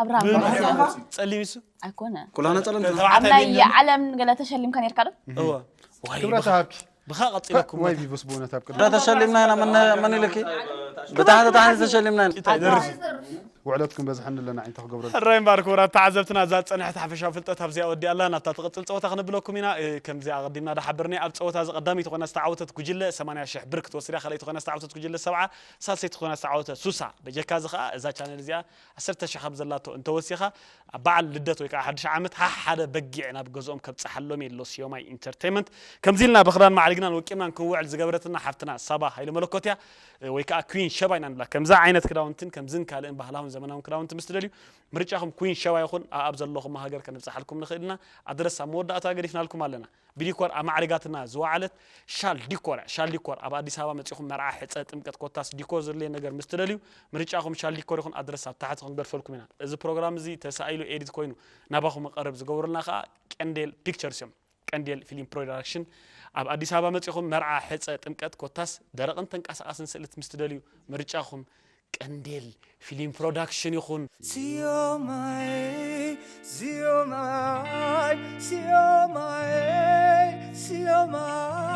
ኣብርሃም ክብሎ ሓሲበ ፀሊም ይሱ ኣይኮነ ኩላና ፀለም ኣብ ናይ ዓለም ገለ ተሸሊምካ ነርካ ዶ እወ ዋይ ክብረት ብኻ- ሃብኪ ብኻ ቀፂለኩም ወይ ቪቭስ ብእውነት ኣብ ቅድሚ ዳ ተሸሊምና ኢና መን መን ኢልኪ ብታሕቲ ታሕቲ ተሸሊምና ኢና። እንታይ ደርፊ ውዕለትኩም በዝሐኒ ኣለና ዓይንታ ክገብረሉ ሕራይ እምበኣር ክቡራት ተዓዘብትና እዛ ዝፀንሐት ሓፈሻዊ ፍልጠት ኣብዚኣ ወዲኣ ኣላ። ናብታ ትቕፅል ፀወታ ክነብለኩም ኢና። እ፣ ከምዚ ኣቐዲምና ዳሓበርኒ ኣብ ፀወታ እዚ ቀዳመይቲ ኮይና ዝተዓወተት ጉጅለ ሰማንያ ሽሕ ብር ክትወስድ እያ። ካልኣይቲ ኮይና ዝተዓወተት ጉጅለ ሰብዓ፣ ሳልሰይቲ ኮይና ዝተዓወተ ሱሳ። በጀካ እዚ ከዓ እዛ ቻነል እዚኣ ዓሰርተ ሽሕ ካብ ዘላቶ እንተወሲኻ ኣብ በዓል ልደት ወይ ከዓ ሓድሽ ዓመት ሓ ሓደ በጊዕ ናብ ገዝኦም ከብፅሓሎም የሎ ሲዮማይ ኢንተርቴይመንት። ከምዚ ኢልና ብኽዳን ማዕሪግናን ወቂብናን ክንውዕል ዝገበረትና ሓፍትና ሳባ ሃይለ መለኮት እያ። ወይ ከዓ ኩዊን ሸባ ኢና ንብላ። ከምዚ ዓይነት ክዳውንትን ከምዝን ካልእን ባህላውን ዘመናውን ክዳውንቲ ምስ ትደልዩ ምርጫኹም ኩዊን ሸባ ይኹን። ኣኣብ ዘለኹም ሃገር ከነብፅሓልኩም ንኽእል ኢና። ኣድረስ ኣብ መወዳእታ ገዲፍናልኩም ኣለና። ብዲኮር ኣማዕሪጋትና ዝወዓለት ሻል ዲኮር እያ። ሻል ዲኮር ኣብ ኣዲስ ኣበባ መፂኹም መርዓ፣ ሕፀ፣ ጥምቀት ኮታስ ዲኮር ዘድልየ ነገር ምስ ትደልዩ ምርጫኹም ሻል ዲኮር ይኹን። ኣድረስ ኣብ ታሕቲ ክንገድፈልኩም ኢና። እዚ ፕሮግራም እዚ ተሳኢሉ ኤዲት ኮይኑ ናባኹም ቀረብ ዝገብሩልና ከዓ ቀንዴል ፒክቸርስ እዮም። ቀንዴል ፊልም ፕሮዳክሽን ኣብ ኣዲስ ኣበባ መፂኹም መርዓ፣ ሕፀ፣ ጥምቀት ኮታስ ደረቕን ተንቀሳቓስን ስእልት ምስ ትደልዩ ምርጫኹም ቀንዴል ፊልም ፕሮዳክሽን ይኹን። Siomai, siomai, siomai, siomai.